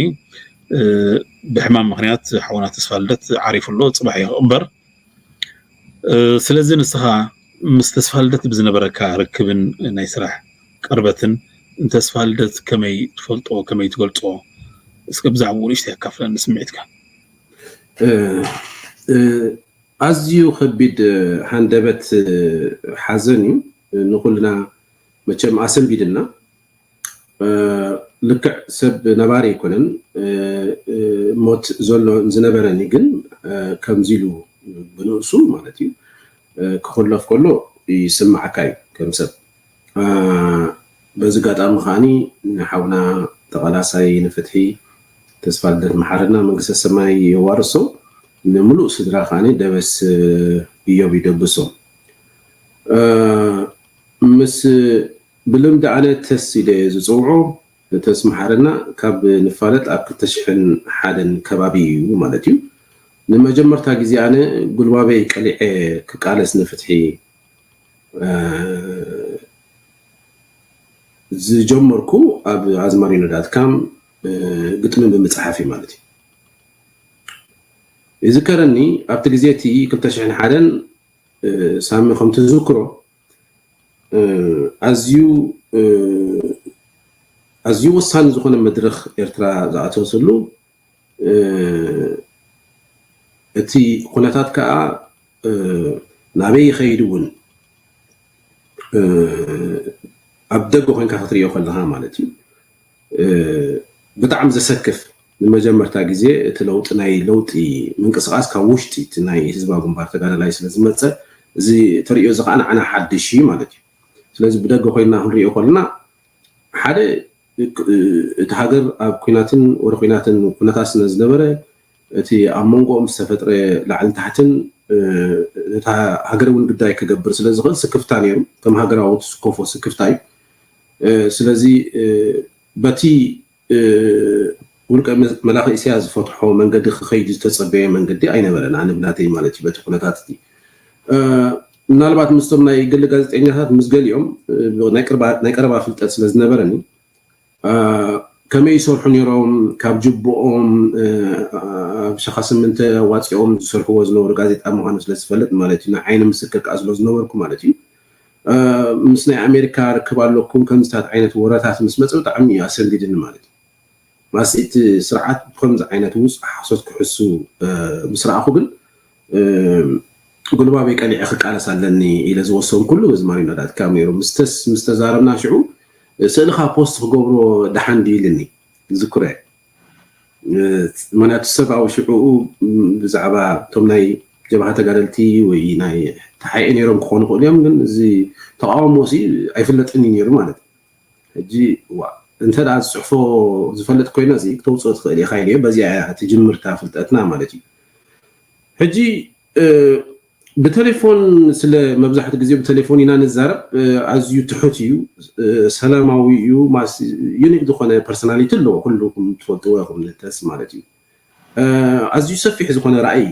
ብሕማም ምክንያት ሓውና ተስፋልደት ዓሪፉ ኣሎ፣ ፅባሕ እዩ ክቕበር። ስለዚ ንስኻ ምስ ተስፋልደት ብዝነበረካ ርክብን ናይ ስራሕ ቅርበትን ንተስፋልደት ከመይ ትፈልጦ፣ ከመይ ትገልፆ? እስከ ብዛዕባኡ ንእሽተይ ኣካፍለኒ ስምዒትካ። ኣዝዩ ከቢድ ሃንደበት ሓዘን እዩ። ንኩልና መቸም ኣሰንቢድና። ልክዕ ሰብ ነባሪ ኣይኮነን፣ ሞት ዘሎ ዝነበረኒ ግን ከምዚ ኢሉ ብንእሱ ማለት እዩ ክኩለፍ ከሎ ይስማዓካ እዩ ከም ሰብ። በዚ ኣጋጣሚ ከዓኒ ንሓውና ተቓላሳይ ንፍትሒ ተስፋልደት መሓረና መንግስተ ሰማይ የዋርሶ፣ ንምሉእ ስድራ ከዓኒ ደበስ እዮብ ይደብሶ። ምስ ብልምዲ ኣነ ተስ ኢለ ዝፅውዖ ተስ መሓረና ካብ ንፋለጥ ኣብ ክልተ ሽሕን ሓደን ከባቢ እዩ ማለት እዩ። ንመጀመርታ ግዜ ኣነ ጉልባበይ ቀሊዐ ክቃለስ ንፍትሒ ዝጀመርኩ ኣብ ኣዝማሪኖ ዳትካም ግጥሚ ብምፅሓፍ እዩ ማለት እዩ። ይዝከረኒ ኣብቲ ግዜ እቲ ክልተ ሽሕን ሓደን ሳሚ ከም ትዝክሮ ኣዝዩ ኣዝዩ ወሳኒ ዝኾነ መድረኽ ኤርትራ ዝኣተወትሉ እቲ ኩነታት ከዓ ናበይ ይኸይድ እውን ኣብ ደገ ኮይንካ ክትሪኦ ከለካ ማለት እዩ ብጣዕሚ ዘሰክፍ ንመጀመርታ ግዜ እቲ ለውጢ ናይ ለውጢ ምንቅስቃስ ካብ ውሽጢ እቲ ናይ ህዝባዊ ግንባር ተጋዳላይ ስለ ዝመፀ እዚ ተሪኦ እዚ ከዓ ንዓና ሓድሽ እዩ ማለት እዩ። ስለዚ ብደገ ኮይንና ክንሪኦ ከለና ሓደ እቲ ሃገር ኣብ ኩናትን ወረ ኩናትን ኩነታት ስለ ዝነበረ እቲ ኣብ መንጎኦም ዝተፈጥረ ላዕልን ታሕትን እታ ሃገር እውን ግዳይ ክገብር ስለ ዝኽእል ስክፍታ ነይሩ። ከም ሃገራዊ ትስከፎ ስክፍታ እዩ። ስለዚ በቲ ውልቀ መላኺ እስያስ ዝፈትሖ መንገዲ ክኸይድ ዝተፀበየ መንገዲ ኣይነበረን። ኣነ ብናተይ ማለት እዩ በቲ ኩነታት እቲ ምናልባት ምስቶም ናይ ግሊ ጋዜጠኛታት ምስ ገሊኦም ናይ ቀረባ ፍልጠት ስለ ዝነበረኒ ከመይ ይሰርሑ ነይሮም፣ ካብ ጅብኦም ኣብ ሸኻ ስምንተ ዋፂኦም ዝሰርሕዎ ዝነበሩ ጋዜጣ ምዃኑ ስለ ዝፈልጥ ማለት እዩ። ንዓይኒ ምስክር ከዓ ስለ ዝነበርኩ ማለት እዩ። ምስ ናይ ኣሜሪካ ርክብ ኣለኩም ከምዚታት ዓይነት ወረታት ምስ መፀ ብጣዕሚ እዩ ኣሰንቢድኒ ማለት እዩ። ማሲ እቲ ስርዓት ብከምዚ ዓይነት ውፁእ ሓሶት ክሕሱ ምስ ረኣኹ ግን ጉልባበይ ቀሊዐ ክቃለስ ኣለኒ ኢለ ዝወሰንኩሉ በዚ ማሪኖ ዳት ካም ነይሩ። ምስ ተዛረብና ሽዑ ስእልኻ ፖስት ክገብሮ ደሓን ድዩ ኢልኒ ዝክረ። ምክንያቱ ሰብ ኣብ ሽዕኡ ብዛዕባ እቶም ናይ ጀብሃ ተጋደልቲ ወይ ናይ ተሓኤ ነይሮም ክኾኑ ክእሉ እዮም፣ ግን እዚ ተቃውሞ ሲ ኣይፍለጥን እዩ ነይሩ ማለት እዩ። ሕጂ ዋ እንተ ደኣ ዝፅሕፎ ዝፈልጥ ኮይና እዚ ክተውፅኦ ትኽእል ኢኻ ኢለ በዚኣ እያ ትጅምር እታ ፍልጠትና ማለት እዩ። ሕጂ ብቴሌፎን ስለ መብዛሕትኡ ግዜ ብቴሌፎን ኢና ንዛረብ። ኣዝዩ ትሑት እዩ፣ ሰላማዊ እዩ፣ ዩኒክ ዝኾነ ፐርሶናሊቲ ኣለዎ። ኩልኩም ትፈልጥዎ ኢኹም ንተስ ማለት እዩ። ኣዝዩ ሰፊሕ ዝኾነ ራእይ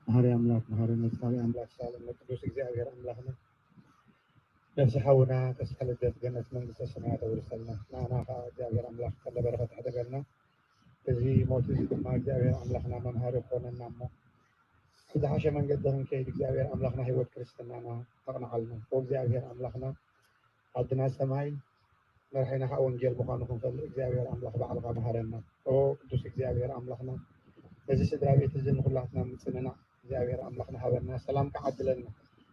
መሓሪ ኣምላክ መሓሪ መዝካሪ ኣምላክ ሳለም ቅዱስ እግዚኣብሔር ኣምላክና ነፍሲ ሓውና ተስፋ ልደት ገነት መንግስተ ሰማያት ኣውርሰልና። ንኣና ከዓ እግዚኣብሔር ኣምላክ ከለ በረከት ሕደገልና። እዚ ሞት እዚ ድማ እግዚኣብሔር ኣምላክና መምሃሪ ክኾነና እሞ ብዝሓሸ መንገዲ ክንከይድ እግዚኣብሔር ኣምላክና ህይወት ክርስትናና ኣቕንዓልና። ኦ እግዚኣብሔር ኣምላክና ኣድና ሰማይ መርሒና ከዓ ወንጌል ምዃኑ ክንፈልጥ እግዚኣብሔር ኣምላክ ባዕልካ መሃረና። ኦ ቅዱስ እግዚኣብሔር ኣምላክና ነዚ ስድራ ቤት እዚ ንኩላትና ምፅንናዕ እግዚኣብሔር ኣምላክና ሃበና፣ ሰላምካ ዓድለና።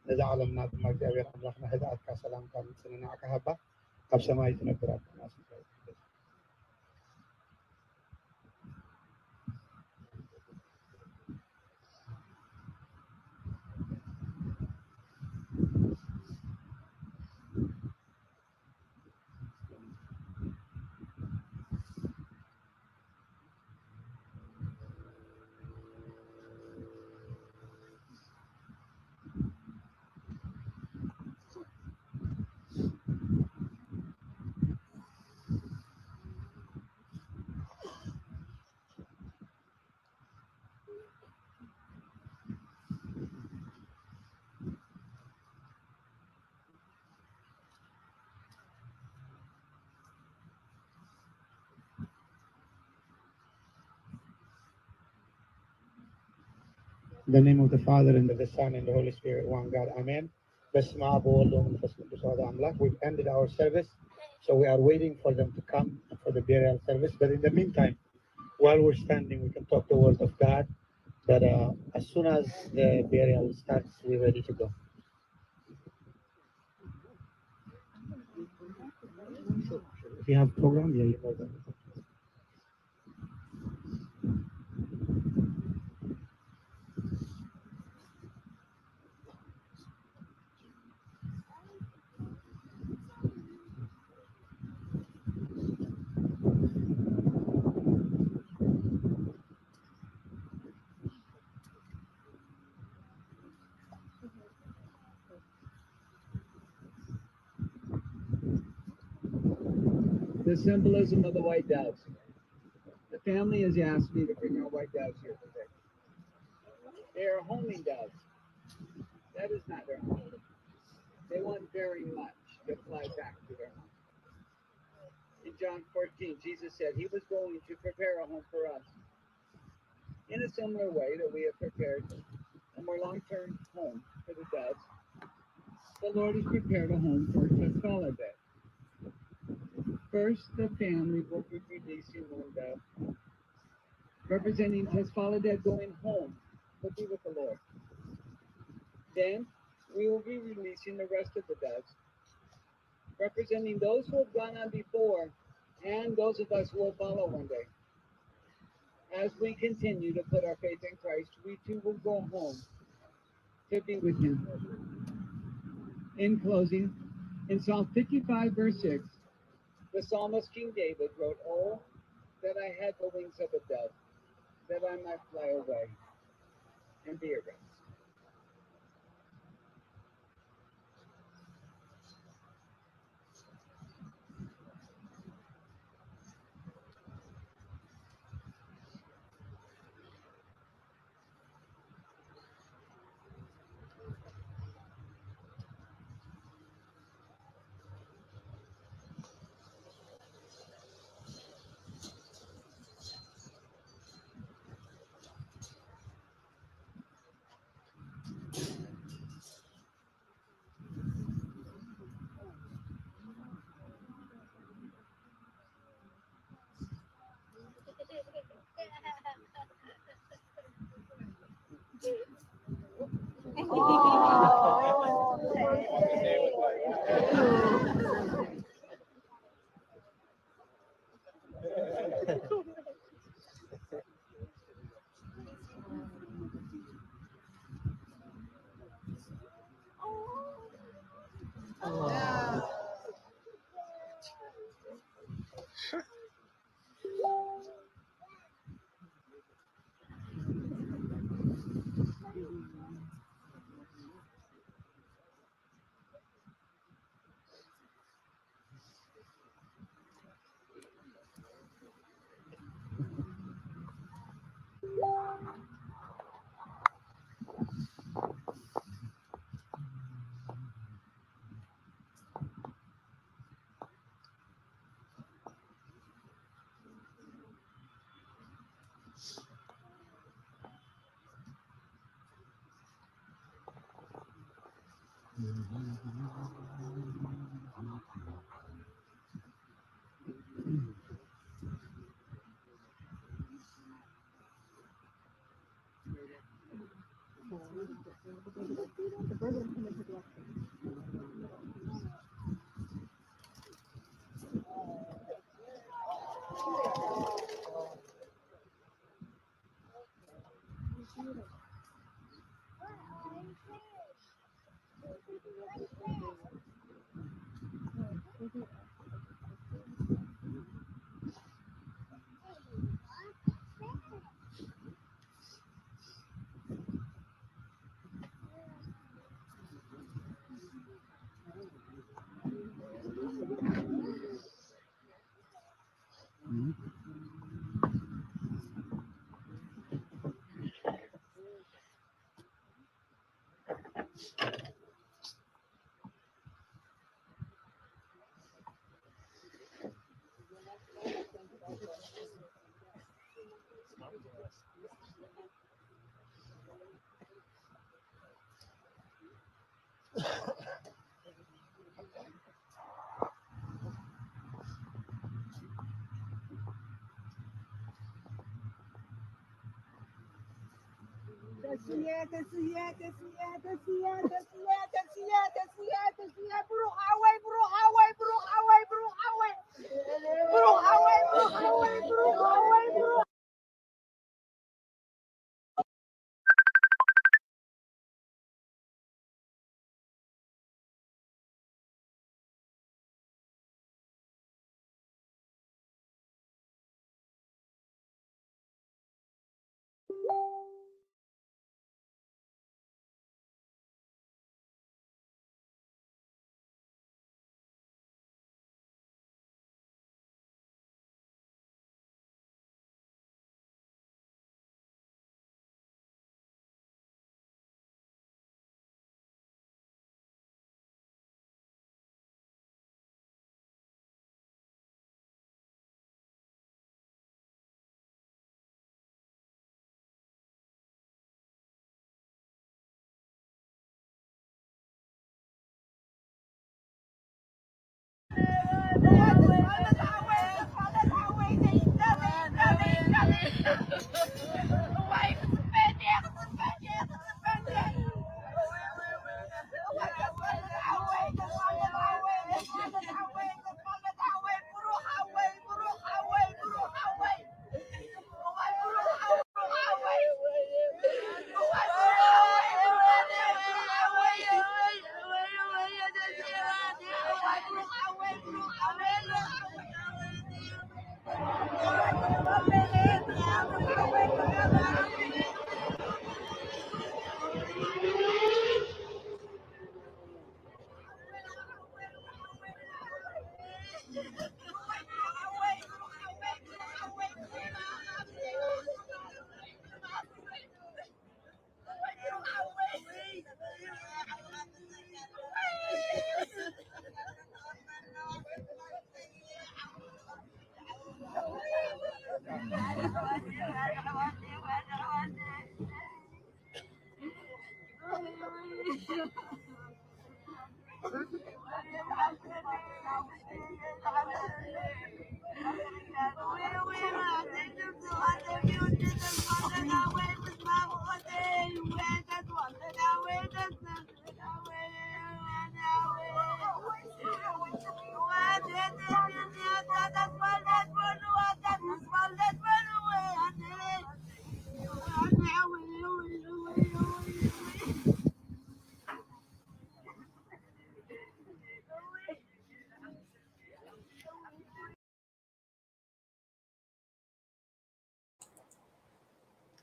ነዛ ዓለምና ድማ እግዚኣብሔር ኣምላክና ህድኣትካ ሰላምካ ምፅንናዕካ ሃባ ኣብ ሰማይ ትነብር ኣቦና ስድራ ቤት In the name of the Father and of the Son and the Holy Spirit, one God, Amen. በስመ አብ ወወልድ ወመንፈስ ቅዱስ አሐዱ አምላክ። We've ended our service, so we are waiting for them to come for the burial service. But in the meantime, while we're standing, we can talk the word of God. But uh, as soon as the burial starts, we're ready to go. If you have program, yeah, you know that. The symbolism of the white doves. The family has asked me to bring our white doves here today. They are homing doves. That is not their home. They want very much to fly back to their home. John fourteen, Jesus said he was going to prepare a home for us. In a similar way that we have prepared a more long-term home for the doves, the Lord has prepared a home for Tesfallah Day. First, the family will be releasing one dove, representing Tesfallah Day going home to be with the Lord. Then, we will be releasing the rest of the doves, representing those who have gone on before and those of us who will follow one day. As we continue to put our faith in Christ, we too will go home to be with Him. In closing, in Psalm fifty-five, verse six, the psalmist King David wrote, "Oh, that I had the wings of a dove, that I might fly away and be at rest."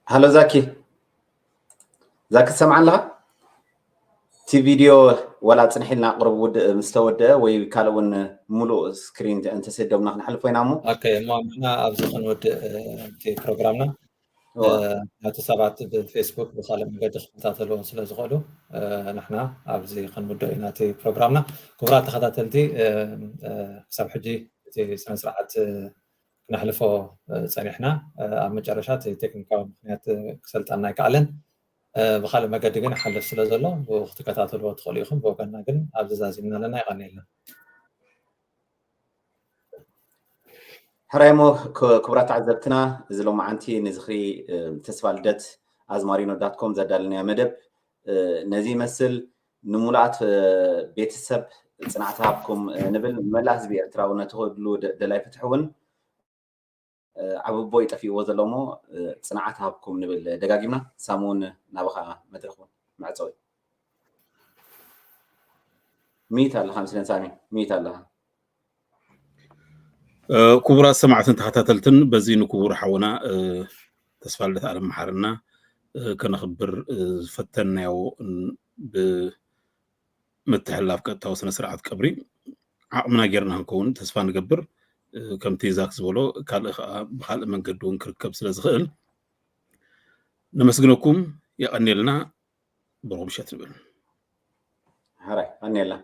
ሃሎ ዛኪ፣ ዛኪ ትሰምዓ ኣለኻ? እቲ ቪድዮ ዋላ ጽንሕ ኢልና ቅርብ ውድእ ምስ ተወደአ ወይ ካልእ እውን ሙሉእ ስክሪን እንተሰደምና ክንሓልፎ ኢና እሞ። ኦኬ፣ እሞ ንሕና ኣብዚ ክንወድእ፣ እ፣ እቲ ፕሮግራምና፣ እወ። እ፣ ነቲ ሰባት ብፌስቡክ ብኻልእ መገዲ ክከታተልዎ ስለ ዝኽእሉ፣ እ፣ ንሕና ኣብዚ ክንውድኦ ኢና እቲ ፕሮግራምና። ክቡራት ተኸታተልቲ፣ እ፣ እ፣ ክሳብ ሕጂ እቲ ስነ ስርዓት፣ እ፣ ክነሕልፎ፣ እ፣ ጸኒሕና፣ እ፣ ኣብ መጨረሻ እቲ ቴክኒካዊ ምኽንያት፣ እ፣ ክሰልጠና ኣይከኣለን። እ፣ ብኻልእ መገዲ ግን ይሓልፍ ስለ ዘሎ ብኡ ክትከታተልዎ ትኽእሉ ኢኹም። ብወገንና ግን ኣብዚ ዛዚምና ኣለና። የቐንየልና። ሕራይ እሞ ክ-፣ ክቡራት ተዓዘብትና፣ እዚ ሎማዓንቲ ንዝኽሪ፣ እ፣ ተስፋ ልደት ኣዝማሪኖ ዳት ኮም ዘዳለናዮ መደብ፣ እ፣ ነዚ ይመስል። ንሙሉኣት፣ እ፣ ቤተሰብ ጽንዓት ሃብኩም፣ እ፣ ንብል። ንመላእ ህዝቢ ኤርትራ እውን ነቲ ክህሉ ደ-፣ ደላይ ፍትሒ እውን፣ እ፣ ዓቢ ኣቦይ ጠፊእዎ ዘሎ እሞ፣ እ፣ ጽንዓት ሃብኩም ንብል ደጋጊምና። ሳሚ እውን ናባኻ መድረኽ እውን መዕጸዊ። ሚት ኣለኻ ምስለን ሳሚ፣ ሚት ኣለኻ። እ፣ ክቡራት ሰማዕትን ተኸታተልትን፣ በዚ ንክቡር ሓውና፣ እ፣ ተስፋ ልደት ኣለም መሓርና፣ እ፣ ከነኽብር፣ እ፣ ዝፈተንናዮ፣ ን-፣ ብምትሕልላፍ ቀጥታዊ ስነ ስርዓት ቀብሪ ዓቕምና ጌርና ክንከውን ተስፋ ንገብር። እ፣ ከምቲ ዛክ ዝበሎ ካልእ ከኣ ብኻልእ መንገዲ እውን ክርከብ ስለ ዝኽእል ነመስግነኩም፣ የቐንየልና። ብሩኽ ምሸት ንብል። ሕራይ፣ ቀንየልና።